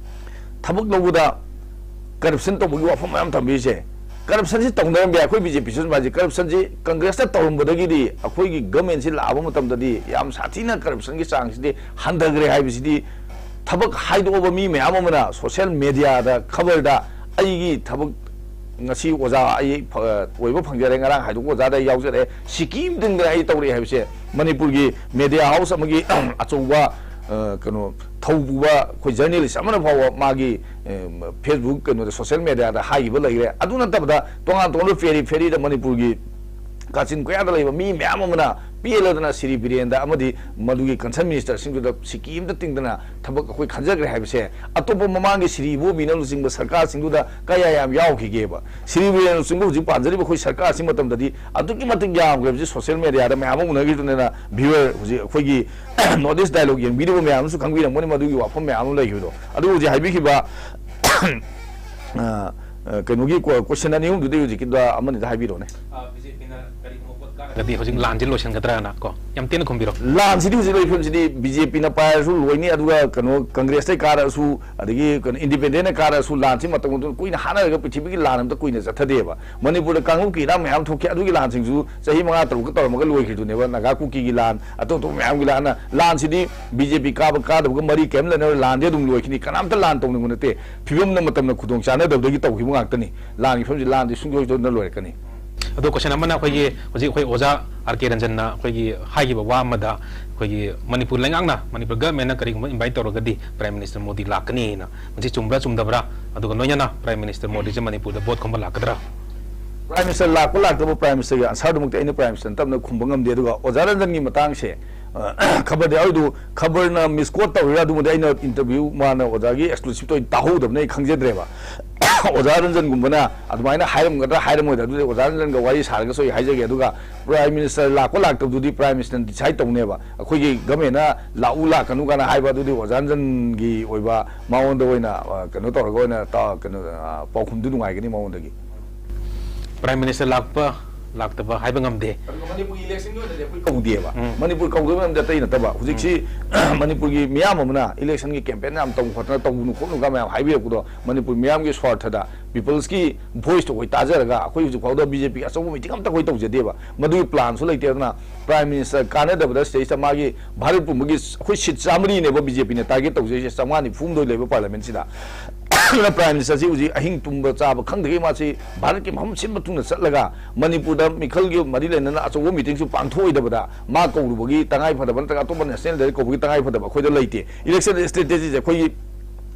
ꯊꯕꯛ ꯂꯧꯕꯗ corruption ꯇꯧꯕꯒꯤ ꯋꯥꯐꯝ ꯃꯌꯥꯝ ꯊꯝꯕꯤꯔꯤꯁꯦ, corruption ꯁꯤ ꯇꯧꯅꯔꯝꯕ ꯌꯥꯏ꯫ ꯑꯩꯈꯣꯏ B J P ꯁꯨ ꯃꯥꯁꯦ corruption ꯁꯤ Congress ꯇ ꯇꯧꯔꯝꯕꯗꯒꯤꯗꯤ ꯑꯩꯈꯣꯏꯒꯤ government ꯁꯤ ꯂꯥꯛꯑꯕ ꯃꯇꯝꯗꯗꯤ ꯌꯥꯝ ꯁꯥꯊꯤꯅ corruption ꯒꯤ ꯆꯥꯡꯁꯤꯗꯤ ꯍꯟꯊꯈ꯭ꯔꯦ ꯍꯥꯏꯕꯁꯤꯗꯤ ꯊꯕꯛ ꯍꯥꯏꯗꯣꯛꯑꯕ ꯃꯤ ꯃꯌꯥꯝ ꯑꯃꯅ social media ꯗ, ꯈꯕꯔꯗ ꯑꯩꯒꯤ ꯊꯕꯛ ꯉꯁꯤ ꯑꯣꯖꯥ ꯑꯩ ꯐ-, ꯑꯣꯏꯕ ꯐꯪꯖꯔꯦ, ꯉꯔꯥꯡ ꯍꯥꯏꯗꯣꯛꯄ ꯑꯣꯖꯥꯗ ꯑꯩ ꯌꯥꯎꯖꯔꯦ, ꯁꯤꯀꯤ ꯑꯃ ꯇꯤꯡꯗꯅ ꯑꯩ ꯇꯧꯔꯛꯑꯦ ꯍꯥꯏꯕꯁꯦ ꯃꯅꯤꯄꯨꯔꯒꯤ media house ꯑꯃꯒꯤ ꯑꯆꯧꯕ, ꯑ, ꯀꯩꯅꯣ, ꯊꯧ ꯄꯨꯕ ꯑꯩꯈꯣꯏ journalist ꯑꯃꯅ ꯐꯥꯎꯕ ꯃꯥꯒꯤ, ꯑꯦ, Facebook, ꯀꯩꯅꯣꯗ, social media ꯗ ꯍꯥꯏꯈꯤꯕ ꯂꯩꯈ꯭ꯔꯦ꯫ ꯑꯗꯨ ꯅꯠꯇꯕꯗ ꯇꯣꯉꯥꯟ ꯇꯣꯉꯥꯟꯕ ꯐꯦꯔꯤ ꯐꯦꯔꯤꯗ ꯃꯅꯤꯄꯨꯔꯒꯤ ꯀꯥꯆꯤꯟ ꯀꯣꯌꯥꯗ ꯂꯩꯕ ꯃꯤ ꯃꯌꯥꯝ ꯑꯃꯅ ꯄꯦꯜꯂꯗꯅ ꯁꯤꯔꯤ ꯕꯤꯔꯦꯟꯗ ꯑꯃꯗꯤ ꯃꯗꯨꯒꯤ concern minister ꯁꯤꯡꯗꯨꯗ ꯁꯤꯀꯤ ꯑꯃꯇ ꯇꯤꯡꯗꯅ ꯊꯕꯛ ꯑꯩꯈꯣꯏ ꯈꯟꯖꯈ꯭ꯔꯦ ꯍꯥꯏꯕꯁꯦ ꯑꯇꯣꯞꯄ ꯃꯃꯥꯡꯒꯤ ꯁꯤꯔꯤ ꯏꯕꯣꯕꯤꯅ ꯂꯨꯆꯤꯡꯕ ꯁꯔꯀꯥꯔꯁꯤꯡꯗꯨꯗ ꯀꯌꯥ ꯌꯥꯝ ꯌꯥꯎꯈꯤꯒꯦꯕ? ꯁꯤꯔꯤ ꯕꯤꯔꯦꯟ ꯂꯨꯆꯤꯡꯕ ꯍꯧꯖꯤꯛ ꯄꯥꯟꯖꯔꯤꯕ ꯑꯩꯈꯣꯏ ꯁꯔꯀꯥꯔꯁꯤ ꯃꯇꯝꯗꯗꯤ ꯑꯗꯨꯛꯀꯤ ꯃꯇꯤꯛ ꯌꯥꯝꯈ꯭ꯔꯦꯕꯁꯦ social media ꯗ ꯃꯌꯥꯝ ꯑꯃ ꯎꯅꯈꯤꯗꯨꯅ viewer ꯍꯧꯖꯤꯛ ꯑꯩꯈꯣꯏꯒꯤ North East Dialogue ꯌꯦꯡꯕꯤꯔꯤꯕ ꯃꯌꯥꯝ ꯑꯃꯁꯨ ꯈꯪꯕꯤꯔꯝꯒꯅꯤ ꯃꯗꯨꯒꯤ ꯋꯥꯐꯝ ꯃꯌꯥꯝ ꯑꯃ ꯂꯩꯈꯤꯕꯗꯣ꯫ ꯑꯗꯨ ꯍꯧꯖꯤꯛ ꯍꯥꯏꯕꯤꯈꯤꯕ ꯑ, ꯑ, ꯀꯩꯅꯣꯒꯤ ꯀꯣ-, question ꯑꯅꯤ ꯑꯍꯨꯝꯗꯨꯗꯤ ꯍꯧꯖꯤꯛꯀꯤꯗ ꯑꯃꯅꯤꯗ ꯍꯥꯏꯕꯤꯔꯣꯅꯦ꯫ ꯕꯤ ꯖꯦ ꯄꯤꯅ ꯀꯔꯤꯒꯨꯝꯕ ꯄꯣꯠ ꯀꯥꯔꯒꯗꯤ ꯍꯧꯖꯤꯛ ꯂꯥꯟꯁꯦ ꯂꯣꯏꯁꯤꯟꯒꯗ꯭ꯔꯥꯅ ꯀꯣ, ꯌꯥꯝ ꯇꯦꯟꯅ ꯈꯨꯝꯕꯤꯔꯣ꯫ ꯂꯥꯟꯁꯤꯗꯤ ꯍꯧꯖꯤꯛ ꯂꯩꯐꯝꯁꯤꯗꯤ ꯕꯤ ꯖꯦ ꯄꯤꯅ ꯄꯥꯏꯔꯁꯨ ꯂꯣꯏꯅꯤ, ꯑꯗꯨꯒ ꯀꯩꯅꯣ ꯀꯪꯒ꯭ꯔꯦꯁꯇꯩ ꯀꯥꯔꯁꯨ, ꯑꯗꯒꯤ ꯀꯩꯅꯣ independent ꯅ ꯀꯥꯔꯁꯨ ꯂꯥꯟꯁꯤ ꯃꯇꯝ ꯀꯨꯏꯅ ꯍꯥꯠꯅꯔꯒ ꯄ꯭ꯔꯤꯊꯤꯕꯤꯒꯤ ꯂꯥꯟ ꯑꯝꯇ ꯀꯨꯏꯅ ꯆꯠꯊꯗꯦꯕ꯫ ꯃꯅꯤꯄꯨꯔꯗ ꯀꯥꯡꯂꯨꯞꯀꯤ ꯏꯔꯥꯡ ꯃꯌꯥꯝ ꯊꯣꯛꯈꯤ, ꯑꯗꯨꯒꯤ ꯂꯥꯟꯁꯤꯡꯁꯨ ꯆꯍꯤ ꯃꯉꯥ ꯇꯔꯨꯛꯀ ꯇꯧꯔꯝꯃꯒ ꯂꯣꯏꯈꯤꯗꯨꯅꯦꯕ꯫ ꯅꯥꯒꯥ ꯀꯨꯀꯤꯒꯤ ꯂꯥꯟ, ꯑꯇꯣꯞ ꯑꯇꯣꯞꯄ ꯃꯌꯥꯝꯒꯤ ꯂꯥꯟꯅ, ꯂꯥꯟꯁꯤꯗꯤ ꯕꯤ ꯖꯦ ꯄꯤ ꯀꯥꯕ ꯀꯥꯗꯕꯒ ꯃꯔꯤ ꯀꯔꯤꯝ ꯂꯩꯅꯔꯣꯏ, ꯂꯥꯟꯗꯤ ꯑꯗꯨꯝ ꯂꯣꯏꯈꯤꯅꯤ꯫ ꯀꯅꯥꯝꯇ ꯂꯥꯟ ꯇꯧꯅꯤꯡꯕ ꯅꯠꯇꯦ, ꯐꯤꯕꯝꯅ ꯃꯇꯝꯅ ꯈꯨꯗꯣꯡ ꯆꯥꯟꯅꯗꯕꯗꯒꯤ ꯇꯧꯈꯤꯕ ꯉꯥꯛꯇꯅꯤ꯫ ꯂꯥꯟꯒꯤ ꯐꯤꯕꯝꯁꯤ ꯂꯥꯟꯗꯤ ꯁꯨꯡꯁꯣꯏ ꯁꯣꯏꯗꯅ ꯂꯣꯏꯔꯛꯀꯅꯤ꯫ ꯑꯗꯣ question ꯑꯃꯅ ꯑꯩꯈꯣꯏꯒꯤ ꯍꯧꯖꯤꯛ ꯑꯩꯈꯣꯏ ꯑꯣꯖꯥ ꯑꯥꯔ ꯀꯦ ꯔꯟꯖꯟꯅ ꯑꯩꯈꯣꯏꯒꯤ ꯍꯥꯏꯈꯤꯕ ꯋꯥ ꯑꯃꯗ, ꯑꯩꯈꯣꯏꯒꯤ ꯃꯅꯤꯄꯨꯔ ꯂꯩꯉꯥꯛꯅ, ꯃꯅꯤꯄꯨꯔ government ꯅ ꯀꯔꯤꯒꯨꯝꯕ invite ꯇꯧꯔꯒꯗꯤ Prime Minister ꯃꯣꯗꯤ ꯂꯥꯛꯀꯅꯤꯅ, ꯃꯁꯤ ꯆꯨꯝꯕ꯭ꯔꯥ ꯆꯨꯝꯗꯕ꯭ꯔꯥ? ꯑꯗꯨꯒ ꯂꯣꯏꯅꯅ Prime Minister ꯃꯣꯗꯤꯁꯦ ꯃꯅꯤꯄꯨꯔꯗ vote ꯈꯣꯝꯕ ꯂꯥꯛꯀꯗ꯭ꯔꯥ? Prime Minister ꯂꯥꯛꯄ ꯂꯥꯛꯇꯕ Prime Minister ꯒꯤ answer ꯗꯨꯃꯛꯇꯤ ꯑꯩꯅ Prime Minister ꯅꯠꯇꯕꯅ ꯈꯨꯝꯕ ꯉꯝꯗꯦ꯫ ꯑꯗꯨꯒ ꯑꯣꯖꯥ ꯔꯟꯖꯟꯒꯤ ꯃꯇꯥꯡꯁꯦ, ꯑ, ꯈꯕꯔꯗ ꯑꯩꯗꯨ ꯈꯕꯔꯅ misquote ꯇꯧꯔꯤꯔꯥ, ꯑꯗꯨꯃꯗꯤ ꯑꯩꯅ interview ꯃꯥꯅ ꯑꯣꯖꯥꯒꯤ exclusive ꯇ ꯑꯣꯏꯅ ꯇꯥꯍꯧꯗꯕꯅ ꯑꯩ ꯈꯪꯖꯗ꯭ꯔꯦꯕ꯫ ꯑꯣꯖꯥ ꯔꯟꯖꯟꯒꯨꯝꯕꯅ ꯑꯗꯨꯃꯥꯏꯅ ꯍꯥꯏꯔꯝꯒꯗ꯭ꯔꯥ ꯍꯥꯏꯔꯝꯃꯣꯏꯗ꯭ꯔꯥ, ꯑꯗꯨꯗꯤ ꯑꯣꯖꯥ ꯔꯟꯖꯟꯒ ꯋꯥꯔꯤ ꯁꯥꯔꯒꯁꯨ ꯑꯩ ꯍꯥꯏꯖꯒꯦ꯫ ꯑꯗꯨꯒ Prime Minister ꯂꯥꯛꯄ ꯂꯥꯛꯇꯕꯗꯨꯗꯤ Prime Minister ꯅ decide ꯇꯧꯅꯦꯕ꯫ ꯑꯩꯈꯣꯏꯒꯤ government ꯅ ꯂꯥꯛꯎ ꯂꯥꯛꯀꯅꯨ ꯀꯥꯏꯅ ꯍꯥꯏꯕ ꯑꯗꯨꯗꯤ ꯑꯣꯖꯥ ꯔꯟꯖꯟꯒꯤ ꯑꯣꯏꯕ ꯃꯉꯣꯟꯗ ꯑꯣꯏꯅ, ꯑ, ꯀꯩꯅꯣ ꯇꯧꯔꯒ ꯑꯣꯏꯅ ꯇ-, ꯀꯩꯅꯣ, ꯑ, ꯄꯥꯎꯈꯨꯝꯗꯨ ꯅꯨꯡꯉꯥꯏꯒꯅꯤ ꯃꯉꯣꯟꯗꯒꯤ꯫ Prime Minister ꯂꯥꯛꯄ ꯂꯥꯛꯇꯕ ꯍꯥꯏꯕ ꯉꯝꯗꯦ꯫ ꯑꯗꯨꯒ ꯃꯅꯤꯄꯨꯔꯒꯤ election ꯒꯤ ꯑꯣꯏꯅꯗꯤ ꯑꯩꯈꯣꯏ ꯀꯧꯗꯦꯕ꯫ ꯎꯝ꯫ ꯃꯅꯤꯄꯨꯔ ꯀꯧꯗꯕ ꯃꯔꯝꯗꯤ ꯑꯇꯩ ꯅꯠꯇꯕ, ꯍꯧꯖꯤꯛꯁꯤ ꯃꯅꯤꯄꯨꯔꯒꯤ ꯃꯤꯌꯥꯝ ꯑꯃꯅ election ꯒꯤ campaign ꯌꯥꯝ ꯇꯧ ꯈꯣꯠꯇꯅ ꯇꯧꯒꯅꯨ ꯈꯣꯠꯅꯨꯒ ꯃꯌꯥꯝ ꯍꯥꯏꯕꯤꯔꯛꯄꯗꯣ, ꯃꯅꯤꯄꯨꯔ ꯃꯤꯌꯥꯝꯒꯤ ꯁ꯭ꯋꯥꯔꯊꯗ, people's ꯀꯤ voice ꯇꯣ ꯑꯩꯈꯣꯏ ꯇꯥꯖꯔꯒ, ꯑꯩꯈꯣꯏ ꯍꯧꯖꯤꯛ ꯐꯥꯎꯗ ꯕꯤ ꯖꯦ ꯄꯤ ꯒꯤ ꯑꯆꯧꯕ meeting ꯑꯝꯇ ꯑꯩꯈꯣꯏ ꯇꯧꯖꯗꯦꯕ꯫ ꯃꯗꯨꯒꯤ plan ꯁꯨ ꯂꯩꯇꯦ꯫ ꯑꯗꯨꯅ Prime Minister ꯀꯥꯟꯅꯗꯕꯗ ꯁꯤꯗꯩꯁꯤꯗ ꯃꯥꯒꯤ ꯚꯥꯔꯠ ꯄꯨꯝꯕꯒꯤ ꯑꯩꯈꯣꯏ seat ꯆꯥꯝꯃꯔꯤꯅꯦꯕ ꯕꯤ ꯖꯦ ꯄꯤ ꯅ target ꯇꯧꯖꯩꯁꯦ, ꯆꯥꯝꯃꯉꯥ ꯅꯤꯐꯨ ꯍꯨꯝꯗꯣꯏ ꯂꯩꯕ parliament ꯁꯤꯗ꯫ ꯄ꯭ꯔꯥꯏꯝ ꯃꯤꯅꯤꯁꯇꯔꯁꯤ ꯍꯧꯖꯤꯛ ꯑꯍꯤꯡ ꯇꯨꯝꯕ ꯆꯥꯕ ꯈꯪꯗꯒꯩ ꯃꯥꯁꯤ ꯚꯥꯔꯠꯀꯤ ꯃꯐꯝ ꯁꯤꯟꯕ ꯊꯨꯡꯅ ꯆꯠꯂꯒ ꯃꯅꯤꯄꯨꯔꯗ ꯃꯤꯈꯜꯒꯤ ꯃꯔꯤ ꯂꯩꯅꯅ ꯑꯆꯧꯕ ꯃꯤꯇꯤꯡꯁꯨ ꯄꯥꯡꯊꯣꯛꯑꯣꯏꯗꯕꯗ ꯃꯥ ꯀꯧꯔꯨꯕꯒꯤ ꯇꯉꯥꯏ ꯐꯗꯕ ꯅꯠꯇ꯭ꯔꯒ ꯑꯇꯣꯞꯄ ꯅꯦꯁꯅꯦꯜ ꯂꯤꯗꯔ ꯀꯧꯕꯒꯤ ꯇꯉꯥꯏ ꯐꯗꯕ ꯑꯩꯈꯣꯏꯗ ꯂꯩꯇꯦ꯫ ꯏꯂꯦꯛꯁꯟ ꯏꯁꯇ꯭ꯔꯦꯇꯦꯖꯤꯁꯦ ꯑꯩꯈꯣꯏꯒꯤ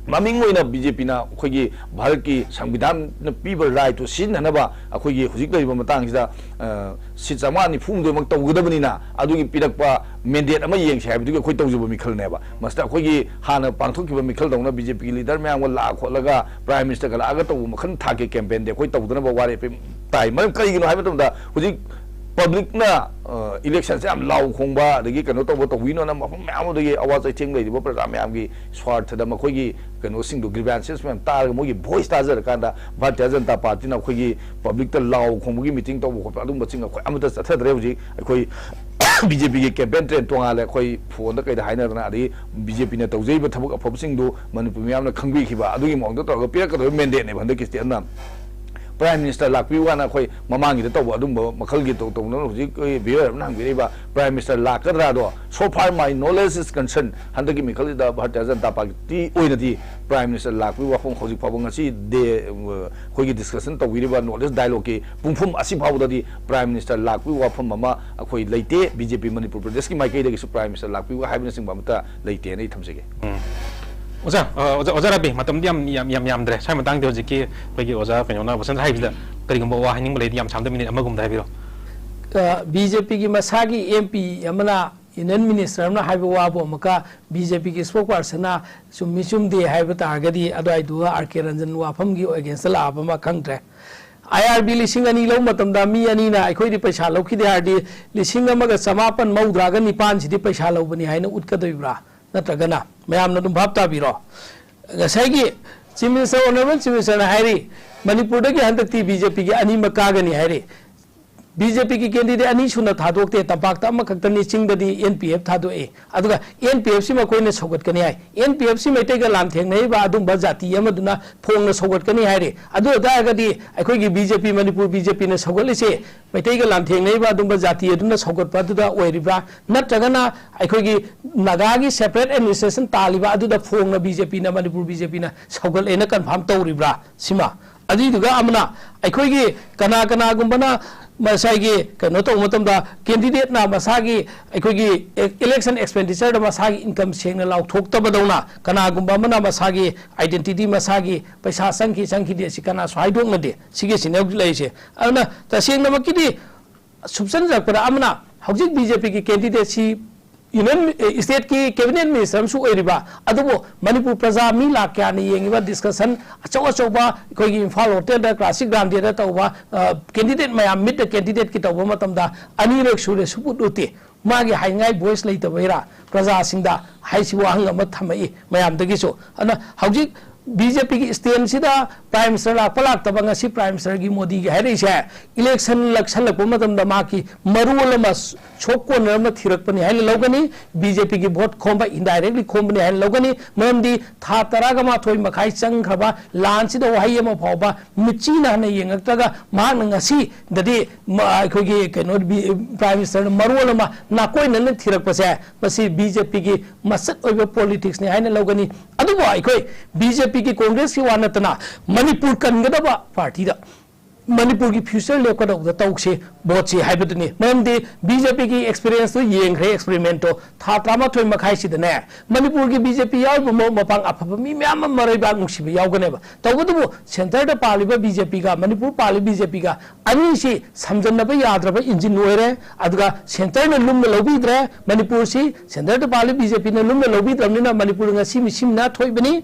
ꯃꯃꯤꯡ ꯑꯣꯏꯅ ꯕꯤ ꯖꯦ ꯄꯤꯅ ꯑꯩꯈꯣꯏꯒꯤ ꯚꯥꯔꯠꯀꯤ ꯁꯪꯕꯤꯙꯥꯟꯅ ꯄꯤꯕ ꯔꯥꯏꯠꯇꯨ ꯁꯤꯖꯤꯟꯅꯅꯕ ꯑꯩꯈꯣꯏꯒꯤ ꯍꯧꯖꯤꯛ ꯂꯩꯔꯤꯕ ꯃꯇꯥꯡꯁꯤꯗ, ꯑ, ꯁꯤꯠ ꯆꯥꯝꯃꯉꯥ ꯅꯤꯐꯨ ꯍꯨꯝꯗꯣꯏꯃꯛ ꯇꯧꯒꯗꯕꯅꯤꯅ ꯑꯗꯨꯒꯤ ꯄꯤꯔꯛꯄ ꯃꯦꯟꯗꯦꯠ ꯑꯃ ꯌꯦꯡꯁꯤ ꯍꯥꯏꯕꯗꯨꯒꯤ ꯑꯩꯈꯣꯏ ꯇꯧꯖꯕ ꯃꯤꯈꯜꯅꯦꯕ꯫ ꯃꯁꯤꯗ ꯑꯩꯈꯣꯏꯒꯤ ꯍꯥꯟꯅ ꯄꯥꯡꯊꯣꯛꯈꯤꯕ ꯃꯤꯈꯜꯗꯧꯅ ꯕꯤ ꯖꯦ ꯄꯤꯒꯤ ꯂꯤꯗꯔ ꯃꯌꯥꯝꯒ ꯂꯥꯛꯑ ꯈꯣꯠꯂꯒ ꯄ꯭ꯔꯥꯏꯝ ꯃꯤꯅꯤꯁꯇꯔꯒ ꯂꯥꯛꯑꯒ ꯇꯧꯕ ꯃꯈꯜ ꯊꯥꯛꯀꯤ ꯀꯦꯝꯄꯦꯟꯗꯤ ꯑꯩꯈꯣꯏ ꯇꯧꯗꯅꯕ ꯋꯥꯔꯦꯞ ꯇꯥꯏ꯫ ꯃꯔꯝ ꯀꯔꯤꯒꯤꯅꯣ ꯍꯥꯏꯕ ꯃꯇꯝꯗ ꯍꯧꯖꯤꯛ ꯄꯕ꯭ꯂꯤꯛꯅ, ꯑ, ꯏꯂꯦꯛꯁꯟꯁꯦ ꯌꯥꯝ ꯂꯥꯎ ꯈꯣꯡꯕ ꯑꯗꯒꯤ ꯀꯩꯅꯣ ꯇꯧꯕ ꯇꯧꯕꯤꯅꯣꯅ ꯃꯐꯝ ꯃꯌꯥꯝ ꯑꯃꯗꯒꯤ ꯑꯋꯥ ꯆꯩꯊꯦꯡ ꯂꯩꯔꯤꯕ ꯄ꯭ꯔꯖꯥ ꯃꯌꯥꯝꯒꯤ ꯁ꯭ꯋꯥꯔꯊꯗ ꯃꯈꯣꯏꯒꯤ ꯀꯩꯅꯣꯁꯤꯡꯗꯣ, ꯒ꯭ꯔꯤꯚꯦꯟꯁꯦꯁ ꯃꯌꯥꯝ ꯇꯥꯔꯒ ꯃꯣꯏꯒꯤ ꯚꯣꯏꯁ ꯇꯥꯖꯔꯀꯥꯟꯗ ꯚꯥꯔꯇꯤꯌ ꯖꯅꯇꯥ ꯄꯥꯔꯇꯤꯅ ꯑꯩꯈꯣꯏꯒꯤ ꯄꯕ꯭ꯂꯤꯛꯇ ꯂꯥꯎ ꯈꯣꯡꯕꯒꯤ ꯃꯤꯇꯤꯡ ꯇꯧꯕ ꯈꯣꯠꯄ ꯑꯗꯨꯝꯕꯁꯤꯡ ꯑꯩꯈꯣꯏ ꯑꯃꯠꯇ ꯆꯠꯊꯗ꯭ꯔꯦ꯫ ꯍꯧꯖꯤꯛ ꯑꯩꯈꯣꯏ ꯕꯤ ꯖꯦ ꯄꯤꯒꯤ ꯀꯦꯝꯄꯦꯟ ꯇ꯭ꯔꯦꯟ ꯇꯣꯉꯥꯜꯂꯦ꯫ ꯑꯩꯈꯣꯏ ꯐꯣꯟꯗ ꯀꯩꯗ ꯍꯥꯏꯅꯗꯅ ꯑꯗꯒꯤ ꯕꯤ ꯖꯦ ꯄꯤꯅ ꯇꯧꯖꯔꯤꯕ ꯊꯕꯛ ꯑꯐꯕꯁꯤꯡꯗꯨ ꯃꯅꯤꯄꯨꯔ ꯃꯤꯌꯥꯝꯅ ꯈꯪꯕꯤꯈꯤꯕ ꯑꯗꯨꯒꯤ ꯃꯑꯣꯡꯗ ꯇꯧꯔꯒ ꯄꯤꯔꯛꯀꯗꯧꯔꯤꯕ ꯃꯦꯟꯗꯦꯠꯅꯦꯕ ꯍꯟꯗꯛꯀꯤ ꯁ꯭ꯇꯦꯠꯅ꯫ ꯄ꯭ꯔꯥꯏꯝ ꯃꯤꯅꯤꯁꯇꯔ ꯂꯥꯛꯄꯤꯌꯨ ꯍꯥꯏꯅ ꯑꯩꯈꯣꯏ ꯃꯃꯥꯡꯒꯤꯗ ꯇꯧꯕ ꯑꯗꯨꯝꯕ ꯃꯈꯜꯒꯤ ꯇꯧ-, ꯇꯧꯅ ꯍꯧꯖꯤꯛ ꯑꯩꯈꯣꯏ ꯚꯤꯌꯨꯋꯔ ꯑꯃꯅ ꯍꯪꯕꯤꯔꯛꯏꯕ ꯄ꯭ꯔꯥꯏꯝ ꯃꯤꯅꯤꯁꯇꯔ ꯂꯥꯛꯀꯗ꯭ꯔꯥꯗꯣ, so far my knowledge is concerned, ꯍꯟꯗꯛꯀꯤ ꯃꯤꯈꯜꯁꯤꯗ ꯚꯥꯔꯇꯤꯌ ꯖꯅꯇꯥ ꯄꯥꯔꯇꯤ ꯑꯣꯏꯅꯗꯤ ꯄ꯭ꯔꯥꯏꯝ ꯃꯤꯅꯤꯁꯇꯔ ꯂꯥꯛꯄꯒꯤ ꯋꯥꯐꯝ ꯍꯧꯖꯤꯛ ꯐꯥꯎꯕ ꯉꯁꯤ ꯗꯦ, ꯑꯩꯈꯣꯏꯒꯤ ꯗꯤꯁꯀꯁꯟ ꯇꯧꯕꯤꯔꯤꯕ ꯅꯣꯔꯠ ꯏꯁ ꯗꯥꯏꯂꯣꯒꯀꯤ ꯄꯨꯡꯐꯝ ꯑꯁꯤ ꯐꯥꯎꯕꯗꯗꯤ ꯄ꯭ꯔꯥꯏꯝ ꯃꯤꯅꯤꯁꯇꯔ ꯂꯥꯛꯄꯒꯤ ꯋꯥꯐꯝ ꯑꯃ ꯑꯩꯈꯣꯏ ꯂꯩꯇꯦ꯫ ꯕꯤ ꯖꯦ ꯄꯤ ꯃꯅꯤꯄꯨꯔ ꯄ꯭ꯔꯗꯦꯁꯀꯤ ꯃꯥꯏꯀꯩꯗꯒꯤꯁꯨ ꯄ꯭ꯔꯥꯏꯝ ꯃꯤꯅꯤꯁꯇꯔ ꯂꯥꯛꯄꯤꯌꯨ ꯍꯥꯏꯕꯅꯆꯤꯡꯕ ꯑꯃꯠꯇ ꯂꯩꯇꯦꯅ ꯑꯩ ꯊꯝꯖꯒꯦ꯫ ꯎꯝ꯫ ꯑꯣꯖꯥ, ꯑ, ꯑꯣꯖꯥ, ꯑꯣꯖꯥ ꯔꯕꯤ, ꯃꯇꯝꯗꯤ ꯌꯥꯝ, ꯌꯥꯝ, ꯌꯥꯝ ꯌꯥꯝꯗ꯭ꯔꯦ꯫ ꯁ꯭ꯋꯥꯏ ꯃꯇꯥꯡꯗ ꯍꯧꯖꯤꯛꯀꯤ ꯑꯩꯈꯣꯏꯒꯤ ꯑꯣꯖꯥ ꯀꯩꯅꯣꯅ, ꯕꯁꯟꯇ ꯍꯥꯏꯕꯁꯤꯗ ꯀꯔꯤꯒꯨꯝꯕ ꯋꯥ ꯍꯥꯏꯅꯤꯡꯕ ꯂꯩꯔꯗꯤ ꯌꯥꯝ ꯁꯥꯡꯗ ꯃꯤꯅꯤꯠ ꯑꯃꯒꯨꯝꯕꯗ ꯍꯥꯏꯕꯤꯔꯣ꯫ ꯑ, ꯕꯤ ꯖꯦ ꯄꯤꯒꯤ ꯃꯁꯥꯒꯤ ꯑꯦꯝ ꯄꯤ ꯑꯃꯅ, ꯌꯨꯅꯤꯌꯟ ꯃꯤꯅꯤꯁꯇꯔ ꯑꯃꯅ ꯍꯥꯏꯕ ꯋꯥꯕꯨ ꯑꯃꯨꯛꯀ ꯕꯤ ꯖꯦ ꯄꯤꯒꯤ ꯁ꯭ꯄꯣꯛ ꯄꯥꯔꯁꯟꯅ ꯆꯨꯝꯃꯤ ꯆꯨꯝꯗꯦ ꯍꯥꯏꯕ ꯇꯥꯔꯒꯗꯤ ꯑꯗꯨꯋꯥꯏꯗꯨꯒ ꯑꯥꯔ ꯀꯦ ꯔꯟꯖꯟ ꯋꯥꯐꯝꯒꯤ ꯑꯦꯒꯦꯟꯁꯇ ꯂꯥꯛꯑꯕ ꯑꯃ ꯈꯪꯗ꯭ꯔꯦ꯫ ꯑꯥꯏ ꯑꯥꯔ ꯕꯤ ꯂꯤꯁꯤꯡ ꯑꯅꯤ ꯂꯧꯕ ꯃꯇꯝꯗ ꯃꯤ ꯑꯅꯤꯅ ꯑꯩꯈꯣꯏꯗꯤ ꯄꯩꯁꯥ ꯂꯧꯈꯤꯗꯦ ꯍꯥꯏꯔꯗꯤ ꯂꯤꯁꯤꯡ ꯑꯃꯒ ꯆꯃꯥꯄꯟ ꯃꯧꯗ꯭ꯔꯥꯒ ꯅꯤꯄꯥꯟꯁꯤꯗꯤ ꯄꯩꯁꯥ ꯂꯧꯕꯅꯤ ꯍꯥꯏꯅ ꯎꯠꯀꯗꯣꯏꯕ꯭ꯔꯥ? ꯅꯠꯇ꯭ꯔꯒꯅ ꯃꯌꯥꯝꯅ ꯑꯗꯨꯝ ꯚꯥꯞ ꯇꯥꯕꯤꯔꯣ꯫ ꯉꯁꯥꯏꯒꯤ ꯆꯤꯐ ꯃꯤꯅꯤꯁꯇꯔ, ꯑꯣꯅꯔꯦꯕꯜ ꯆꯤꯐ ꯃꯤꯅꯤꯁꯇꯔꯅ ꯍꯥꯏꯔꯤ, ꯃꯅꯤꯄꯨꯔꯗꯒꯤ ꯍꯟꯗꯛꯇꯤ ꯕꯤ ꯖꯦ ꯄꯤꯒꯤ ꯑꯅꯤꯃꯛ ꯀꯥꯒꯅꯤ ꯍꯥꯏꯔꯤ꯫ ꯕꯤ ꯖꯦ ꯄꯤꯒꯤ ꯀꯦꯟꯗꯤꯗꯦꯠ ꯑꯅꯤ ꯁꯨꯅ ꯊꯥꯗꯣꯛꯇꯦ, ꯇꯝꯄꯥꯛꯇ ꯑꯃꯈꯛꯇꯅꯤ, ꯆꯤꯡꯗꯗꯤ ꯑꯦꯟ ꯄꯤ ꯑꯦꯐ ꯊꯥꯗꯣꯛꯏ꯫ ꯑꯗꯨꯒ ꯑꯦꯟ ꯄꯤ ꯑꯦꯐ ꯁꯤ ꯃꯈꯣꯏꯅ ꯁꯧꯒꯠꯀꯅꯤ ꯍꯥꯏ꯫ ꯑꯦꯟ ꯄꯤ ꯑꯦꯐ ꯁꯤ ꯃꯩꯇꯩꯒ ꯂꯥꯟꯊꯦꯡꯅꯔꯤꯕ ꯑꯗꯨꯝꯕ ꯖꯥꯇꯤ ꯑꯃꯗꯨꯅ ꯐꯣꯡꯅ ꯁꯧꯒꯠꯀꯅꯤ ꯍꯥꯏꯔꯤ꯫ ꯑꯗꯨ ꯑꯣꯏꯇꯥꯔꯒꯗꯤ ꯑꯩꯈꯣꯏꯒꯤ ꯕꯤ ꯖꯦ ꯄꯤ, ꯃꯅꯤꯄꯨꯔ ꯕꯤ ꯖꯦ ꯄꯤꯅ ꯁꯧꯒꯠꯂꯤꯁꯦ ꯃꯩꯇꯩꯒ ꯂꯥꯟꯊꯦꯡꯅꯔꯤꯕ ꯑꯗꯨꯝꯕ ꯖꯥꯇꯤ ꯑꯗꯨꯅ ꯁꯧꯒꯠꯄ ꯑꯗꯨꯗ ꯑꯣꯏꯔꯤꯕ꯭ꯔꯥ? ꯅꯠꯇ꯭ꯔꯒꯅ ꯑꯩꯈꯣꯏꯒꯤ ꯅꯥꯒꯥꯒꯤ separate administration ꯇꯥꯜꯂꯤꯕ ꯑꯗꯨꯗ ꯐꯣꯡꯅ ꯕꯤ ꯖꯦ ꯄꯤꯅ, ꯃꯅꯤꯄꯨꯔ ꯕꯤ ꯖꯦ ꯄꯤꯅ ꯁꯧꯒꯠꯂꯦꯅ confirm ꯇꯧꯔꯤꯕ꯭ꯔꯥ? ꯁꯤꯃ꯫ ꯑꯗꯨꯏꯗꯨꯒ ꯑꯃꯅ ꯑꯩꯈꯣꯏꯒꯤ ꯀꯅꯥ ꯀꯅꯥꯒꯨꯝꯕꯅ ꯉꯁꯥꯏꯒꯤ ꯀꯩꯅꯣ ꯇꯧꯕ ꯃꯇꯝꯗ candidateꯅ ꯃꯁꯥꯒꯤ ꯑꯩꯈꯣꯏꯒꯤ election expenditureꯗ ꯃꯁꯥꯒꯤ income ꯁꯦꯡꯅ ꯂꯥꯎꯊꯣꯛꯇꯕꯗꯧꯅ ꯀꯅꯥꯒꯨꯝꯕ ꯑꯃꯅ ꯃꯁꯥꯒꯤ identity, ꯃꯁꯥꯒꯤ ꯄꯩꯁꯥ ꯆꯪꯈꯤ ꯆꯪꯈꯤꯗꯦ ꯁꯤ ꯀꯅꯥꯁꯨ ꯍꯥꯏꯗꯣꯛꯅꯗꯦ꯫ ꯁꯤꯒꯤꯁꯤꯅꯦ ꯍꯧꯖꯤꯛ ꯂꯩꯔꯤꯁꯦ꯫ ꯑꯗꯨꯅ ꯇꯁꯦꯡꯅꯃꯛꯀꯤꯗꯤ ꯁꯨꯞꯆꯟꯖꯔꯛꯄꯗ ꯑꯃꯅ ꯍꯧꯖꯤꯛ ꯕꯤ ꯖꯦ ꯄꯤꯒꯤ candidateꯁꯤ Union, ꯑꯦ, stateꯀꯤ cabinet minister ꯑꯃꯁꯨ ꯑꯣꯏꯔꯤꯕ, ꯑꯗꯨꯕꯨ ꯃꯅꯤꯄꯨꯔ ꯄ꯭ꯔꯖꯥ ꯃꯤ ꯂꯥꯈ ꯀꯌꯥꯅ ꯌꯦꯡꯉꯤꯕ discussion ꯑꯆꯧ ꯑꯆꯧꯕ ꯑꯩꯈꯣꯏꯒꯤ ꯏꯝꯐꯥꯜ ꯍꯣꯇꯦꯜꯗ, ꯀ꯭ꯂꯥꯁꯤꯛ ꯒ꯭ꯔꯥꯟꯗꯦꯗ ꯇꯧꯕ, ꯑ, candidate ꯃꯌꯥꯝ meet the candidateꯀꯤ ꯇꯧꯕ ꯃꯇꯝꯗ ꯑꯅꯤꯔꯛ ꯁꯨꯔꯦ ꯁꯨꯛꯎꯠ ꯎꯠꯇꯦ꯫ ꯃꯥꯒꯤ ꯍꯥꯏꯅꯤꯡꯉꯥꯏ voice ꯂꯩꯇꯕꯩꯔꯥ ꯄ꯭ꯔꯖꯥꯁꯤꯡꯗ ꯍꯥꯏꯁꯤ ꯋꯥꯍꯪ ꯑꯃ ꯊꯝꯃꯛꯏ ꯃꯌꯥꯝꯗꯒꯤꯁꯨ꯫ ꯑꯗꯨꯅ ꯍꯧꯖꯤꯛ ꯕꯤ ꯖꯦ ꯄꯤꯒꯤ standꯁꯤꯗ Prime Minister ꯂꯥꯛꯄ ꯂꯥꯛꯇꯕ ꯉꯁꯤ Prime Ministerꯒꯤ ꯃꯣꯗꯤꯒꯤ ꯍꯥꯏꯔꯛꯏꯁꯦ election ꯅꯛꯁꯜꯂꯛꯄ ꯃꯇꯝꯗ ꯃꯍꯥꯛꯀꯤ ꯃꯔꯣꯜ ꯑꯃ ꯁꯣꯛ ꯀꯣꯟꯅꯔ ꯑꯃ ꯊꯤꯔꯛꯄꯅꯤ ꯍꯥꯏꯅ ꯂꯧꯒꯅꯤ꯫ ꯕꯤ ꯖꯦ ꯄꯤꯒꯤ vote ꯈꯣꯝꯕ indirectly ꯈꯣꯝꯕꯅꯤ ꯍꯥꯏꯅ ꯂꯧꯒꯅꯤ꯫ ꯃꯔꯝꯗꯤ ꯊꯥ ꯇꯔꯥꯒ ꯃꯥꯊꯣꯏ ꯃꯈꯥꯏ ꯆꯪꯈ꯭ꯔꯕ ꯂꯥꯟꯁꯤꯗ ꯋꯥꯍꯩ ꯑꯃ ꯐꯥꯎꯕ ꯃꯤꯠꯆꯤꯅ ꯍꯟꯅ ꯌꯦꯡꯉꯛꯇ꯭ꯔꯒ ꯃꯍꯥꯛꯅ ꯉꯁꯤꯗꯗꯤ ꯃ-, ꯑꯩꯈꯣꯏꯒꯤ ꯀꯩꯅꯣ ꯕꯤ-, Prime Ministerꯅ ꯃꯔꯣꯜ ꯑꯃ ꯅꯥꯀꯣꯏꯅꯅ ꯊꯤꯔꯛꯄꯁꯦ ꯃꯁꯤ ꯕꯤ ꯖꯦ ꯄꯤꯒꯤ ꯃꯆꯠ ꯑꯣꯏꯕ politicsꯅꯤ ꯍꯥꯏꯅ ꯂꯧꯒꯅꯤ꯫ ꯑꯗꯨꯕꯨ ꯑꯩꯈꯣꯏ ꯕꯤ ꯖꯦ ꯄꯤꯒꯤ, ꯀꯣꯡꯒ꯭ꯔꯦꯁꯀꯤ ꯋꯥ ꯅꯠꯇꯅ ꯃꯅꯤꯄꯨꯔ ꯀꯟꯒꯗꯕ partyꯗ ꯃꯅꯤꯄꯨꯔꯒꯤ future ꯂꯦꯞꯀꯗꯧꯕꯗ ꯇꯧꯁꯤ voteꯁꯤ ꯍꯥꯏꯕꯗꯨꯅꯤ꯫ ꯃꯔꯝꯗꯤ ꯕꯤ ꯖꯦ ꯄꯤꯒꯤ experienceꯇꯨ ꯌꯦꯡꯈ꯭ꯔꯦ, experimentꯇꯣ ꯊꯥ ꯇꯔꯥꯃꯥꯊꯣꯏ ꯃꯈꯥꯏꯁꯤꯗꯅꯦ ꯃꯅꯤꯄꯨꯔꯒꯤ ꯕꯤ ꯖꯦ ꯄꯤ ꯌꯥꯎꯔꯤꯕ ꯃꯔꯨꯞ ꯃꯄꯥꯡ ꯑꯐꯕ ꯃꯤ ꯃꯌꯥꯝ ꯑꯃ ꯃꯔꯩꯕꯥꯛ ꯅꯨꯡꯁꯤꯕ ꯌꯥꯎꯒꯅꯦꯕ꯫ ꯇꯧꯕꯇꯕꯨ centreꯗ ꯄꯥꯜꯂꯤꯕ ꯕꯤ ꯖꯦ ꯄꯤꯒ ꯃꯅꯤꯄꯨꯔ ꯄꯥꯜꯂꯤꯕ ꯕꯤ ꯖꯦ ꯄꯤꯒ ꯑꯅꯤꯁꯤ ꯁꯝꯖꯟꯅꯕ ꯌꯥꯗ꯭ꯔꯕ engine ꯑꯣꯏꯔꯦ꯫ ꯑꯗꯨꯒ centreꯅ ꯂꯨꯝꯅ ꯂꯧꯕꯤꯗ꯭ꯔꯦ ꯃꯅꯤꯄꯨꯔꯁꯤ꯫ Centreꯗ ꯄꯥꯜꯂꯤ ꯕꯤ ꯖꯦ ꯄꯤꯅ ꯂꯨꯝꯅ ꯂꯧꯕꯤꯗ꯭ꯔꯕꯅꯤꯅ ꯃꯅꯤꯄꯨꯔ ꯉꯁꯤ ꯃꯤꯁꯤꯝꯅ ꯊꯣꯛꯏꯕꯅꯤ꯫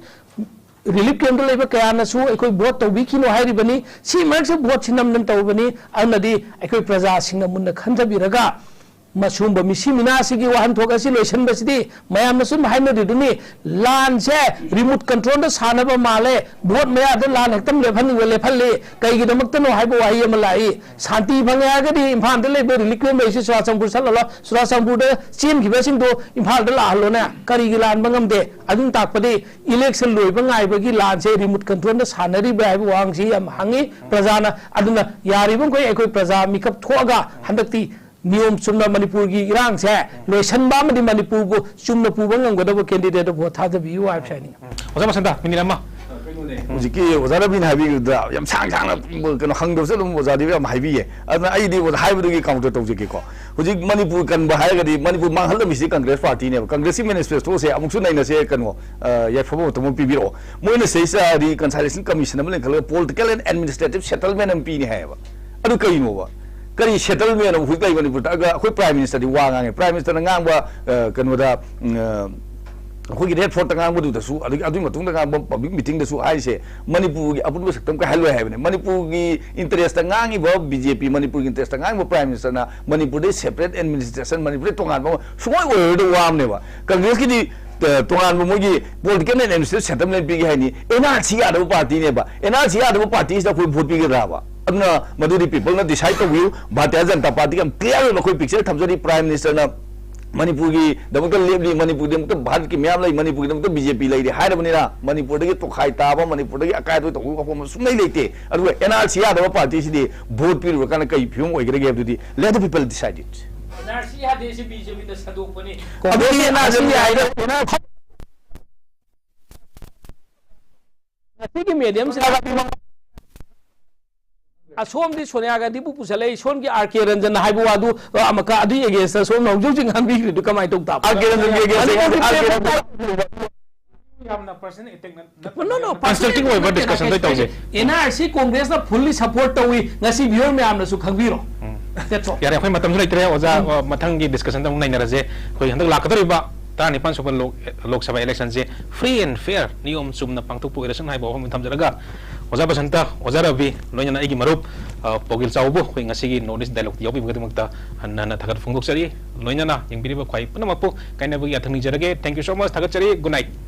Relief campꯇ ꯂꯩꯕ ꯀꯌꯥꯅꯁꯨ ꯑꯩꯈꯣꯏ vote ꯇꯧꯕꯤꯈꯤꯅꯣ ꯍꯥꯏꯔꯤꯕꯅꯤ꯫ ꯁꯤ ꯃꯔꯛꯁꯤꯗ voteꯁꯤ ꯅꯝꯗꯅ ꯇꯧꯕꯅꯤ꯫ ꯑꯗꯨꯅꯗꯤ ꯑꯩꯈꯣꯏ ꯄ꯭ꯔꯖꯥꯁꯤꯡꯅ ꯃꯨꯟꯅ ꯈꯟꯊꯕꯤꯔꯒ ꯃꯁꯨꯝꯕ ꯃꯤꯁꯤ ꯃꯤꯅꯥꯁꯤꯒꯤ ꯋꯥꯍꯟꯊꯣꯛ ꯑꯁꯤ ꯂꯣꯏꯁꯤꯟꯕꯁꯤꯗꯤ ꯃꯌꯥꯝꯅ ꯁꯨꯝ ꯍꯥꯏꯅꯔꯤꯗꯨꯅꯤ, ꯂꯥꯟꯁꯦ ꯔꯤꯃꯣꯠ ꯀꯟꯇ꯭ꯔꯣꯜꯗ ꯁꯥꯟꯅꯕ ꯃꯥꯜꯂꯦ, ꯚꯣꯠ ꯃꯌꯥꯗ ꯂꯥꯟ ꯍꯦꯛꯇ ꯂꯦꯞꯍꯟꯅꯤꯡꯕ ꯂꯦꯞꯍꯜꯂꯤ꯫ ꯀꯩꯒꯤꯗꯃꯛꯇꯅꯣ ꯍꯥꯏꯕ ꯋꯥꯍꯩ ꯑꯃ ꯂꯥꯛꯏ꯫ ꯁꯥꯟꯇꯤ ꯐꯪꯉꯦ ꯍꯥꯏꯔꯒꯗꯤ ꯏꯝꯐꯥꯜꯗ ꯂꯩꯕ ꯔꯤꯂꯤꯐ ꯀꯦꯝ ꯂꯩꯔꯤꯁꯦ ꯆꯨꯔꯥꯆꯥꯟꯄꯨꯔ ꯆꯠꯍꯜꯂꯣ, ꯆꯨꯔꯥꯆꯥꯟꯄꯨꯔꯗ ꯆꯦꯟꯈꯤꯕꯁꯤꯡꯗꯣ ꯏꯝꯐꯥꯜꯗ ꯂꯥꯛꯍꯜꯂꯣꯅꯦ꯫ ꯀꯔꯤꯒꯤ ꯂꯥꯟꯕ ꯉꯝꯗꯦ? ꯑꯗꯨꯅ ꯇꯥꯛꯄꯗꯤ ꯏꯂꯦꯛꯁꯟ ꯂꯣꯏꯕ ꯉꯥꯏꯕꯒꯤ ꯂꯥꯟꯁꯦ ꯔꯤꯃꯣꯠ ꯀꯟꯇ꯭ꯔꯣꯜꯗ ꯁꯥꯟꯅꯔꯤꯕ꯭ꯔꯥ ꯍꯥꯏꯕ ꯋꯥꯍꯪꯁꯤ ꯌꯥꯝ ꯍꯪꯉꯤ ꯄ꯭ꯔꯖꯥꯅ꯫ ꯑꯗꯨꯅ ꯌꯥꯔꯤꯕ ꯃꯈꯩ ꯑꯩꯈꯣꯏ ꯄ꯭ꯔꯖꯥ ꯃꯤꯀꯞ ꯊꯣꯛꯑꯒ ꯍꯟꯗꯛꯇꯤ ꯅꯤꯌꯣꯝ ꯆꯨꯝꯅ ꯃꯅꯤꯄꯨꯔꯒꯤ ꯏꯔꯥꯡꯁꯦ ꯂꯣꯏꯁꯤꯟꯕ ꯑꯃꯗꯤ ꯃꯅꯤꯄꯨꯔꯕꯨ ꯆꯨꯝꯅ ꯄꯨꯕ ꯉꯝꯒꯗꯕ ꯀꯦꯟꯗꯤꯗꯦꯠ ꯑꯃ ꯊꯥꯖꯕꯤꯌꯨ ꯍꯥꯏꯕꯁꯦ ꯍꯥꯏꯅꯤꯡꯉꯤ꯫ ꯑꯣꯖꯥ ꯕꯁꯟꯇ, ꯃꯤꯅꯤꯠ ꯑꯃ꯫ ꯍꯧꯖꯤꯛꯀꯤ ꯑꯣꯖꯥ ꯔꯕꯤꯅ ꯍꯥꯏꯕꯤꯕꯗ ꯌꯥꯝ ꯁꯥꯡ ꯁꯥꯡꯅ ꯀꯩꯅꯣ ꯍꯪꯗꯕꯁꯨ ꯑꯗꯨꯝ ꯑꯣꯖꯥꯗꯤ ꯌꯥꯝ ꯍꯥꯏꯕꯤꯌꯦ꯫ ꯑꯗꯨꯅ ꯑꯩꯗꯤ ꯑꯣꯖꯥ ꯍꯥꯏꯕꯗꯨꯒꯤ ꯀꯥꯎꯟꯇꯔ ꯇꯧꯖꯒꯦꯀꯣ꯫ ꯍꯧꯖꯤꯛ ꯃꯅꯤꯄꯨꯔ ꯀꯟꯕ ꯍꯥꯏꯔꯒꯗꯤ ꯃꯅꯤꯄꯨꯔ ꯃꯥꯡꯍꯜꯂꯝꯃꯤꯁꯤ ꯀꯪꯒ꯭ꯔꯦꯁ ꯄꯥꯔꯇꯤꯅꯦꯕ꯫ ꯀꯪꯒ꯭ꯔꯦꯁꯀꯤ ꯃꯦꯅꯤꯐꯦꯁꯇꯣꯁꯦ ꯑꯃꯨꯛꯁꯨ ꯅꯩꯅꯁꯦ, ꯀꯩꯅꯣ, ꯑ, ꯌꯥꯏꯐꯕ ꯃꯇꯝ ꯑꯃ ꯄꯤꯕꯤꯔꯛꯑꯣ꯫ ꯃꯣꯏꯅ ꯁꯤꯗꯩꯁꯤꯗ reconciliation commission ꯑꯃ ꯂꯤꯡꯈꯠꯂꯒ political and administrative settlement ꯑꯃ ꯄꯤꯅꯤ ꯍꯥꯏꯌꯦꯕ꯫ ꯑꯗꯨ ꯀꯩꯅꯣꯕ? ꯀꯔꯤ settlement ꯑꯃ ꯍꯧꯖꯤꯛ ꯂꯩ ꯃꯅꯤꯄꯨꯔꯗ? ꯑꯗꯨꯒ ꯑꯩꯈꯣꯏ Prime Ministerꯗꯤ ꯋꯥ ꯉꯥꯡꯉꯦ꯫ Prime Ministerꯅ ꯉꯥꯡꯕ, ꯑ, ꯀꯩꯅꯣꯗ, ꯎꯝ, ꯑ, ꯑꯩꯈꯣꯏꯒꯤ Red Fortꯇ ꯉꯥꯡꯕꯗꯨꯗꯁꯨ, ꯑꯗꯒꯤ ꯑꯗꯨꯒꯤ ꯃꯇꯨꯡꯗ ꯉꯥꯡꯕ public meetingꯗꯁꯨ ꯍꯥꯏꯔꯤꯁꯦ, ꯃꯅꯤꯄꯨꯔꯒꯤ ꯑꯄꯨꯟꯕ ꯁꯛꯇꯝ ꯀꯥꯏꯍꯜꯂꯣꯏ ꯍꯥꯏꯕꯅꯦ꯫ ꯃꯅꯤꯄꯨꯔꯒꯤ interestꯇ ꯉꯥꯡꯉꯤꯕ BJP, ꯃꯅꯤꯄꯨꯔꯒꯤ interestꯇ ꯉꯥꯡꯉꯤꯕ Prime Ministerꯅ ꯃꯅꯤꯄꯨꯔꯗꯩ separate administration, ꯃꯅꯤꯄꯨꯔꯗꯩ ꯇꯣꯉꯥꯟꯕ ꯑꯃ ꯁꯨꯡꯑꯣꯏ ꯑꯣꯏꯔꯣꯏꯗꯕ ꯋꯥ ꯑꯃꯅꯦꯕ꯫ ꯀꯪꯒ꯭ꯔꯦꯁꯀꯤꯗꯤ, ꯑ, ꯇꯣꯉꯥꯟꯕ ꯃꯣꯏꯒꯤ political and administrative settlement ꯄꯤꯒꯦ ꯍꯥꯏꯅꯤ꯫ NRC ꯌꯥꯗꯕ ꯄꯥꯔꯇꯤꯅꯦꯕ꯫ NRC ꯌꯥꯗꯕ ꯄꯥꯔꯇꯤꯁꯤꯗ ꯑꯩꯈꯣꯏ ꯚꯣꯠ ꯄꯤꯒꯗ꯭ꯔꯥꯕ? ꯑꯗꯨꯅ ꯃꯗꯨꯗꯤ peopleꯅ decide ꯇꯧꯕꯤꯌꯨ꯫ ꯚꯥꯔꯇꯤꯌ ꯖꯅꯇꯥ ꯄꯥꯔꯇꯤꯒꯤ ꯌꯥꯝ clear ꯑꯣꯏꯕ ꯑꯩꯈꯣꯏ picture ꯊꯝꯖꯔꯤ꯫ Prime Ministerꯅ ꯃꯅꯤꯄꯨꯔꯒꯤꯗꯃꯛꯇ ꯂꯦꯞꯂꯤ, ꯃꯅꯤꯄꯨꯔꯒꯤꯗꯃꯛꯇ ꯚꯥꯔꯠꯀꯤ ꯃꯌꯥꯝ ꯂꯩ, ꯃꯅꯤꯄꯨꯔꯒꯤꯗꯃꯛꯇ BJP ꯂꯩꯔꯤ ꯍꯥꯏꯔꯕꯅꯤꯅ ꯃꯅꯤꯄꯨꯔꯗꯒꯤ ꯇꯣꯈꯥꯏ ꯇꯥꯕ, ꯃꯅꯤꯄꯨꯔꯗꯒꯤ ꯑꯀꯥꯏ ꯑꯇꯣꯏ ꯇꯧꯕꯒꯤ ꯋꯥꯐꯝ ꯁꯨꯡꯂꯩ ꯂꯩꯇꯦ꯫ ꯑꯗꯨꯒ NRC ꯌꯥꯗꯕ ꯄꯥꯔꯇꯤꯁꯤꯗꯤ ꯚꯣꯠ ꯄꯤꯔꯨꯔꯀꯥꯟꯗ ꯀꯩ ꯐꯤꯕꯝ ꯑꯣꯏꯒꯗꯒꯦ ꯍꯥꯏꯕꯗꯨꯗꯤ let the people decide it꯫ NRC ꯌꯥꯗꯦ, ꯁꯤ BJPꯅ ꯁꯟꯗꯣꯛꯄꯅꯤ꯫ ꯑꯗꯨꯗꯤ NRC ꯌꯥꯏꯗ, ꯉꯁꯤꯒꯤ mediumꯁꯤꯗ ꯑꯁꯣꯝꯗꯤ ꯁꯣꯅꯤꯌꯥ ꯒꯥꯟꯙꯤꯕꯨ ꯄꯨꯁꯜꯂꯛꯏ, ꯁꯣꯝꯒꯤ R K ꯔꯟꯖꯟ ꯍꯥꯏꯕ ꯋꯥꯗꯨ, ꯑ, ꯑꯃꯨꯛꯀ ꯑꯗꯨꯒꯤ againstꯇ ꯁꯣꯝꯅ ꯍꯧꯖꯤꯛ ꯍꯧꯖꯤꯛ ꯉꯥꯡꯕꯤꯈ꯭ꯔꯤꯗꯨ ꯀꯃꯥꯏꯅ ꯇꯧ ꯇꯥꯕ? R K ꯔꯟꯖꯟꯒꯤ againstꯅ ꯌꯥꯝꯅ personal attack ꯅꯠꯇꯦ꯫ No, no, no, personal attack ꯅꯠꯇꯦ, ꯀꯩꯁꯨ ꯀꯥꯏꯗꯦ꯫ N R C Congressꯅ fully support ꯇꯧꯏ, ꯉꯁꯤ viewer ꯃꯌꯥꯝꯅꯁꯨ ꯈꯪꯕꯤꯔꯣ꯫ ꯎꯝ꯫ That's all. ꯌꯥꯔꯦ, ꯑꯩꯈꯣꯏ ꯃꯇꯝꯁꯨ ꯂꯩꯇ꯭ꯔꯦ, ꯑꯣꯖꯥ, ꯎꯝ꯫ ꯑ, ꯃꯊꯪꯒꯤ discussionꯗ ꯑꯃꯨꯛ ꯅꯩꯅꯔꯁꯦ꯫ ꯑꯩꯈꯣꯏ ꯍꯟꯗꯛ ꯂꯥꯛꯀꯗꯧꯔꯤꯕ ꯇꯔꯥꯅꯤꯄꯥꯟ ꯁꯨꯕ ꯂꯣꯛ-, Lok Sabha electionꯁꯦ free and fair, ꯅꯤꯌꯣꯝ ꯆꯨꯝꯅ ꯄꯥꯡꯊꯣꯛꯄ ꯑꯣꯏꯔꯁꯅꯨ ꯍꯥꯏꯕ ꯋꯥꯐꯝ ꯑꯃ ꯊꯝꯖꯔꯒ, ꯑꯣꯖꯥ ꯕꯁꯟꯇ, ꯑꯣꯖꯥ ꯔꯕꯤ, ꯂꯣꯏꯅꯅ ꯑꯩꯒꯤ ꯃꯔꯨꯞ, ꯑ, ꯄꯥꯎꯒꯦꯜ ꯆꯥꯎꯕꯕꯨ ꯑꯩꯈꯣꯏ ꯉꯁꯤꯒꯤ North East Dialogue ꯇ ꯌꯥꯎꯕꯤꯕꯒꯤꯗꯃꯛꯇ ꯍꯟꯅ ꯍꯟꯅ ꯊꯥꯒꯠꯄ ꯐꯣꯡꯗꯣꯛꯆꯔꯤ꯫ ꯂꯣꯏꯅꯅ ꯌꯦꯡꯕꯤꯔꯤꯕ ꯈ꯭ꯋꯥꯏ ꯄꯨꯝꯅꯃꯛꯄꯨ ꯀꯥꯏꯅꯕꯒꯤ ꯌꯥꯊꯪ ꯅꯤꯖꯔꯒꯦ꯫ Thank you so much꯫ ꯊꯥꯒꯠꯆꯔꯤ꯫ Good night꯫